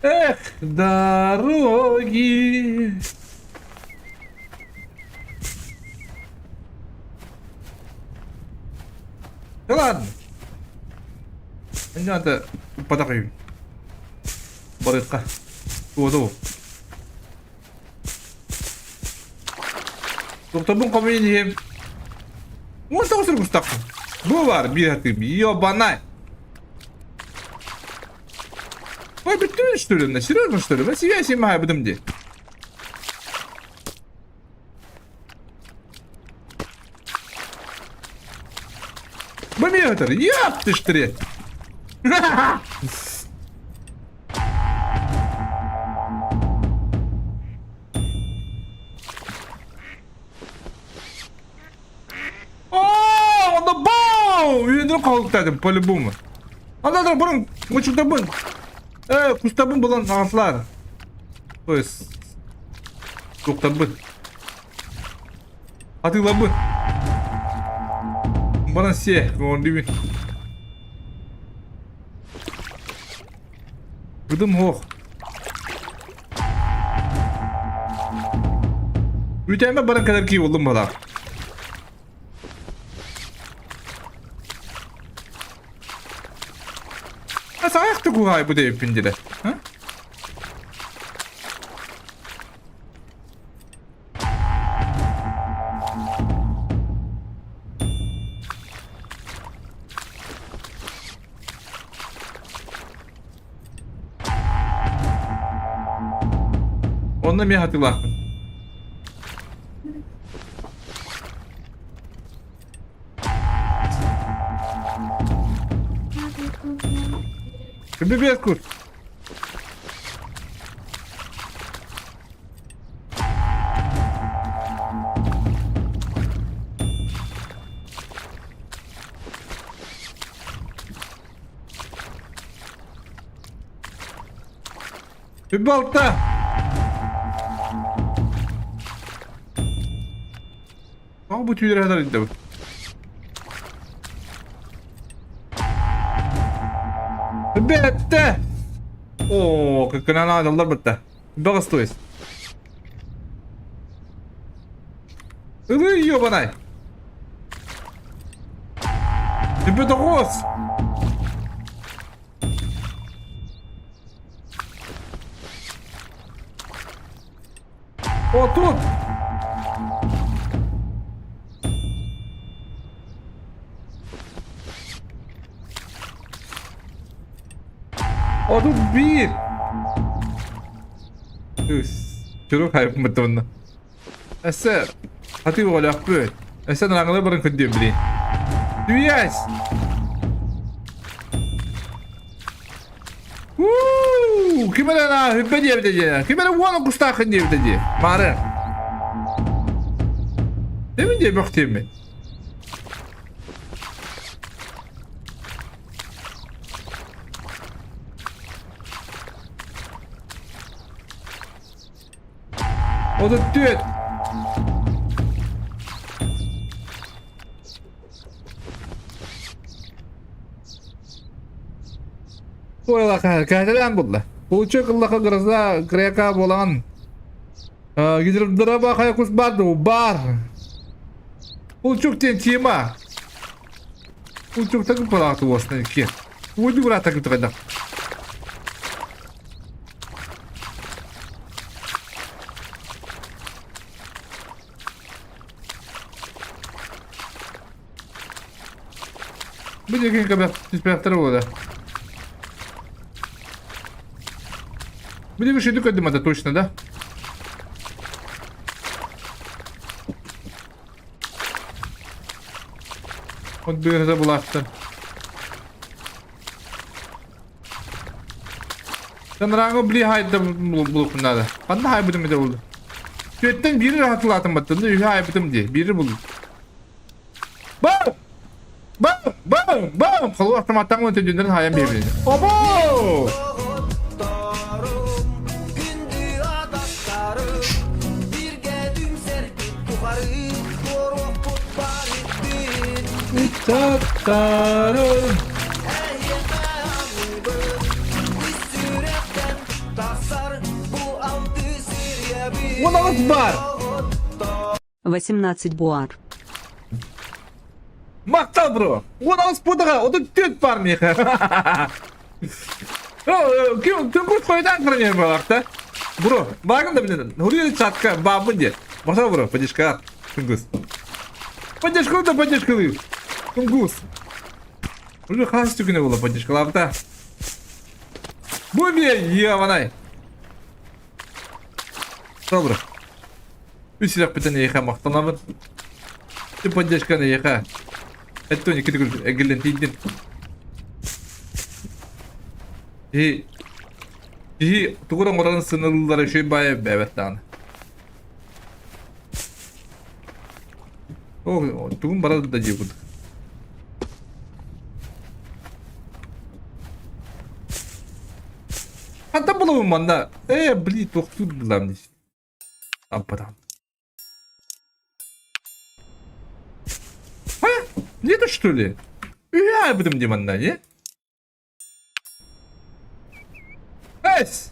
Эх, дороги! Да ладно. Не надо подарю. Барыкка. Туоду. Тохтобун хомуйан иһиэм. 19 кустахпын. Бу бар биир хатыым. Ёбанай. Ой, бүттүм что ли? Серьезно что ли? Связь им будем де. Бомбиатор, ёп ты штре. О, онно бау! Үйендіріп қалдықтадым, по-любому. Анда бұрын, мучуктабын. Э, кустабын булан ағаслар. То есть, туктабын. Атыылабын. Баран се, көҥүллүүбүн. Быдым суох. Үүтээмэ баран кэлэр кии буоллум баҕалаах. Саҕайахты куһаайбыт эбиппин дире. Онно эмиэ хатыылаахпын. Күндү биэс кур. Балта! Тоҕо бу түүлэри хатар илдьэбит? Бэттэ! Оо, кыккынан аадаллар бытта. Бөҕөс то есть. Ылыы ёбанай! Түбү тоҕус! О, тут! О, тут биир! Чурук хайпмыт онно. Эссе, хаты оҕолоохпут. Эссе нараҥылар баран көрдүөм билин. Түүйэс! Уу, ким эрэ на хүппэ диэбитэ дии. Ким эрэ уон кустааххын диэбитэ дии. Маары. Дэмин диэ бөхтүөммүн. 34. Кэһэтэлээн булла. Получок ыллаха гроза грека буолан гидроба хайа кус бар ду бар. Получок диэн тема. Получок такы палааты уосна ки. Уйду брата кытыгада. Бу диэки түспэхтэрэ буолла. Бу диэки шүйдүк көрдүм это точно, да? Вот быыһыта булаахтар. Санарааҥы били хайда булуохпун наада. Ханна хайбытым этэ булду. Түөттэн биири хатылаатым баттым да үһү хайбытым дии. Биири булдум. Бам! Бам! Бам! Бам! Холу автоматтан өтөдүннэрин хайан биэбин. Обо! Таттарым. 18 бар! 18 буар. Махтал бро! 18 пудаға, 34 бар миэхэ. Ким түнкүс қойдан хранение балақта. Бро, багын да билен. Хури чатка бабын де. Махтал бро, поддержка. Түнкүс. Поддержка да поддержка. Тунгус. Уже хас түгүнэ була поддержкалаабыта. Бу эмиэ еванай. Добро. Үс сүрэхпитин эйиэхэ махтанабын. Ти поддержканы эйиэхэ. Эттон икки төгүл эгиллэн тиийдин. Киһи киһи тугу да оҥорорун сыаналыыллара үчүгэй баайа бэбэт даҕаны. О, тугун барар да дии курдук. Хантан булабын манна? Э, блин, тохтуур булам дии. Ампадан. А? Нету что ли? Үһэ айбытым дии манна, не? Эс!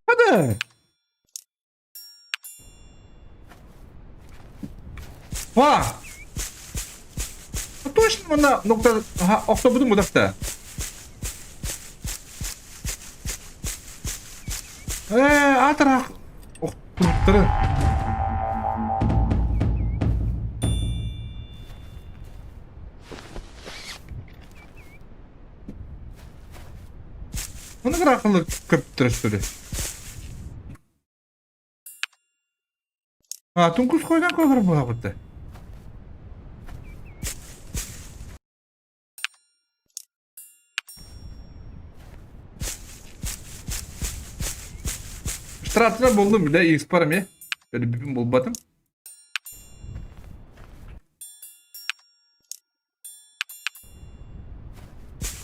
Hadi. Па! Точно манна нокта охтобутум будахта. Ээ, аатарах охтубуттары. Оны кыраакылы көптөрө что ли? А, тунгус қойдан көтөр буолабыт Штрафына булдум бile X бар эмиэ. Өлбүпүн булбатым.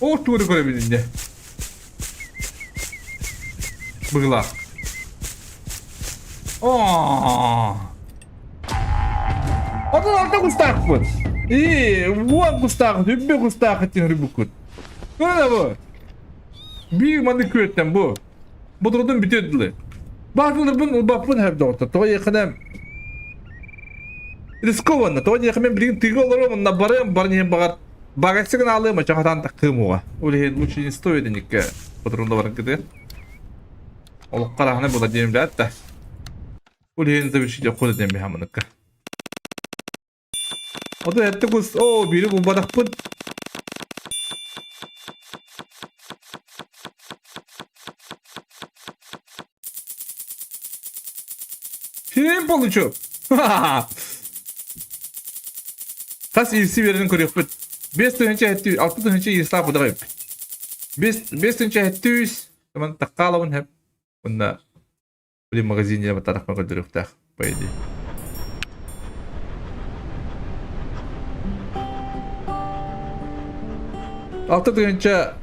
Ол тугу көрөбүн инде. Быгылаах. Оо. Отон алта кустаахпыт. И, уон кустаах, үббе кустаах этин үрбүккүт. Көрө бу. Биир маннык күөттэн бу. Бодордун бүтүөр дылы. Баатыларбын ылбаппын һэр доҕоттор. Тоҕо диэххинэ рискованно. Тоҕо диэххэ мен билигин тыга олоруом, онно барыам, баран иһэн баҕар багайсы гына алыам, оччо хатаан тахтыам уоҕа. Ол иһин лучше не стоит иникке патрулла баран кытыа. Олоххо араһына була диэн билээт да. Ол иһин завершить охота диэн биһамыныкка. Ото этте кус, оо, бири булбатахпын. Фильм получу. Хас илси берин көрүөхпүт. 5 тыһыынча 6 тыһыынча иистаах будаҕай. 5 тыһыынча 700 Таман таккаалабын хэп. Уонна Били магазине тарахма көрдөрүөхтээх, по идее. 6 тыһыынча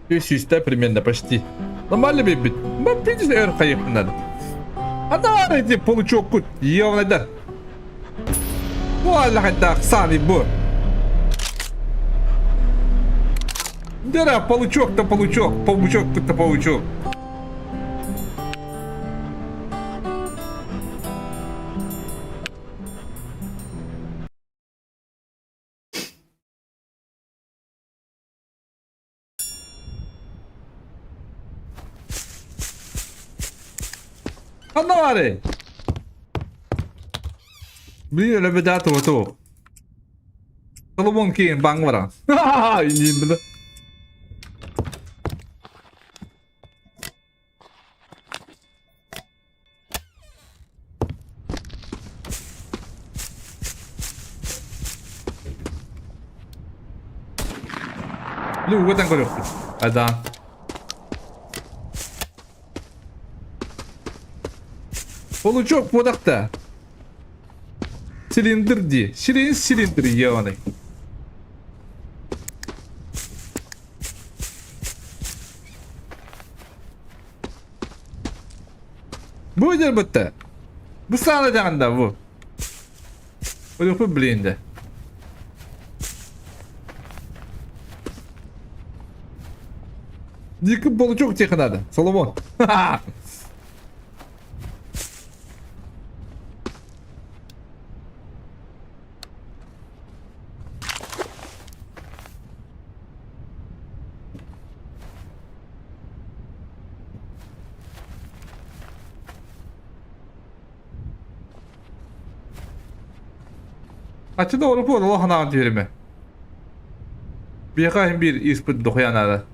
300 примерно почти. Нормально биэрбит. Видишь, өр хайыахпын надо. А эти получоккут, ёвнайдар. Бу аллахайдаах сааны бу. Дера, получок-то получок, паучок-то паучок. Ханна баарый? Блин, өлөбөдөө тугу Соломон Кейн баҥ баран. Иниин Били угатан көрүөхпүт. Айдаан. Получок буодахта. Цилиндр дии. Сирин цилиндр ебаный. Бу дьэрбэтте. Бу саана дьаҕанда бу. Өлүөхпүт билигин да. Дикий получок тихо надо, Соломон. Аччы да орупу олох ханаҕын түһэримэ. Биһиэхэ иһин биир испит дохуя наада.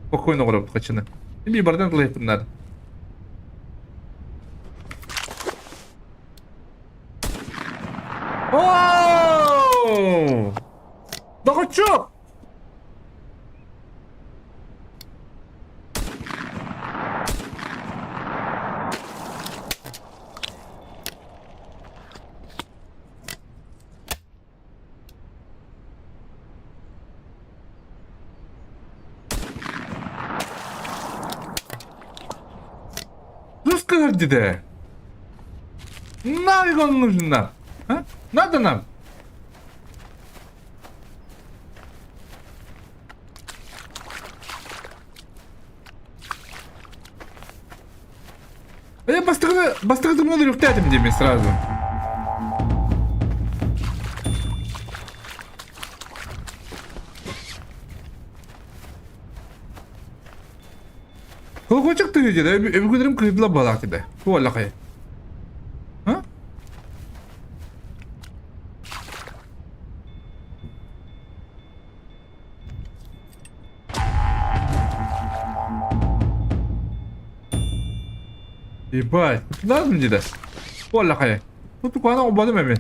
Спокойно оҕоробут хаччыны. Биир барытын тылыйыппын наада. Оо! Доҕоччуок! Кыс кыһырдьыта. Нафиг он нужен нам? А? Надо нам? А я бастакы бастакы тымныы үрүктээтим диэмин сразу. Колокольчик тыһы деді, өбүгэлэрим кыһыдыла балаак деді. Туоллахай. А? Ебать, кутулаатым деді. Туоллахай. Тут куана обадым эми.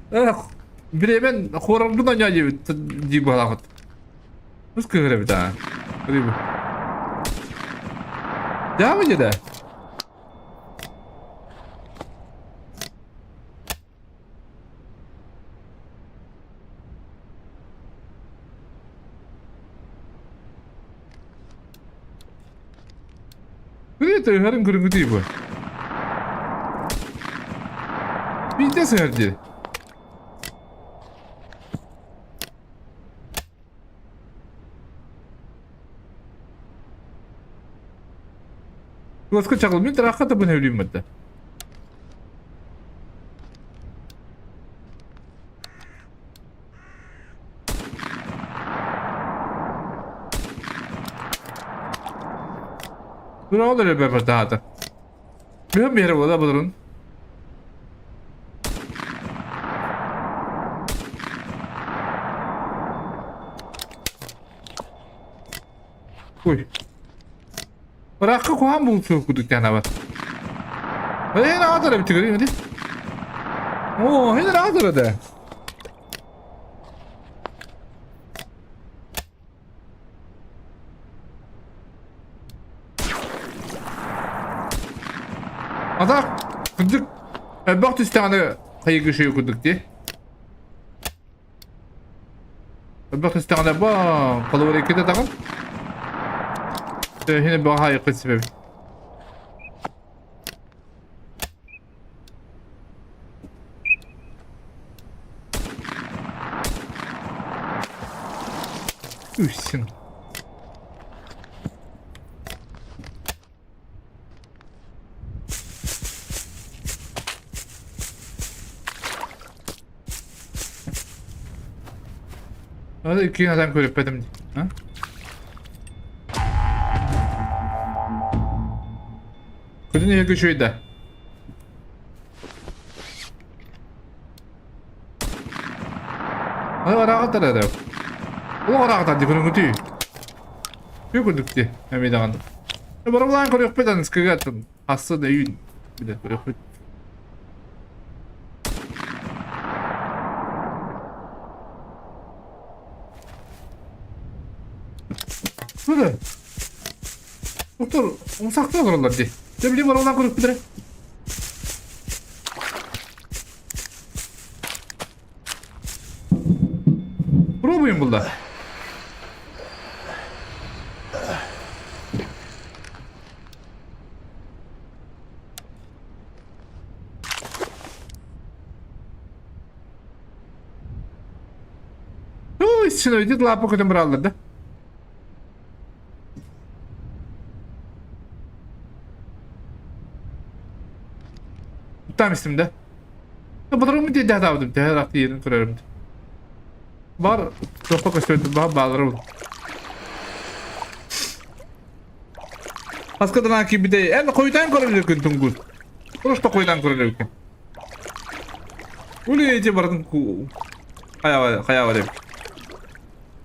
Эх, бириэмэн хуорарбын анньаа диэбит дии быһалаахыт. Ус кыһыр эбит аа. Рыба. Дьаамы дьэ да. Привет, ыһарын көрүҥүтүй бу. Биирдэ сыһар дии. Туоска чаҕыл мин тараахха да бын өлүүм бата. Тураҕа да өлөрбөр бартаата. Бүһэн биэрэ буола бұдырын. Ой. Ыраахха куһаан булсуох курдук диэн Эн аатара бити көрүм ди. Оо, эн аатара да. Ата кырдьык элбэх түстэҕинэ хайыгы шөйө курдук дии. Элбэх түстэҕинэ ба холобур иккитэ даҕан. Төһүнэ баҕа хайыккын сибэбит. Үссүн. Hadi iki adam көрүппэтим. Ha? Күтүн иһэ күчүйдэ. Аны араҕатар эрэ. Олох араҕатар дии көрүҥүтүй. Ү курдук дии эмиэ даҕаны. Барылаан көрүөхпүт аныскыга атын хассы да үүн билэ көрүөхпүт. Şurada. Doktor, умсақты олороллор дии. Дьэ, билим барылаан көрүөхпүт эрэ. Пробуем булла. Ой, синоидит лапа көтөн бараллар да. Там истим да. Батарым диye даабытым төһө ыраах тиийэрин көрөрүм. Бар туохха көстүбэт баар баалары Хаска да киирбитэ эн хойутаан көрөр эбиккин тунгус. Просто хойутаан көрөр эбиккин. Ули эти барытын хайаба хайаба деп.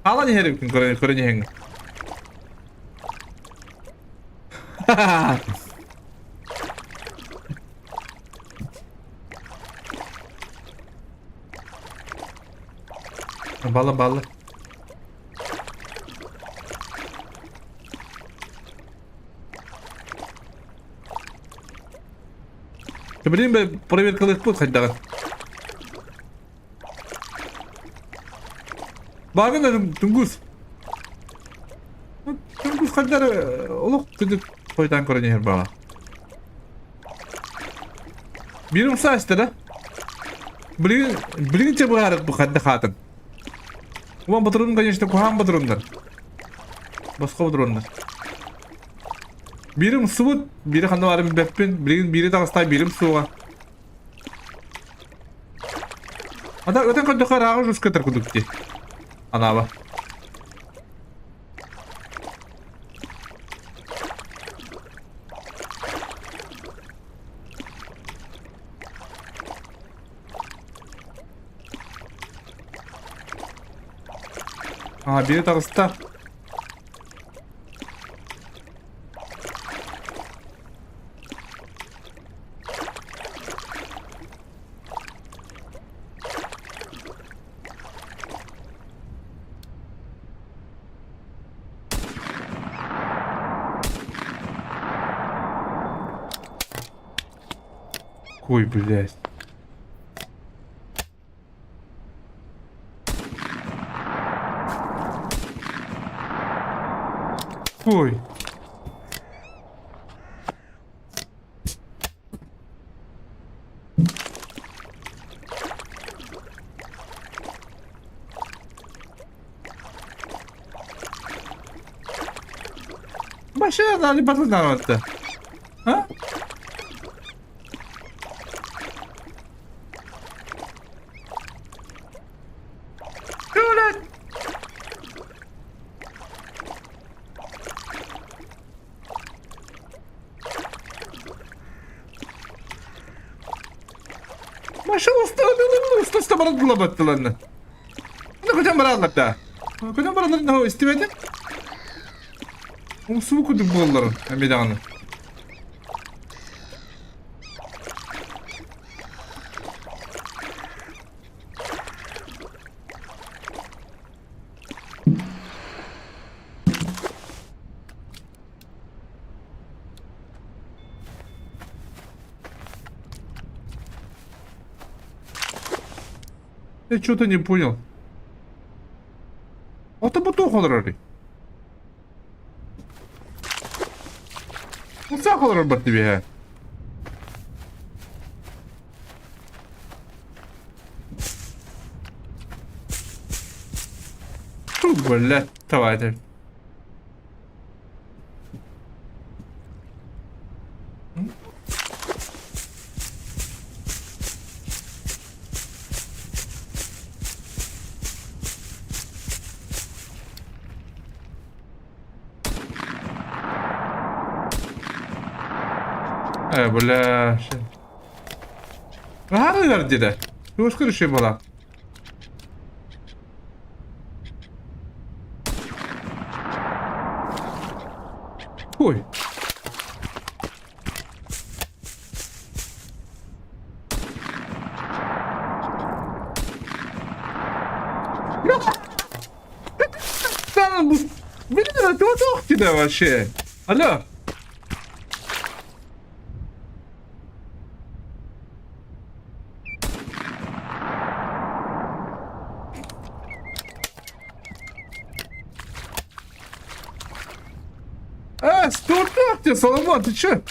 Хаалан иһэр эбиккин көрөн көрөн иһэҥ. Балла балла. Блин, бе проверкалыахпыт хайдаҕын. Багын тунгус. Тунгус хайдар олох кыдык хойутаан көрөн иһэр баҕа. Биир умса аста да. Блин, блин че быһаарык бу хадда хаатын. Уан батырын, конечно, куһаан батырындар. Босхо батырындар. Биирим субут, биири ханна баарын билбэппин. Билигин биири таҕыстай биирим суоҕа. Ата өтөн көрдөххө ырааҕы жускатар курдук дии. Анаба. А, бири таҕыста. Ой, блядь. Ой. Машина не батылдан А? Блядь! Машина уста барадыла баттыларны. Ну көтөн бараллар да. Көтөн бараллар да истибетим. Умсубу курдук буоллар эмиэ даҕаны. Я что-то не понял. Ата бу туох олорорый? Усаах олорор тибиһэ. Фу, блядь, давайте. Э, бля, Наһаа диде. Туос көрүшүй була. Ой. Блин, туох тебе вообще? Алло. Э, стурдак тебе, Соломон, ты че?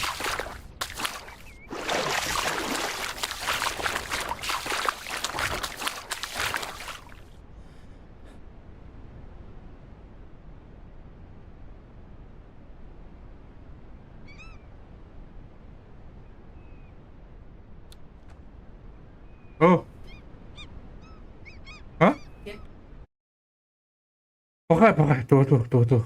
Пока, пока, туох, туох, туох, туох.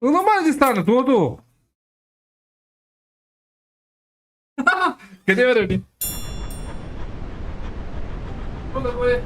Ылымай дистаны, туох, туох. Кэдэ бэр Что такое?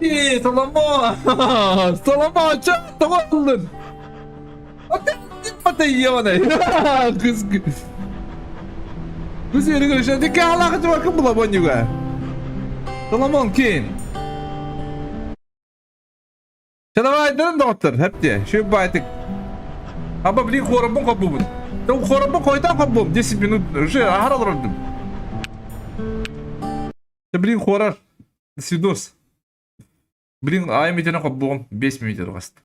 Ии, Соломон! Соломон, чё тоҕо ыллын? Ата ебаный! Кыз Кыз ерігір үші дикке алақы жыбакын була бонюга. Соломон кин. Чанавайдарын доҕоттор, хэпте, шүп байтык. Аба блин хоробун хоппубун. Хоробун хойдан хоппум, 10 минут уже ахар олордум. Блин хорар. Свидос. Блин, ай метрен хоппугум 5 минут ырҕаст.